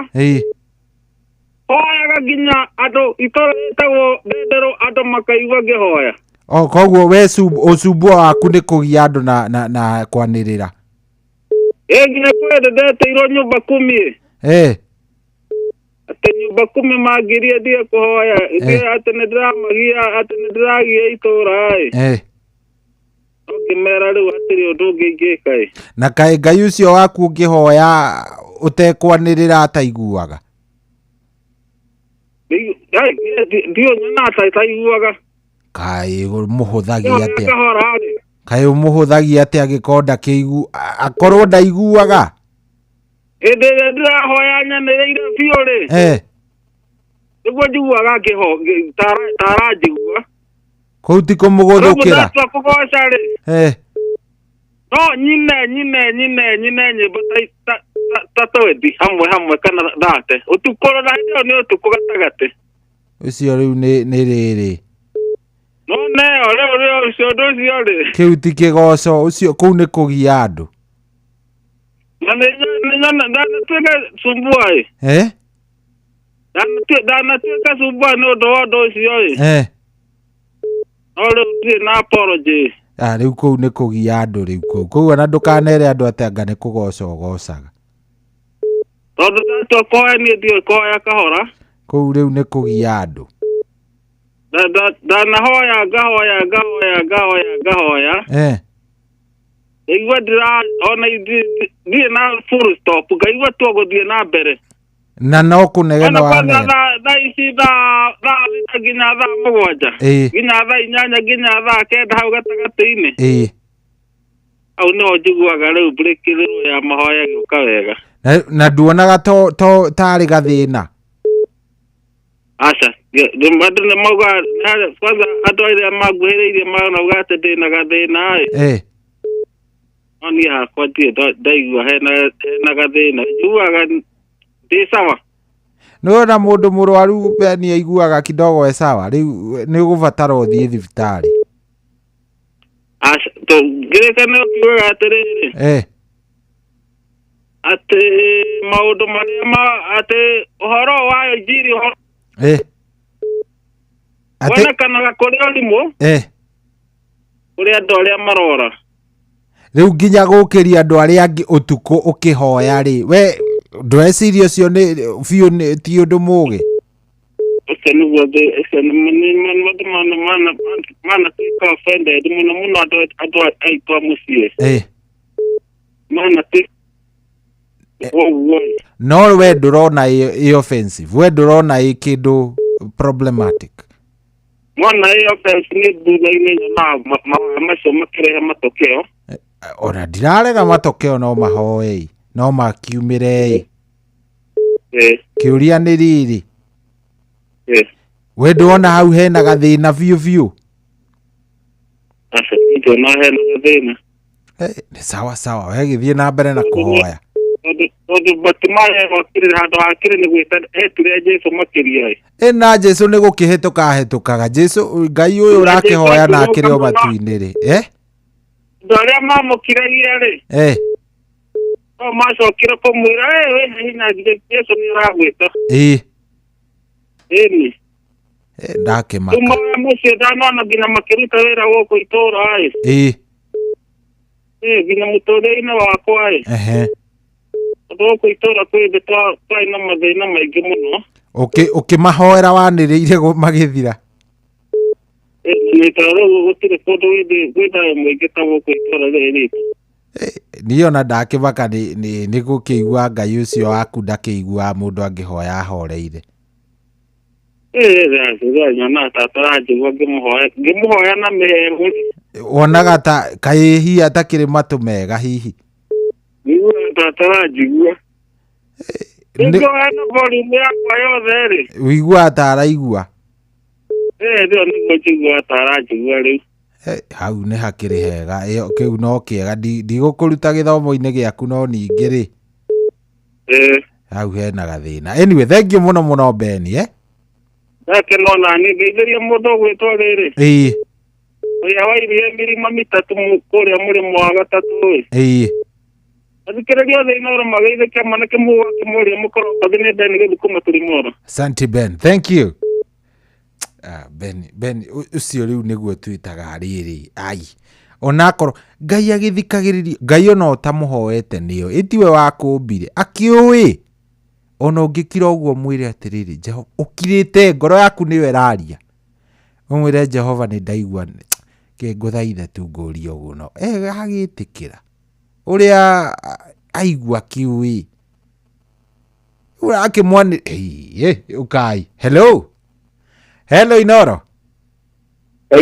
Hoyaga nginya andũ itũũra rĩtagwo Ndenderũ andũ makaigua ngĩhoya. O koguo we ũcumbua waku nĩ kũgia andũ na kwanĩrĩra. Ĩ nginya kwĩ hĩndĩ ndetĩirwo nyũmba 10. Atĩ nyũmba 10 mangirie ndige kũhoya. Atĩ nĩ ndĩramagia atĩ nĩ ndĩragia itũũra ĩ. No ngĩmera rĩu hatirĩ ũndũ ũngĩ ingĩka ĩ. Na kaĩ Ngai ũcio waku ũngĩhoya ũtekwanĩrĩra ataiguaga? Ndiũ nyonaga ta itaiguaga. Kaĩ ũmũhũthagia atĩa? Kahora rĩ. Kaĩ ũmũhũthagia atĩa angĩkorwo ndakĩigu akorwo ndaiguaga? Hĩndĩ ĩrĩa ndĩrahoya nyanĩrĩire biũ rĩ. Nĩguo njiguaga ta aranjigua. Kũu ti kũmũgũthũkĩra? Rĩu ndatua kũgoca rĩ. No nyine nyĩmbo ta 20 hamwe kana 30. Ũtukũ na hĩndĩ ĩyo nĩ ũtukũ gatagatĩ. Ũcio rĩu nĩ rĩrĩ. No neo rĩu ũcio ũndũ ũcio rĩ. Kĩu ti kĩgoco ũcio kũu nĩ kũgia andũ. Na ndanatuĩka cumbua ĩ. Ndanatuĩka cumbua nĩ ũndũ wa ũndũ ũcio ĩ. No rĩu ndirĩ na apology. Rĩu kũu nĩ kũgia andũ rĩu kũu. Kũu ona ndũkanere andũ atĩ anga nĩ kũgoca ũgocaga. Tondũ ndatua kũhoya niĩ ndiũĩ kũhoya kahora. Kũu rĩu nĩ kũgia andũ. Ndanahoya ngahoya. Ngaigua ona ndirĩ na full stop ngaigua tu gũthiĩ na mbere. Na no kũnegena wanegena. Thaa ici thaa 6 nginya thaa 7. Nginya thaa 8 nginya thaa 9 hau gatagatĩ-inĩ. Hau nĩho njiguaga rĩu breakthrough ya mahoya ĩgĩũka wega. Na nduonaga tarĩ gathĩna? Aca, andũ nĩ maugaga kwanza andũ arĩa manguhĩrĩirie marauga atĩ ndĩna gathĩna ĩ. No niĩ hakwa ndirĩ ndaigua hena gathĩna. Njiguaga ndĩ sawa. Nĩwona mũndũ mũrwaru nĩ aiguaga kidogo e sawa rĩu nĩ ũgũbatara ũthiĩ thibitarĩ. Aca, kĩrĩkanĩro kiugaga atĩrĩrĩ. Atĩ maũndũ marĩa atĩ ũhoro wa injiri wonekanaga kũrĩ ũrimũ. Kũrĩ andũ arĩa marora. Rĩu nginya gũkĩria andũ arĩa angĩ ũtukũ ũkĩhoya rĩ we ndweciria ũcio nĩ biũ ti ũndũ mũgĩ? Ũcio nĩguo ũcio nĩ manatuĩka offended mũno mũno andũ aitũ a mũciĩ. Manatuĩka ũguo. No we ndũrona ĩ offensive, we ndũrona ĩ kĩndũ problematic? Mwana ĩ offense nĩ thutha-inĩ nyonaga mahoya macio makĩrehe matokeo. Ona ndirarega matokeo no mahoe no makiumĩre ĩ. Kĩũria nĩ rĩrĩ. We ndũrona hau hena gathĩna biũ biũ? Aca, ndĩrona hena gathĩna. Nĩ sawa sawa, we gĩthiĩ na mbere na kũhoya. Tondũ Batimayo okire handũ hakĩrĩ nĩ gwĩta etire Jesũ makĩria ĩ. Ĩ na Jesũ nĩ gũkĩhĩtũka ahĩtũkaga. Jesũ Ngai ũyũ ũrakĩhoya na akĩrĩ o matu-inĩ rĩ. Andũ arĩa mamũkiragia rĩ. No macokire kũmwĩra wĩ hinya Jesũ nĩ aragwĩta. Ĩni. Ndakĩmaka. Rĩu mahoya macio ndanona nginya makĩruta wĩra gũkũ itũũra ĩ. Nginya mũtũũrĩre-inĩ wakwa ĩ. Tondũ gũkũ itũũra kwĩ hĩndĩ twarĩ na mathĩna maingĩ mũno. Ũkĩmahoera wanĩrĩire magĩthira? Nĩ tondũ rĩu gũtirĩ kũndũ gwĩ thayũ mũingĩ ta gũkũ itũũra rĩrĩ ritũ. Niĩ ona ndakĩmaka nĩ gũkĩigua Ngai ũcio waku ndakĩiguaga mũndũ angĩhoya ahoreire. Nyona ta ataranjigua ngĩmũhoya na mĩheehũ. Wonaga ta kaĩ hihi atakĩrĩ matũ mega hihi. Njiguaga ta ataranjigua. Ngĩhoya na volume yakwa yothe rĩ. Ũiguaga ta araigua. Rĩu nĩguo njiguaga ta aranjigua rĩu. Hau nĩ hakĩrĩ hega, ĩyo kĩu no kĩega, ndigũkũruta gĩthomo-inĩ gĩaku no ningĩ rĩ. Hau hena gathĩna. Anyway, thank you mũno mũno Ben, eh? Ndakena ona niĩ ngeithĩria mũndũ ũgwĩtwo rĩrĩ. Ĩĩ. Ũrĩa wairie mĩrima mĩtatũ kũrĩa mũrĩmo wa gatatũ ĩ. Ĩĩ. Athikĩrĩria othe Inooro mageithĩke mwanake mũgũ akĩmũria mũkorombathi nĩ Ben gĩthukuma tũrimoro. Asante Ben, thank you. Ben ũcio rĩu nĩguo twĩtaga rĩrĩ ai onakorwo Ngai agĩthikagĩrĩria Ngai ona ũtamũhoete nĩyo ĩtiwe wakũmbire akĩũĩ ona ũngĩkira ũguo mwĩre atĩrĩrĩ Jehova ũkirĩte ngoro yaku nĩyo ĩraria ũmwĩre Jehova nĩ ndaigua kĩngũthaitha tu ngũrie ũguo no agĩtĩkĩra ũrĩa aigua kĩũĩ ũrakĩmwani ũkai. Hello. Hello Inooro.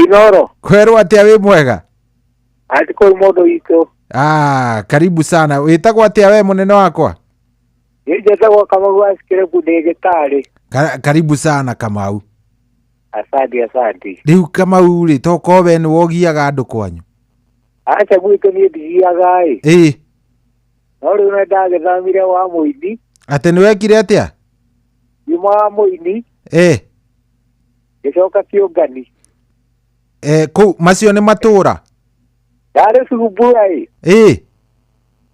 Inooro. Kwerwo atĩa wĩ mwega? Ati kũu mũndũ witũ. Karibu sana. Wĩtagwo atĩa we mũnene wakwa? Niĩ njĩtagwo Kamau wa Sikĩrĩbu ndĩ gĩtarĩ. Karibu sana Kamau. Asante asante. Rĩu Kamau rĩ tokorwo we nĩ wogiaga andũ kwanyu? Aca gwitũ niĩ ndigiaga ĩ. Ĩĩ. No rĩu nĩ ndagĩthamire wa mũini. Atĩ nĩ wekire atĩa? Nyuma wa mũini. Ĩĩ. Gĩcoka kĩũngani. Kũu macio nĩ matũra? Ndarĩ Cumbua ĩ. Ĩĩ.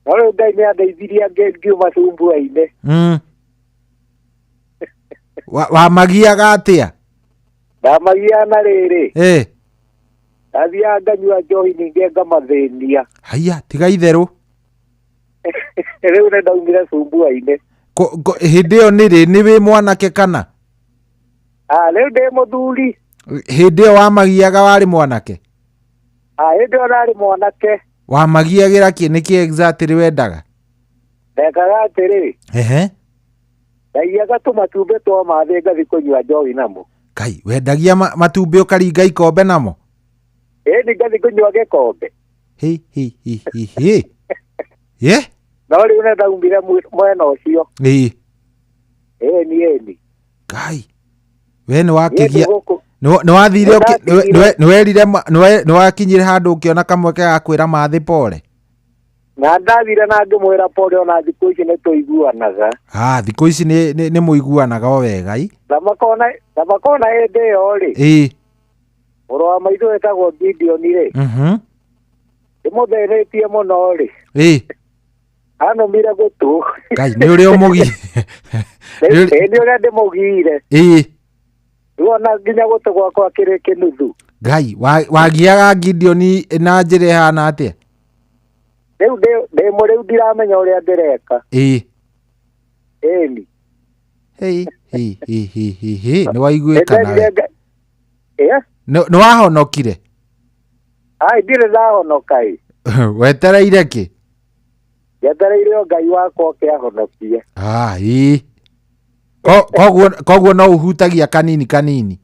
No rĩu Ngai nĩ andeithirie ngiuma Cumbua-inĩ. Wamagiaga atĩa? Ndamagiaga na rĩrĩ. Ĩĩ. Ndathiaga nganyua njohi ningĩ ngamathĩnia. Haiya, tiga itherũ. Rĩu nĩ ndaumire Cumbua-inĩ. Hĩndĩ ĩyo nĩ rĩ nĩ wĩ mwanake kana? Rĩu ndĩ mũthuri. Hĩndĩ ĩyo wamagiaga warĩ mwanake? Hĩndĩ ĩyo ndarĩ mwanake. Wamagiagĩra kĩ nĩkĩ exactly wendaga? Ndekaga atĩrĩ. Ehe. Ndaiyaga tũmatumbĩ twa mathĩ ngathi kũnyua njohi namo. Kai, wendagia matumbĩ ũkaringa ikombe namo? Ĩni ngathi kũnyua gĩkombe. Hi hi hi hi hi. Ye? No rĩu nĩ ndaumire mwena ũcio. Ĩĩ. Ĩni ĩni. Kai. We nĩ wakĩgia nĩ wathire nĩ werire nĩ wakinyire handũ ũkĩona kamweke ga kwĩra mathĩ pole? Na ndathire na ngĩmwĩra pole ona thikũ ici nĩ tũiguanaga. Thikũ ici nĩ mũiguanaga o wega i? Na makona hĩndĩ ĩyo rĩ. Ĩĩ. Mũrũ wa maitũ wĩtagwo Gideon rĩ. Ndĩmũthĩnĩtie mũno rĩ. Ĩĩ. Anũmire gũtũ. Ngai nĩ ũrĩa ũmũgi. Nĩ ũrĩa ndĩmũgiire. Ĩĩ. Rĩu ona nginya gũtũ gwakwa kĩrĩ kĩnuthu. Ngai wagiaga Gideon na njĩra ĩhana atĩa? Rĩu ndĩ mũrĩu ndiramenya ũrĩa ndĩreka. Ĩĩ. Ĩni. Hĩ hĩ hĩ hĩ hĩ nĩ waiguĩka nawe. Ĩ? Nĩ wahonokire? Ai ndirĩ ndahonoka ĩ. Wetereire kĩ? Njetereire o Ngai wakwa oke ahonokie. Ĩĩ. Koguo no ũhutagia kanini kanini?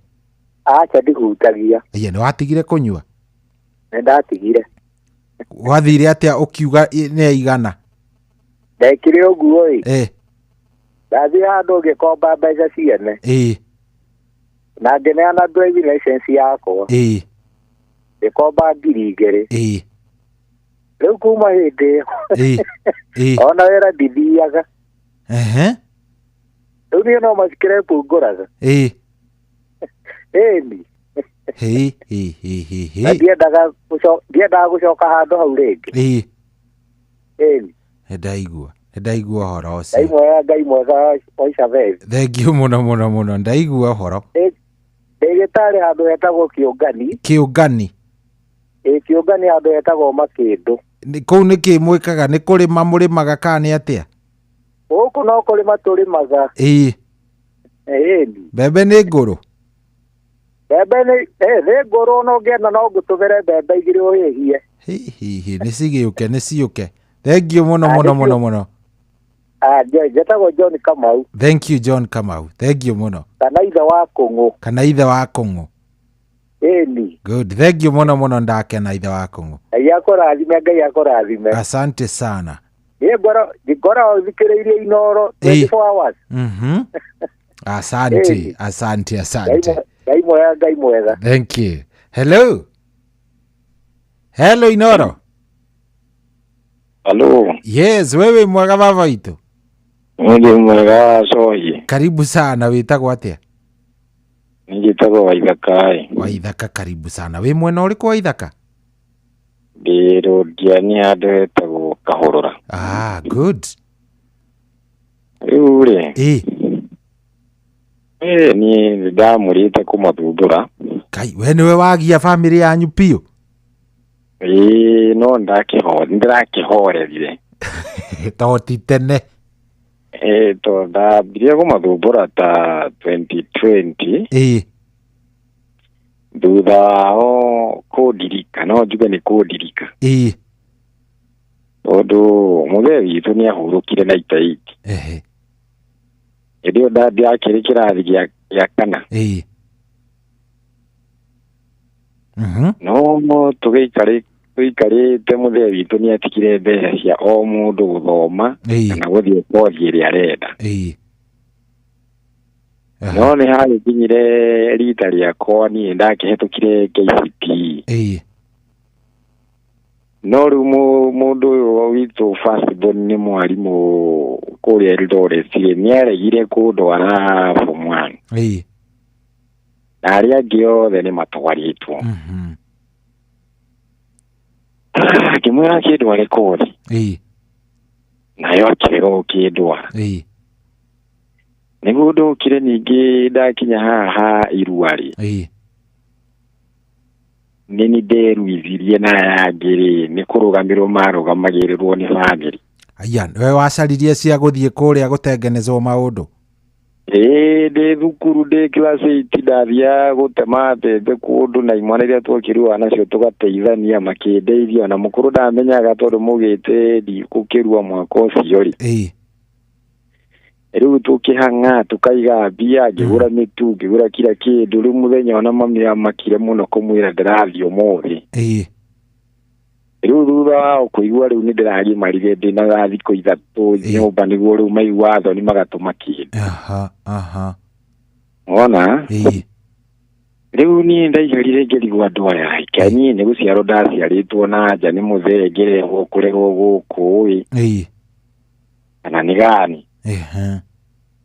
Aca ndihutagia. Ĩĩ nĩ watigire kũnyua? Nĩ ndatigire. Wathire atĩa ũkiuga nĩ aigana? Ndekire ũguo ĩ. Ĩĩ. Ndathiĩ handũ ngĩkomba mbeca ciene. Ĩĩ. Na ngĩneana driving license yakwa. Ĩĩ. Ngĩkomba 2,000. Ĩĩ. Rĩu kuma hĩndĩ ĩyo. Ĩĩ. Ĩĩ. Ona wĩra ndithiaga. Ehe. Rĩu niĩ no macikĩrebu ngũraga. Ĩĩ. Ĩni. Hĩ hĩ hĩ hĩ hĩ. Na ndiendaga gũcoka handũ hau rĩngĩ. Ĩĩ. Ĩni. Nĩ ndaigua ũhoro ũcio. Ngai mwega Ngai mwega wa Isabel. Thank you mũno mũno mũno ndaigua ũhoro. Ndĩ gĩtarĩ handũ hetagwo Kĩũngani. Kĩũngani? Ĩĩ Kĩũngani handũ hetagwo Makĩndũ. Kũu nĩkĩ mwĩkaga nĩ kũrĩma mũrĩmaga kana nĩ atĩa? Gũkũ no kũrĩma tũrĩmaga. Ĩĩ. Ĩni. Mbembe nĩ ngũrũ? Mbembe nĩ nĩ ngũrũ no ngĩenda no ngũtũmĩre mbembe igĩrĩ ũhĩhie. Hihi nĩ cigĩũke nĩ ciũke. Thank you mũno mũno mũno mũno. Ah, njetagwo John Kamau. Thank you John Kamau. Thank you mũno. Kana ithe wa Kũng'ũ. Kana ithe wa Kũng'ũ. Ĩni. Good. Thank you mũno mũno ndakena ithe wa Kũng'ũ. Ngai akũrathime, Ngai akũrathime. Asante sana. Niĩ ngoragwo thikĩrĩirie Inooro 24 hours. Asante, asante, asante. Ngai mwega, Ngai mwega. Thank you. Hello. Hello Inooro. Hello. Yes, wewe mwega baba witũ. Ndi mwega Sohi. Karibu sana, wĩtagwo atĩa? Njĩtagwo Waithaka. Waithaka, karibu sana. Wĩ mwena ũrĩkũ Waithaka? Ndĩ Rũndiani handũ hetagwo Kahũrũra. Ah, good. Rĩu rĩ. Ĩ. Niĩ ndamũrĩte kũmathumbũra. Kai, we nĩwe wagia family yanyu piũ? Ĩĩ, no ndĩrakĩhorerire. To ti tene. To ndambirie kũmathumbũra ta 2020. Ĩ. Thutha wao kũndirika, no njuge nĩ kũndirika. Ĩ. Tondũ mũthee witũ nĩ ahurũkire 98. Ehe. Hĩndĩ ĩyo ndakĩrĩ kĩrathi gĩa kana. Ĩ. No tũgĩikarĩte mũthee witũ nĩ atigire mbeca cia o mũndũ gũthoma kana gũthiĩ kothi ĩrĩa arenda. No nĩ hagĩkinyire rita rĩakwa niĩ ndakĩhetũkire KCPE. No rĩu mũndũ ũyũ witũ first born nĩ mwarimũ kũrĩa Eldoret rĩ, nĩ aregire kũndwara form 1. Na arĩa angĩ othe nĩ matwarĩtwo. Ngĩmwĩra akĩndware kothi. Nayo akĩrega gũkĩndwara. Nĩguo ndokire ningĩ ndakinya haha Irua rĩ. Nĩ nĩ nderuithirie na aya angĩ rĩ, nĩ kũrũgamĩrwo marũgamagĩrĩrwo nĩ bamĩrĩ. Aya, we wacaririe cia gũthiĩ kũrĩa gũtengenezwo maũndũ? Ĩĩ, ndĩ thukuru ndĩ class 8 ndathiaga gũtema mbembe kũndũ na imwana iria twakĩrua nacio tũgateithania makĩndeithia, ona mũkũrũ ndamenyaga tondũ mũgĩte ndikũkĩrua mwaka ũcio rĩ. Rĩu tũkĩhang'a tũkaiga mbia, ngĩgũra mĩtu, ngĩgũra kila kĩndũ. Rĩu mũthenya ona mami amakire mũno kũmwĩra ndĩrathiĩ ũmũthĩ. Rĩu thutha wao kũigua rĩu nĩ ndĩragimarire ndĩna ga thikũ ithatũ nyũmba nĩguo rĩu maigua thoni magatũma kĩndũ. Wona? Rĩu niĩ ndaikarire ngĩrigwo andũ aya ika niĩ nĩ gũciarwo ndaciarĩtwo na nja nĩ mũthee ngĩrehwo kũrerwo gũkũ ĩ. Kana nĩ gani?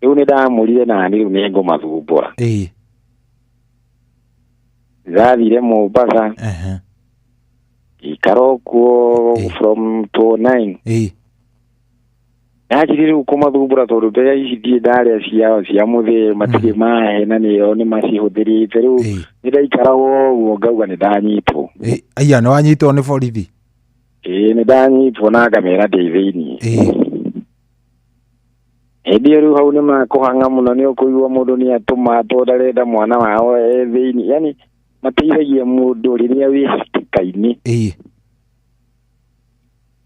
Rĩu nĩ ndamũrire na nĩ rĩu nĩ ngũmathumbũra. Ndathire Mombasa. Ngĩikara kuo from 2009. Ndanjirie rĩu kũmathumbũra tondũ mbeca ici ndirĩ ndarĩa ciao cia mũthee matirĩ mahe na nĩo nĩ macihũthĩrĩte. Rĩu nĩ ndaikaraga ũguo ngauga nĩ ndanyitwo. Aya, nĩ wanyitwo nĩ borithi? Ĩĩ, nĩ ndanyitwo na ngamera ndĩ thĩiniĩ. Hĩndĩ ĩyo rĩu hau nĩ makũhang'a mũno, nĩ ũkũigua mũndũ nĩ atũma tondũ ndarenda mwana wao e thĩiniĩ. Yaani mateithagia mũndũ rĩrĩa wĩ hatĩka-inĩ.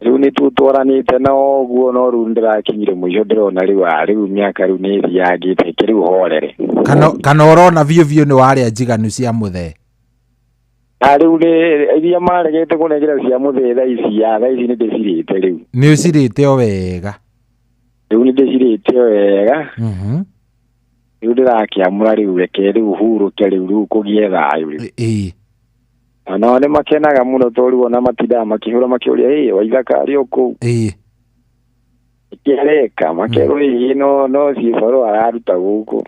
Rĩu nĩ tũtwaranĩte na ũguo, no rĩu ndĩrakinyire mũico ndĩrona rĩu rĩu mĩaka rĩu nĩ ĩthiangĩte, reke rĩu horere. Kana ũrona biũ biũ nĩ warĩa njiganu cia mũthee? Rĩu nĩ iria maregete kũnengera cia mũthee thaa ici, thaa ici nĩ ndĩcirĩte rĩu. Nĩ ũcirĩte o wega? Rĩu nĩ ndĩcirĩte o wega. Rĩu ndĩrakĩamũra rĩu reke rĩu hurũke rĩu rĩu kũgĩe thayũ rĩu. Nao nĩ makenaga mũno tondũ rĩu ona matindaga makĩhũra makĩũria, ĩ Waithaka arĩ o kũu. Nĩkĩ areka? Makerwo ĩ no ciĩbarũa araruta gũkũ.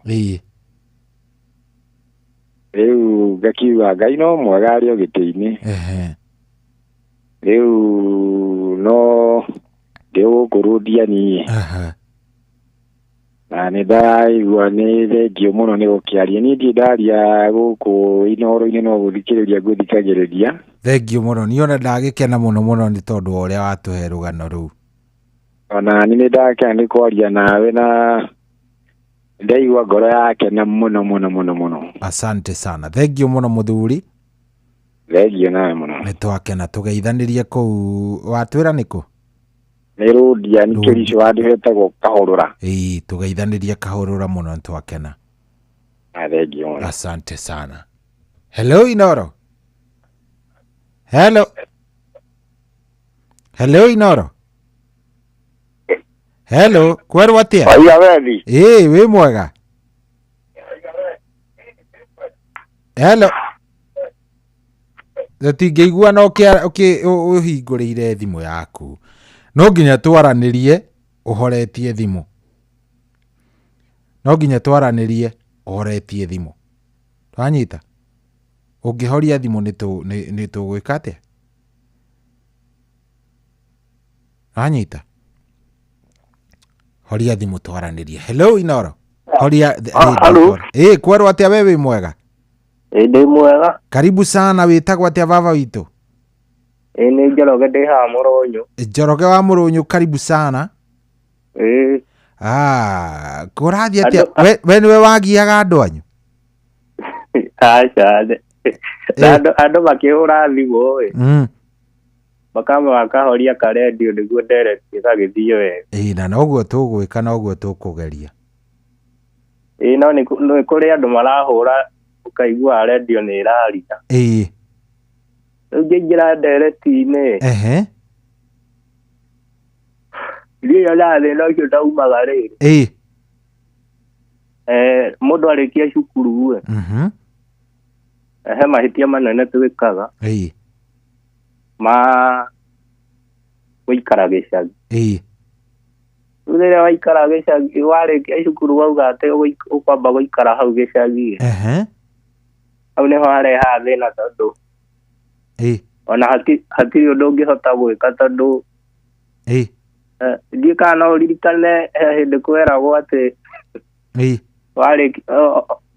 Rĩu ngakiuga Ngai no mwega arĩ o gĩtĩ-inĩ. Rĩu no ndĩ gũkũ Rũndiani. Na nĩ ndaigua nĩ thengio mũno nĩ gũkĩaria. Niĩ ndirĩ ndaria gũkũ Inooro-inĩ no gũthikĩrĩria ngũthikagĩrĩria. Thengio mũno. Niĩ ona ndagĩkena mũno mũno nĩ tondũ wa ũrĩa watũhe rũgano rũu. Ona niĩ nĩ ndakena nĩ kwaria nawe na Ndaigua ngoro yake na muno muno muno muno. Asante sana. Thank you muno muthuri. Thank you nawe muno. Nĩ twakena tũgeithanirie kũu watwĩra nĩkũ? Nĩ Rũndia nĩ kĩricio handũ hetagwo Kahũrũra. Ĩĩ tũgeithanirie Kahũrũra mũno nĩ twakena. Thank you muno. Asante sana. Hello Inoro. Hello. Hello Inoro. Hello, kwerwo atia? Waiga wethi. Ĩĩ wĩ mwega. Hello. Tũtingĩigua no ũhingũrĩire thimũ yaku. No nginya twaranĩrie ũhoretie thimũ. No nginya twaranĩrie ũhoretie thimũ. Twanyita? Ũngĩhoria thimũ nĩ tũgwĩka atĩa? Wanyita? Horia thimũ twaranĩrie. Hello Inoro. Horia. Hello. Ĩĩ kwerwo atĩa we wĩ mwega? Ĩĩ ndĩ mwega. Karibu sana wĩtagwo atĩa baba witũ? Ĩĩ nĩ Njoroge ndĩ haha Mũrũnyũ. Njoroge wa Mũrũnyũ karibu sana. Ĩĩ. Ah, kũrathiĩ atĩa? We nĩwe wagiaga andũ anyu? Aca. Andũ makĩhũra thimũ ĩ. Makamba makahoria karendio nĩguo ndereti ĩgagĩthiĩ wega. Ĩĩ na noguo tũgwĩka noguo tũkũgeria. Ĩĩ no nĩ kũrĩ andũ marahũra ũkaigua rendio nĩ ĩraria. Ĩĩ. Rĩu ngĩingĩra ndereti-inĩ. Ehe. Niĩ nyonaga thĩna ũcio ndaumaga rĩrĩ. Ĩĩ. Mũndũ arĩkia cukuru ĩ. Mhm. He mahĩtia manene twĩkaga. Ĩĩ. Ma gũikara gĩcagi. Ĩĩ. Rĩu rĩrĩa waikara gĩcagi warĩkia cukuru wauga atĩ ũkwamba gũikara hau gĩcagi. Ehe. Hau nĩho harehaga thĩna tondũ ĩĩ ona hatirĩ ũndũ ũngĩhota gwĩka tondũ ĩĩ ndiũĩ kana no ũririkane he hĩndĩ kweragwo atĩ ĩĩ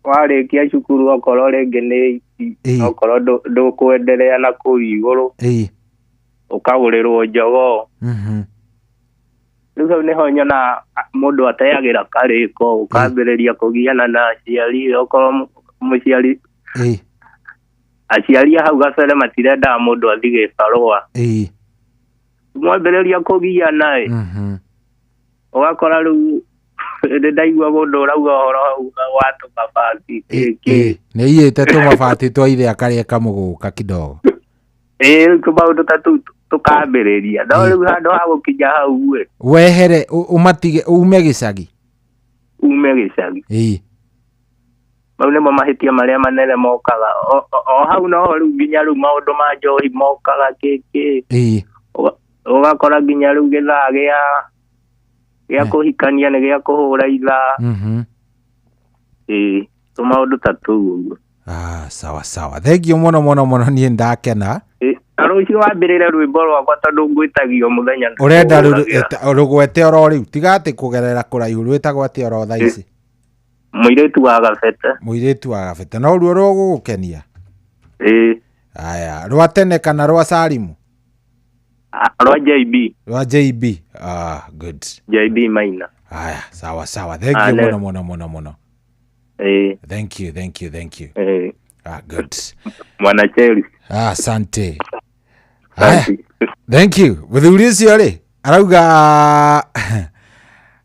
warĩkia cukuru okorwo rĩngĩ nĩ okorwo ndũkwenderea na kũu igũrũ ĩĩ ũkagũrĩrwo njogoo. Mhm. Rĩu hau nĩho nyonaga mũndũ ateagĩra karĩko ũkambĩrĩria kũgiana na aciari okorwo mũciari ĩĩ aciari hau gabere matirendaga mũndũ athiĩ gĩbarũa. Ĩĩ. Mwambĩrĩria kũgiana ĩ. Mhm. Ũgakora rĩu nĩ ndaigua mũndũ ũrauga ũhoro hau wa tũmabati kĩ. Nĩ aiyĩte tũmabati twa ithe akarĩa kamũgũka kidogo. Ĩĩ rĩu tũmaũndũ ta tũu tũkambĩrĩria no rĩu handũ ha gũkinya hau ĩ. Wehere ũmatige ume gĩcagi. Ume gĩcagi. Ĩĩ. Mau nĩmo mahĩtia marĩa manene mokaga o hau noho rĩu nginya rĩu maũndũ ma njohi mokaga kĩkĩ. Ĩĩ. Ũgakora nginya rĩu gĩthaa gĩa kũhikania nĩ gĩa kũhũra ithaa. Mhm. Ĩĩ tũmaũndũ ta tũu ũguo. Ah, sawa sawa. Thank you mũno mũno mũno niĩ ndakena. Na rũciũ wambĩrĩre rwĩmbo rwakwa tondũ ngwĩtagio mũthenya. Ũrenda rũgwete oro rĩu tiga atĩ kũgerera kũraihu rwĩtagwo atĩ oro thaa ici. Mũirĩtu wa Gabete. Mũirĩtu wa Gabete no ruo rũgũgũkenia. Ĩĩ. Aya, rwa tene kana rwa Salimu? Rwa JB. Rwa JB. Ah, good. JB Maina. Aya, sawa sawa. Thank you mũno mũno mũno mũno. Ĩĩ. Thank you, thank you, thank you. Ĩĩ. Ah, good. Mwana Chelsea. Ah, asante. Aya. Thank you. Mũthuri ũcio rĩ arauga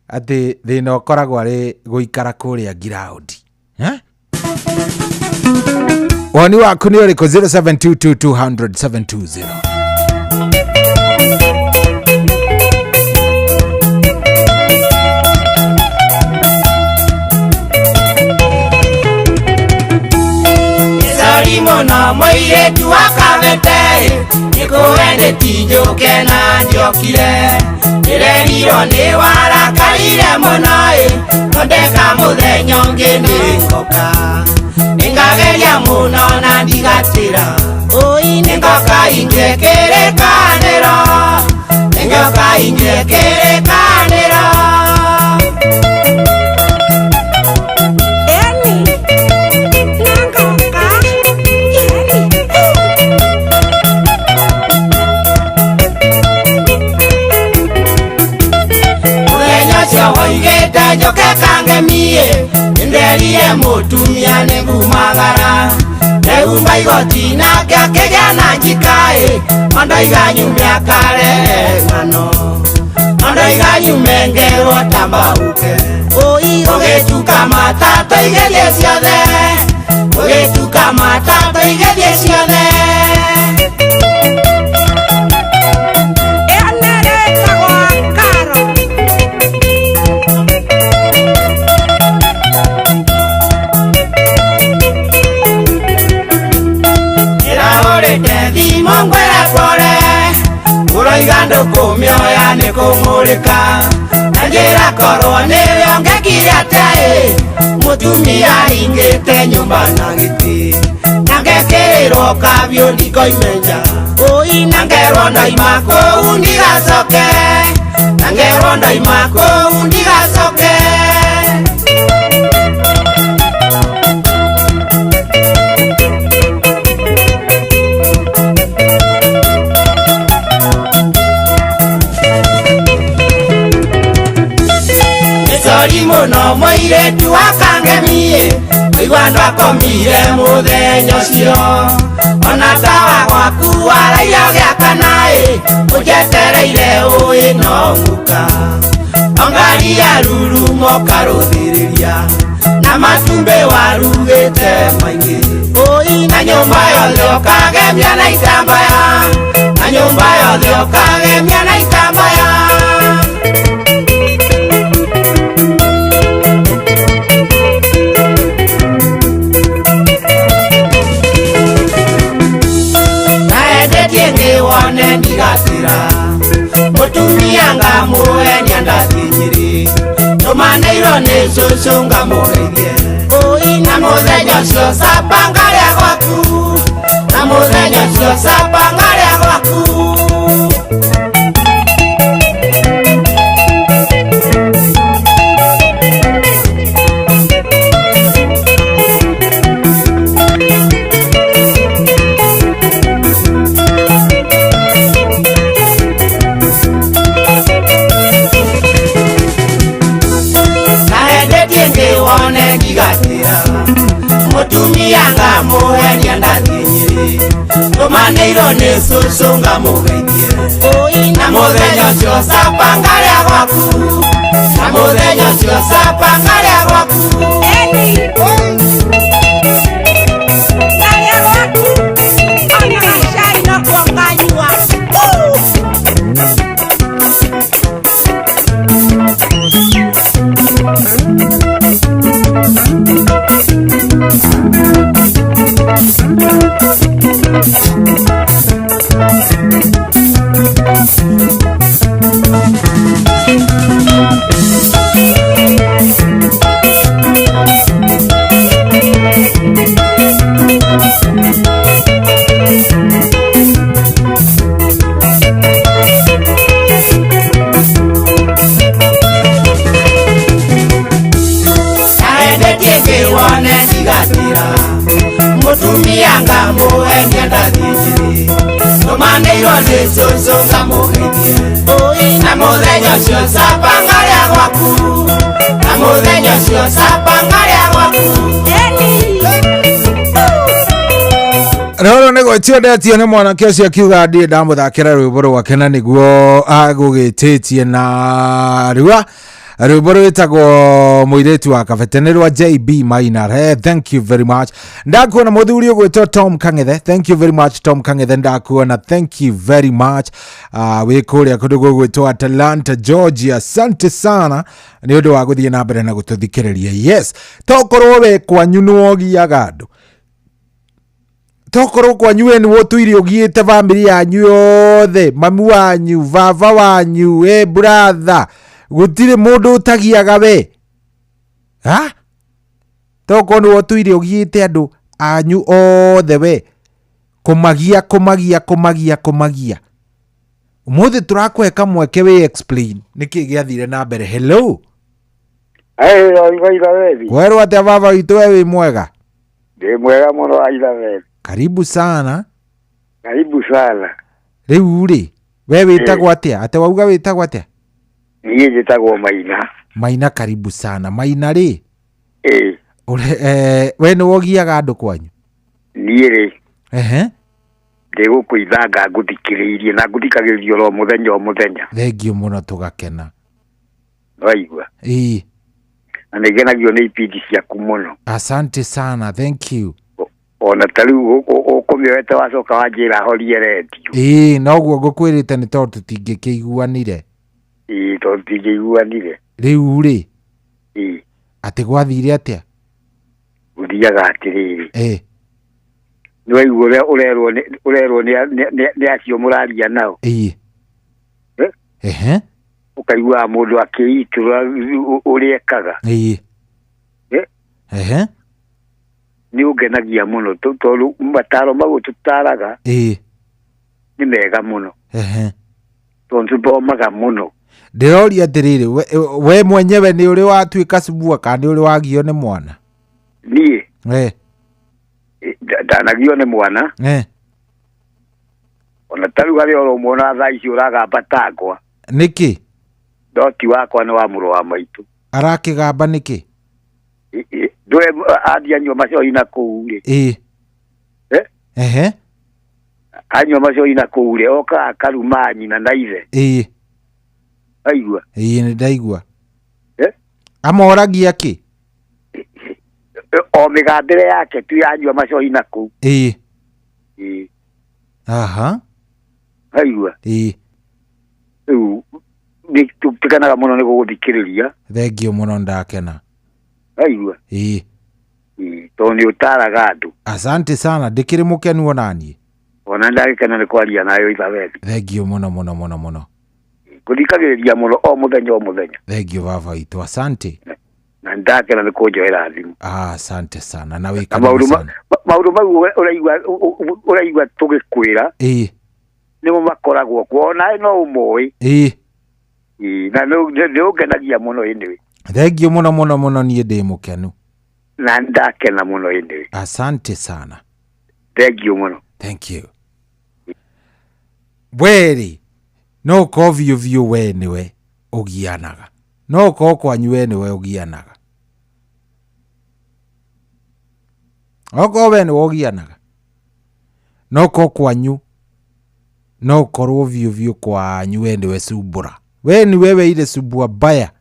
atĩ thĩna ũkoragwo arĩ gũikara kũrĩa ngiraundi. Woni waku nĩ ũrĩkũ? 0722200720. Salimo na mũirĩtu wa Kabete nĩkũendeti njũke na ndiokire ndĩrerirwo nĩ warakarire mũno ĩ no ndeka mũthenya ũngĩ nĩngoka nĩngageria mũno na ndigatĩra nĩngoka inyue kĩrĩkanĩro nĩngoka inyue kĩrĩkanĩro. Oigĩte njoke kangemie ndenderie mũtumia nĩngumagara Nehumba igoti nake akĩgĩa na njikaĩ Ondoiga nyume akarehe ng'ano Ondoiga nyume ngerwo ta mbauke Ũgĩtuka matata igerie ciothe Ũgĩtuka matata igerie ciothe Ngwera pore Uroiga ndũkũmĩoya nĩ kũng'ũrĩka Na njĩra korwo nĩwe ũngĩkire atĩa ĩ Mũtumia aingĩte nyũmba na gĩtĩ Na ngekĩrĩrwo kabiũ ndikoimenya Na ngerwo ndoima kũu ndigacoke Na ngerwo ndoima kũu ndigacoke Sori mũno mũirĩtu wa kangemie Ũigua ndwakomire mũthenya ũcio Ona tawa gwaku waraia ũgĩakana ĩ Ũnjetereire ũĩ no ngũka Ongari ya rurumo karũthĩrĩria Na matumbĩ warugĩte maingĩ Na nyũmba yothe ũkagemia na itambaya Na nyũmba yothe ũkagemia na itambaya Wone ndigatira Mũtumia ngamũhe nĩandathiĩ Nyĩrĩ Tũmanĩirwo nĩ cũcũ ngamũgeithie Na mũthenya ũcio caba ngarĩa gwaku Na mũthenya ũcio caba ngarĩa gwaku Mũtumia ngamũhe nĩandathiĩ Nyĩrĩ Tũmanĩirwo nĩ cũcũ ngamũgeithie Na mũthenya ũcio caba ngarĩa gwaku Na mũthenya ũcio caba ngarĩa gwaku Ngarĩa gwaku Ona gacai nokuo nganyua Mũtumia ngamũhe nĩandathiĩ Nyĩrĩ Tũmanĩirwo nĩ cũcũ ngamũgeithie Na mũthenya ũcio caba ngarĩa gwaku Na mũthenya ũcio caba ngarĩa gwaku Roro nĩ gwĩtio ndetio nĩ mwanake ũcio akiuga ndirĩ ndamũthakĩra rwĩmbo rwake na nĩguo agũgĩtĩtie na rua rwĩmbo rwĩtagwo mũirĩtu wa kabete nĩ rwa JB Maina. Thank you very much. Ndakuona mũthuri ũgwĩtwo Tom Kang'ethe. Thank you very much Tom Kang'ethe, ndakuona. Thank you very much. Wĩ kũrĩa kũndũ gũgwĩtwo Atlanta, Georgia. Asante sana nĩ ũndũ wa gũthiĩ na mbere na gũtũthikĩrĩria. Yes, tokorwo we kwanyu nĩwogiaga andũ, tokorwo kwanyu we nĩwũtũire ũgiĩte bamĩrĩ yanyu yothe, mami wanyu, baba wanyu, brother, gũtirĩ mũndũ ũtagiaga we. Ha? Tokorwo nĩwũtũire ũgiĩte andũ anyu othe we, kũmagia kũmagia kũmagia kũmagia. Ũmũthĩ tũrakũhe kamweke wĩ explain nĩkĩ gĩathire na mbere. Hello. Hey, Oiva. Kwerwo atĩa baba witũ, we wĩ mwega? Ndĩ mwega mũno Aithabethi. Karibu sana. Karibu sana. Rĩu rĩ, we wĩtagwo atĩa? Ate wauga wĩtagwo atĩa? Niĩ njĩtagwo Maina. Maina karibu sana. Maina rĩ? Ĩĩ. We nĩ wogiaga andũ kwanyu? Niĩ rĩ. Ehe. Ndĩ gũkũ ithanga ngũthikĩrĩirie na ngũthikagĩrĩria oro mũthenya o mũthenya. Thengiũ mũno tũgakena. Waigua? Ĩĩ. Na nĩngenagio nĩ ipindi ciaku mũno. Asante sana, thank you. Ona ta rĩu ũkũmĩoete wacoka wanjĩra horie redio. Ĩĩ, noguo ngũkwĩrĩte nĩ tondũ tũtingĩkĩiguanire. Ĩĩ, tondũ tũtingĩiguanire. Rĩu rĩ? Ĩĩ. Atĩ gwathire atĩa? Gũthiaga atĩrĩrĩ. Ĩĩ. Nĩ waigua ũrĩa ũrerwo nĩ acio mũraria nao. Ĩĩ. Ehe. Ũkaiguaga mũndũ akĩitũra ũrĩa ekaga. Ĩĩ. Ehe. Nĩ ũngenagia mũno tondũ mataro mau tũtaraga. Ĩĩ. Nĩ mega mũno. Ehe. Tondũ tũthomaga mũno. Ndĩroria atĩrĩrĩ, we mwenyewe nĩ ũrĩ watuĩka cubua kana nĩ ũrĩ wagio nĩ mwana? Niĩ? Eh. Ndanagio nĩ mwana. Eh. Ona ta rĩu harĩ oro ũmwe thaa ici ũragamba tangwa. Nĩkĩ? Ndoti wakwa nĩ wa mũrũ wa maitũ. Arakĩgamba nĩkĩ? Ndũe athiĩ anyua macohi na kũu rĩ. Ĩĩ. Ehe. Anyua macohi na kũu rĩ, okaga akaruma nyina na ithe. Ĩĩ. Waigua? Ĩĩ, nĩ ndaigua. Amoragia kĩ? O mĩgambĩre yake tu yanyua macohi na kũu. Ĩĩ. Ĩĩ. Aha. Waigua? Ĩĩ. Rĩu nĩ tũkenaga mũno nĩ gũgũthikĩrĩria. Thengiũ mũno ndakena. Waigua? Ĩĩ. Tondũ nĩ ũtaraga andũ. Asante sana, ndĩkĩrĩ mũkenu ona niĩ. Ona ndagĩkena nĩ kwaria nayo Ithabethi. Thengiũ mũno mũno mũno mũno. Ngũthikagĩrĩria mũno o mũthenya o mũthenya. Thengiũ baba witũ, asante. Na ndakena nĩ kũnjoera thimũ. Ah, asante sana. Na wĩ karibu sana. Maũndũ mau ũraigua tũgĩkwĩra. Ĩĩ. Nĩmo makoragwo kuo onawe no ũmoĩ. Ĩĩ. Na nĩ ũngenagia mũno anyway. Thengiũ mũno mũno mũno, niĩ ndĩ mũkenu. Na ndakena mũno anyway. Asante sana. Thengiũ mũno. Thank you. Weri no ũkorwo biũ biũ we nĩwe ũgianaga. No ũkorwo kwanyu we nĩwe ũgianaga. Okorwo we nĩwe ũgianaga. No ũkorwo kwanyu no ũkorwo biũ biũ kwanyu we nĩwe cumbũra. We nĩwe weire cumbua mbaya.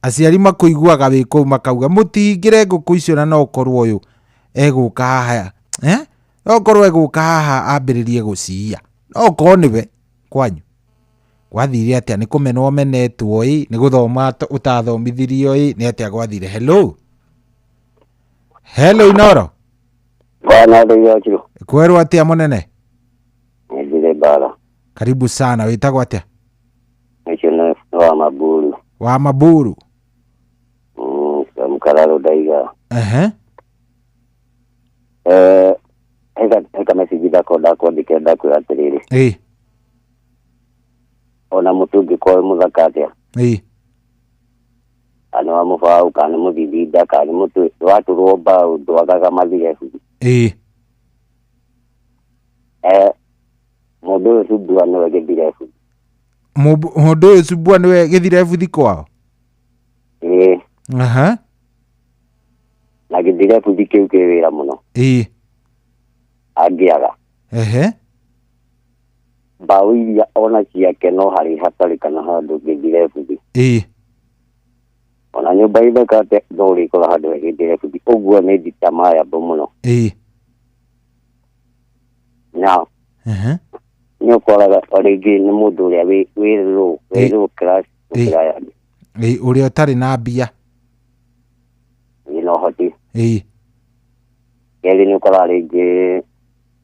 Aciari makũiguaga wĩ kũu makauga mũtingĩre ngũkũ icio na no ũkorwo ũyũ egũka haha. No ũkorwo egũka haha ambĩrĩrie gũciiya. No ũkorwo nĩwe kwanyu. Gwathire atĩa? Nĩ kũmenwo menetwo ĩ, nĩ gũthoma ũtathomithirio ĩ, nĩ atĩa gwathire? Hello. Hello Inoro. Bwana ndio. Kwerwo atĩa mũnene? Nĩ bara. Karibu sana, wĩtagwo atĩa? Nicio nĩ wa Maburu. Wa Maburu. Mkararo ndaiga. Ehe. Heka message ndako ndakwandĩkĩra ndakwĩra atĩrĩrĩ. Ĩĩ. Ona mũtũ ũngĩkorwo wĩ mũthaka atĩa. Ĩĩ. Kana wa mũbaũ kana mũthithinda kana mũtũ watũrwo mbaũ ndwagaga mathirebu. Ĩĩ. Mũndũ ũyũ Cumbua nĩwe gĩthirebu. Mũndũ ũyũ Cumbua nĩwe gĩthirebu kwao? Ĩĩ. Aha. Na gĩthirebu kĩu kĩ wĩra mũno. Ĩĩ. Angĩaga. Ehe. Mbaũ iria ona ciake no harĩ hatarĩ kana handũ gĩthirebu. Ĩĩ. Ona nyũmba ithaka atĩa no ũrĩkora handũ he gĩthirebu. Ũguo nĩ nditamayabo mũno. Ĩĩ. Na. Ehe. Nĩ ũkoraga o rĩngĩ nĩ mũndũ ũrĩa wĩ low class gũkĩra aya angĩ. Ĩĩ, ũrĩa ũtarĩ na mbia. Wĩna ũhoti. Ĩĩ. Kerĩ nĩ ũkoraga rĩngĩ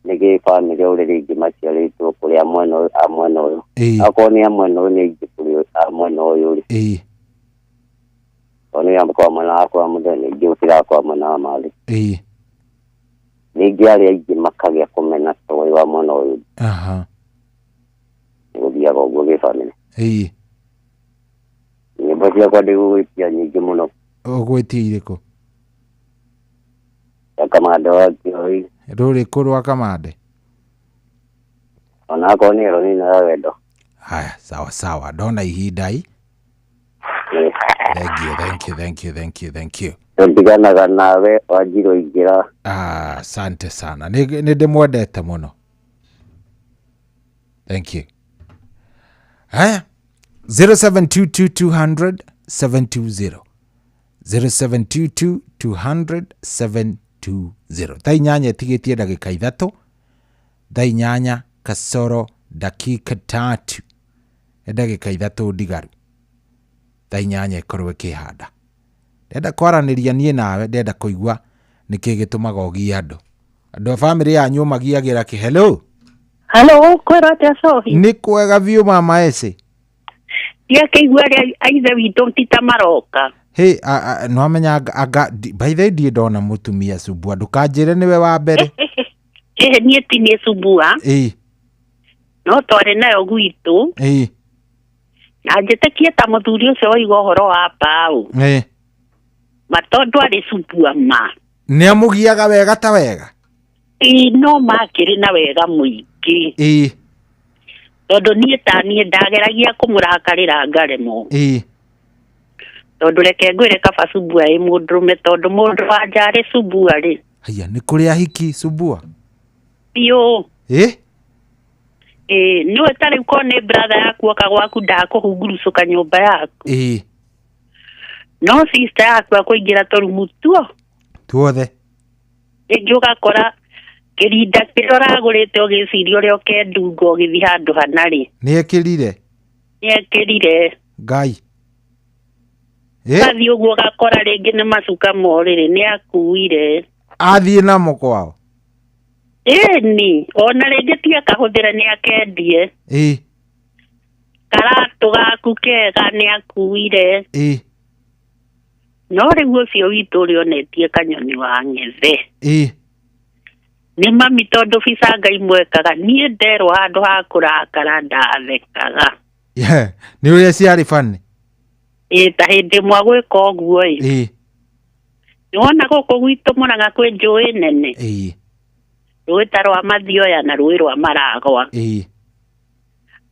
nĩ gĩbamĩrĩ ũrĩa rĩngĩ maciarĩtwo kũrĩ a mwena ũyũ a mwena ũyũ. Ĩĩ. Akorwo nĩ a mwena ũyũ nĩ aingĩ kũrĩ a mwena ũyũ rĩ. Ĩĩ. Tondũ nĩ kwa mwena wakwa mũthenya nĩ aingĩ gũkĩra kwa mwena wa Mathĩ. Ĩĩ. Ningĩ arĩa aingĩ makagĩa kũmena tondũ wa mwena ũyũ. Aha. Nĩ gũthiaga ũguo gĩbamĩrĩ. Ĩĩ. Nyĩmbo ciakwa ndĩgũgwĩtia nyingĩ mũno. Ũgwĩtia irĩkũ? Ya Kamande wa Kĩoi. Rũrĩkũ rwa Kamande? Ona akorwo nĩ ĩro nĩ ya wendo. Haya, sawa sawa. Ndona ihinda i. Thank you, thank you, thank you, thank you, thank you. Tũtiganaga nawe Wanjirũ ingĩra. Ah, asante sana. Nĩ ndĩmwendete mũno. Thank you. Haya. 0722 200 720. 0722 200 720. Thaa 8 ĩtigĩtie ndagĩka 3. Thaa 8 kasoro dakika 3. Nĩ ndagĩka 3 ndigaru. Thaa 8 ĩkorwo ĩkĩhanda. Ndenda kwaranĩria niĩ nawe, ndenda kũigua nĩkĩ gĩtũmaga ũgie andũ. Andũ a bamĩrĩ yanyu magiagĩra kĩ? Hello. Hello, kwĩra atĩa Sohi? Nĩ kwega biũ mama ece. Ndiakĩigua arĩa a ithe witũ ti ta maroka. Hey, nĩwamenya anga by the way ndirĩ ndona mũtumia Sumbua, ndũkanjĩre nĩwe wa mbere. Ĩhĩ, niĩ ti niĩ Sumbua. Ĩĩ. No twarĩ nayo gwitũ. Ĩĩ. Na njĩtĩkie ta mũthuri ũcio waigua ũhoro wa mbaũ. Ĩĩ. Ma tondũ arĩ Sumbua ma. Nĩ amũgiaga wega ta wega? Ĩĩ, no makĩrĩ na wega mũingĩ. Ĩĩ. Tondũ niĩ ta niĩ ndageragia kũmũrakarĩra ngaremwo. Ĩĩ. Tondũ reke ngwĩre kaba Sumbua ĩ mũndũrũme, tondũ mũndũ wa nja arĩ Sumbua rĩ. Haiya, nĩ kũrĩ ahiki Sumbua? Biũ. Ĩĩ? Ĩĩ, nĩwe ta rĩu korwo nĩ brother yaku oka gwaku ndakũhungurucũka nyũmba yaku. Ĩĩ. No sister yaku akũingĩra tũrumu tuo. Tuothe. Rĩngĩ ũgakora kĩrinda kĩrĩa ũragũrĩte ũgĩciria ũrĩa ũkendunga ũgĩthiĩ handũ hana rĩ. Nĩekĩrire? Nĩekĩrire. Ngai. Athiĩ ũguo ũgakora rĩngĩ nĩ macuka morĩrĩ, nĩakuire. Athiĩ namo kwao? Ĩni, ona rĩngĩ ti akahũthĩra nĩakendie. Ĩĩ. Karatũ gaku kega nĩakuire. Ĩĩ. No rĩu ũcio witũ ũrĩa onetie kanyoni wa ng'ethe. Ĩĩ. Nĩ mami tondũ bica Ngai mwekaga, niĩ nderwo handũ ha kũrakara ndathekaga. Yeah, nĩ ũrĩa ciarĩ bani? Ĩĩ, ta hĩndĩ ĩmwe agwĩka ũguo ĩ. Ĩĩ. Nĩwona gũkũ gwitũ Mũrang'a kwĩ njũĩ nene? Ĩĩ. Rũĩ ta rwa Mathioya na rũĩ rwa Maragwa. Ĩĩ.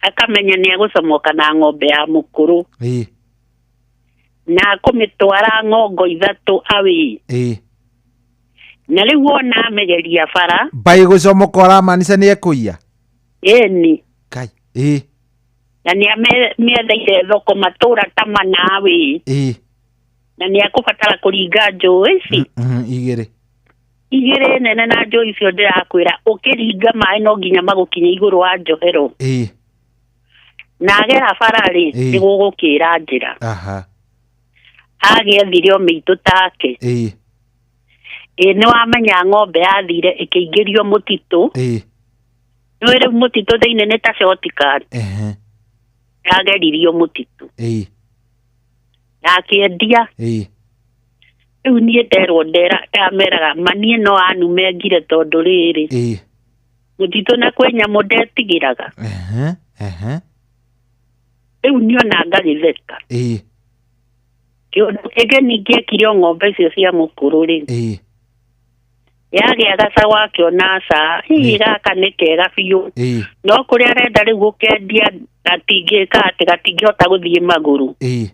Akamenya nĩ egũcomoka na ng'ombe ya mũkũrũ. Ĩĩ. Na akũmĩtwara ng'ongo 3 awĩ. Ĩĩ. Na rĩu wona amegeria bara. Mbaĩ gũcomoka ũramaanisha nĩ ekũiya? Ĩni. Ngai. Ĩĩ. Na nĩ amĩetheire thoko matũra ta mana awĩ. Ĩĩ. Na nĩ akũbatara kũringa njũĩ ici. 2. 2 nene na njũĩ icio ndĩrakwĩra ũkĩringa maĩ no nginya magũkinye igũrũ wa njohero. Ĩĩ. Na agera bara rĩ, Ĩĩ. nĩ gũgũkĩra njĩra. Aha. Agĩethire o mĩitũ take. Ĩĩ. Ĩĩ, nĩwamenya ng'ombe yathire ĩkĩingĩrio mũtitũ. Ĩĩ. Nĩũĩ rĩu mũtitũ thĩinĩ nĩ ta shortcut. Ehe. Yageririo mũtitũ. Ĩĩ. Na akĩendia. Ĩĩ. Rĩu niĩ nderwo ndameraga ma niĩ no anumengire tondũ rĩrĩ. Ĩĩ. Mũtitũ na kwĩ nyamũ ndetigĩraga. Ehe, ehe. Rĩu niĩ ona ngagĩtheka. Ĩĩ. Kĩũndũ kĩngĩ ningĩ ekire o ng'ombe icio cia mũkũrũ rĩ. Ĩĩ. Yagĩa gacaũ akĩona aca, hihi gaka nĩ kega biũ. Ĩĩ. No kũrĩa arenda rĩu gũkendia gatingĩka atĩ gatingĩhota gũthiĩ magũrũ. Ĩĩ.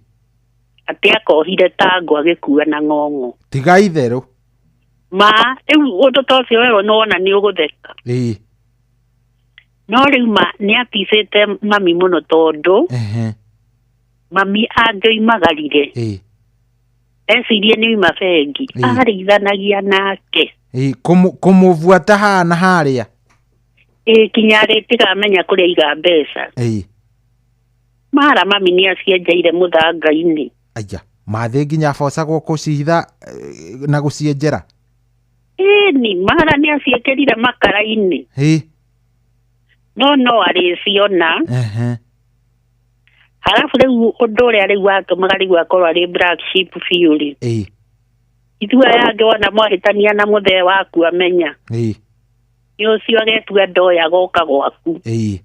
Atĩ akohire tango agĩkua na ng'ong'o. Tiga itherũ. Ma, rĩu ũndũ ta ũcio werwo nĩwona nĩ ũgũtheka. Ĩĩ. No rĩu ma nĩ aticĩte mami mũno tondũ Ehe. mami angĩoimagarire. Ĩĩ. Ecirie nĩ oima bengi. Ĩĩ. Arĩithanagia nake. Ĩĩ, kũmũbuata haha na harĩa. Ĩĩ, kinya arĩtigamenya kũrĩa aiga mbeca. Ĩĩ. Mara mami nĩ acienjeire mũthanga-inĩ. Aya, mathĩ nginya abocagwo kũcihitha na gũcienjera. Ĩni, mara nĩ aciĩkĩrire makara-inĩ. Ĩĩ. No no arĩciona. Ehe. Halafu rĩu ũndũ ũrĩa rĩu watũmaga rĩu akorwo arĩ black sheep biũ rĩ. Ĩĩ. Ithuĩ aya angĩ wona mwahĩtania na mũthee waku amenya. Ĩĩ. Nĩ ũcio agetua ndoya agoka gwaku. Ĩĩ.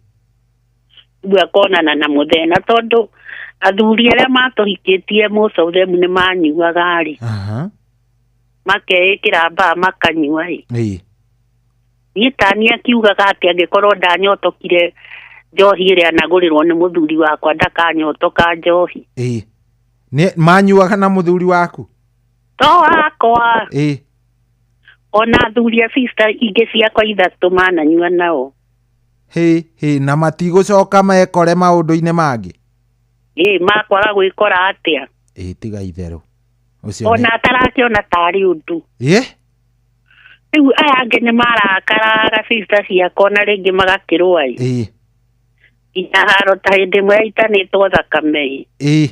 Rĩu akonana na mũthee, na tondũ athuri arĩa matũhikĩtie most of them nĩ manyuaga rĩ. Aha. Makeĩkĩra mbaa makanyua ĩ. Ĩĩ. Niĩ ta niĩ akiugaga atĩ angĩkorwo ndanyotokire njohi ĩrĩa anagũrĩrwo nĩ mũthuri wakwa ndakanyotoka njohi. Ĩĩ. Nĩ manyuaga na mũthuri waku? To wakwa. Ĩ. Ona athuri a sister ingĩ ciakwa ithatũ mananyua nao. Hĩ hĩ, na matigũcoka mekore maũndũ-inĩ mangĩ? Ĩ, makwaga gwĩkora atĩa? Ĩ, tiga itherũ. Ũcio Ona atarakĩona tarĩ ũndũ. Ĩ? Rĩu aya angĩ nĩ marakaraga sister ciakwa na rĩngĩ magakĩrũa ĩ. Ĩ. Nginya haro ta hĩndĩ ĩmwe yaitanĩtwo thakame ĩ. Ĩ.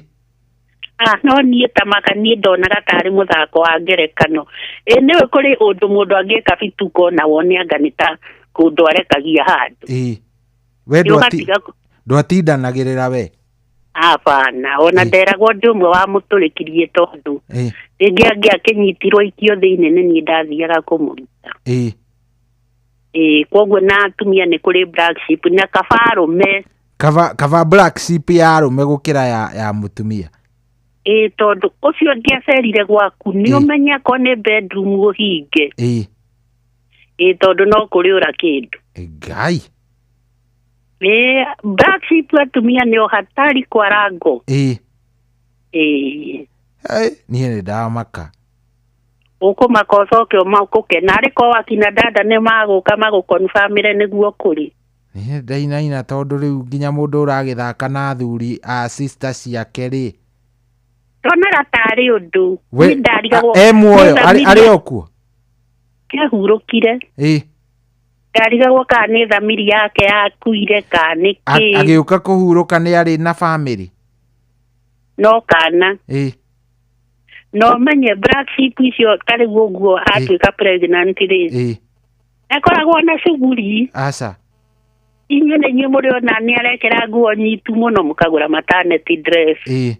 Ah, no niĩ ta maka niĩ ndonaga tarĩ mũthako wa ngerekano. Ĩ nĩwe kũrĩ ũndũ mũndũ angĩka bituko na wone anga nĩ ta kũndũ arekagia handũ. Ĩ. We ndwatindanagĩrĩra we? Hapana, ona nderagwo ndĩ ũmwe wa mũtũrĩkirie tondũ Ĩ. rĩngĩ angĩakĩnyitirwo ikio thĩinĩ nĩ niĩ ndathiaga kũmũruta. Ĩ. Ĩ, koguo na atumia nĩ kũrĩ black sheep na kaba arũme. Kaba black sheep ya arũme gũkĩra ya mũtumia. Ĩ, tondũ ũcio angĩacerire gwaku nĩ ũmenye akorwo nĩ bedroom ũhinge. Ĩ. Ĩ, tondũ no kũrĩ ũra kĩndũ. Ngai. Ĩ, black sheep atumia nĩ o hatari kwarango. Ĩ. Ĩ. Niĩ nĩ ndamaka. Ũkũmaka ũcoke ũkũkena arĩ korwo akina dada nĩ magũka magũkonfamĩre nĩguo kũrĩ. Niĩ ndainaina tondũ rĩu nginya mũndũ ũragĩthaka na athuri a sister ciake rĩ. Ndonaga tarĩ ũndũ. We, Niĩ ndarigagwo. e muoyo, nĩ thamiri arĩ o kuo? Kĩahurũkire. Ĩ. Ndarigagwo kana nĩ thamiri yake yakuire kana nĩ kĩ. Agĩũka kũhurũka nĩ arĩ na famĩlĩ? No kana. Ĩ. No menye black sheep icio ta rĩu ũguo atuĩka pregnant rĩ. Ĩ. Akoragwo na cuguri. Aca. Inyuĩ nĩ inyuĩ mũrĩ ona nĩ arekĩra nguo nyitu mũno mũkagũra maternity dress. Ĩ.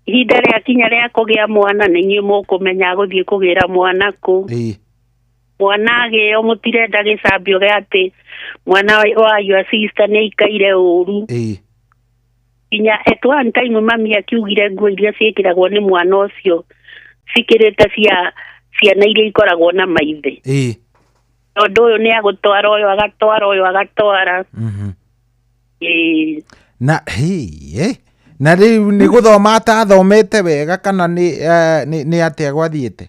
Ihinda rĩakinya rĩa kũgĩa mwana nĩ inyuĩ mũkũmenya gũthiĩ kũgĩra mwana kũ. Ĩ. Mwana agĩo mũtirenda gĩcambio gĩa atĩ mwana wa your sister nĩ aikaire ũru. Ĩ. Nginya at one time mami akiugire nguo iria ciĩkĩragwo nĩ mwana ũcio cikĩrĩte cia ciana iria ikoragwo na maithe. Ĩ. Tondũ ũyũ nĩ agũtwara ũyũ agatwara ũyũ agatwara. Ĩ. Na hĩ, na rĩu nĩ gũthoma atathomete wega kana nĩ atĩa gwathiĩte?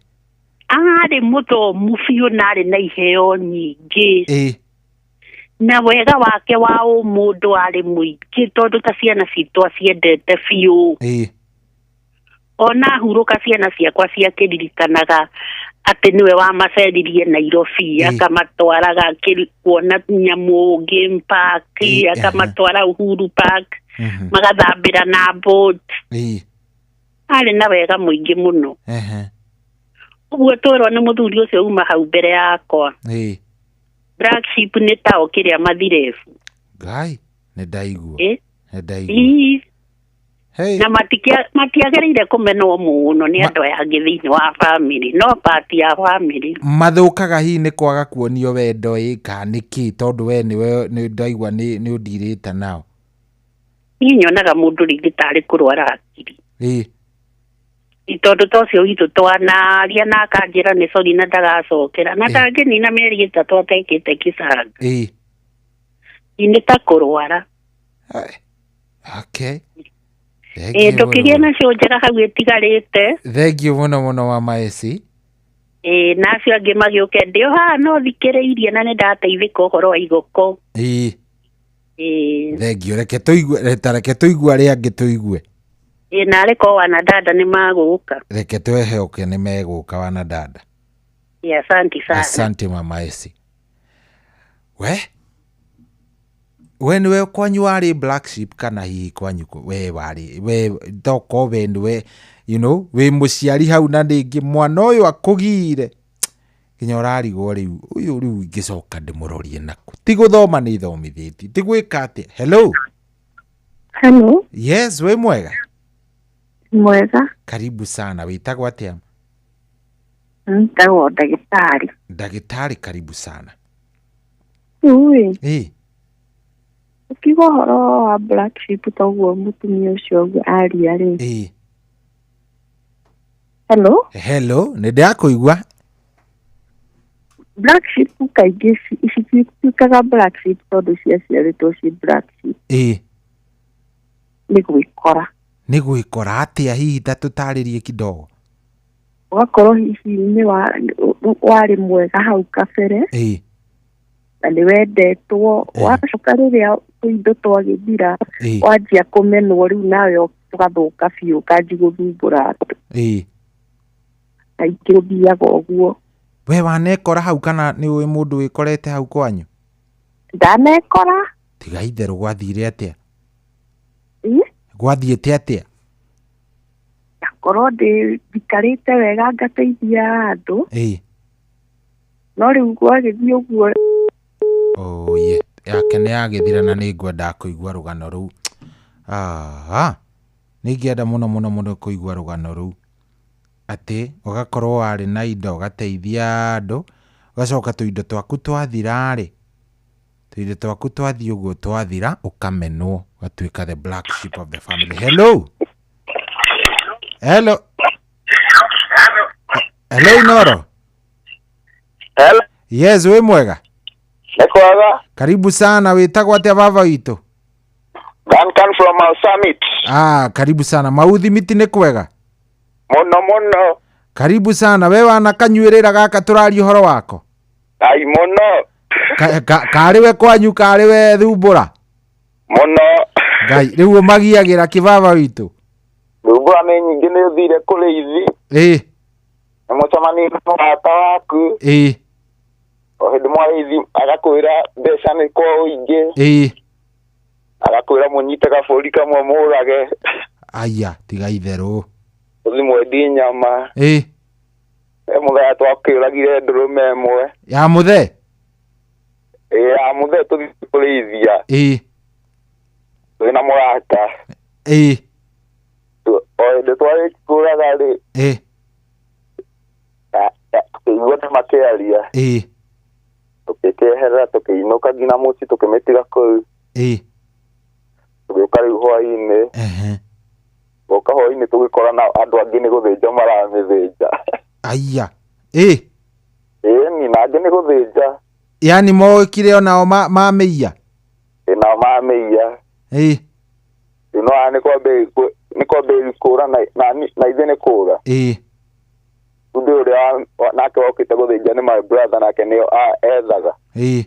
Arĩ mũthomu biũ na arĩ na iheo nyingĩ. Ĩ. Na wega wake wa ũmũndũ arĩ mũingĩ tondũ ta ciana citũ aciendete biũ. Ĩ. Ona hurũka ciana ciakwa ciakĩririkanaga atĩ nĩwe wamaceririe Nairobi, akamatwaraga kuona nyamũ game park, akamatwara Uhuru Park, magathambĩra na boat. Ĩ. Arĩ na wega mũingĩ mũno. Ehe. Ũguo twerwo nĩ mũthuri ũcio uma hau mbere yakwa. Ĩ. Black sheep nĩ tao kĩrĩa mathirebu. Ngai, nĩ ndaigua. Ĩ. Nĩ ndaigua. Ĩ. Hey. Na matiagĩrĩire kũmenwo mũno nĩ andũ aya angĩ thĩinĩ wa family, no part ya family. Mathũkaga hihi nĩ kwaga kuonio wendo ĩ kana nĩ kĩ tondũ we nĩwe nĩ ndaigua nĩ ũndirĩte nao. Niĩ nyonaga mũndũ rĩngĩ tarĩ kũrwara hakiri. Ĩ. Tondũ ta ũcio witũ twanaria na akanjĩra nĩ sorry na ndagacokera na ndangĩnina mĩeri ĩtatũ atekĩte kĩcanga. Ĩ. Nĩ ta kũrwara. Okay. Ĩ, ndũkĩgĩe na cio njega hau ĩtigarĩte. Thengiũ mũno mũno wa maeci. Ĩ, na acio angĩ magĩũke ndĩ o haha no thikĩrĩirie na nĩ ndateithĩka ũhoro wa igoko. Ĩ. Ĩ. Thengiũ, reke tũigue, ta reke tũigue arĩa angĩ tũigue. Ĩ, na arĩ korwo wana dada nĩ magũka. Reke twehoke nĩ megũka wana dada. Ĩ, asante sana. Asante mama Esi. We? We nĩwe kwanyu warĩ black sheep kana hihi kwanyu we warĩ, we toko we nĩwe, you know, wĩ mũciari hau na rĩngĩ mwana ũyũ akũgire nginya ũrarigwo rĩu ũyũ rĩu ingĩcoka ndĩmũrorie nakũ. Ti gũthoma nĩ ithomithĩtie, ti gwĩka atĩa. Hello. Hello. Yes, wĩ mwega? Mwega. Karibu sana, wĩtagwo atĩa? Njĩtagwo ndagĩtarĩ. Ndagĩtarĩ, karibu sana. Rĩu-ĩ, Ĩ. ũkiuga ũhoro wa black sheep ta ũguo mũtumia ũcio ũguo aria rĩ. Ĩ. Hello. Hello, nĩ ndĩrakũigua. Black sheep kaingĩ cituĩkaga black sheep tondũ ciaciarĩtwo ciĩ black sheep. Ĩ. Nĩ gwĩkora. Nĩ gwĩkora atĩa hihi ta tũtarĩrie kidogo? Ũgakorwo hihi nĩ warĩ mwega hau kabere. Ĩĩ. Na nĩ wendetwo, wacoka rĩrĩa tũindo twagĩthira, wanjia kũmenwo rĩu nawe ũgathũka biũ, ũkanji gũthumbũra andũ. Ĩĩ. Kaingĩ ũthiaga ũguo. We wanekora hau kana nĩ ũĩ mũndũ wĩkorete hau kwanyu? Ndanekora. Tiga itherũ, gwathire atĩa? Ĩĩ? Gwathiĩte atĩa? Ngakorwo ndĩ njikarĩte wega ngateithia andũ. Ĩĩ. No rĩu gwagĩthiĩ ũguo. Oye, yake nĩ yagĩthira na nĩ ngwendaga kũigua rũgano rũu. Aha. Nĩ ingĩenda mũno mũno mũno kũigua rũgano rũu. Atĩ ũgakorwo warĩ na indo ũgateithia andũ, ũgacoka tũindo twaku twathira rĩ, tũindo twaku twathiĩ ũguo twathira ũkamenwo, ũgatuĩka the black sheep of the family. Hello. Hello. Hello Inoro. Hello. Yes, wĩ mwega? Nĩ kwega. Karibu sana, wĩtagwo atĩa baba witũ? Duncan from Mau Summit. Ah, karibu sana. Mauthi miti nĩ kwega? Mũno mũno. Karibu sana. We wanakanyuĩrĩra gaka tũraria ũhoro wako? Ai mũno. Karĩ we kwanyu karĩ we thumbũra? Mũno. Ngai, rĩu ũmagiagĩra kĩ baba witũ? Thumbũra nĩ nyingĩ, nĩ ũthire kũrĩithi. Ĩĩ. Nĩ mũcemanie na mũrata waku. Ĩĩ. O hĩndĩ mwarĩithi agakwĩra mbeca nĩ kwa ũingĩ. Ĩĩ. Agakwĩra mũnyite gabũri kamwe mũrage. Aya, tiga itherũ. Ũthi mwendie nyama. Ĩĩ. He mũthenya twakĩũragire ndũrũme ĩmwe. Ya mũthee? Ĩĩ, ya mũthee tũthiĩ kũrĩithia. Ĩĩ. Twĩ na mũrata. Ĩĩ. O hĩndĩ twarĩkia kũraga rĩ. Ĩĩ. Tũkĩigua ta makĩaria. Ĩĩ. Tũkĩkĩeherera tũkĩinũka nginya mũciĩ tũkĩmĩtiga kũu. Ĩĩ. Tũgĩũka rĩu hwaĩ-inĩ. Ehe. Gũka hwaĩ-inĩ tũgĩkora na andũ angĩ nĩ gũthĩnja maramĩthĩnja. Aya. Ĩĩ. Ĩĩ, ni na angĩ nĩ gũthĩnja. Yani mokire onao mamĩiya? Ĩĩ, nao mamĩiya. Ĩĩ. Rĩu no haha nĩ kwambĩrĩria kũra na ithuĩ nĩ kũra. Ĩĩ. Ũndũ ũrĩa nake wokĩte gũthĩnja nĩ my brother, nake nĩo ethaga. Ĩĩ.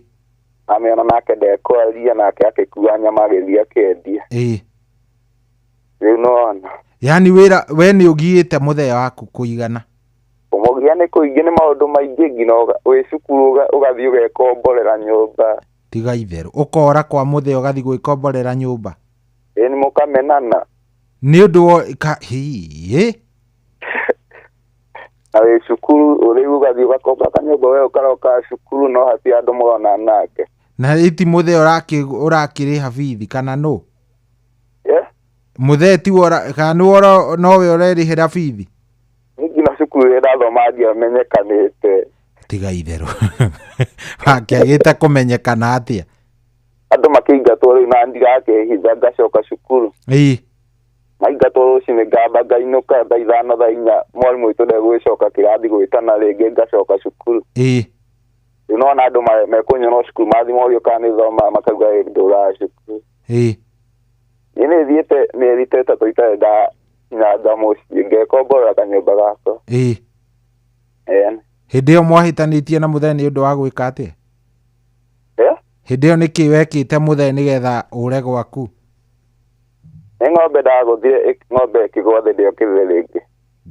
Amĩona nake ndekwaria, nake akĩkua nyama agĩthiĩ akĩendia. Ĩĩ. Rĩu nĩwona. Yani wĩra we nĩ ũgiĩte mũthee waku kũigana? Kũmũgia nĩ kũingĩ, nĩ maũndũ maingĩ nginya wĩ cukuru ũgathiĩ ũgekomborera nyũmba. Tiga itherũ, ũkora kwa mũthee ũgathiĩ gwĩkomborera nyũmba? Ĩĩ, nĩ mũkamenana. Nĩ ũndũ wa hĩ? Na wĩ cukuru rĩu ũgathiĩ ũgakomba kanyũmba we ũkaroka cukuru no hatirĩ andũ mũrona nake. Na iti mũthee ũrakĩrĩha bithi kana nũ? Yeah. Mũthee tiwe kana nĩwe nowe ũrerĩhĩra bithi? Niĩ nginya cukuru ĩrĩa ndathoma ndiamenyekanĩte. Tiga itherũ. Wakĩagĩte kũmenyekana atĩa? Andũ makĩingatwo rĩu na ndirakĩhitha ngacoka cukuru. Ĩĩ. Maingatwo rũcinĩ ngamba ngainũka thaa 5 thaa 4 mwarimũ witũ ndegũgĩcoka kĩrathi gwĩtana rĩngĩ ngacoka cukuru. Ĩĩ. Rĩu nona andũ mekũnyona cukuru mathiĩ morio kana nĩ thoma makauga ĩ ndũraga cukuru. Ĩĩ. Niĩ nĩ thiĩte mĩeri ta 3 itarĩ ndakinyanga mũciĩ ngekomborera kanyũmba gakwa. Ĩĩ. Ĩĩ. Hĩndĩ ĩyo mwahĩtanĩtie na mũthee nĩ ũndũ wa gwĩka atĩa? Ĩĩ? Hĩndĩ ĩyo nĩkĩ wekĩte mũthee nĩgetha ũre gwaku? Nĩ ng'ombe ndagũthire, ng'ombe ĩkĩgwa thĩ ndĩokĩrire rĩngĩ.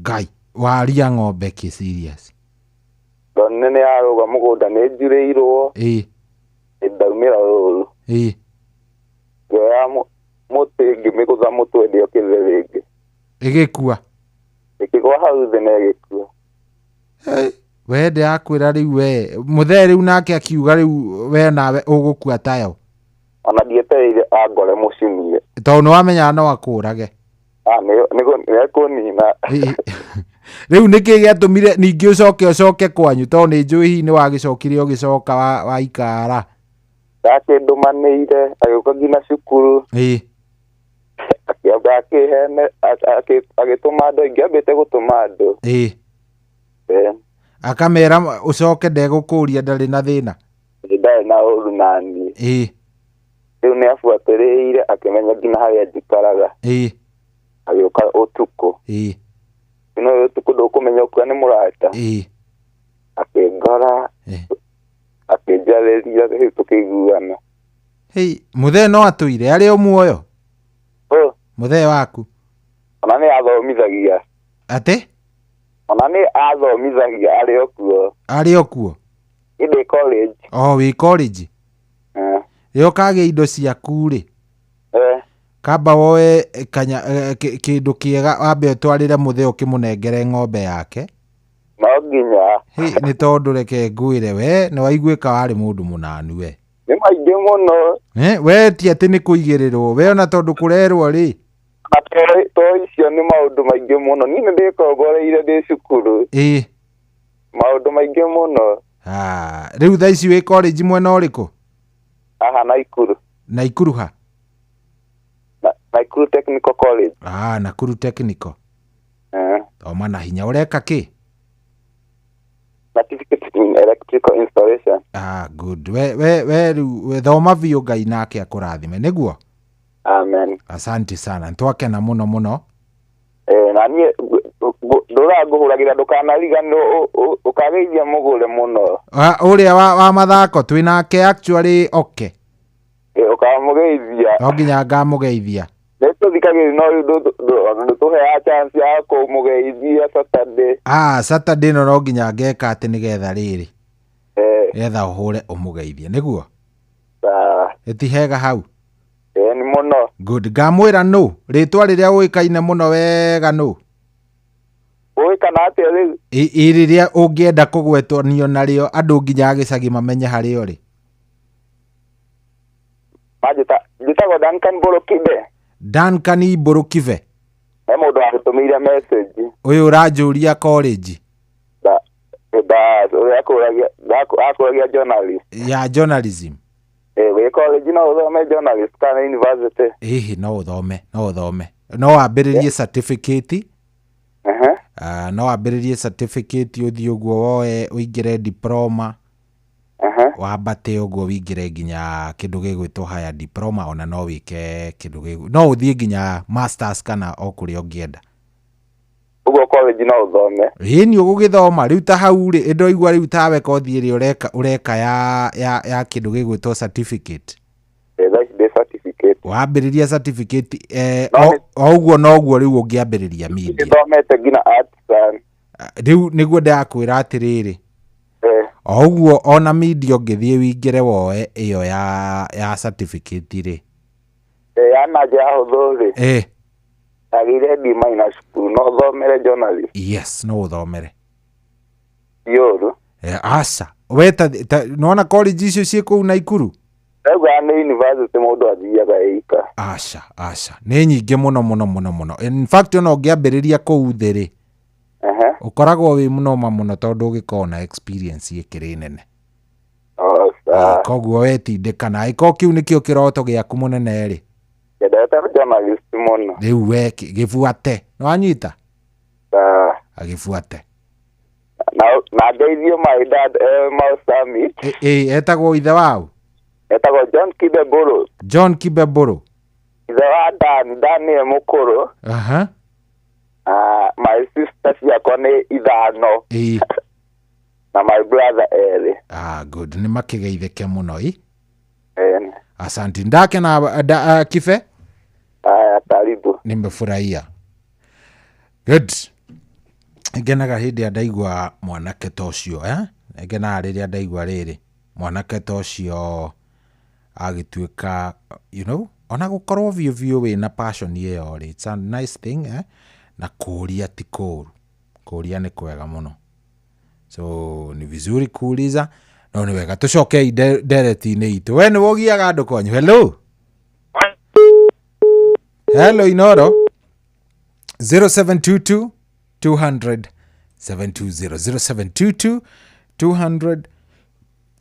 Ngai, waria ng'ombe kĩ serious? Tondũ nĩ yarũga mũgũnda nĩ njurĩirwo. Ĩĩ. Ndaumĩra rũru. Ĩĩ. Ngĩoya mũtĩ ngĩmĩgũtha mũtwe ndĩokĩrire rĩngĩ. Ĩgĩkua? Ĩkĩgwa hau thĩ na ĩgĩkua. We ndĩrakwĩra rĩu we mũthee rĩu nake akiuga rĩu we nawe ũgũkua tayo. Ona ndietereire angore mũcinie. Tondũ nĩwamenyaga no akũrage. Ah, nĩ ekũnina. Rĩu nĩkĩ gĩatũmire ningĩ ũcoke kwanyu tondũ nĩ njũĩ hihi nĩwagĩcokire ũgĩcoka waikara? Ndakĩndũmanĩire agĩũka nginya cukuru. Ĩĩ. Akĩamba akĩhene agĩtũma andũ aingĩ, ambĩte gũtũma andũ. Ĩĩ. Akamera ũcoke ndegũkũria ndarĩ na thĩna. Ndarĩ na ũru naniĩ. Ĩĩ. Rĩu nĩ abuatĩrĩire akĩmenya nginya harĩa njikaraga. Ĩĩ. Agĩũka ũtukũ. Ĩĩ. No ũtukũ ndũkũmenya ũkua nĩ mũrata. Ĩĩ. Akĩngora. Akĩnjarĩria rĩu tũkĩiguana. Hei, mũthee no atũire arĩ o muoyo? Ũ. Mũthee waku? Ona nĩ athomithagia. Atĩ? Ona nĩ athomithagia arĩ o kuo. Arĩ o kuo? Ĩndĩ college. O wĩ college? Eh. Ĩ ũkagĩa indo ciaku rĩ? Eh. Kamba woe kanya kĩndũ kĩega wambe ũtwarĩre mũthee ũkĩmũnengere ng'ombe yake. No nginya. Hĩ, nĩ tondũ reke ngwĩre we nĩ waiguĩka warĩ mũndũ mũnanu we. Nĩ maingĩ mũno. Eh, we ti atĩ nĩ kũigĩrĩrwo we ona tondũ kũrerwo rĩ. Na to icio nĩ maũndũ maingĩ mũno. Niĩ nĩ ndĩkongoreire ndĩ cukuru. Ĩĩ. Maũndũ maingĩ mũno. Ah, rĩu thaa ici wĩ college mwena ũrĩkũ? Haha Naikuru. Naikuru ha? Naikuru Technical College. Ah, Nakuru Technical. Eh. Thoma na hinya ũreka kĩ? Certificate in electrical installation. Ah, good. We we we rĩu we thoma biũ Ngai nake akũrathime nĩguo? Amen. Asante sana. Nĩtwakena mũno mũno. Eh, na niĩ ndũraga ngũhũragĩra ndũkanariganĩrwo ũkageithia mũgũre mũno. Ah, ũrĩa wa, wa mathako twĩ nake actually okay. Eh, ũkamũgeithia. No nginya ngamũgeithia. Nĩ tũthikagĩrĩria no rĩu ndũtũheaga chance ya kũmũgeithia Saturday. Ah, Saturday ĩno no nginya ngeka atĩ nĩgetha rĩrĩ. Eh. Nĩgetha ũhũre ũmũgeithie nĩguo? Sawa. Ĩti hega hau? Eh, nĩ mũno. Good. Ngamwĩra nũ? Rĩtwa rĩrĩa ũĩkaine mũno wega nũ? Ũĩkana atĩa rĩu? Ĩ rĩrĩa ũngĩenda kũgwetanio narĩo andũ nginya a gĩcagi mamenye harĩa ũrĩ. Manjĩta njĩtagwo Duncan Mbũrũ Kibe. Duncan Mbũrũ Kibe. He mũndũ wagũtũmĩire message. Ũyũ ũranjũria college. Da da ũrĩa akũragia akũragia journalist. Ya journalism. Eh, wĩ college no ũthome journalist kana university. Ĩhĩ no ũthome, no ũthome. No wambĩrĩrie certificate. Ah, no wambĩrĩrie certificate ũthiĩ ũguo woe ũingĩre diploma. Wambate ũguo wĩingĩre nginya kĩndũ gĩgwĩtwo higher diploma ona no wĩke kĩndũ gĩ no ũthiĩ nginya masters kana o kũrĩa ũngĩenda. Ũguo college no ũthome. Ĩni ũgũgĩthoma rĩu ta hau rĩ ĩndoigua rĩu tawe kothi ĩrĩa ũreka ũreka ya ya ya kĩndũ gĩgwĩtwo certificate. Eh, thaa ici ndĩ certificate. Wambĩrĩria certificate eh, No o nĩ- o ũguo noguo rĩu ũngĩambĩrĩria media. Nĩthomete nginya artisan. Rĩu nĩguo ndĩrakwĩra atĩrĩrĩ Eh. o ũguo ona media ũngĩthiĩ wĩingĩre woe ĩyo ya ya certificate rĩ. Eh, ya na njĩra hũthũ rĩ. Eh. Ndagĩire D minus cukuru no thomere journalist. Yes, no ũthomere. Ti ũru. Eh, aca we ta, ta nona college icio ciĩ kũu Naikuru? Ndauga nĩ university mũndũ athiaga ĩika. Aca, aca. Nĩ nyingĩ mũno mũno mũno mũno. In fact ona ũngĩambĩrĩria kũu thĩ rĩ, ũkoragwo wĩ mũnoma mũno tondũ ũgĩkorwo na experience ĩkĩrĩ nene. Oh, sawa. Koguo we tindĩkana angĩkorwo kĩu nĩkĩo kĩroto gĩaku mũnene rĩ, Nyendete journalist mũno. rĩu we gĩbuate. Nĩwanyita? Sawa. Agĩbuate. Na na ngeithio my dad eh, Mau Summit. Ĩ etagwo ithe wau? Etagwo John Kibe Mbũrũ. John Kibe Mbũrũ. Ithe wa Dan, Dan nĩwe mũkũrũ. Aha. Ah, my sister ciakwa nĩ ithano Ĩ. na my brother erĩ. Ah, good. Nĩ makĩgeithĩke mũno ĩ. Eh, Asante. Ndakena da, Kibe. Haya, karibu. Nimefurahia. Good. Ngenaga hĩndĩ ĩrĩa ndaigua mwanake ta ũcio eh? Ngenaga rĩrĩa ndaigua rĩrĩ mwanake ta ũcio agĩtuĩka you know, ona gũkorwo biũ biũ wĩna passion ĩyo rĩ, it's a nice thing eh? Na kũũria ti kũũru, kũũria nĩ kwega mũno, so ni vizuri kuuliza no nĩ wega tũcokei ndereti-inĩ itũ. We nĩwe ũgiaga andũ kwanyu. Hello, hello Inoro 0722 200 720 0722 200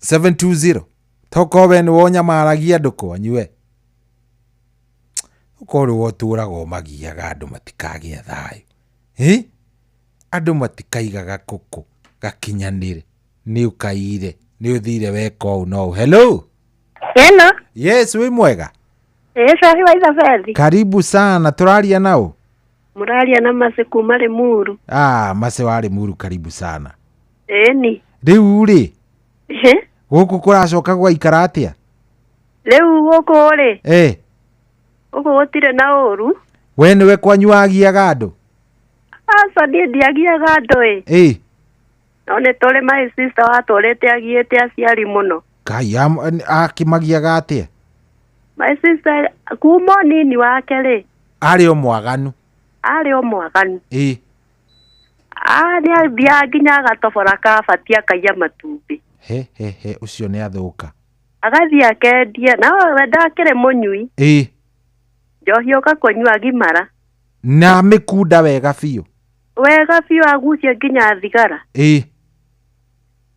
720 tokorwo we nĩwe ũnyamaragia andũ kwanyu we ũkorwo nĩwe ũtũraga ũmagiaga andũ matikagĩa thayũ ĩ andũ matikaigaga kũkũ gakinyanĩre nĩ ũkaire nĩ ũthire weka ũũ no ũũ. Hello. Hello. Yes, wĩ mwega? Ĩ safi wa Isabeli. Karibu sana, tũraria nao? Mũraria na Mace kuma Limuru. Ah, Mace wa Limuru, karibu sana. Ĩni. Rĩu rĩ, Ĩhĩ. gũkũ kũracoka gwaikara atĩa? Rĩu gũkũ rĩ, Eh, gũkũ gũtirĩ na ũru. We nĩwe kwanyu wagiaga andũ? Aca, niĩ ndiagiaga andũ ĩ. Ĩ. No nĩ tũrĩ my sister watũrĩte agiĩte aciari mũno. Ngai, akĩmagiaga atĩa? My sister kuma ũnini wake rĩ, Arĩ o mwaganu. Arĩ o mwaganu. Ĩ. Ah, nĩ athiaga nginya agatobora kabati akaiya matumbĩ. He he he, ũcio nĩ athũka. Agathiĩ akendia, na we ndakĩrĩ mũnyui. Ĩ. Njohi ũka kũnyua agimara. Na mĩkunda wega biũ. Wega biũ, agucia nginya thigara. Ĩ.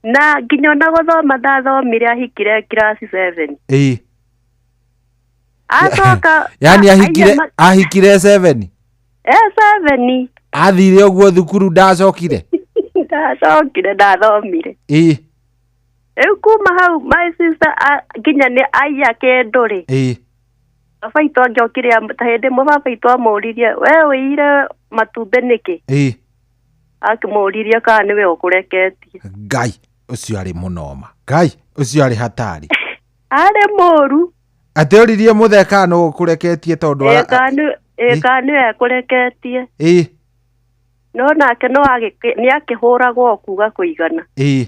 Na nginya ona gũthoma ndathomire, ahikire class 7. Ĩ. Acoka Yani ahikire ahikire 7? E, 7. Athire ũguo thukuru, ndacokire? Ndacokire, ndathomire. Ĩ. Rĩu kuma hau my sister nginya nĩ aiya kĩndũ rĩ, Ĩ. baba itũ angĩokire ta hĩndĩ ĩmwe baba itũ amũririe, "We wĩire matumbĩ nĩkĩ?" Ĩ. Akĩmũririe kana nĩwe ũkũreketie. Ngai, ũcio arĩ mũnoma. Ngai, ũcio arĩ hatari. Arĩ mũru. Atĩ oririe mũthee kana nũ ũkũreketie tondũ Ĩ, kana nĩwe ekũreketie. Ĩ. No nake no nĩ akĩhũragwo kuga kũigana. Ĩ.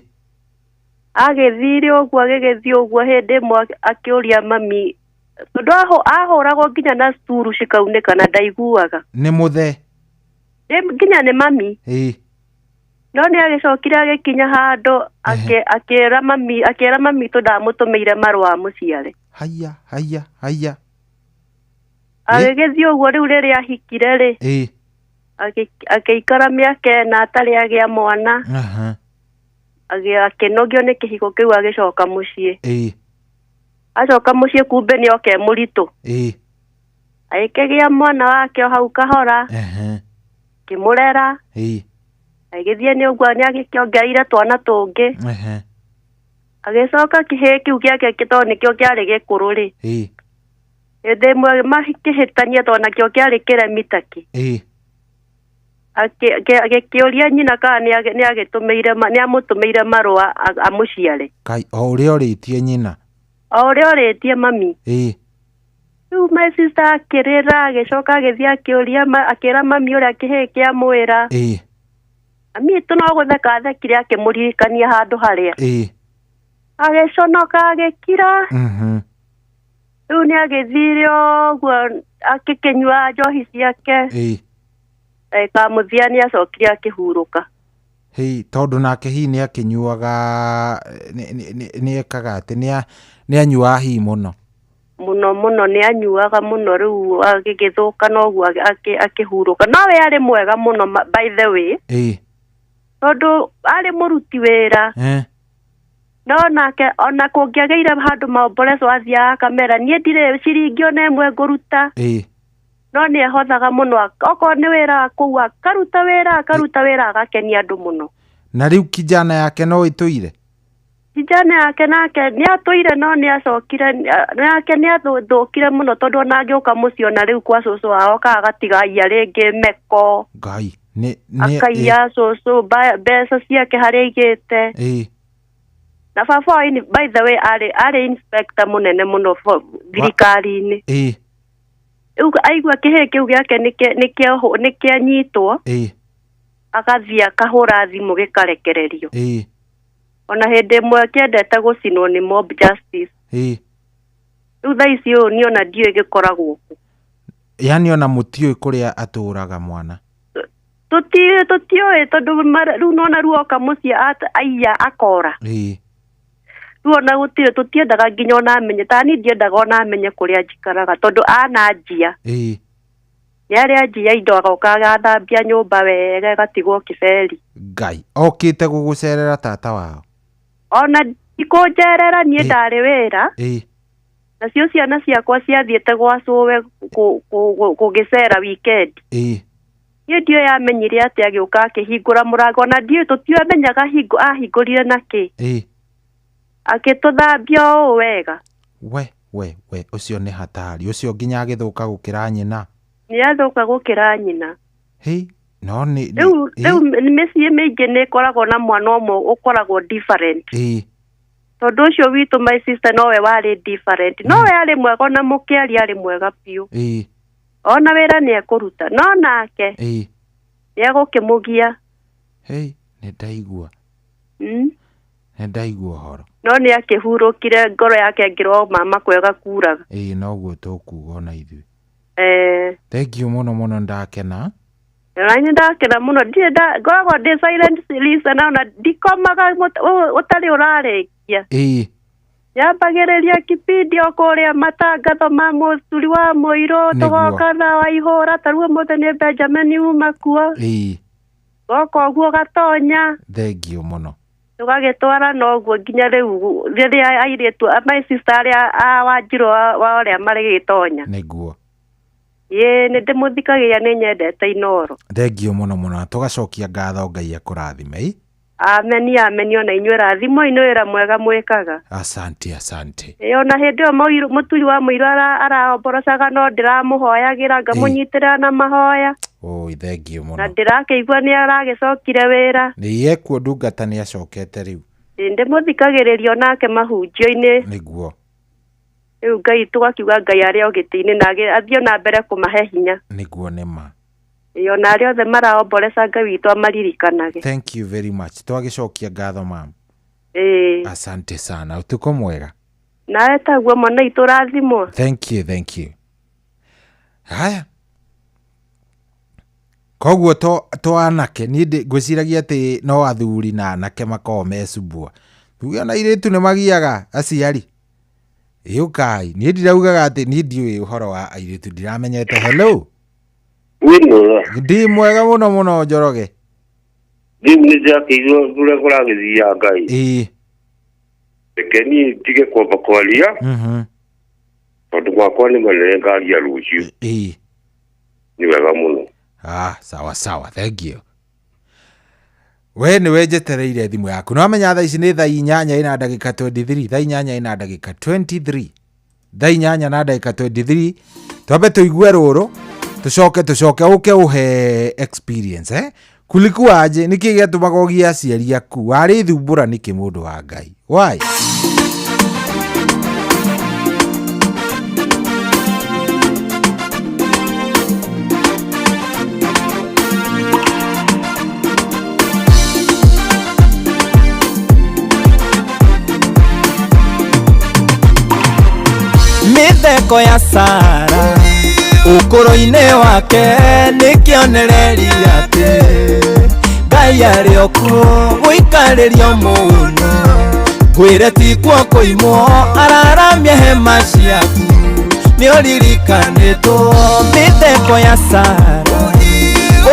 Agĩthire ũguo, agĩgĩthiĩ ũguo, hĩndĩ ĩmwe akĩũria mami, tondũ ahũragwo nginya na sturu cikaunĩka na ndaiguaga. Nĩ mũthee? Nginya nĩ mami. Ĩ. No nĩ agĩcokire agĩkinya handũ akĩra mami tũ ndamũtũmĩire marũa amũciare. Haya haya haya. Agĩgĩthiĩ ũguo, rĩu rĩrĩa ahikire rĩ, Ĩ. akĩikara mĩaka 4 atarĩ agĩa mwana. Akĩnogio nĩ kĩhiko kĩu, agĩcoka mũciĩ. Ĩ. Acoka mũciĩ, kumbe nĩ oke mũritũ. Ĩ. Agĩkĩgĩa mwana wake o hau kahora, kĩmũrera. Ĩ. Agĩthiĩ nĩ ũguo, nĩ agĩkĩongereire twana tũngĩ. Agĩcoka kĩhĩ kĩu gĩake tondũ nĩkĩo kĩarĩ gĩkũrũ rĩ, Ĩ. hĩndĩ ĩmwe makĩhĩtania tondũ nakĩo kĩarĩ kĩremi takĩ. Ĩ. Agĩkĩũria nyina kana nĩ amũtũmĩire marũa amũciare. Kai, o ũrĩa ũrĩtie nyina. O ũrĩa ũrĩtie mami. Ĩ. Rĩu my sister akĩrĩra, agĩcoka agĩthiĩ akĩũria akĩra mami ũrĩa kĩhĩ kĩamwĩra. Ĩ. Mami itũ no gũtheka athekire, akĩmũririkania handũ harĩa. Ĩ. Agĩconoka, agĩkira. Rĩu nĩ agĩthire ũguo, akĩkĩnyua njohi ciake. Ĩ. Ndagĩka mũthia nĩ acokire akĩhurũka. Hei, tondũ nake hihi nĩ akĩnyuaga, nĩ ekaga atĩ nĩ anyuaga hihi mũno? Mũno mũno, nĩ anyuaga mũno. Rĩu agĩgĩthũka noguo, akĩhurũka. No we arĩ mwega mũno, by the way, Ĩ. tondũ arĩ mũruti wĩra. No nake ona kũngĩagĩire handũ maomboreco, athiaga akamera, "Niĩ ndirĩ ciringi ona ĩmwe ngũruta." Ĩ. No nĩ ehothaga mũno, okorwo nĩ wĩra wa kũu, akaruta wĩra agakenia andũ mũno. Na rĩu kijana yake no ĩtũire? Kijana yake nake nĩ atũire, no nĩ acokire nake nĩ athũkire mũno, tondũ ona angĩũka mũciĩ, ona rĩu kwa cũcũ wao, okaga agatigaia rĩngĩ meko. Ngai, nĩ Akaiya cũcũ mbeca ciake harĩa aigĩte. Ĩ. Na baba wao, by the way, arĩ inspector mũnene mũno thirikari-inĩ. Ĩ. Rĩu aigua kĩhĩ kĩu gĩake nĩ kĩanyitwo, Ĩ. agathiĩ akahũra thimũ gĩkarekererio. Ĩ. Ona hĩndĩ ĩmwe kĩendete gũcinwo nĩ mob justice. Ĩ. Rĩu thaa ici ũũ niĩ ona ndiũĩ gĩkoragwo kũ. Yani ona mũtiũĩ kũrĩa atũraga mwana? Tũtiũĩ, tondũ rĩu nona ruoka mũciĩ aiya akora. Ĩ. Rĩu ona gũtirĩ, tũtiendaga nginya ona amenye, ta niĩ ndiendaga ona amenye kũrĩa njikaraga, tondũ ananjia. Ĩ. Nĩ arĩa anjia indo, agoka agathambia nyũmba wega, ĩgatigwo kĩberi. Ngai, okĩte gũgũcerera tata wao? Ona ndikũnjerera, niĩ ndarĩ wĩra. Ĩ. Nacio ciana ciakwa ciathiĩte gwa cũwe gũgĩcera weekend. Ĩ. Niĩ ndiũĩ amenyire atĩ agĩũka akĩhingũra mũrango, na ndiũĩ, tũtiamenyaga hingo ahingũrire nakĩ. Ĩ. Agĩtũthambia ũũ wega. We we we, ũcio nĩ hatari, ũcio nginya agĩthũka gũkĩra nyina. Nĩ athũka gũkĩra nyina. Hey, no nĩ Rĩu mĩciĩ mĩingĩ nĩ ĩkoragwo na mwana ũmwe ũkoragwo different. Tondũ ũcio witũ my sister nowe warĩ different. Nowe arĩ mwega ona mũkĩaria arĩ mwega biũ. Ona wĩra nĩ ekũruta no nake nĩ egũkĩmũgia. Hey, nĩ ndaigua. Nĩ ndaigua ũhoro. No nĩ akĩhurũkire ngoro yake ngĩrwo mama kwega kuraga. Noguo tũkuga ona ithuĩ. Thank you mũno mũno ndakena. Na nĩ ndakena mũno ndirĩ ngoragwo ndĩ silent listener ona ndikomaga ũtarĩ ũrarĩkia. Nyambagĩrĩria kipindi o kũrĩa matangatho ma mũturi wa mũirũ tũgoka na wa ihũra ta rĩu ũmũthĩ nĩ Benjamin uma kuo. Goka ũguo gatonya. Thank you mũno. Tũgagĩtwara noguo nginya rĩu rĩrĩa airĩtu my sister arĩa a Wanjirũ wa ũrĩa marĩgĩtonya. Nĩguo. Ĩĩ nĩ ndĩmũthikagĩrĩria nĩ nyendete Inooro. Thank you mũno mũno tũgacokia ngatho Ngai akũrathime. Ameni ameni ona inyuĩ rathimo inĩ wĩra mwega mwĩkaga. Asante asante. Ona hĩndĩ ĩyo mũturi wa mũirũ araomborocaga no ndĩramũhoyagĩra ngamũnyitĩrĩra na mahoya. Oi thank you mũno. Na ndĩrakĩigua nĩ aragĩcokire wĩra. Nĩ ekuo ndungata nĩ acokete rĩu. Ndĩmũthikagĩrĩria onake mahunjio-inĩ. Nĩguo. Rĩu Ngai tũgakiuga Ngai arĩ o gĩtĩ-inĩ na athiĩ na mbere kũmahe hinya. Nĩguo nĩ ma. Ona arĩa othe maraomboreca Ngai witũ amaririkanage. Thank you very much. Twagĩcokia ngatho mam. Asante sana. Ũtukũ mwega. Nawe taguo mwana itũ rathimwo. Thank you, thank you. Haya. Koguo to anake niĩ ngwĩciragia atĩ no athuri na anake makoragwo mecumbua. Tuge ona airĩtu nĩ magiaga aciari. Ĩũkai niĩ ndiraugaga atĩ niĩ ndiũĩ ũhoro wa airĩtu ndiramenyete. Hello. Ndi mwega mũno mũno Njoroge. Rĩu nĩ ndĩrakĩirwo ũrĩa kũragĩthiaga Ngai. Reke niĩ ndige kwamba kwaria. Tondũ gwakwa nĩ manene ngaria rũciũ. Nĩ wega mũno. Sawa sawa, thank you. We nĩwe njetereire thimũ yaku. No amenya thaa ici nĩ thaa 8 na ndagĩka 23, thaa 8 na ndagĩka 23. Thaa 8 na ndagĩka 23. Twambe tũigue rũrũ. Tucoke ũke ũhe experience kulikuwa aje nĩkĩ gĩatũmaga ũgie aciari aku warĩ thumbũra nĩkĩ mũndũ wa Ngai why? Mĩtheko ya Sara ukoro-inĩ wake nĩ kĩonereria atĩ Ngai arĩ o kuo gũikarĩrio mũno ngwĩre ti kuo kũimwo araramia hema ciaku nĩ ũririkanĩtwo. Mĩtheko ya Sara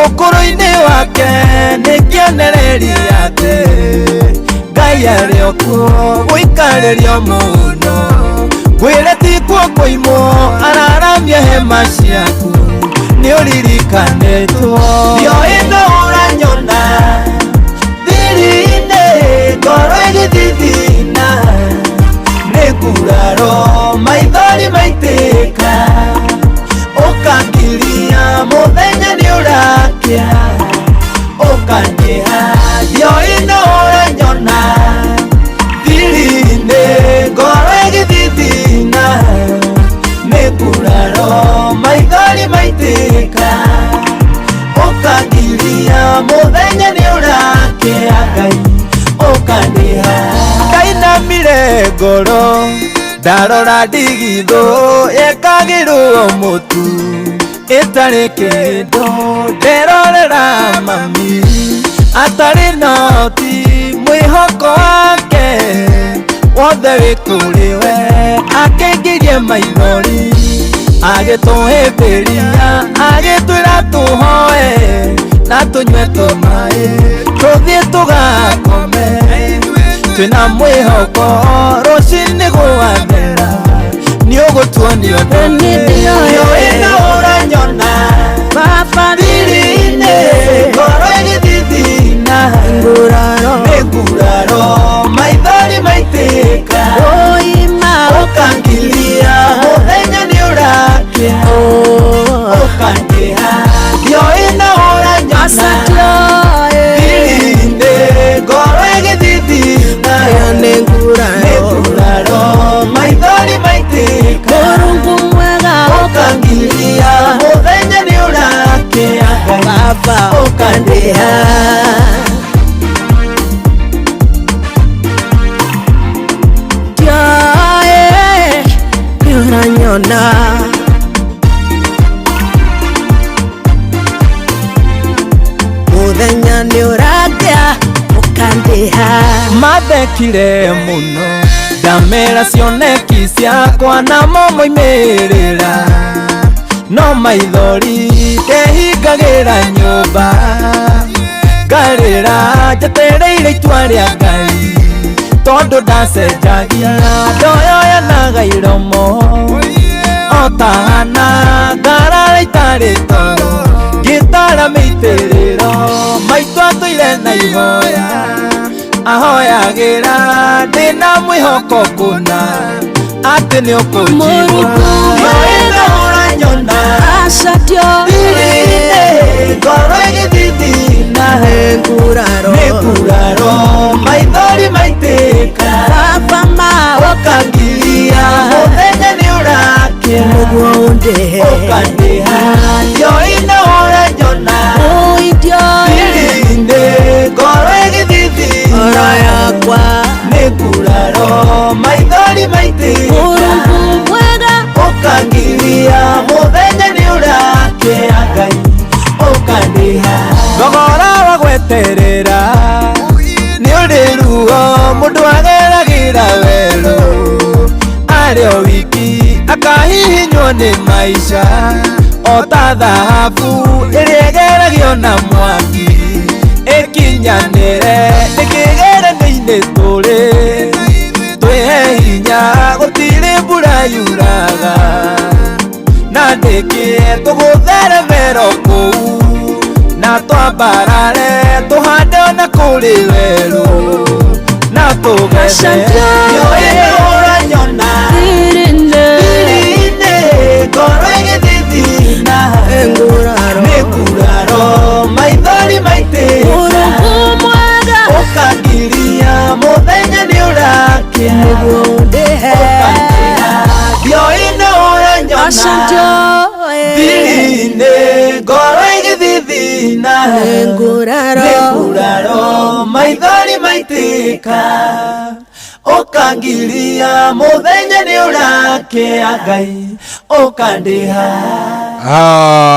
ukoro-inĩ wake nĩ kĩonereria atĩ Ngai arĩ o kuo gũikarĩrio mũno ngwĩre ti kuo kũimwo araramia hema ciaku nĩ ũririkanĩtwo. Ndioĩ no ũranyona thiri-inĩ ngoro ĩgĩthithina nĩ nguraro maithori maitĩka ũkangiria mũthenya nĩ ũrakĩa ũkanjĩha. Ndioĩ no ũranyona thiri-inĩ ngoro ĩgĩthithina nĩ nguraro maithori maitĩka ũkangiria mũthenya nĩ ũrakĩa Ngai ũkandiha. Ndainamire ngoro ndarora ndigithũ yekagĩrwo mũtu ĩtarĩ kĩndũ nderorera mami atarĩ noti mwĩhoko wake wothe wĩ kũrĩ we akĩngirie maithori agĩtũhĩmbĩria agĩtwĩra tũhoe na tũnyue tũmaĩ tũthiĩ tũgakome twĩna mwĩhoko rũciinĩ gwathera nĩ ũgũtuonia ũndũ. Ndioĩ no ũranyona thiri-inĩ ngoro ĩgĩthithina nĩ nguraro maithori maitĩka ũkangiria mũthenya nĩ ũrakĩa ũkanjĩha. Ndioĩ no Mũthenya nĩ ũrakĩa ũkandĩha. Mathekire mũno ndamera cioneki ciakwa namo moimĩrĩra no maithori ndehingagĩra nyũmba ngarĩra njetereire itua rĩa Ngai tondũ ndacenjagia ndoyoyanaga iromo o ta Hana ngarara itarĩ toro ngĩtara mĩitĩrĩro maitũ atũire na ihoya ahoyagĩra ndĩna mwĩhoko kũna atĩ nĩ ũkũnjigua nĩũĩ ũranyona thiri-inĩ ngoro ĩgĩthithina nĩ nguraro maithori maitĩka baba ma ũkangiria mũthenya nĩ ũrakĩa nĩguo ũndĩhe ũkandĩha ndiũĩ nũ ũranyona thiri-inĩ ngoro ĩgĩthithina ngoro yakwa nĩ nguraro maithori maitĩka Mũrungu mwega ũkangiria mũthenya nĩ ũrakĩa Ngai ũkandĩha thogora wa gweterera nĩ ũrĩ ruo mũndũ ageragĩra werũ arĩ o wiki akahihinywo nĩ maica o ta thahabu ĩrĩa ĩgeragio na mwaki ĩkinyanĩre ĩkĩgeranio-inĩ tũrĩ twĩhe hinya gũtirĩ mbura yuraga na ndĩkĩe tũgũtheremero kũu na twambarare tũhande ona kũrĩ werũ na tũgethe nĩũĩ ũranyona thiri-inĩ ngoro ĩgĩthithina nĩ nguraro maithori maitĩka Mũrungu mwega ũkangiria mũthenya nĩ ũrakĩa nĩguo ũndĩhe ũkandĩha ndiũĩ nũ ũranyona thiri-inĩ ngoro ĩgĩthithina nĩ nguraro nĩ nguraro maithori maitĩka ũkangiria mũthenya nĩ ũrakĩa Ngai ũkandĩha.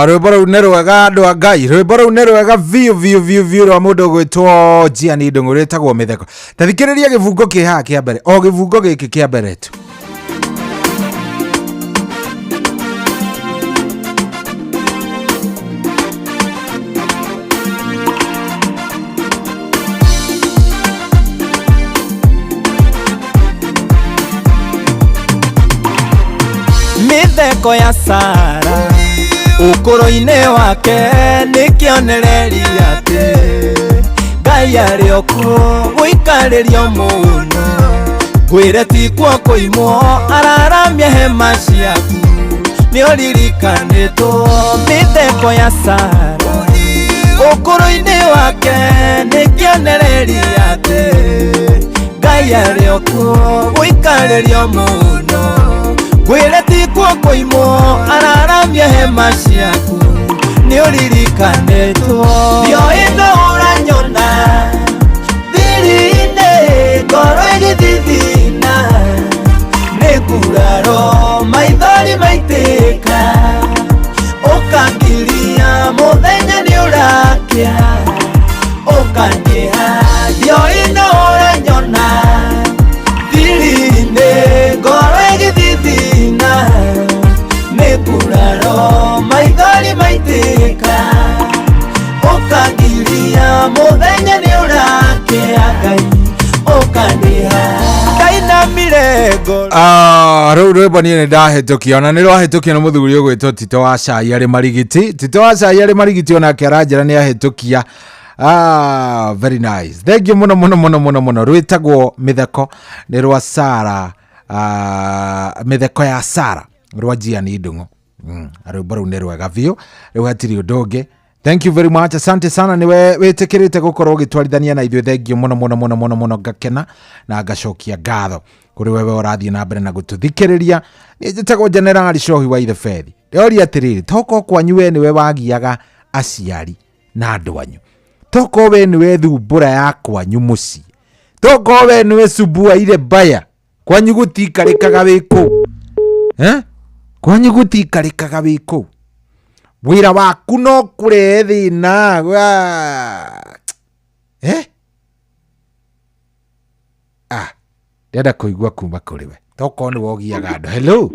Rwĩmbo rũu nĩ rwega andũ a Ngai rwĩmbo rũu nĩ rwega biũ biũ biũ biũ rwa mũndũ ũgwĩtwo Gianni Ndung'u rwĩtagwo mĩtheko. Ta thikĩrĩria gĩbungo kĩ haha kĩa mbere o gĩbungo gĩkĩ kĩa mbere tu. Mĩtheko ya Sara ũkũrũ-inĩ wake nĩ kĩonereria atĩ Ngai arĩ o kuo gũikarĩrio mũno ngwĩre ti kuo kũimwo araramia hema ciaku nĩ ũririkanĩtwo. Mĩtheko ya Sara ũkũrũ-inĩ wake nĩ kĩonereria atĩ Ngai arĩ o kuo gũikarĩrio mũno ngwĩre ti kuo kũimwo araramia hema ciaku nĩ ũririkanĩtwo. Ndiũĩ nũ ũranyona thiri-inĩ ngoro ĩgĩthithina nĩ nguraro maithori maitĩka ũkangiria mũthenya nĩ ũrakĩa ũkandĩha ndiũĩ nũ ũranyona thiri-inĩ ngoro ĩgĩthithina nĩ nguraro maithori maitĩka ũkangiria mũthenya nĩ ũrakĩa Ngai ũkandĩha. Ndainamire ngoro. Rũu rwĩmbo niĩ nĩ ndahĩtũkia ona nĩ rwahĩtũkio nĩ mũthuri ũgwĩtwo Tito wa Cai arĩ Marigiti. Tito wa Cai arĩ Marigiti onake aranjĩra nĩ ahĩtũkia. Very nice. Thank you mũno mũno mũno mũno mũno. Rwĩtagwo mĩtheko nĩ rwa Sara, mĩtheko ya Sara rwa Gianni Ndung'u. Rwĩmbo rũu nĩ rwega biũ rĩu hatirĩ ũndũ ũngĩ. Thank you very much. Asante sana niwe wĩtĩkĩrĩte gũkorwo ũgĩtwarithania na ithuĩ. Thank you mũno mũno mũno mũno mũno ngakena na ngacokia ngatho kũrĩ wewe ũrathiĩ na mbere na gũtũthikĩrĩria. Niĩ njĩtagwo General Cohi wa Ithebethi. Ndĩroria atĩrĩrĩ, toko kwanyu we nĩwe wagiaga aciari na andũ anyu, toko we nĩwe thumbũra ya kwanyu mũciĩ, toko we nĩwe subua ile mbaya kwanyu gũtiikarĩkaga wĩ kũu, kwanyu gũtiikarĩkaga wĩ kũu. Wĩra waku no kũrehe thĩna. Ndĩrenda kũigua kuma kũrĩ we. Tokorwo nĩ wogiaga andũ. Hello.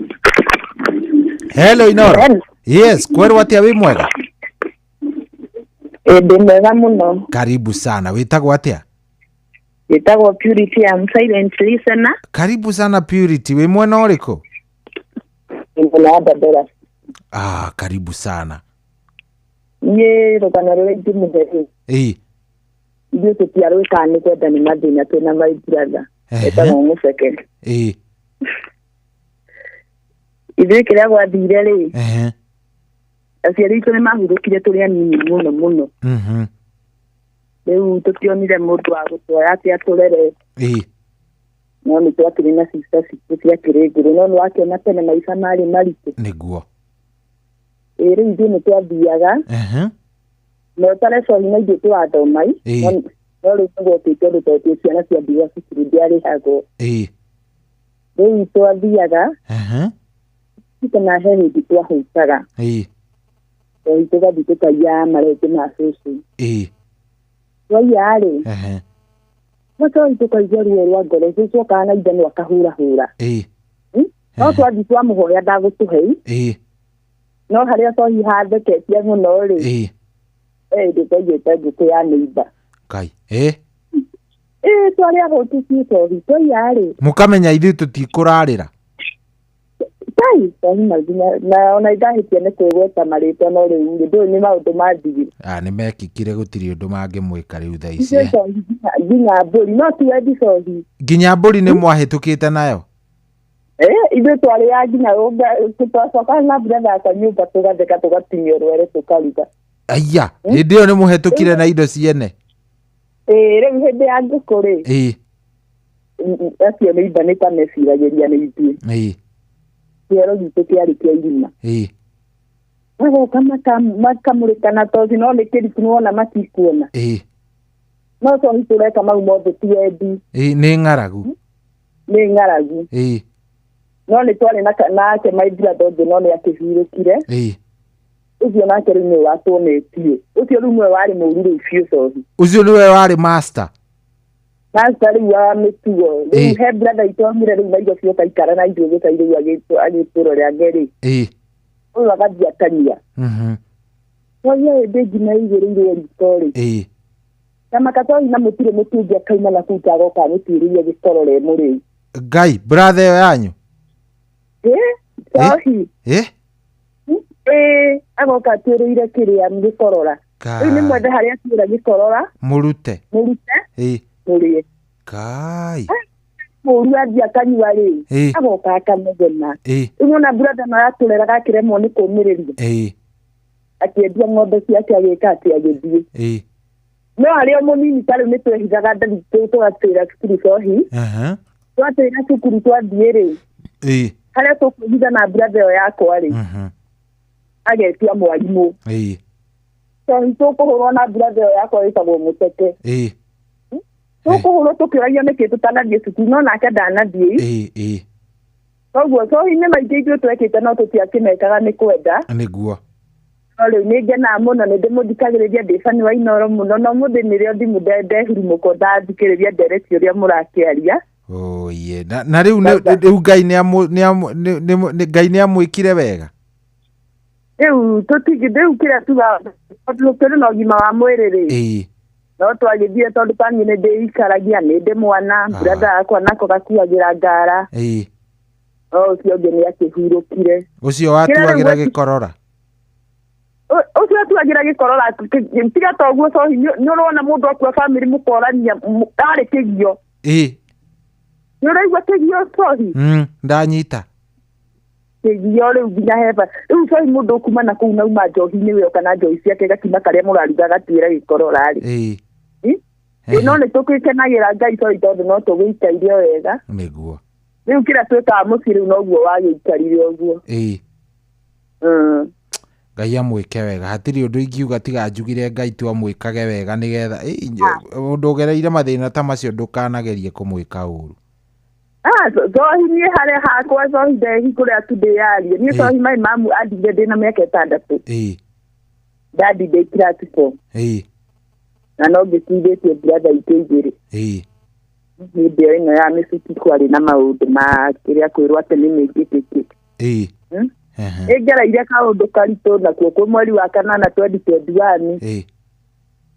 Hello Inoro. Yes, kwerwo atĩa wĩ mwega? Ndĩ mwega mũno. Karibu sana. Wĩtagwo atĩa? Wĩtagwo Purity, I'm silent listener. Karibu sana Purity. Wĩ mwena ũrĩkũ? Ndĩ mwena wa Dandora. Karibu sana. Niĩ rũgano rũrĩa ingĩmũhe rĩ. Ithuĩ tũtiarwĩkaga nĩ kwenda nĩ mathĩna twĩna my brother. Etagwo Mũceke. Ithuĩ kĩrĩa gwathire rĩ. Aciari aitũ nĩ mahurũkire tũrĩ anini mũno mũno. Rĩu tũtionire mũndũ wa gũtwoya atĩ atũrere. No nĩ twakĩrĩ na sister citũ ciakĩrĩ ngũrũ, no nĩ wakĩona tene maica marĩ maritũ. Nĩguo. Rĩu ithuĩ nĩ twathiaga. Na ũtare cohi na ithuĩ tũrathoma. No rĩu nĩgwokĩte ũndũ tondũ twĩ ciana cia ndigwa cukuru ndiarĩhagwo. Rĩu twathiaga. Kana he hĩndĩ twahũtaga. Cohi tũgathiĩ tũkaiya marenge ma cũcũ. Twaiya rĩ. No cohi tũkaigua ruo rwa ngoro, cũcũ okaga na ithanwa akahũrahũra. No twathiĩ twamũhoya ndagũtũhe. No harĩa cohi hatheketie mũno rĩ. Hĩndĩ twaiyĩte ngũkũ ya neighbor. Kai. Twarĩ ahũtu biũ cohi twaiya rĩ. Mũkamenya ithuĩ tũtikũrarĩra. Tai, cohi na ona ndahĩtia nĩ kwĩgweta marĩtwa no rĩu rĩ ndũĩ nĩ maũndũ mathirire. Nĩ mekĩkire gũtirĩ ũndũ mangĩmwĩka rĩu thaa ici. Nginya mbũri no ti wendi cohi. Nginya mbũri nĩ mwahĩtũkĩte nayo? Ithuĩ twarĩaga nginya twacoka na brother yakwa nyũmba tũgatheka tũgatinia rwere tũkaruga. Aya, hĩndĩ ĩyo nĩ mũhetũkire na indo ciene? Rĩu hĩndĩ ya ngũkũ rĩ. Acio nĩ imba nĩ ta meciragĩria nĩ ithuĩ. Kĩero gitũ kĩarĩ kĩa irima. Magoka makamũrĩka na toci no nĩ kĩriku nĩwona matikuona. No cohi tũreka mau mothe ti wendi. Nĩ ng'aragu. Nĩ ng'aragu. No nĩ twarĩ nake my brother ũngĩ no nĩ akĩhurũkire. Ũcio nake rĩu nĩwe watuonetie. Ũcio rĩu nĩwe warĩ mũũru rĩu biũ cohi. Ũcio nĩwe warĩ master? Master rĩu wa mĩtugo. Rĩu he brother itũ aumire rĩu na indo cioka ikara na ithuĩ gĩcai rĩu agĩtũrore ange rĩ. Ũyũ agathiĩ akanyua. Cohi hĩndĩ nginya ĩigĩrĩirwo riko rĩ. Na makatohi na mũtirĩ mũtu akauma na kũu agoka agĩtuĩrĩria gĩkorora mũrĩu. Ngai, brother ĩyo yanyu? Cohi. Agoka atuĩrĩire kĩrĩa gĩkorora. Rĩu nĩ mwethe harĩa atuĩra gĩkorora. Mũrute. Mũrĩe. Kai. Mũru athiĩ akanyua rĩ. Agoka akanegena. Rĩu nĩwona brother no aratũreraga akĩremwo nĩ kũũmĩrĩria. Akĩendia ng'ombe ciake agĩka atĩ agĩthiĩ. No harĩ o mũnini ta rĩu nĩ twehithaga ndathi tũgatĩra cukuru cohi. Twatĩra cukuru twathiĩ rĩ. Harĩa tũkwĩhitha na brother ĩyo yakwa rĩ. Agetia mwarimũ. Cohi tũkũhũrwo na brother ĩyo yakwa ĩtagwo Mũteke. Tũkũhũrwo tũkĩũragio nĩkĩ tũtanathiĩ cukuru no nake ndanathiĩ. Koguo cohi nĩ maingĩ ithuĩ twekĩte no tũtiakĩmekaga nĩ kwenda. Nĩguo. No rĩu nĩ ngenaga mũno nĩ ndĩmũthikagĩrĩria ndĩ bani wa Inoro mũno no mũthĩ nĩrĩo thimũ ndehurumũka ndathikĩrĩria ndereti ũrĩa mũrakĩaria. Na rĩu rĩu Ngai nĩ amwĩkire wega? Rĩu tũtingĩ rĩu kĩrĩa tugaga tondũ tũrĩ na ũgima wa mwĩrĩ rĩ. No twagĩthiĩ tondũ taniĩ nĩ ndĩikaragia nĩ ndĩ mwana brother yakwa nako gakuagĩra ngara. No ũcio ũngĩ nĩ akĩhurũkire. Ũcio watuagĩra gĩkorora? Ũcio atuagĩra gĩkorora tiga ta ũguo cohi nĩ ũrona mũndũ akua bamĩrĩ mũkorania arĩ kĩgio. Nĩ ũraigua kĩgio cohi? Ndanyita. Kĩgio rĩu nginya heba. Rĩu cohi mũndũ ũkuma na kũu nauma njohi-inĩ we kana njohi ciake gakima karĩa mũraruga gatuĩra gĩkorora rĩ. No nĩ tũgĩkenagĩra Ngai cohi tondũ no tũgĩikaire wega. Nĩguo. Rĩu kĩrĩa twĩkaga mũciĩ rĩu noguo wagĩikarire ũguo. Ngai amwĩke wega hatirĩ ũndũ ingiuga tiga njugire Ngai tu amwĩkage wega nĩgetha ũndũ ũgereire mathĩna ta macio ndũkanagerie kũmwĩka ũru. Cohi niĩ harĩa hakwa cohi ndehi kũrĩa tu ndĩyarie niĩ cohi mai mamu andigire ndĩna mĩaka 6. Dadi ndĩ class 4. Na no ngĩkuithĩtie brother itũ igĩrĩ. Hĩndĩ ĩyo ĩno ya mĩcuki kwarĩ na maũndũ ma kĩrĩa kwĩrwo atĩ nĩ mĩngĩ kĩkĩ. Ĩngereire kaũndũ karitũ nakuo kwĩ mweri wa kanana 2021.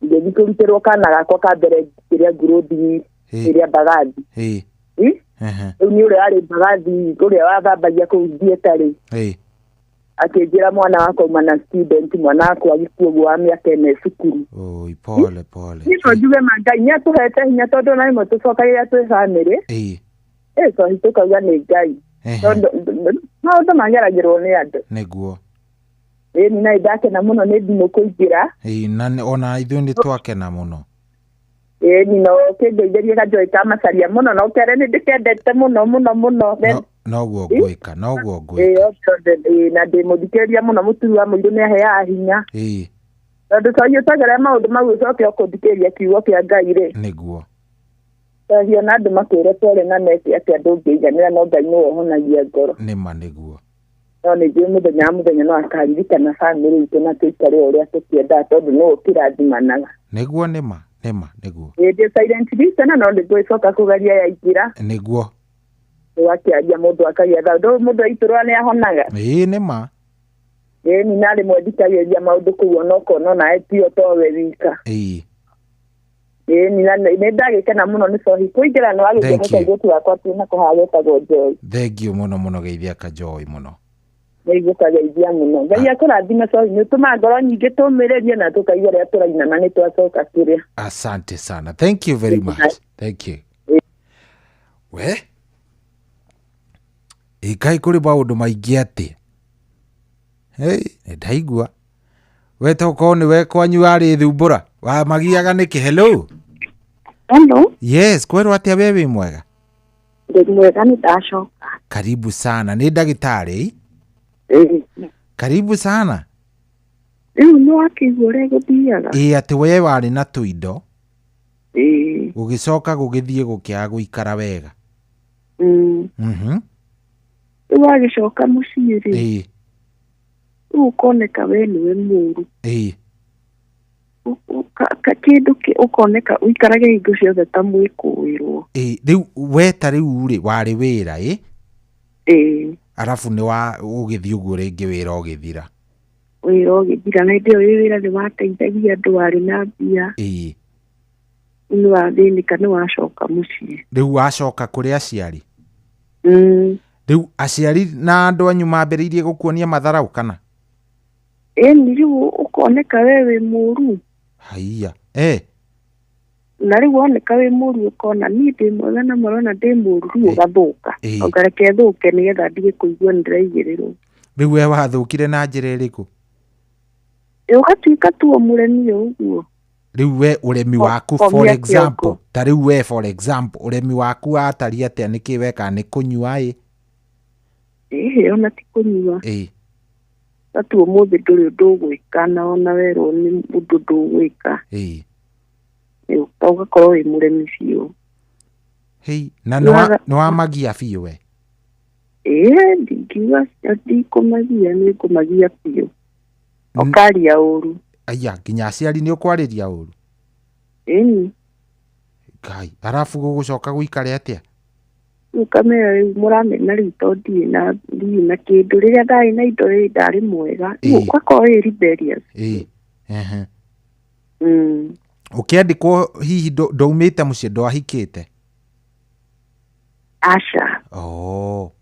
Ngĩthiĩ kũrutĩrwo kana gakwa ka mbere kĩrĩa ngurũndi ĩrĩa Mbagathi. Rĩu nĩ ũrĩa warĩ Mbagathi ũrĩa wathambagia kũu thieta-rĩ. Akĩnjĩra mwana wakwa auma na student, mwana wakwa agĩkua ũguo wa mĩaka ĩna cukuru. Oi, pole pole. Niĩ no njuge ma Ngai nĩ atũhete hinya tondũ ona rĩmwe tũcokagĩra twĩ bamĩrĩ. Tondũ tũkauga nĩ Ngai. Tondũ maũndũ mageragĩrwo nĩ andũ. Nĩguo. Ĩni na ndakena mũno nĩ thimũ kũingĩra. Na ona ithuĩ nĩ twakena mũno. Ĩni no kĩngeithĩrie kanjoĩ ka macaria mũno na ũkere nĩ ndĩkendete mũno mũno mũno. Noguo ngwĩka, noguo ngwĩka. Na ndĩmũthikĩrĩria mũno mũturi wa mũirũ nĩ aheaga hinya. Tondũ tondũ ũtagera maũndũ mau ũcoke ũkũthikĩrĩria kiugo kĩa Ngai rĩ. Nĩguo. Tondũ ona andũ makwĩre pole na meke atĩ andũ ũngĩiganĩra no Ngai nĩwe ũhonagia ngoro. Nĩma nĩguo. No nĩ njũĩ mũthenya wa mũthenya no akaririkana bamĩrĩ itũ na tũikare ũrĩa tũkĩendaga tondũ nĩwe ũkĩrathimanaga. Nĩguo nĩma, nĩma nĩguo. Ĩndĩ silent listener no nĩngũgĩcoka kũgeria yaingĩra. Nĩguo. Wakĩaria mũndũ akagĩa thayũ, mũndũ aitũrũra nĩ ahonaga. Ĩĩ nĩma. Ĩni na rĩmwe thikagĩrĩria maũndũ kũu ona ũkona onawe tio towe wika. Ĩni na nĩ ndagĩkena mũno nĩ cohi kũingĩra nĩ wagĩkena kairĩtu gakwa twĩna kũhaha getagwo Joy. Thank you mũno mũno geithia ka Joy mũno. Nĩngũkageithia mũno. Ngai akũrathime cohi, nĩ ũtũmaga ngoro nyingĩ tũmĩrĩrie na tũkaigua rĩrĩa tũrainama nĩ twacoka kĩrĩa. Asante sana. Thank you very much. Thank you. We? Ĩkai kũrĩ maũndũ maingĩ atĩ. Hey, ndaigua. We tokorwo nĩwe kwanyu warĩ thumbũra. Wamagiaga nĩkĩ? Hello. Hello. Yes, kwĩrwo atĩa we wĩ mwega? Ndĩ mwega nĩ ndacoka. Karibu sana. Nĩ ndagĩtarĩ? Karibu sana. Rĩu nĩ wakĩigua ũrĩa gũthiaga? Ĩĩ atĩ we warĩ na tũindo. Gũgĩcoka gũgĩthiĩ gũkĩaga gũikara wega. Rĩu wagĩcoka mũciĩ rĩ. Rĩu ũkoneka we nĩwe mũũru. Kĩndũ ũkoneka ũikarage hingo ciothe ta mwĩkũĩrwo. Rĩu we ta rĩu rĩ warĩ wĩra ĩ? Arabu nĩ wa ũgĩthiĩ ũguo rĩngĩ wĩra ũgĩthira. Wĩra ũgĩthira na hĩndĩ ĩyo wĩra nĩ wateithagia andũ warĩ na mbia. Nĩ wathĩnĩka nĩ wacoka mũciĩ. Rĩu wacoka kũrĩ aciari? Rĩu aciari na andũ anyu mambĩrĩirie gũkuonia matharaũ kana? Ĩni rĩu ũkoneka we wĩ mũũru. Haiya. Na rĩu woneka wĩ mũũru ũkona niĩ ndĩ mwega na marona ndĩ mũũru rĩu ũgathũka. Ũkareke thũke nĩgetha ndige kũigua nĩ ndĩraigĩrĩrwo. Rĩu we wathũkire na njĩra ĩrĩkũ? Ũgatuĩka tu o mũremi o ũguo. Rĩu we ũremi waku for example, ta rĩu we for example ũremi waku watariĩ atĩa nĩkĩ wekaga nĩ kũnyua ĩ? Ĩhĩ ona ti kũnyua. Tatu ũmũthĩ ndũrĩ ũndũ ũgwĩka na ona werwo nĩ ũndũ ndũgwĩka. Ũgakorwo wĩ mũremi biũ. Hei, na nĩ wamagia biũ we? Ĩĩ, ndingiuga ndikũmagia, nĩ ngũmagia biũ. Ũkaria ũru. Aya, nginya aciari nĩ ũkwarĩria ũru? Ĩni. Ngai, arabu gũgũcoka gũikare atĩa? Ũkamera rĩu mũramena rĩu tondũ ndirĩ na kĩndũ rĩrĩa ndarĩ na indo rĩ ndarĩ mwega. Rĩu ũgakorwo wĩ rebellious. Ũkĩandĩkwo hihi ndwaumĩte mũciĩ ndwahikĩte? Aca. Oh.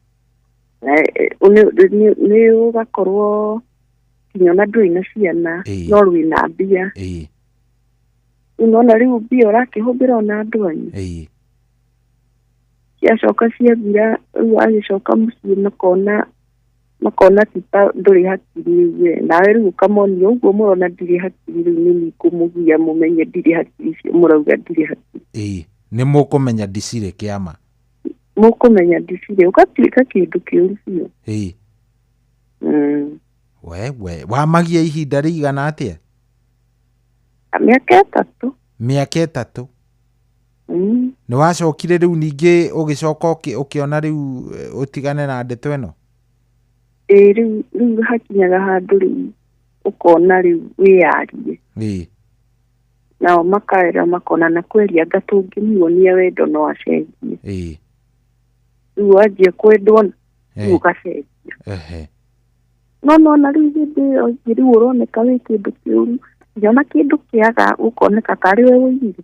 Nĩ ũgakorwo nginya ona ndũrĩ na ciana no rwĩna mbia. Nĩwona rĩu mbia ũrakĩhũthĩra ona andũ anyu. Ciacoka ciathira rĩu wagĩcoka mũciĩ makona ti ta ndũrĩ hakiri we nawe rĩu ũkamonia ũguo mũrona ndirĩ hakiri rĩu nĩ niĩ ngũmũgia mũmenye ndirĩ hakiri icio mũrauga ndirĩ hakiri. Nĩ mũkũmenya ndicirĩ kĩama. Mũkũmenya ndicirĩ ũgatuĩka kĩndũ kĩũru biũ. Wewe wamagia ihinda rĩigana atĩa? Mĩaka 3. Mĩaka 3. Nĩ wacokire rĩu ningĩ ũgĩcoka ũkĩona rĩu ũtigane na ndeto ĩno? Ĩĩ rĩu hakinyaga handũ rĩu Ũkona rĩu wĩyarie. Nao makaera makona na kweli anga tũngĩmuonia wendo no acenjie. Rĩu wanjia kwendwo rĩu ũgacenjia. No nona rĩu hĩndĩ ĩyo ĩngĩ rĩu ũroneka wĩ kĩndũ kĩũru nginya ona kĩndũ kĩaga ũkoneka tarĩ we wũiyire.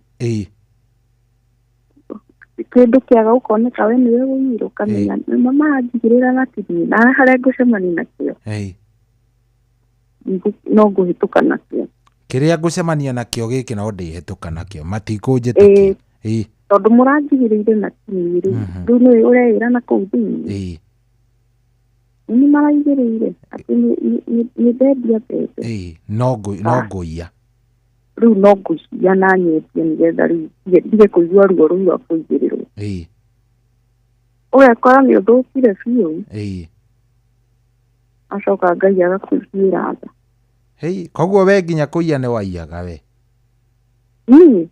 Kĩndũ kĩaga ũkoneka we nĩwe wũiyire ũkamenya nĩma maranjigĩrĩra na ti niĩ na harĩa ngũcemania nakĩo no ngũhĩtũka nakĩo. Kĩrĩa ngũcemania nakĩo gĩkĩ no ndĩhĩtũka nakĩo matikũnjĩtĩkia. Tondũ mũranjigĩrĩire na ti niĩ rĩu rĩu nĩwe ũreĩra na kũu thĩinĩ. Nĩ maraigĩrĩire atĩ nĩ ndendia mbembe. No ngũiya. Rĩu no ngũiya na nyendie nĩgetha rĩu ndige kũigua ruo rũu rwa kũigĩrĩrwo. Ũgekora nĩ ũthũkire biũ. Acoka Ngai agakũiguĩra tha. Hei, koguo we nginya kũiya nĩ waiyaga we? Niĩ?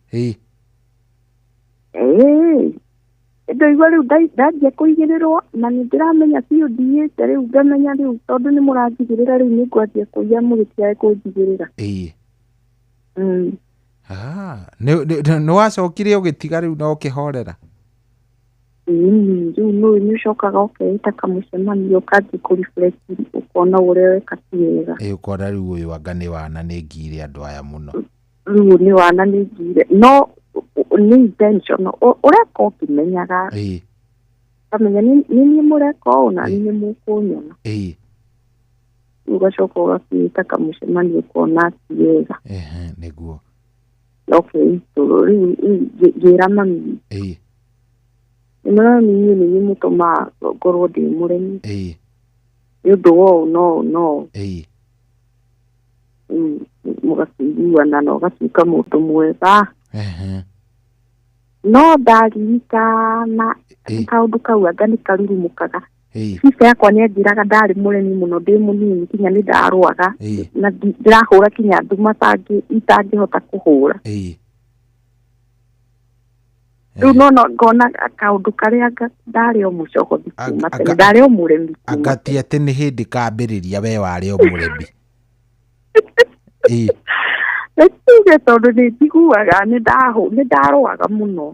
Ndaigua rĩu ndanjia kũigĩrĩrwo na nĩ ndĩramenya biũ ndiyĩte rĩu ngamenya rĩu tondũ nĩ mũranjigĩrĩra rĩu nĩ ngwanjia kũiya mũgĩtigae kũnjigĩrĩra. Nĩ wacokire ũgĩtiga rĩu na ũkĩhorera? Rĩu nĩ ũcokaga ũkeĩta kamũcemanio ũkanjia kũ-reflect ũkona ũrĩa weka ti wega. Ũkona rĩu ũyũ anga nĩ wana nĩ ngire andũ aya mũno. Rĩu nĩ wana nĩ ngire no nĩ intentional ũreka ũkĩmenyaga. Ũkamenya nĩ niĩ mũreka ũũ na nĩ mũkũnyona. Rĩu ũgacoka ũgakĩĩta kamũcemanio ũkona ti wega. Nĩguo. Ũkeitũrũ rĩu ngĩra mami. Nĩmũrona niĩ nĩ niĩ mũtũmaga ngorwo ndĩ mũremi. Nĩ ũndũ wa ũũ na ũũ na ũũ. Mũgakĩiguana na ũgatuĩka mũndũ mwega. No ndaririkana kaũndũ kau anga nĩ karurumũkaga. Sister yakwa nĩ anjĩraga ndarĩ mũremi mũno ndĩ mũnini kinya nĩ ndarũaga na ndĩrahũra kinya nduma itangĩhota kũhũra. Rĩu no ngona kaũndũ karĩa ndarĩ o mũcogothi kuma tene ndarĩ o mũremi kuma Anga ti atĩ nĩ hĩndĩ kambĩrĩria we warĩ o mũremi. Nĩtuge tondũ nĩ njiguaga nĩ ndarũaga mũno.